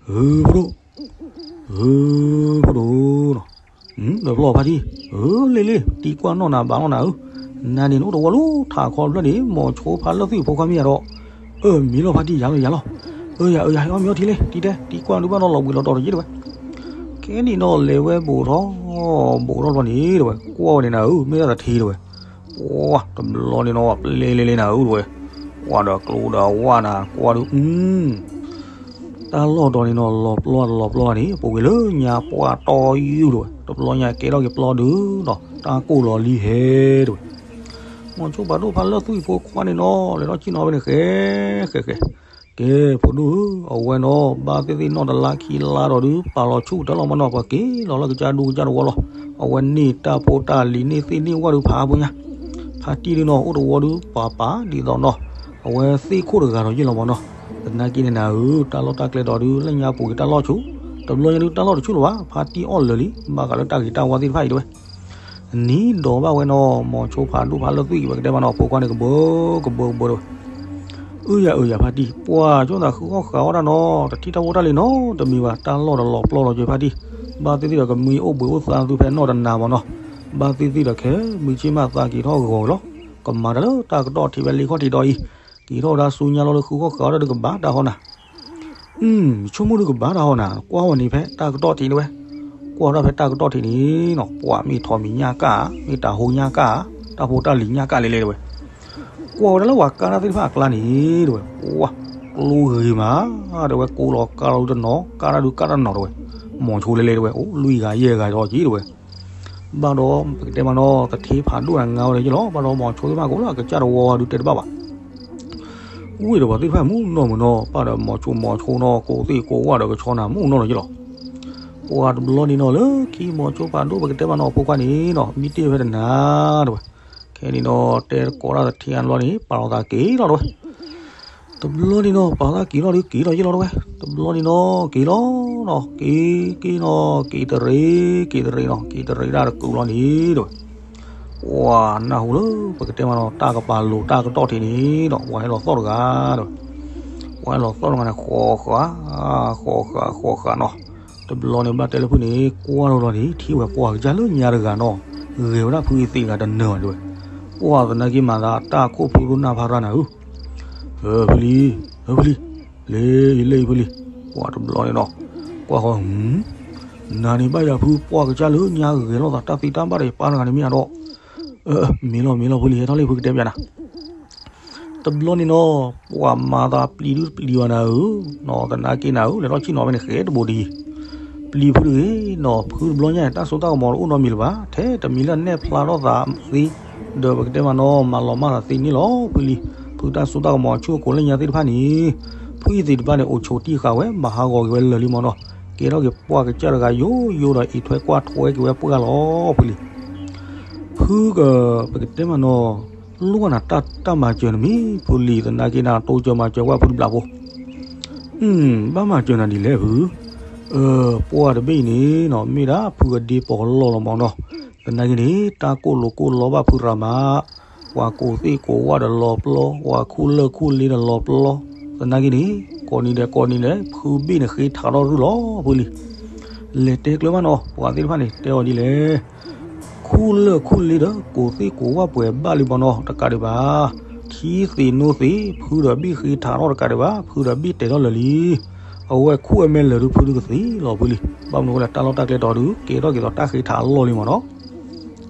ဧၢ ဖိဒိၣ်, ဧၢ ဖိဒိၣ်နီၤ, ဒီးဖျီၣ်ဖါတံၢ်, ဧၢ လ့လ့ တံၤကွၢ်နီၣ်နၤဘၣ်နီၣ်နၤဧၢ, နၤန့ၣ်နအိၣ်တဝီလၢထးခီဖျၢၣ်န့ၣ် မိၤဆိဖးလၢသုးဖိခွါမ့ၢ်ယၤဒီး, အၢ မံလီၤဖါတံၢ်ယၤလီၤယၤလီၤ, အၢ ယၤအၢ ယၤဟဲအီၣ်မ့ၤအီထံလံ တံၤတဲ တံၤကွၢ်ဒုးဘၣ်နီၣ်လီၤဘှံးလီၤတီၤတယ့ၢ်တဝဲ, ခဲန့ၣ်နီၤ လဲၤဝဲဘူးထီၣ်, ဘူးထီၣ်တဘျီန့ၣ်တဝဲ, ကွၢ်ဝဲန့ၣ်နၤဧၢ မ့ၢ်ဒၣ်တထံတဝဲ ပှၢ်တဘျီန့ၣ်နီၤ ပျဲလ့လ့နၤဧၢတဝဲ, ကွၢ်ဒီးကျိဒီးဝၣ်နၤ ကွၢ်ဒုး တၢ်လီၢ်ဒီးန့ၣ်နီၤ လီၤပျီတလီၤပျီန့ၣ် ပူၤကွံာ်လၢညါပှၢ်တီယုၢ်တဝဲ, တဘျီညါကဲထီၣ်က့ၤပျီဒုးနီၤ, တၢ်ကိၢ်လီၤလံဟဲတဝဲ. မိၤဆိဖးဒိၣ်ဖးလၢသူၣ်အံၤဖိခွါန့ၣ်နီၤ လဲၤထီၣ်ဆ့ၣ်နီၤဝဲန့ၣ် ဃဲဃဲဃဲ, ကဲ ဖိဒိၣ်ဧၢ, အဝဲနီၤ ဘၣ်သ့ၣ်သ့ၣ်နီၣ်တလါခံလါဒီးဒုး ပာ်လီၤဆူၣ်ကတၢၢ်လီၤမနီၤ, ပှၤက့ၤလီၤလၢကစၢ်ဒူကစၢ်တဝီလီၤ. အဝဲန့ၢ်တၢ်ဖိတၢ်လံၤ န့ၢ်သ့ၣ်န့ၢ်ဝၣ်ဒုးဖးဖိညါ, ဖါတံၢ်ဒုးနီၤ အိၣ်တဝီဒုး ပှၤပာ်ဒ်သိးနီၤ အဝဲသ့ၣ်ခိၣ်တဂၤဒီးယ့ၢ်လီၤမနီၤ. သနာ်က့န့ၣ်နၤဧၢ, တၢ်လီၢ်တၢ်ကျဲဒီးဒုး လၢညါပူၤက့ၤတၢ်လီၢ်ဆူၣ်, တဘျီညါဒုးတၢ်လီၢ်တဆူၣ်လၢၤဘၣ်, ဖါတံၢ်အီၣ်လၢာ်လံ, ဘၣ်ဃးလၢတၢ်ဂ့ၤတၢ်ဝါသ့ၣ်တဖၣ်အံၤတဝဲ နံၤဒီးဘၣ်ဝဲနီၤ မိၤဆိဖးဒိၣ်ဖးလၢသူၣ်အံၤ ပကတဲမနီၤ ဖိခွါန့ၣ် ကဘၢကဘၢကဘၢတဝဲ. အၢယၤအၢယၤဖါတံၢ်, ပှၤကၠိသးဃုဃီဃာ်အီၣ်တၢ်နီၤ, တထံၣ်တၢ်ဖိတၢ်လံၤနီတမံၤဘၣ်, တၢ်လီၢ်ဒီးလီၤပျီလီၤက့ၤဖါတံၢ်, ဘၣ်သ့ၣ်သ့ၣ်ဒီးကမံအိၣ်ဘှံးအိၣ်သါသုဖဲနီၢ်တနၤမနီၤ, ဘၣ်သ့ၣ်သ့ၣ်ဒီးခဲမုၢ်ဆ့ၣ်မးသးက့ၤထီၣ်ဂီၤလီၤ, ကမၤတၢ်လၢတၢ်ကတီၢ်ထံးဖဲလ့ခီၣ်ထံးဒီးအံၤ, က့ၤထီၣ်ဝဲဒၣ်ဆူညါလီၤလၢဃုဃီဃာ်အီၣ်တၢ်ဒုးကဘၣ်တၢ်ဟီနၤ အဆိကမိၣ်ဒုးကဘၣ်တၢ်ဟီနၤ, ကွၢ်ဝဲန့ၣ်ဖဲတၢ်ကတီၢ်ထံးန့ၣ်ဝဲ, ကွၢ်ဝဲဒၣ်ဖဲတၢ်ကတီၢ်ထံးန့ၣ်နီၤ ပှၤမ့ၢ်ထီၣ်မံၤညၣ်ကၣ်, မ့ၢ်တၢ်ဟိညၣ်ကၣ်, တၢ်ဖိတၢ်လံၤညၣ်ကၣ်လဲၤလဲၤတဝဲ, ကွၢ်ဝဲဒၣ်လၢပှၤကၢ်တၢ်သ့ၣ်တဖၣ်အကျါန့ၣ်တဝဲ, ပှၤကျိဂ့ၤမး, တဝဲကိးလီၤကၢ်လီၤဒုးတနီၤ, ကၢ်တၢ်ဒုးကၢ်တၢ်တနီၤတဝဲ, မိၤဆိလဲၤလဲၤတဝဲ, အိၣ်လွံၢ်ဂၤယဲၢ်ဂၤဒီးက့ၤတဝဲ ဘၣ်ဒီးပကတဲမနီၤ သထ့ဖးဒိၣ်နၤငါဝဲဒီးယ့ၢ်လီၤ, ဘၣ်ဒီးမိၤဆိသ့ၣ်မးကအိၣ်လၢအကစၢ်တဝီဒုးတဲတဘၣ်ဘၣ် ဝ့ၢ်ဒီးပှၤသ့ၣ်တဖၣ်မုၢ်နီၢ်မုၢ်နီၢ် ပၢ်ဒီးမိၤဆိမိၤဆိနီၤ ကိးသ့ၣ်ကိးဝၣ်ဒီးကဆီနၤမုၢ်နီၢ်နီၤယ့ၢ်လီၤ. ပှၤတဘျီန့ၣ်နီၤလၢခံမိၤဆိဖးဒိၣ်ပကတဲမနီၤအဖိခွါန့ၣ်နီၤ မံတ့ၢ်ဖဲတနၤတဝဲ, ခဲန့ၣ်နီၤ တဲတကိးတၢ်သထ့အဘျီန့ၣ် ပာ်လီၤသးက့ၤလီၤတဝဲ တဘျီန့ၣ်နီၤ ပာ်သးက့ၤလီၤဒုးက့ၤလီၤယ့ၢ်လီၤတဝဲ, တဘျီန့ၣ်နီၤ က့ၤလီၤနီၤ က့ၤက့ၤနီၤ က့ၤတရံး က့ၤတရံးနီၤ က့ၤတရံးဒၣ်တကုာ်လီၤန့ၣ်တဝဲ, ပှၤနၢ်ဟူလၢ ပကတဲမနီၤ တၢ်ကပၤလိၤတၢ်ကတီၢ်ထံးန့ၣ်ဒီး ပှၤဟဲလီၤသီၣ်တဂၤတဝဲ, ပှၤဟဲလီၤသီၣ်တဂၤန့ၣ် ဃီဃာ် ဃီဃာ် ဃီဃာ်နီၤ, တဘျီန့ၣ်ဘၣ်တဲလၢဖုန့ၣ် ကွၢ်လီၤလီၤန့ၣ် ထံၣ်ဝဲပှၤကစၢ်လၢညါတဂၤနီၤ, ဂဲၤဝဲဒၣ်ဖုအံၤသ့ၣ်ဂၤတနၢၤဘၣ်တဝဲ, ပှၤသနာ်က့မၤသးတၢ်ခိၣ်ဖုဒိၣ်နၢ်ဖးရၣ်နၤဧၢ ဖုလံၤ, ဖုလံၤ, လ့ၤယလ့ၤဖုလံၤ, ပှၤတဘျီန့ၣ်နီၤ, ကွၢ်ဃီ, နၤန့ၣ်ဘၣ်ယၤဖုပှၢ်ကစၢ်လၢညါဂဲၤလိာ်သးတၢ်သံတၢ်ဘၣ်ဒီးယပၢ်တဂၤန့ၣ်မ့ၢ်အဒီး, မ့ၢ်လီၤမ့ၢ်လီၤဖုလံၤ ဟဲထီၣ်လံဖုကတဲပျးနၤ တဘျီန့ၣ်နီၤ, ပှၤမၤသးပျံၤဒုပျံၤဘၣ်နၤဧၢ, နီၤသနာ်က့နၤဧၢ လဲၤထီၣ်ဆ့ၣ်နီၤဝဲန့ၣ်ဃဲတဘိဒ်အံၤ, ပျံၤဖုတဂ့ၤနီၤ, ဖုတဘျီညါန့ၣ် တၢ်စိတၢ်ကမီၤတအိၣ်နီတမံၤလၢၤဘၣ်, ထဲတမံၤလၢအနဲၣ်ဖျါထီၣ်သးသ့, ဒီးပကတဲမနီၤ မၤလီၤမၢ်သးသ့န့ၣ်လီၤဖုလံၤ, ဖုတၢ်စိတၢ်ကမီၤဆူၣ်အကိးလၢညါသ့ၣ်တဖၣ်န့ၣ်, ဖုအံၤသ့ၣ်တဖၣ်န့ၣ် အိၣ်ဆိးတံၢ်ဃာ်ဝဲ မၤဟးဂီၤက့ၤဝဲလၢာ်လံမနီၤ, ကဲထီၣ်က့ၤပှၢ်ကစၢ်တဂၤယိယိဒီး အံးထွဲကွၢ်ထွဲက့ၤဝဲပှၢ်လီၤဖုလံၤ ဖုက ပကတဲမနီၤ, လိၣ်ဘၣ်နၤတၢ်မၤစၢၤနမံၤ ဖုလံၤ သနာ်က့နၤတိစၢၤမၤစၢၤကွၢ်ဖုတဘျီဖိ, ဘၣ်မၤစၢၤနၤဒ်လဲၣ်ဖု, ပှၢ်တဘ့ၣ်အံၤန့ၣ်နီၤ မ့ၢ်ဒၣ်ဖုအဒ့ပီၤလီၢ်လီၤမနီၤ, သနာ်က့န့ၣ် တၢ်ကိၢ်လိာ်ကိၢ်လီဘၣ်ဖုရၤမး, ပှၤကိးသ့ၣ်ကိးဝၣ်ဒီးလီၤပျီ, ပှၤခူၣ်လၢၢ်ခူၣ်လ့ဒီးလီၤပျီ, သနာ်က့န့ၣ် ကိးနံၤဒဲးကိးနံၤဒဲး ဖုဘ့ၣ်န့ၣ်ဃ့ထးထီၣ်ရုၢ်လီၤဖုလံၤ လဲၤတဲကျၢၤဘၣ်နီၤ ပှၤသ့ၣ်တဖၣ်န့ၣ် တဲအီၤဒ်လဲၣ်, ခူၣ်လၢၢ်ခူၣ်လ့ဒီး ကိးသ့ၣ်ကိးဝၣ်ပှဲၤဘၣ်လံမနီၤ တကးဒံးဘၣ်, ထံသ့ၣ်နိသ့ၣ် ဖုဒီးဘ့ၣ်ဃ့ထးထီၣ်တကးဒံးဘၣ် ဖုဒီးဘ့ၣ်တဲထီၣ်လၢာ်လံ, အဝဲခူၣ်အမဲာ်လၢာ်ဒုးဖုဒုးကသ့လီၤဖုလံၤ, ဘၣ်မနုၤအဃိလဲၣ် တၢ်လီၢ်တၢ်ကျဲတီၤဒုး ကဲထီၣ်က့ၤသိးတၢ်ဃ့ထးအလီၢ်လံမနီၤ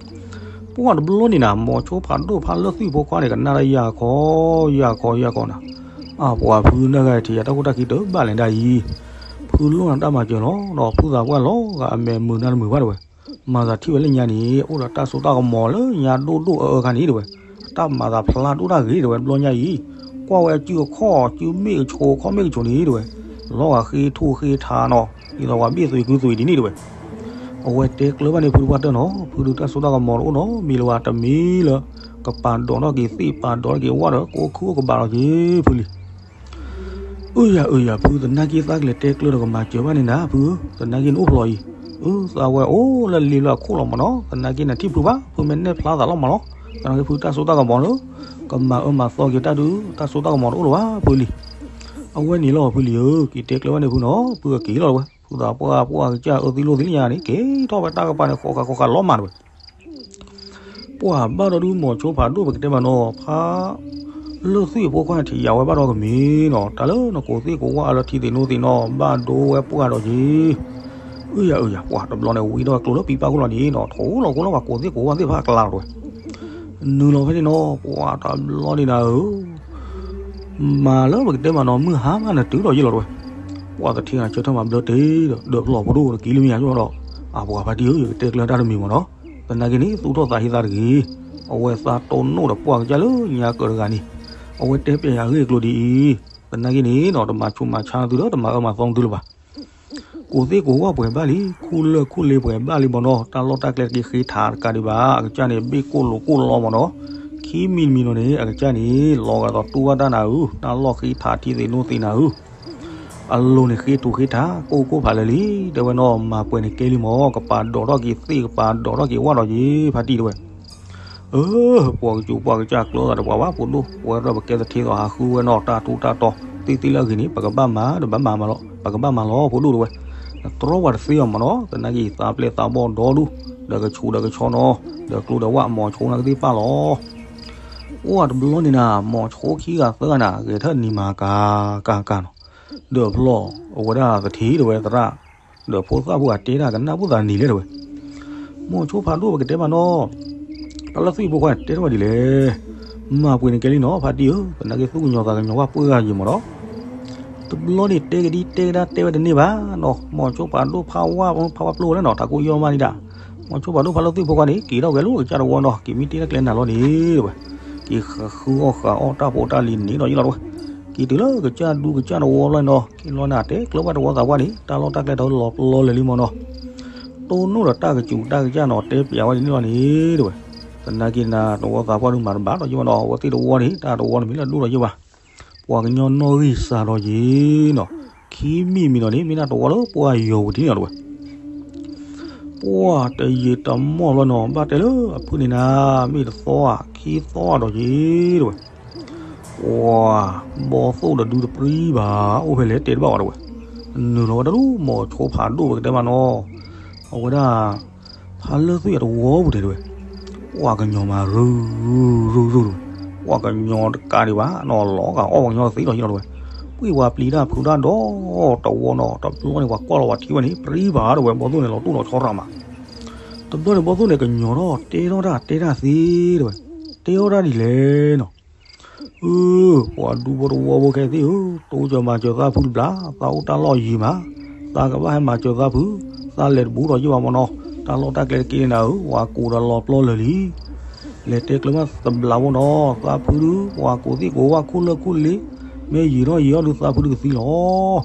ပှၢ်တဘျီန့ၣ်နၤ မိၤဆိဖးဒိၣ်ဖးလၢသူၣ်ဖိခွါန့ၣ် ကနၣ်တၢ်ယၢ်ခီ ယၢ်ခီ ယၢ်ခီနၤ, အပှၤဖုနၢ်ဂၤထံးယၤတၢ်ခိၣ်တၢ်ခံတဘၣ်လဲၣ်ဒၣ်အံၤ, ဖုလိၣ်နၤတၢ်မၤစၢၤလီၤ ဒီးဖုသးပှၢ်လီၤဂာ်အမဲာ်မုာ်နၤတမုာ်ဘၣ်တဝဲ, မၤသးထံၣ်ဝဲလၢညါန့ၣ် အိၣ်ဒီးတၢ်စိတၢ်ကမီၤလၢညါဒိၣ်ဒိၣ်အၢအၢခါန့ၣ်တဝဲ, အတၢ်မၤသးဖျါဒိၣ်တၢ်ဂ့ၤတဝဲတဘျီညါအံၤ, ကွၢ်ဝဲအစုအခီၣ်စုမ့ၣ်ကဆိးခီၣ်မ့ၣ်ကဆိးန့ၣ်တဝဲ, လီၤဂာ်ဃ့ထူၣ်ဃ့ထးနီၤ, ဒ်သိးပှၤဘ့ၣ်သွံးကုသွံးဒ်န့ၣ်တဝဲ အဝဲတဲကျၢၤဘၣ်န့ၣ် ဖုတပှၢ်တၢၢ်နီၤ ဖုဒုးတၢ်စိတၢ်ကမီၤတအိၣ်နီတမံၤလၢၤဘၣ် တမံၤလၢ ကပာ်ဒိးထီၣ်က့ၤသ့ၣ်ပာ်ဒိးထီၣ်က့ၤဝၣ်ဒီး ကအိၣ်ခုၣ်အိၣ်ကဘးလီၤက့ၤဖုလံၤ, အၢယၤအၢယၤ ဖုသနာ်က့သးကလဲၤတဲကျၢၤဒီးကမၤစၢၤဘၣ်န့ၣ်နၤ ဖုသနာ်က့န့ၣ်အိၣ်ဖျိးအံၤ, အၢ သးဝဲအိၣ်လၢလ့လၢအခိၣ်လီၤမနီၤ သနာ်က့နထံၣ်ဖုဘၣ် ဖုမ့ၢ်နဲၣ်ဖျါသးလီၤမးလီၤ, သနာ်က့ဖုတၢ်စိတၢ်ကမီၤလၢ ကမၤအၢမၤသီက့ၤတၢ်ဒုး တၢ်စိတၢ်ကမီၤတအိၣ်လၢၤဘၣ်ဖုလံၤ အဝဲန့ၣ်လီၤဖုလံၤဧၢ, က့ၤတဲကျၢၤဘၣ်န့ၣ်ဖုနီၤ ဖုကက့ၤလီၤတဝဲ, ဖုသးပှၢ်ပှၢ်ကစၢ်အၢသံလိၣ်သံလၢညါန့ၣ် က့ၤထီၣ်ဝဲတၢ်ကပၤန့ၣ် ဃီဃာ်ဃီဃာ်လီၤမးတဝဲ. ပှၢ်ဘၣ်ဒီးဒုး မိၤဆိဖးဒိၣ်ပကတဲမနီၤ ဖးလၢသူၣ်အဖိခွါန့ၣ် ထံၣ်ယၤဝဲဘၣ်ဒီးကမ့ၢ်နီၤ တၢ်လၢနကိးသ့ၣ်ကိးဝၣ်အလၢထံသ့ၣ်နိသ့ၣ်နီၤ ဘၣ်ဒိဝဲပှၢ်ဒီးက့ၤ အၢယၤအၢယၤ ပှၢ်တဘျီန့ၣ် ဝံထီၣ်ဝဲကျိလၢပံပၢ်ခိၣ်လီၤန့ၣ်နီၤ ထိၣ်လီၤကိလီၤ ပှၤကိးသ့ၣ်ကိးဝၣ်သ့ၣ်တဖၣ်အကျါလီၤတဝဲ နုာ်လီၤဖဲန့ၣ်နီၤ ပှၢ်တဘျီန့ၣ်နၤဧၢ, မၤလၢပကတဲမးနီၤ မုၢ်ဟါမးနတုၤဒီးယ့ၢ်လီၤတဝဲ, ပှၢ်သထ့ဂၤဆၢထၢၣ်မၤဘျၢတ့ၢ်ဒီး ဒၢးဖျီၣ်ဖိဒိၣ်နကံလၢမံၤယါဒီး, အပှၤဖါတံၢ်ဧၢ ယကတဲကျၢၤတၢ်တမံၤမးနီၤ, သနာ်က့န့ၣ် သူၣ်ထီၣ်သးဟ့သးတဂ့ၤ. အဝဲသးတိၢ်နီၣ်ဒီးပှၢ်ကစၢ်လၢညါကၢၢ်တဂၤန့ၣ်, အဝဲတဲပျဲယၤအဂ့ၢ်အကျိၤဒ်အံၤ, သနာ်က့န့ၣ်နီၤ တမၤဆူးမၤဆါသုဒီး တမၤအၢမၤသီသုလၢၤဘၣ်. ကိးသ့ၣ်ကိးဝၣ်ပှဲၤဘၣ်လံ, ခူၣ်လၢၢ်ခူၣ်လ့ပှဲၤဘၣ်လံမ့ၢ်နီၤ, တၢ်လီၢ်တၢ်ကျဲတက့ၤဃ့ထးတကးဒံးဘၣ်, အကစၢ်န့ၣ် ဘ့ၣ်ကိၢ်လိာ်ကိၢ်လီမ့ၢ်နီၤ, ခံမံၤတမံၤနီၤန့ၣ် အကစၢ်န့ၣ် လီၤဂာ်သိးတူၢ်ဘၣ်တၢ်နၤဧၢ, တၢ်လီၢ်ဃ့ထးထံသ့ၣ်နိသ့ၣ်နၤဧၢ အလိၤန့ၣ်ဃ့ထူးဃ့ထး ကိၢ်ကိၢ်ဖးလၢာ်လံ, တဲဝဲနီၤ မၤပှဲၤန့ၣ်ကဲလံမ့ၢ်, ကပာ်ဒိးထီၣ်က့ၤသ့ၣ် ကပာ်ဒိးထီၣ်က့ၤဝၣ်ဒီးယ့ၤ ဖါတံၢ်တဲဝဲ. အၢ, ပှၤကစူးပှၤကစၢ်ကျၢသးတပှၤဘၣ် ဖိဒိၣ်, ပဝဲဒၣ်ပကဲသထ့သီးဟးဃုဝဲနီၤ တၢ်ထူးတၢ်တီၤ သ့ၣ်သ့ၣ်လၢအဂ့ၤန့ၣ် ပကဘၣ်မၤ ဒီးဘၣ်မၤမၤလီၤ ဖိဒိၣ်တဲဝဲ. တြီပှၤတသ့အီၤမ့ၢ်နီၤ, သနာ်က့သးပျဲၢ်သးဘီၣ်ဒီဒူၣ်, ဒီးကဆူးဒီးကဆီနီၤ, ဒီးကျိဒီးဝၣ် မိၤဆိနၢ်ကသ့ၣ်ပာ်လီၤ. အိၣ်တဘျီန့ၣ်နၤ မိၤဆိခံဂၤသၢဂၤနၤ ဂဲၤထၢၣ်နံၤမၤကၤကၤကၤနီၤ, ဒီးဖျီၣ်အဝဲဒၣ်သထ့တဲဝဲသရၣ်, ဒီးဖိသၣ်ဖိအတဲဒၣ်ကနၣ်ပိၢ်သးနံၤလဲၣ်တဲဝဲ. မိၤဆိဖးဒိၣ်ပကတဲမးနီၤ, တၢ်လၢသွံၣ်ဖိခွါတဲထီၣ်ဝဲဒ်လဲၣ်, မၤပှဲၤန့ၣ်ကဲလံနီၤ ဖါတံၢ်ဧၢ, သနာ်က့သူၣ်ကညီၤသးကညီၤဝၣ်ပှၢ်ဂၤယံၤမ့ၢ်နီၤ. တဘျီန့ၣ်တဲကဒံတဲကဒါတဲဝဲတန့ၢ်ဘၣ်နီၤ, မိၤဆိဖးဒိၣ်ဖးဝၣ်ဖးဝၣ်ပျိဝဲလၢနီၤ တၢ်ကိၢ်ယီၢ်မးဒံးဒၣ်, မိၤဆိဖးဒိၣ်ဖးလၢသွံၣ်ဖိခွါန့ၣ် က့ၤထီၣ်က့ၤလၢကစၢ်တဝီနီၤ, က့ၤမ့ၢ်တ့တၢ်ကျဲနၤလီၤန့ၣ်တဲဝဲ, က့ၤဃုအီၣ်ဃုအီၣ်တၢ်ဖိတၢ်လံၤန့ၣ်ဒီးယံၤလီၤတဲဝဲ. က့ၤတုၤလၢကစၢ်ဒူကစၢ်တဝီလီၤနီၤ, က့ၤလီၤနၤတဲကျၢၤဘၣ်တဝီသးပှၢ်န့ၣ် တၢ်လီၢ်တၢ်ကျဲဒီးလီၤပျီလၢာ်လံမ့ၢ်နီၤ. တိၢ်နီၣ်ဒီးတၢ်ကစူးတၢ်ကစၢ်နီၤ တဲပျဲဝဲဒ်န့ၣ်လီၤန့ၣ်တဲဝဲ. သနာ်က့နၤ တဝီသးပှၢ်ဒုးမၤတဘၣ်ဒီးယံၤဘၣ်နီၤ, အဝဲသ့ၣ်တဝီန့ၣ် တၢ်တဝီန့ၣ်မ့ၢ်လၢဒိၣ်ဒီးယံၤဘၣ်. ပှၤကညီနီၣ်ဂံၢ်စၢ်ဒီးယံၤနီၤ, ခံမံၤမံၤနီၤန့ၣ် မ့ၢ်ဒၣ်တဝီလၢပှၢ်ယီၤပူၤထံန့ၣ်လီၤတဲဝဲ. ပှၢ်တယံာ်တမီၢ်ဘျီနီၤ ဘၣ်တဲလၢအဖုၣ်န့ၣ်နၤ, မ့ၢ်တသီဧါ ခံသီဧါဒီးယံၤတဲဝဲ. ပှၢ်ဘီသိၣ်တဒုတပြံဘၣ်, အိၣ်ဖဲလဲၣ်တဲတဘၣ်ဝဲတဲဝဲ. နုာ်လီၤဝဲဒၣ်လၢမိၤဆိဖးဒိၣ်ပကတဲမးနီၤ, အဝဲဒၣ် ဖးလၢသွံၣ်အတဝီပူၤတဲဝဲ. ပှၢ်ကညီၤမးရုၢ်ရုၢ်ရုၢ်တဲဝဲ, ပှၢ်ကညီၤတကးဒံးဘၣ်နီၤ လီၤဂာ်အီၣ်ပှၤကညီသ့ဒီးယံၤလီၤတဲဝဲ. ပှၢ်ဝၤပျံၤတၢ်ဖုးတၢ်ဒီး တဝီနီၤ, တဘျီန့ၣ် ပှၤကွၢ်လီၤပှၤထံဝဲန့ၣ် ပြံဘၣ်တဲဝဲ, ဘီသိၣ်န့ၣ်လီၤတိၢ်လီၤဆီရၣ်မး. တဘျီန့ၣ် ဘီသိၣ်န့ၣ် ကညီၤထီၣ်တဲထီၣ်တၢ်တဲတၢ်သ့တဲဝဲ, တဲထီၣ်တၢ်ဒ်လဲၣ်နီၤ. အၢ, ပှၤဒူဖိတဝီဖိခဲသ့ၣ်ဧၢ, တိစၢၤမၤစၢၤသးဖုတဘျီ, သးအိၣ်တၢ်လီၢ်ယံၤမး, သးကဘၣ်ဟဲမၤစၢၤသးဖု, သးလဲၤတဘူးဒီးယံၤဘၣ်မ့ၢ်နီၤ, တၢ်လီၢ်တၢ်ကျဲတက့ၢ်န့ၣ်ဧၢ, ပှၤကိးဒီးလီၤပျီလၢာ်လံ. လဲၤတဲကျၢၤမးတဘျီဖိနီၤ, သးဖုဒုး ပှၤကိးသ့ၣ်ကိးဝၣ်ခူၣ်လၢၢ်ခူၣ်လ့, မ့ၢ်ယံာ်ထီၣ်ယံာ်ထီၣ်ဒုးသးဖုဒုးကသံလီၤ.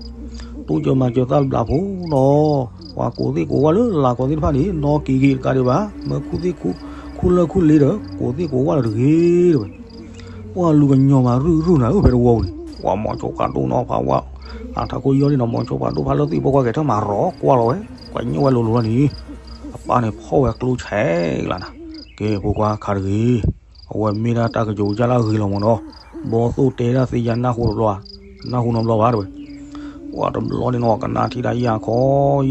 တိစၢၤမၤစၢၤသးတဘျီဖိနီၤ, ပှၤကိးသ့ၣ်ကိးဝၣ်လၢလၤကီသ့ၣ်တဖၣ်န့ၣ် နီၣ်က့ၤက့ၤတကးဒံးဘၣ်, မၢခူၣ်သ့ၣ်ခူၣ်, ခူၣ်လၢၢ်ခူၣ်လ့ဒီး ကိးသ့ၣ်ကိးဝၣ်လၢတဂ့ၤတဲဝဲ. ပှၢ်လူၤကညီၤမးရုၢ်ရုၢ်နၤဧၢ ဖဲတဝီပူၤန့ၣ်, ပှၤမိၤဆိဖးဒိၣ်နီၤဖးဝၣ်, အထးခိၣ်ယီၢ်လံနီၤ မိၤဆိဖးဒိၣ်ဖးလၢသွံၣ်ဖိခွါက့ၤထၢၣ်မၤရီၤကွၢ်လီၤဝဲ, ကွၢ်ညိၣ်ဝဲလိၤလိၤလီၤန့ၣ်, အပၢ်န့ၣ်ဖီၣ်ဝဲကျိဆဲးလၢနၤ, ကဲဖိခွါခးတဂ့ၤ, အဝဲမ့ၢ်ဒၣ်တၢ်ကယိၤကစၢ်လၢအဂ့ၤလီၤမ့ၢ်နီၤ, ဘီသိၣ်တဲဒၣ်သ့ယၤနၢ်ဟူတဘျီ, နၢ်ဟူနီတဘျီဘၣ်တဲဝဲ. ပှၢ်တဘျီန့ၣ်နီၤ ကနၣ်ထံၣ်ဒၣ်ယၢ်ခီ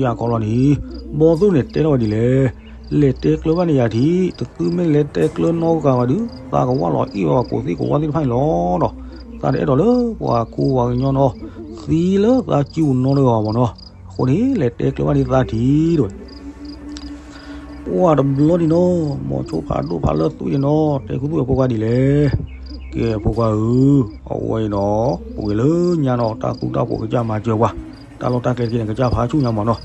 ယၢ်ခီလီၤန့ၣ်, ဘီသိၣ်န့ၣ်တဲထီၣ်ဝဲဒ်လဲၣ်, လဲၤတဲကျၢၤဘၣ်န့ၣ်ယၤထံး, တသုမ့ၢ်လဲၤတဲကျၢၤနီတဂၤဘၣ်ဒုး သးကဝၢ်လီၤအ့ၣ်ဝဲပှၤကိးသ့ၣ်ကိးဝၣ်သ့ၣ်တဖၣ်န့ၣ်လီၤဒီး, သးတအဲၣ်ဒိးလၢပှၤခူပှၤကညီနီၤ, သံလၢသးစုပူၤနီတဂၤဘၣ်မ့ၢ်နီၤ, အဃိန့ၣ် လဲၤတဲကျၢၤဘၣ်န့ၣ်သးထံးတဲဝဲ. ပှၢ်တဘျီန့ၣ်နီၤ မိၤဆိဖးဒိၣ်ဖးလၢသွံၣ်န့ၣ်နီၤ တဲခူသူၣ်ဝဲဖိခွါဒ်လဲၣ်, ကဲဖိခွါဧၢ, အဝဲအံၤနီၤ ပှ့ၤလၢညါနီၤ တၢ်သူတၢ်ဖိးကစၢ်မၤစၢၤပှၤ, တၢ်လီၢ်တၢ်ကျဲတက့ၢ်န့ၣ် ကစၢ်ဖးဆူၣ်ညါမ့ၢ်နီၤ,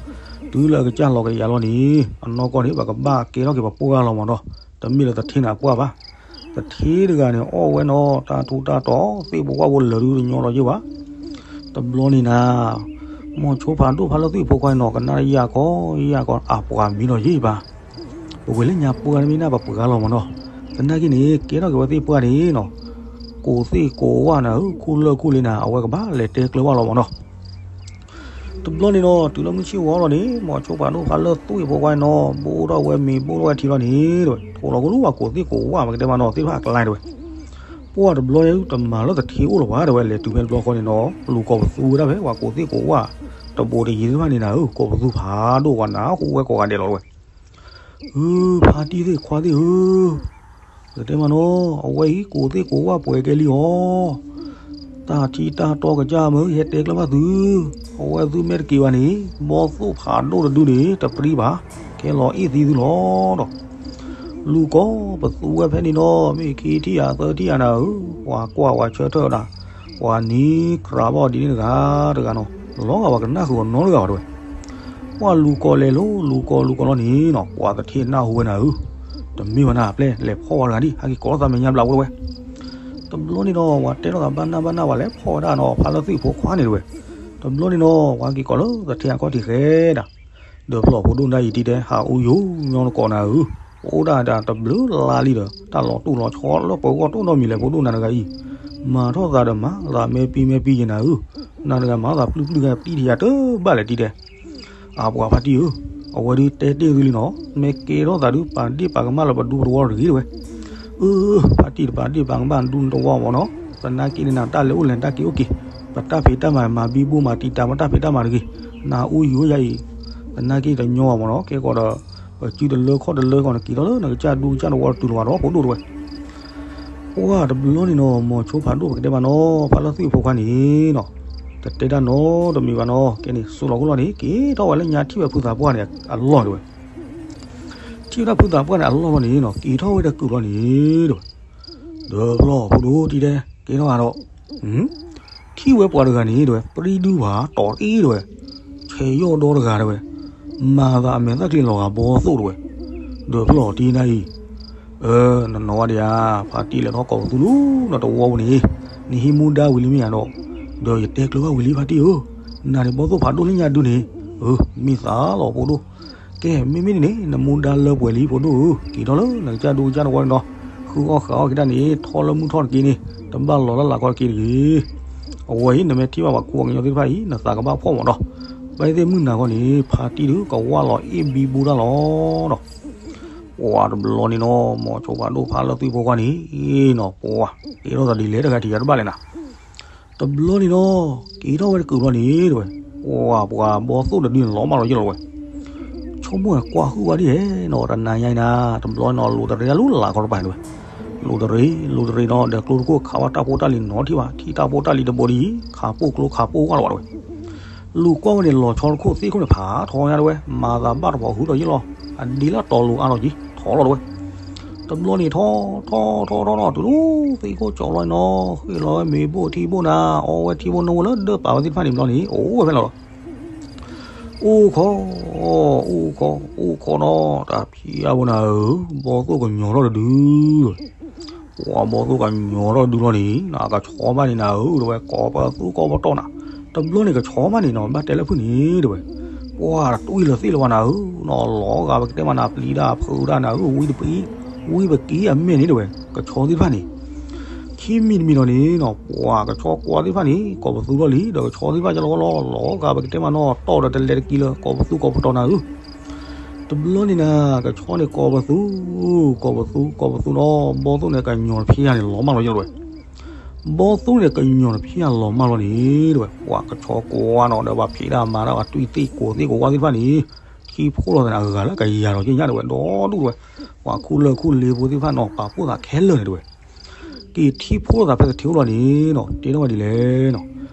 တုၤလၢအကစၢ်လီၤကယၤလီၤန့ၣ် အနီၢ်ကီၢ်န့ၣ် ပကဘၣ်ကဲထီၣ်က့ၤပပှၢ်လီၤမ့ၢ်နီၤ, တမ့ၢ်လၢသထ့နၤပှၢ်ဘၣ်. သထ့တဂၤန့ၣ် အီၣ်ဝဲနီၤ တၢ်ထူးတၢ်တီၤ သ့ၣ်ဖိဝၣ်ဖိလၢာ်ဒုးတညီဒီးယ့ၢ်ဘၣ်. တဘျီန့ၣ်နၤ မိၤဆိဖးဒိၣ်ဖးလၢသွံၣ်ဖိခွါန့ၣ်နီၤ ကနၣ်ယၢ်ခီယၢ်ခီ အပှၤမံၤဒီးယ့ၢ်ဘၣ်. ပဝဲလၢညါပှၢ်န့ၣ်မ့ၢ်နၢ်ပပှၢ်လီၤမ့ၢ်နီၤ, သနာ်က့န့ၣ် ကဲထီၣ်က့ၤဝဲသ့ၣ်ပှၢ်န့ၣ်နီၤ, ကိးသ့ၣ်ကိးဝၣ်နၤဧၢ ခူၣ်လၢၢ်ခူၣ်လ့နၤ အဝဲကဘၣ်လဲၤတဲကျၢၤဘၣ်လီၤမ့ၢ်နီၤ. တဘျီန့ၣ်နီၤ တုၤလၢမုၢ်ဆ့ၣ်ဝီလီၤန့ၣ် မိၤဆိဖးဒိၣ်ဖးလၢသွံၣ်ဖိခွါန့ၣ်နီၤ ဘိၣ်ထီၣ်ဝဲမ့ၤဘိၣ်ထီၣ်ဝဲထံလီၤန့ၣ် တဲဝဲ ထိးလီၤကလူဝဲကိးသ့ၣ်ကိးဝၣ် ပကတဲမ့ၢ်နီၤ သ့ၣ်တဖၣ်အကျါတဲဝဲ. ပှၢ်တဘျီန့ၣ် တမၤလၢသထ့အိၣ်လၢၤဘၣ်တဲဝဲ လဲၤတုၤဖဲတဘျီဃီန့ၣ်နီၤ လူၤကိးပသူဝဲဒၣ်ဖဲ ပှၤကိးသ့ၣ်ကိးဝၣ် တဘိးတယံၤသ့ၣ်တဖၣ်န့ၣ်နၤဧၢ ကိးပသူဖးဒိၣ်ဝဲနၤ ဟူးဝဲကိးဂၤဒဲးလီၤတဲဝဲ. အၢ ဖါတံၢ်သ့ၣ်ခွါသ့ၣ်ဧၢ, ပကတဲမ့ၢ်နီၤ အဝဲအံၤကိးသ့ၣ်ကိးဝၣ်ပှဲၤကဲလံအီၤ, တၢ်ထံတၢ်တီကစၢ်မ့ၢ်ဟဲတဲကျၢၤဘၣ်သု, အဝဲသုမ့ၢ်တက့ၤဘၣ်န့ၣ် ဘီသိၣ်ဖးဒိၣ်တဒုန့ၣ် တပြံဘၣ်, ကဲလီၤအ့ၣ်သံသုလီၤဒီး လူၤကိးပသူဝဲဖဲန့ၣ်နီၤ မ့ၢ်ခံထံၣ်ဧါသၢထံၣ်ဧါနၤဧၢ, ပှၤကွၢ်ပှၤဆၢထၢၣ်ဒၣ်, ပှၤနံၤကြးဘၣ်အီၤဒ်န့ၣ်တဂၤတဂၤနီၤ, လီၤဂာ်ပှၤကနၣ်ဃုာ်အီၤနီတဂၤဘၣ်တဲဝဲ. ပှၢ်လူၤကိးလဲၤလိၤ လူၤကိးလူၤကိးလီၤန့ၣ်နီၤ ပှၤသထ့နၢ်ဟူဝဲနၤဧၢ တမ့ၢ်ဝဲနၤပျဲၢ် လဲၤဖီၣ်ဝဲတဂၤဒံး ဟဲက့ၤကိးထီၣ်သးမဲာ်ညါဘျီဖိတဝဲ. တဘျီန့ၣ်ဒီး ပှၤတဲထီၣ်သးဘၣ်နၢ်ဘၣ်နၢ် ပှၤလဲၤဖီၣ်ဝဲဒၣ်နီၤ ဖါလၢသူၣ်ဖိခွါန့ၣ်တဝဲ. တဘျီန့ၣ်ဒီး ပှၤက့ၤကိးလၢသထ့အကီၢ်ထံးဃဲဒၣ် ဒီးဖျီၣ်ဖိဒိၣ်ဒၣ်အံၤတံၤတဲ ဟးအူယိာ်ညီနကိးနၤဧၢ, ပအိၣ်ဒၣ်ဒၣ်တဘျုးလါလံဒီး တၢ်လီၤတူၢ်လီၤဆီလၢပဂီၢ်တအိၣ်နီတမံၤလဲၣ် ဖိဒိၣ်နၤတဂၤအံၤ, မၤထီၣ်သးဒီးမၤသးမဲာ်ပံမဲာ်ပံယဲနၤဧၢ, နၤတဂၤမၤသးပျုၢ်ပျုၢ်ဂၤပတံၢ်တယၤတဘၣ်လဲၣ်တံၤတဲ. အပှၤဖါတံၢ်ဧၢ, အဝဲဒုးတဲတ့ၢ်သုလံနီၤ, မ့ၢ်ကဲထီၣ်သးဒုး ပာ်ဒ့ၣ်ပာ်ကမၣ်လၢပဒူပတဝီတဂ့ၤတဝဲ. အၢ, ဖါတံၢ်တပာ်ဒ့ၣ်ပာ်ကမၣ်ဒူတဝီမ့ၢ်နီၤ, သနာ်က့န့ၣ်နၤတၢ်လဲၤအိၣ်လဲၤတၢ်က့ၤအိၣ်က့ၤ, ပတၢ်ဖံးတၢ်မၤမၤဘံဘူမၤတံာ်တာ်ပတၢ်ဖံးတၢ်မၤတဂ့ၤ, နၤအူယိာ်ယၤအံၤ, သနာ်က့တညီဘၣ်မ့ၢ်နီၤ, ကဲကီးဒီး ပစုတလၢခီၣ်တလၢကီး နက့ၤထီၣ်လၢနကစၢ်ဒူကစၢ်တဝီတတုၤလီၤဘၣ်ဒီး ဖိဒိၣ်တဝဲ. ပှၤတဘျီန့ၣ်နီၤ မိၤဆိဖးဒိၣ်ပကတဲဘၣ်နီၤ ဖါလၢသူၣ်အဖိခွါန့ၣ်နီၤ, တတဲတၢ်နီတမံၤဘၣ်နီၤ, ကဲန့ၣ် စိၤလီၤခိၣ်လီၤန့ၣ် က့ၤထီၣ်ဝဲလၢညါထံၣ်ဝဲဖုသးပှၢ်န့ၣ် အလီၢ်တဝဲ. ထံၣ်ဝဲဒၣ်ဖုသးပှၢ်န့ၣ် အလီၢ်လီၤန့ၣ်နီၤ က့ၤထီၣ်ဝဲတကုာ်လီၤန့ၣ်တဝဲ. ဒီးဖျီၣ်ဖိဒိၣ်တံၤတဲ ကဲထီၣ်ဧါဒီး ထံၣ်ဝဲပှၤတဂၤန့ၣ်တဝဲ ပြံဒူဘၣ်တီၤတအ့ၣ်တဝဲ, ဆဲးယီၣ်ဒီတဂၤတဝဲ, မၤသးအမဲာ်သၣ်ချံလီၤဂာ်ဘီသိၣ်တဝဲ, ဒီးဖျီၣ်တံၤနၤအံၤ, နနီၢ်ဝဲဒၣ်ဧါ, ဖါတံၢ်လဲၤထီၣ်ကိးပသူလီၤ နတဝီပူၤန့ၣ်, နဟံးမူဒါဝံၤလံမ့ၢ်ဧါဒီး, ဒီးယတဲကျၢၤဘၣ်ဝံၤလံဖါတံၢ်ဧၢ, နၤန့ၣ်ဘီသိၣ်ဖးဒိၣ်လၢညါဒုန့ၣ်, မ့ၢ်သးလီၤဖိဒိၣ် ကဲ မ့မ့ၢ်န့ၣ်န့ၣ် နမူဒါလၢပှဲၤလံဖိဒိၣ်ဧၢ, က့ၤထီၣ်လၢနကစၢ်ဒူကစၢ်တဝီန့ၣ်ဒီး, ဃုအီၣ်ဃုအီၣ်က့ၤတၢ်န့ၣ် ထီၣ်လၢမုၢ်ထီၣ်တက့ၢ်န့ၣ်, တဘၣ်လီၤလၢ်လၢ်ကီတက့ၢ်တဂ့ၤ. အဝဲအံၤ နမ့ၢ်ထံၣ်ဘၣ်ပှၤခူပှၤကညီသ့ၣ်တဖၣ်အံၤ နသးကဘၣ်ဖှီၣ်မးဒီး, ဘၣ်သ့ၣ်မုၢ်နၤခီန့ၣ် ဖါတံၢ်ဒုးကဝၢ်လီၤအ့ၣ်ဘံဘူတၢ်လီၤဒီး, ပှၤတဘျီန့ၣ်နီၤ မိၤဆိဖးဒိၣ်ဖါလၢသူၣ်ဖိခွါန့ၣ်နီၤ ပှၤက့ၤထီၣ်သးဒ်လဲၣ်တဂၤထံးယၤတဘၣ်လဲၣ်နၤ တဘျီန့ၣ်နီၤ က့ၤထီၣ်ဝဲတကုာ်ဘျီန့ၣ်တဝဲ, ပှၤ ပှၤဘီသိၣ်တဒုန့ၣ်လီၤမၢ်လီၤယ့ၢ်လီၤတဝဲ, ဆိကမိၣ်ကွၢ်ဟုၣ်ဝဲဒ်လဲၣ်နီၤ တနၤညါအံၤနၤ တဘျီနီၤ လူၤတရံးအလူလၢ်ခီတပၤန့ၣ်တဝဲ, လူၤတရံး လူၤတရံးနီၤ ဒီးကျိတခိၣ်ခးဝဲတၢ်ဖိတၢ်လံၤနီၤထံၣ်ဘၣ် ထံၣ်တၢ်ဖိတၢ်လံၤတဘိဒ်အံၤ ခးပိၢ်ကျိခးပိၢ်ဝၣ်လီၤဘၣ်တဝဲ, လူၤကွၢ်ဝဲန့ၣ် လီၤဆီတခိၣ်သ့ၣ်ခိၣ်န့ၣ်ဖးထီညါတဝဲ မၤသးဘၣ်တပီၤဟုဒီးယ့ၢ်လီၤ အဒ့လၢတီၤလိၤအါလီၤက့ၤ ထီလီၤတဝဲ တဘျီန့ၣ်ထီ ထီ ထီ ထီ ထီ တုၤလီၤ သ့ၣ်ခိၣ်ကၠီလီၤနီၤ ဃ့ၢ်လီၤဝဲမ့ၤဘိၣ်ထံဘိၣ်နၤ အီဝဲထံဘိၣ်နိဝဲလၢဒၢးပာ်ဝဲသ့ၣ်တဖၣ်န့ၣ်ဘျီန့ၣ် အိၣ်ဝဲဖဲလီၤလီၤ အိၣ်ခီ အိၣ်ခီ အိၣ်ခီနီၤ တၢ်ဖံးအါဘိနၤဧၢ ဘီသိၣ်ကညီၤထီၣ်တဒု ပှၤဘီသိၣ်ကညီၤထီၣ်တဒုလီၤန့ၣ် နကဆီမးန့ၣ်နၤဧၢ တဝဲ ကိးပသူကိးပတီၢ်နၤ တဘျီန့ၣ်ကဆီမးန့ၣ်နီၤ ဘၣ်တဲလၢဖုၣ်န့ၣ်တဝဲ ပှၤတတွံၢ်လၢၤသ့ၣ်လၢၤဘၣ်နၤဧၢ နီၤလီၤဂာ်ပကတဲမးနၤ ပျံၤတၢ်ဖုးတၢ်နၤဧၢ ဝံပက့ ဝံပက့အမဲာ်န့ၣ်တဝဲ ကဆီသ့ၣ်တဖၣ်န့ၣ် ခံမံၤတမံၤလီၤန့ၣ်နီၤ ပှၤကဆီကွၢ်သ့ၣ်တဖၣ်န့ၣ် ကိးပသူလီၤလံ ဒီးကဆီသ့ၣ်တဖၣ်ကလီလီၤ လီၤဂာ်ပကတဲမးနီၤ တီၢ်ဒီးတလဲၤတက့ၤလၢၤ ကိးပသူကိးပတီၢ်နၤဧၢ တဘျီန့ၣ်နၤ ကဆီန့ၣ်ကိးပသူ ကိးပသူ ကိးပသူနီၤ ဘီသိၣ်န့ၣ်ကညီၤတဖျၢၣ်န့ၣ် လီၤမၢ်လီၤယ့ၢ်လီၤဝဲ ဘီသိၣ်န့ၣ်ကညီၤတဖျၢၣ်လီၤမၢ်လီၤန့ၣ်တဝဲ ပှၤကဆီကွၢ်နီၤ ဒီးပှၤဖံးတၢ်မၤတၢ် ပှၤတွံၢ်သ့ၣ်ကိးသ့ၣ်ကိးဝါသ့ၣ်တဖၣ်န့ၣ် ထံဖိလိာ်သးန့ၣ် အဂၤလၢကယၤလီၤက့ညါတဝဲ ဒီဒူၣ်တဝဲ ပှၤခူလၢၢ်ခူလ့ဖိသ့ၣ်တဖၣ်နီၤ ပာ်ဖှိၣ်သးခဲလၢာ်န့ၣ်တဝဲ က့ၤထံဖိသးဖဲသထ့အိၣ်လီၤန့ၣ်နီၤ တဲထီၣ်ဝဲဒ်လဲၣ်နီၤ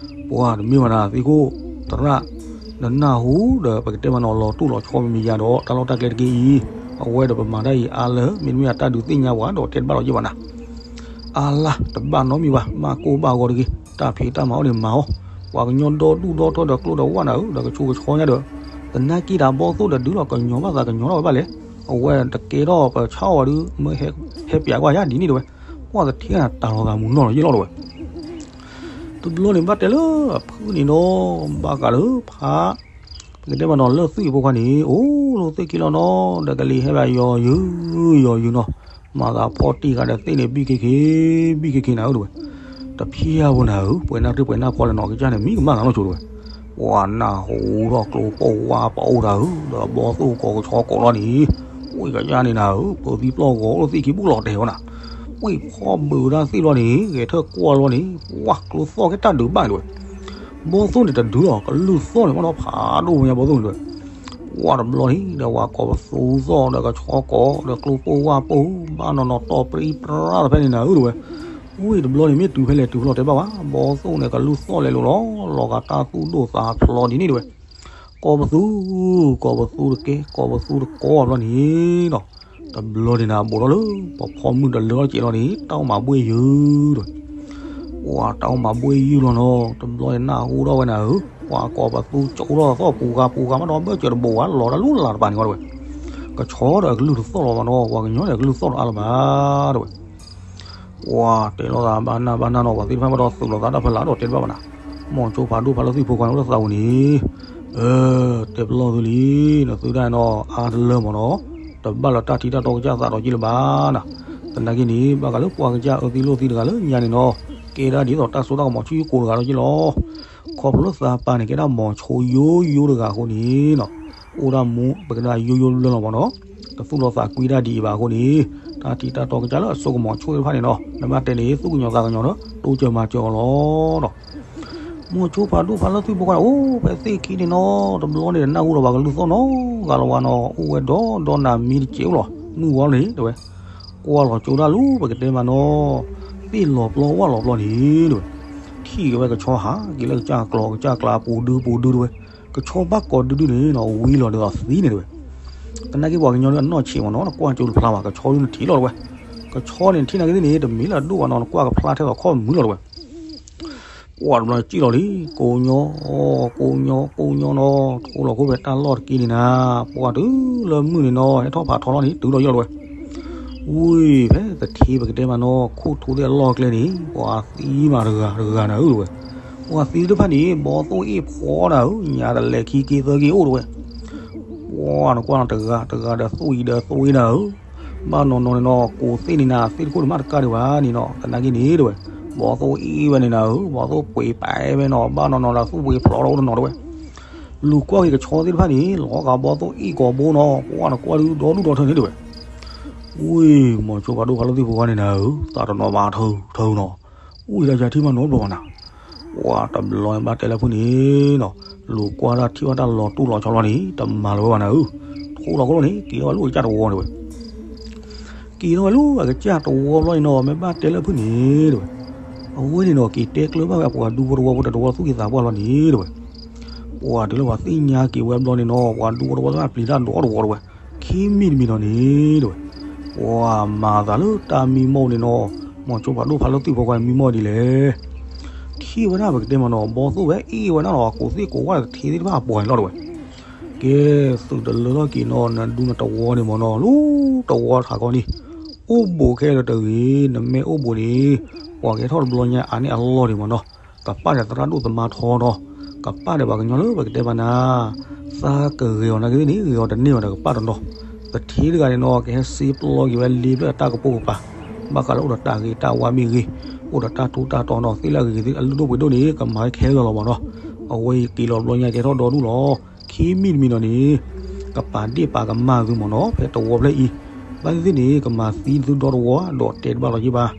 ပှၤတမ့ၢ်ဘၣ်နၤသ့ၣ်ခိၣ်သရၣ် နနၢ်ဟူဒီးပကတဲမးနီၤ လီၤတူၢ်လီၤဆီမံၤမံၤယါဒီး တၢ်လီၢ်တၢ်ကျဲတက့ၢ်အံၤ အဝဲဒီးပမၤတၢ်အံၤအါလၢ မ့တမ့ၢ်အတၢ်ဒုးသ့ၣ်ညါပှၤဒီးတဲတဘၣ်လီၤယ့ၢ်ဘၣ်နၤ အါလၢတဘၣ်နီတမံၤဘၣ် မၤကိၢ်ဘၣ်ဂီၤတဂ့ၤ တၢ်ဖံးတၢ်မၤအိၣ်န့ၣ်မၤအီၤ ပှၤကညီဒီဒူၣ်ဒီထၢဒီးကျိဒီးဝၣ်နၤဧၢ ဒီးကဆူးကဆီညါဒီး သနာ်က့တၢ်ဘီသိၣ်ဒီးဒုးလီၤကညီၤဘၣ်သးကညီၤထီၣ်ဝဲဘၣ်လဲၣ် အဝဲတကဲထီၣ်ပဆါအီၤဘၣ်ဒုး မ့ၢ်ဟဲပျးကွၢ်ယါဒ်န့ၣ်တဝဲ ကွၢ်သထ့တၢ်လီၤသးမုာ်နီၢ်လီၤယ့ၢ်လီၤတဝဲ တဘျီန့ၣ်ဘၣ်တဲလၢအဖုၣ်န့ၣ်ဒီး ဘၣ်ဃးလၢဖး ပကတဲမးနီၤလၢသူၣ်အံၤဖိခွါန့ၣ် အိၣ်လီၤသ့ၣ်ခံလီၤနီၤ ဒီးကလံၤဟဲဘၣ်ယီၤယုာ်ယီၤယုာ်နီၤ မၤသးဖီၣ်တံၢ်ဃာ်ဒီးသ့ၣ်န့ၣ် ဘံၣ်ခ့ခ့ ဘံၣ်ခ့ခ့နၤဧၢတဝဲ တဖျၢၣ်ဖိနၤဧၢ ပှဲၤနၢ်တ့ၢ်ပှဲၤနၢ်ဖီလဲၣ်နီၤ ကစၢ်န့ၣ် မံကမၣ်သးနီၢ်ဆိတဝဲ ပှၤနၢ်ဟူထီၣ်ကျိပိၢ်ဝါပအိၣ်တၢ်ဧၢ ဒီးဘီသိၣ်ကိးကဆီကိးလီၤန့ၣ် ဝ့ၢ်ကစၢ်န့ၣ်နၤဧၢ ပၢၤသံပျီၢ်ဂီၤအိၣ်သ့ၣ်ခံဘူၣ်လီၤတဲာ်ဝဲနၤ ဝ့ၢ်ဖီၣ်ဘုးတၢ်သ့ၣ်လီၤန့ၣ် ဂဲၤထၢၣ်ကွၢ်လီၤန့ၣ် ပှၤကျိသီၣ်ကဲတၢ်ဒုးဘၣ်န့ၣ်တဝဲ ဘီသိၣ်န့ၣ်တဒုးလီၤ ကလုၢ်သီၣ်န့ၣ်မ့ၢ်နီၤ ဖးဒိၣ်ညါဘီသိၣ်န့ၣ်တဝဲ ပှၤတဘျီန့ၣ် ဒီးပှၤကိးပသူသီၣ် ဒီးကျိပိၢ်ဝါပိၢ် ဘၣ်နီၢ်နီၢ်တီၢ်ပြံပြါတဖဲန့ၣ်နၤဧၢတဝဲ ဝ့ၢ်တဘျီန့ၣ် မ့ၢ်တုၤဖဲလဲၣ်တုၤဖဲလဲၣ်တဲဘၣ်ဘၣ် ဘီသိၣ်န့ၣ် ကလုၢ်သီၣ်လဲၤလိာ်လီၤ လီၤဂာ်တၢ်သူၣ်ဒိၣ်သးဖျိးဒ်န့ၣ်တဝဲ ကိးပသူ ကိးပသူတကဲ ကိးပသူတကိးဘျီန့ၣ်ဒီး တဘျီန့ၣ်နၤ ဘူးထီၣ်လၢ ပဖီမုၢ်တလၢထီၣ်စဲးလီၤန့ၣ် တၢ်အိၣ်မးဘှ့ၣ်ယုာ်တဝဲ ပှၤတၢ်အိၣ်မးဘှ့ၣ်ယုာ်လီၤနီၤ တဘျီန့ၣ်နၢ်ဟူထီၣ်ဝဲနၤဧၢ ပှၤကိးပသူကၠိထီၣ်သီၣ်ပူၤဂၤပူၤဂၤမးဒီး ဘၢၣ်စၢၤတဘိးဝဲ လီၤတၢ်လူလၢ်တပၤန့ၣ်ဝဲတဝဲ ကဆီဒီးအကလုၢ်တသီၣ်လီၤဘၣ်နီၤ, ပှၤကညီန့ၣ်အကလုၢ်သီၣ်လီၤအါလၢၤဘၣ် တဲဝဲ. ပှၤတဲလိာ်သးဘၣ်နၢ်ဘၣ်နၢ်နီၤ, ပှၤသ့ၣ်တဖၣ်ဘၣ်ဒီးသုးလီၤသးတၢ်ဖီလာ်ဒီးတဲတဘၣ်ဘၣ်နၤ. မိၤဆိဖးဒိၣ်ဖးလၢသူၣ်ဖိခွါန့ၣ် အိၣ်ဒီးသးဝံၤန့ၣ်, အၢ, တဲပလီၢ်သုလံ, နသုတၢ်နီၤအါတလၢမၢ်နီၤ, တဘၣ်လၢတၢ်ထံတၢ်တီကစၢ်သးဒီးက့လၢၤဘၣ်နၤ. သနာ်က့န့ၣ် ဘၣ်ဃးလၢပှၤကစၢ်အၢသံလိာ်သံတဂၤလၢညါန့ၣ်နီၤ, ကဲဒၣ်ဒ်သိးတၢ်စိတၢ်ကမီၤဆူယကိးတဂၤဒီးက့လီၤ. ခီဖျိလၢသးပၢ်န့ၣ် ကဲဒၣ်မိၤဆိယိယိတဂၤအဃိန့ၣ်နီၤ, အိၣ်ဒၣ်မူပကဒၣ်ယိယိဘျၢလီၤမၢ်နီၤ, တသူၣ်လီၤသးကွံတၢ်ဒ်အံၤဘၣ်အဃိန့ၣ်, တၢ်ထံတၢ်တီကစၢ်လၢအစိကမီၤဆိသ့ၣ်တဖၣ်န့ၣ်နီၤ, မ့ၢ်ဘၣ်တဲန့ၣ် သူၣ်ကညီၤသးကညီၤဒီး တိစၢၤမၤစၢၤအီၤလီၤနီၤ. မိၤဆိဖးဒိၣ်ဖးလၢသူၣ်ဖိခွါန့ၣ် အိၣ်ဖဲသ့ၣ်ခံန့ၣ်နီၤ, တဘျီန့ၣ် နၢ်ဟူဒီးပှၤကလုၢ်သီၣ်နီတဂၤလၢၤဘၣ်နီၤ, အိၣ်ဝဲဒီဒီနၤမံတစဲးအိၣ်လီၤ, မုၢ်ဝါလီၤန့ၣ် တဲဝဲ. ကွၢ်လီၤကၠိဒၣ်လူၤ ပကတဲမးနီၤ, သ့ၣ်လီၤပျီဝၣ်လီၤပျီန့ၣ် တဲဝဲ. ထံၣ်က့ၤဝဲကဆီဟးက့ၤလၢကစၢ်ကျီၤ ကစၢ်ကျါပူၤဒုပူၤဒု တဲဝဲ. ကဆီဘၣ်ကိးဒုဒုန့ၣ်နီၤ ဝံလီၤဒ်သိးသံန့ၣ် တဲဝဲ. သနာ်က့ပှၤကညီဒုအနီၢ်ဆံးမၢ်နီၤ, နကွၢ်ကၠိတဖျါဘၣ်, ကဆီဒုနထံၣ်လီၤ တဲဝဲ. ကဆီန့ၣ်ထံၣ်နာ်က့သ့ၣ်န့ၣ် တမ့ၢ်လၢအဒိၣ်ဘၣ်နီၤ, နကွၢ်ကဖျါထဲသိးခီၣ်မုၢ်လီၤ တဲဝဲ. ပှၤတဘျီစံၣ်လီၤလံ, ကိးညီ, ကိးညီ ကိးညီနီၤ, ထိလီၤခိၣ်ဖဲတၢ်လီၢ်တက့ၢ်န့ၣ်နၤ, ပှၤတုၤလၢမုၢ်န့ၣ်နီၤ, ဟဲထီၣ်ဖးထီလီၤန့ၣ် တုၤလီၤယီၢ်လီၤဝဲ. ဝံၤဖဲသထ့ပကတဲမးနီၤ, ခိၣ်ထိသ့ၣ်အလီၢ်ကျဲန့ၣ် ပှၤသံမးတဂၤတဂၤနၤဧၢ တဲဝဲ. ပှၤသံသ့ၣ်တဖၣ်န့ၣ် ဘီသိၣ်အ့ၣ်ဖီနၤဧၢ, ညါတလဲၤခံက့ၤသၢက့ၤအိၣ် တဲဝဲ. ပှၤနကွၢ်နီၤတဂၤတဂၤဒီးသိၣ်အံၤဒီးသိၣ်အ့ၣ်နၤဧၢ, ဘၣ်နီၢ်နီၢ်န့ၣ်နီၤ, ကိးသ့ၣ်န့ၣ်နၤ သ့ၣ်တခိၣ်န့ၣ်မးတကးဒံးဘၣ်န့ၣ်နီၤ, သနာ်က့န့ၣ် တဲဝဲ. ဘီသိၣ်အ့ၣ်ဝဲန့ၣ်နၤဧၢ, ဘီသိၣ်ပှ့ၤပာ်ဝဲနီၤ, ဘၣ်နီၢ်နီၢ်ဒီးသူၣ်ပှ့ၤဖျိးဒီးအိၣ်တနီၤ တဲဝဲ. လူၤကွၢ်က့ၤကဆီသ့ၣ်တဖၣ်န့ၣ် လီၤဂာ်ဘီသိၣ်အ့ၣ်ကိာ်ဘိနီၤ, ပှၤနကွၢ်ဒုဒီဒူၣ်ဒီထၢန့ၣ် တဲဝဲ. ဝံၤ မိၤဆိဖးဒိၣ်ဖးလၢသူၣ်ဖိခွါန့ၣ်နၤဧၢ, သးတနီၤမးထၢထၢနီၤ, အိၣ်ယတၢ်ယၤထံၣ်မးနီတဘျီဘၣ်နၤ. ပှၤတဘျီဘၣ်တဲလၢဖုၣ်န့ၣ်နီၤ, လူၤကွၢ်တၢ်ထံၣ်ဘၣ်တၢ်လီၤတူၢ်လီၤဆီလီၤန့ၣ် တမၤလၢၤဝဲဘၣ်နၤဧၢ, ထိလီၤခိၣ်လီၤန့ၣ် က့ၤထီၣ်ဝဲလၢအကစၢ်တဝီ တဲဝဲ. က့ၤထီၣ်ဝဲလၢအကစၢ်တဝီဘျီန့ၣ်နီၤ, မ့ၢ်ဘၣ်တဲလၢဖုၣ်န့ၣ် တဲဝဲ. အဝဲန့ၣ်နီၤ က့ၤတဲကျၢၤဘၣ်ဝဲအပှၤဒူဖိတဝီဖိ တဝီသူၣ်က့သးပှၢ်လီၤန့ၣ် တဲဝဲ. ပှၤတုၤလၢပှၤသ့ၣ်ညါက့ၤဝဲဘျီန့ၣ်နီၤ, ပှၤဒူဖိတဝီသ့ၣ်တဖၣ်ပျံၤတၢ်ဒီတဝီ တဲဝဲ. ခံမံၤတမံၤဒီးန့ၣ် တဲဝဲ, ပှၤမၤသးလၢတၢ်မံမီၢ်န့ၣ်နီၤ, မိၤဆိဖးဒိၣ်ဖးလၢသူၣ်ဖိခွါန့ၣ်မံမီၢ်ဒ်လဲၣ်. ထံၣ်ဝဲဒၣ်ပကတဲမးနီၤ, ဘီသိၣ်ဝဲအ့ၣ်ဝဲဒၣ်နီၤ, ကိးသ့ၣ်ကိးဝၣ်သထ့သ့ၣ်တဖၣ်အပှၤန့ၣ်လီၤ တဲဝဲ. ကဲ, သုးတလၢထီၣ်က့ၤနီၤ, နဒူနတဝီန့ၣ်မးနီၤ, လၢတဝီထးခီန့ၣ် အိၣ်ဘူးခဲလၢာ်တဂ့ၤ, နမ့ၢ်အိၣ်ဘူးန့ၣ် ပှၤကဟဲထီၣ်တဘျီညါအါန့ၢ်အလီၢ်ဒံးမးနီၤ, ကပၣ်ဒီးသရၣ်ဒိၣ်သမါထီနီၤ, ကပၣ်ဒီးပှၤကညီလၢပကတဲမးနၤ, သးကဂဲၤအီၤနာ်က့သ့ၣ်န့ၣ် ဂဲၤအီၤတန့ၢ်ဘၣ်ဒီးကပၣ်တနီၤ, သထ့တဂၤန့ၣ်နီၤ ကဟဲစ့ပျီက့ၤဝဲလ့ဖျၢၣ်အတၢ်ကပိာ်ကပၤ, ဘၣ်ဃးလၢအိၣ်ဒီးတၢ်ဂ့ၤတၢ်ဝါမ့ၢ်ဂ့ၤ, အိၣ်ဒီးတၢ်ထူးတၢ်တီၤနီၤ, သ့ၣ်လၢအဂ့ၤဂ့ၤသ့ၣ်အလုၢ်ဒိၣ်ပှ့ၤဒိၣ်န့ၣ် ကမၤဝဲခဲလၢာ်လီၤမးနီၤ, အဝဲအံၤက့ၤလီၤတဘျီညါကဲထီၣ်ဒီဒူၣ်လီၤ. ခံမံၤတမံၤဒီးန့ၣ် ကပာ်ဒ့ၣ်ပာ်ကမၣ်သုမးနီၤ, ဖဲတဝီဖျၢၣ်အံၤ, ဘၣ်သ့ၣ်သ့ၣ်န့ၣ် ကမၤသံသုဒီတဝီဒီးတဲတဘၣ်လီၤယ့ၢ်ဘၣ်.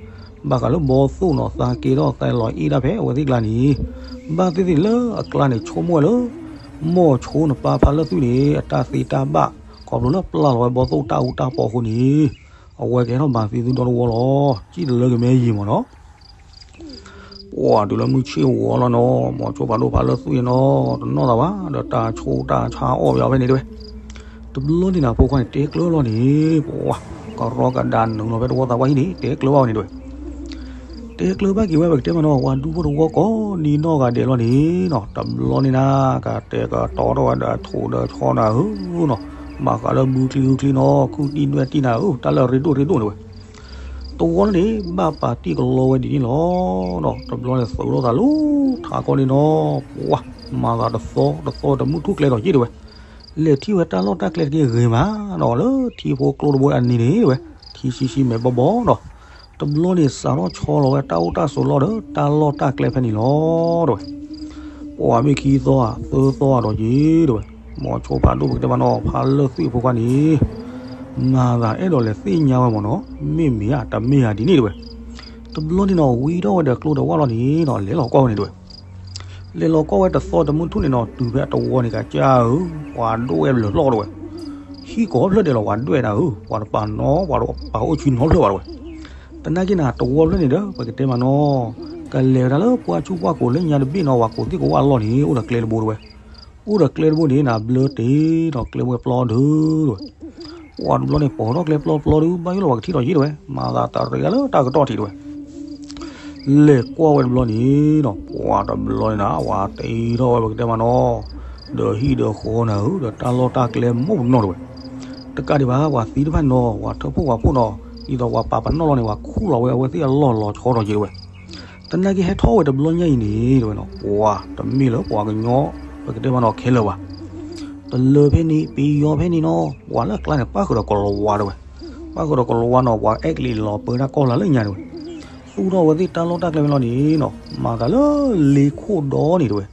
ဘၣ်ဃးလၢဘီသိၣ်နီၤ, သးကဲထီၣ်သးလီၤအ့ၣ်ဒၣ်ဖဲအဝဲသ့ၣ်ကျါန့ၣ်, ဘၣ်သ့ၣ်သ့ၣ်လၢအကျါန့ၣ် ဆိကမိၣ်ဝဲလၢ မိၤဆိနပၢ်ဖးလၢသူၣ်န့ၣ် အတၢ်သ့တၢ်ဘၣ် ခီဖျိလၢပျၢ်လီၤဝဲဘီသိၣ်တၢ်အူတၢ်ပီအဃိန့ၣ်, အဝဲကဟဲထီၣ်မၤသံသုဒီတဝီလီၤ. စံၣ်တလၢက့ၤမ့ၢ်ယံာ်မးနီၤ ပှၤတုၤလၢမုၢ်ဆ့ၣ်ဝီလီၤနီၤ, မိၤဆိဖးဒိၣ်ဖးလၢသူၣ်အံၤနီၤ, တနီၣ်သးဘၣ်, ဒီးတၢ်ဆိၣ်တၢ်ဆါအီၣ်ဝဲအီၤဖဲန့ၣ်တဲဝဲ. တဘျီန့ၣ်နၤ ဖိခွါန့ၣ် တဲကျၢၤလီၤန့ၣ်, ပှၤကရီကဒါနုာ်လီၤဖဲတဝီသးပှၢ်ဟံၣ်န့ၣ် တဲကျၢၤဘၣ်ဝဲန့ၣ်တဲဝဲ. တဲကျၢၤဘၣ်က့ၤဝဲ ပကတဲမးနီၤ, ပှၤဒူဖိတဝီကိးနံၤနီၢ်ဂၤဒဲးလီၤန့ၣ်နီၤ, တဘျီန့ၣ်နၤ ကတဲာ်ကတီၤထီၣ်ဝဲဒီးထိၣ်ဒီးဆီနၤဧၢနီၤ, ဘၣ်ဃးလၢဘုချံဟုချံနီၤ, ခုၣ်တံၢ်နွဲၣ်တံၢ်နၤဧၢ, တၢ်လၢအရ့ဒိၣ်ရ့ဒိၣ်န့ၣ်ဝဲ တဝီန့ၣ် ဘၣ်ပာ်တံၢ်ကလီဝဲဒ်န့ၣ်လီၤ. တဘျီန့ၣ်သုးလိာ်သးလၢထးကီန့ၣ်နီၤ, ပှၤမၤသးတသီတသီတမုၢ်ထူၣ်ကျဲဒီးယ့ၢ်တဲဝဲ, လဲၤထံၣ်ဝဲတၢ်လီၢ်တၢ်ကျဲတက့ၢ်ဂ့ၤမးနီၤ, လၢထံဖိကျိတဘိအနံၤန့ၣ်တဲဝဲ, ထံဆံဆံမဲာ်ဘီဘီဒီး တဘျီန့ၣ်စးထီၣ်ဆီလီၤဝဲတၢ်အိၣ်တၢ်ဆိးလီၢ်ဒီးတၢ်လီၢ်တၢ်ကျဲဖဲန့ၣ်လီၤတဲဝဲ. ပှၤမ့ၢ်ခံသီဧါ သၢသီဧါဒီးယ့ၢ်တဲဝဲ, မိၤဆိဖးဒိၣ်ပကတဲမးနီၤ, ဖးလၢသူၣ်အဖိခွါန့ၣ် မၤသးအဲၣ်ဒိးလဲၤသ့ၣ်ညါဝဲမးနီၤ, မ့မ့ၢ်ဧါ တမ့ၢ်ဧါဒ်န့ၣ်တဲဝဲ. တဘျီန့ၣ်နီၤ ဝံထီၣ်ဝဲဒီးကျိဒီးဝၣ်လီၤန့ၣ်နီၤ, လဲၤလီၤကွၢ်ဝဲန့ၣ်တဲဝဲ. လဲၤလီၤကွၢ်ဝဲတသီတမုၢ်ထူၣ်န့ၣ်နီၤ, တုၤဖဲအတဝီန့ၣ်ကစၢ်ဧၢ, ပှၤဒိၣ်ဝဲဘျၢၣ်လီၤတဲဝဲ. ဟံၣ်ကိးဖျၢၣ်ဒဲးလီၤ ပှၤဒွဲၣ်နၤဧၢ, ပှၤတပာ်နီၤ ပှၤတပာ်အိၣ်ဆူၣ်နီၤဖျၢၣ်ဘၣ်တဲဝဲ. သနာ်က့နၤ တဝီဖျၢၣ်န့ၣ်ဒီး ပကတဲမးနီၤ, ကလဲၤဝဲဒၣ်လၢပှၢ်ဆူၣ်ပှၢ်ကိာ်လၢညါတဘ့ၣ်နီၤ, ပှၤကိးသ့ၣ်ကိးဝၣ်အလီၢ်န့ၣ် အိၣ်ဒီးကျဲတဘိတဲဝဲ. အိၣ်ဒီးကျဲတဘိန့ၣ် နဘျၢတ့ၢ်ဒီးကျဲဝဲပျီဒုတဲဝဲ. ပှၤတဘျီန့ၣ် ပိာ်ထီၣ်ကျဲပျီပျီဒု ဘၣ်ယိၣ်လီၤပှၤကထံၣ်ဒီးယ့ၢ်တဲဝဲ, မၤသးတရံးအါလၢတၢ်ကတီၢ်ထံးတဲဝဲ. လဲၤကွၢ်ဝဲတဘျီန့ၣ်နီၤ, ပှၤတဘျီန့ၣ်နၤ ပှၤတ့ထီၣ်ဝဲပကတဲမးနီၤ, ဒီးဟံၣ်ဒီးဃီနၤဧၢ, ဒီးတၢ်လီၢ်တၢ်ကျဲမိၢ်ပနီၣ်တဲဝဲ. တကးဒံးဘၣ် ပှၤသံတဖၣ်နီၤ ပှၤထၢဖှိၣ်ပှၤဖှိၣ်နီၤ ဒ်သိးပှၤပာ်ပနီၣ်လီၤန့ၣ် ပှၤခူၣ်လီၤဝဲအဝဲသ့ၣ်အလီၢ်လီၤဆီဒီးက့ၤဝဲ. သနာ်က့ဟဲထီၣ်ဝဲတဘျီညါအံၤန့ၣ် တဲဝဲနီၤ ပှၤတမ့ၢ်လၢပှၤကညီ ပကတဲမးနီၤ ခဲလၢာ်ဘၣ်. တလၢဖဲန့ၣ် ပယီၤဖဲန့ၣ်နီၤ ပှၤလၢအကျါန့ၣ် ပၣ်ဃုာ်ဒီးကလီၤဝါတဲဝဲ. ပၣ်ဃုာ်ဒီးကလီၤဝါနီၤ ပှၤအဲၣ်ကလံးလီၤပၢတၢ်ကီၢ်လၢလၢညါတဲဝဲ. သူၣ်ထီၣ်အဝဲသ့ၣ်တၢ်လီၢ်တၢ်ကျဲဖဲလီၤန့ၣ်နီၤ မၤသးလၢလ့ခိၣ်ဒီန့ၣ်တဲဝဲ.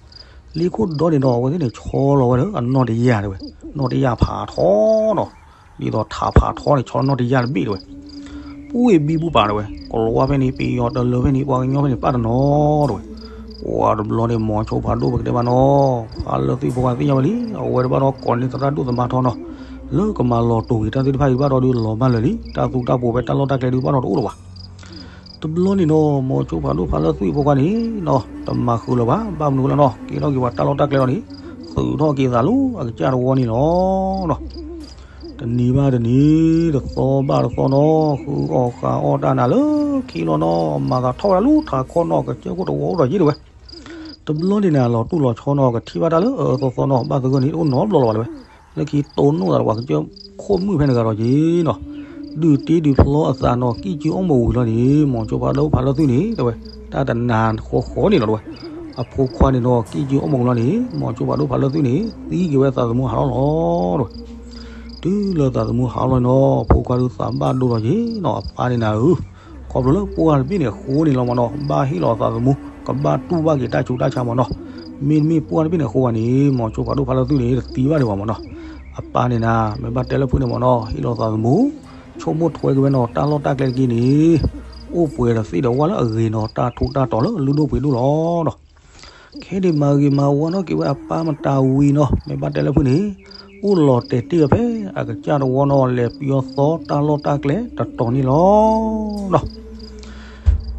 လ့ခိၣ်ဒီန့ၣ်ဒီး အဝဲသ့ၣ်န့ၣ် ဆီလီၤဝဲလၢအနီၢ်တယၢ်တဲဝဲ. နီၢ်တယၢ်ဖးထီနီၤ ဒ်သိးထးဖးထီန့ၣ် ဆီလီၤနီၢ်တယၢ်တဘ့ၣ်တဲဝဲ. ပူၤအံၤဘံဘူပာ်တဲဝဲ ကလီၤဝါဖဲန့ၣ် ပယီၤတလၢဖဲန့ၣ် ပှၤကညီဖဲန့ၣ် ပၣ်တနီၤတဲဝဲ. ပှၤတဘျီန့ၣ် မီၤဆိဖးဒိၣ်ပကတဲဘၣ်နီၤ ဖးလၢသုးဖိခွါသ့ၣ်ညါဝဲလံ အဝဲတဘၣ်ဒီးကိးန့ၢ်သရၣ်ဒိၣ်သမါထီနီၤ လၢကမၤလီၤတိာ်က့ၤတၢ်သ့ၣ်တဖၣ်အံၤဘၣ်ဒီးဒုးလီၤဘၣ်လၢာ်လံ တၢ်သူတၢ်ပိၤဖဲတၢ်လီၢ်တၢ်ကျဲဒုးဘၣ်ဒီးတအိၣ်လၢၤဘၣ်. တဘျီန့ၣ်နီၤ မီၤဆိဖးဒိၣ်ဖးလၢသုးဖိခွါန့ၣ်နီၤ တမၤဃုာ်လၢၤဘၣ် ဘၣ်မနုၤလဲၣ်နီၤ ကဲထီၣ်က့ၤပှၤတၢ်လီၢ်တၢ်ကျဲလီၤန့ၣ် သုးထီၣ်က့ၤသးလၢအကစၢ်တဝီန့ၣ်လီၤနီၤ. တနံၤဘၣ်တနံၤ တသီဘၣ်တသီနီၤ ဃုအီၣ်ဃုအီၣ်တၢ်နၤလၢခံလီၤနီၤ မၤသးထီၣ်ဝဲဒၣ်လၢထးခိၣ်နီၤ ကစၢၢ်ခိၣ်တဝီအိၣ်ဒီးယ့ၢ်တဲဝဲ. တဘျီန့ၣ်နၤ လီၤတူၢ်လီၤဆီနီၤ ကထံၣ်ဘၣ်တၢ်လၢအအၢသီသီနီၤ ဘၣ်သဂၢၢ်န့ၣ် တအိၣ်နီတဘျီလၢၤဘၣ်တဲဝဲ. လၢခံတိၢ်နီၣ်သးဒီးပှၤကစၢၢ်ခိၣ်မုၣ်ဖဲန့ၣ်ဂၤဒီးက့ၤနီၤ ဒုးတ့ဒုးဖျီအသးနီၤ ကံၣ်ကၠုအီၣ်မူဝံၤလီၤန့ၣ် မီၤဆိဖးဒိၣ်ဖးလၢသုးန့ၣ် တဲဝဲ တၢ်တနၤဃီဃီန့ၣ်လီၤတဲဝဲ. အဖိခွါန့ၣ်နီၤ ကံၣ်ကၠုအီၣ်မူလီၤန့ၣ် မီၤဆိဖးဒိၣ်ဖးလၢသုးန့ၣ် သံက့ၤဝဲသးသမူဟးထီၣ်လီၤတဲဝဲ. တုၤလၢသးသမူဟးထီၣ်လီၤနီၤ အဖိခွါဒုးသးဘၣ်ဒိလီၤက့ၤနီၤ အပၢ်န့ၣ်နၤဧၢ ခီဖျိလၢပှၢ်တဘ့ၣ်န့ၣ်အဃိန့ၣ်လီၤမးနီၤ ဘၣ်ဟ့ၣ်လီၤသးသမူ ကဘၣ်တူၢ်ဘၣ်က့ၤတၢ်ဆူးတၢ်ဆါမးနီၤ မ့တမ့ၢ်ပှၢ်တဘ့ၣ်န့ၣ်အဃိဘၣ်န့ၣ် မီၤဆိဖးဒိၣ်ဖးလၢသုးန့ၣ် တသံဘၣ်ဒံးဘၣ်မးနီၤ. အပၢ်န့ၣ်နၤ မ့ၢ်ဘၣ်တဲလၢဖုန့ၣ်မးနီၤ ဟ့ၣ်လီၤသးသမူ ဆိကမိၣ်ထွဲက့ၤဝဲနီၤ တၢ်လီၢ်တၢ်ကျဲတက့ၢ်န့ၣ် အိၣ်ပှဲၤဒီးသ့ၣ်ဒီးဝၣ်လၢအဂ့ၤနီၤ တၢ်ထူးတၢ်တီၤလၢအလုၢ်ဒိၣ်ပှ့ၤဒိၣ်လီၤနီၤ. ခဲန့ၣ်မၤဂ့ၤမၤဝါထီၣ်က့ၤဝဲအပၢ်မတၤဝံၤနီၤ မ့ၢ်ဘၣ်တဲလၢဖုန့ၣ် အိၣ်လီၤတဲာ်တ့ၢ်ဝဲဖဲအကစၢ်တဝီနီၤ လဲၤပယီၤသီတၢ်လီၢ်တၢ်ကျဲတတီၤန့ၣ်လီၤနီၤ.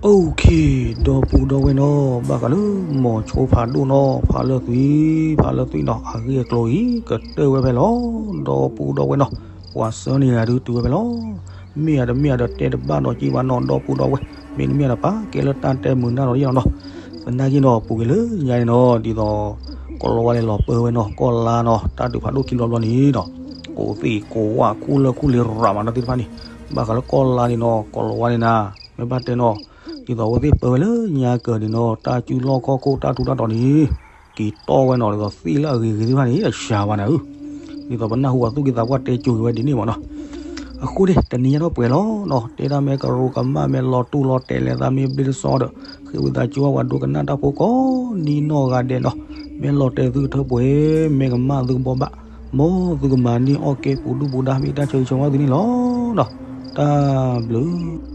အိၣ်ခ့ ဒီပုၢ်ဒီဝဲၢ်နီၤ ဘၣ်ဃးလၢမီၤဆိဖးဒိၣ်နီၤ ဖးလၢသုး ဖးလၢသုးနီၤ အဂ့ၢ်အကျိၤအံၤ ကတၢၢ်ဝဲဖဲလီၤ ဒီပုၢ်ဒီဝဲၢ်နီၤ ပှၤဆှၢန့ၢ်ဂၤဒုးတုၤဝဲဖဲလီၤ. မ့ၢ်ဧါတမ့ၢ်ဧါဒီးတဲတဘၣ်နီၢ်က့ဘၣ်နီၤ ဒီပုၢ်ဒီဝဲၢ် မ့တမ့ၢ်ဒီးပာ်ကဲလၢတၢ်တဲမုာ်နၢ်ဒီးယဲၢ်လီၤနီၤ. သနာ်က့နီၤ ပူၤကွံာ်လၢညါန့ၣ်နီၤ ဒ်သိး ကလီၤဝါလဲၤလီၤပၢဝဲနီၤ ကီၢ်လါနီၤ တၢ်ဒုးဖးဒိၣ်ခံဘျီဘျီန့ၣ်နီၤ ကိးသ့ၣ်ကိးဝၣ်ခူၣ်လၢခူၣ်လံရၤမးနီၤသ့ၣ်တဖၣ်န့ၣ် ဘၣ်ဃးလၢကီၢ်လါန့ၣ်နီၤ ကလီၤဝါန့ၣ်နၤ မ့ၢ်ဘၣ်တဲနီၤ ဒ်သိးအဝဲသ့ၣ်ပၢဝဲလၢညါကၢၤန့ၣ်နီၤ တၢ်စုလီၢ်ခီၣ်ခိၣ်တၢ်ထူးတၢ်တီၤန့ၣ် က့ၤတီၢ်ဝဲနီၤ ဒ်သိးသ့ၣ်လၢအဂ့ၤဂ့ၤသ့ၣ်တဖၣ်န့ၣ် အစှၤဘၣ်နၤဧၢ ဒ်သိးပနၢ်ဟူပှၤသူၣ်က့သးပှၢ်တဲကိၤက့ၤဝဲဒ်န့ၣ်မးနီၤ. အဃိန့ၣ် တနံၤညါထီၣ်ပှဲၤလီၤနီၤ တဲဒၣ်မ့ၢ်ကရူၢ်ကမၣ် မ့ၢ်လီၤတူၢ်လီၤတဲာ်လဲၤသးမ့ၢ်ဘျ့တစီဒီး ဃ့ဝံသးစူၤဝဲပှၤဒိကနၣ်တၢ်ဖိကိးဒ်နီၢ်ဂၤဒဲးနီၤ မ့ၢ်လီၤတဲာ်သုကထၢပှဲၤ မ့ၢ်ကမၣ်သုကဘှီဘၣ် မ်သုကမၤန့ၢ်အီၣ်ကဲပူၤဒုၣ်ပူၤဒါ မ့ၢ်တၢ်ဆၢဂ့ၤဆၢဝါသုန့ၣ်လီၤနီၤ. တၢ်ဘျုး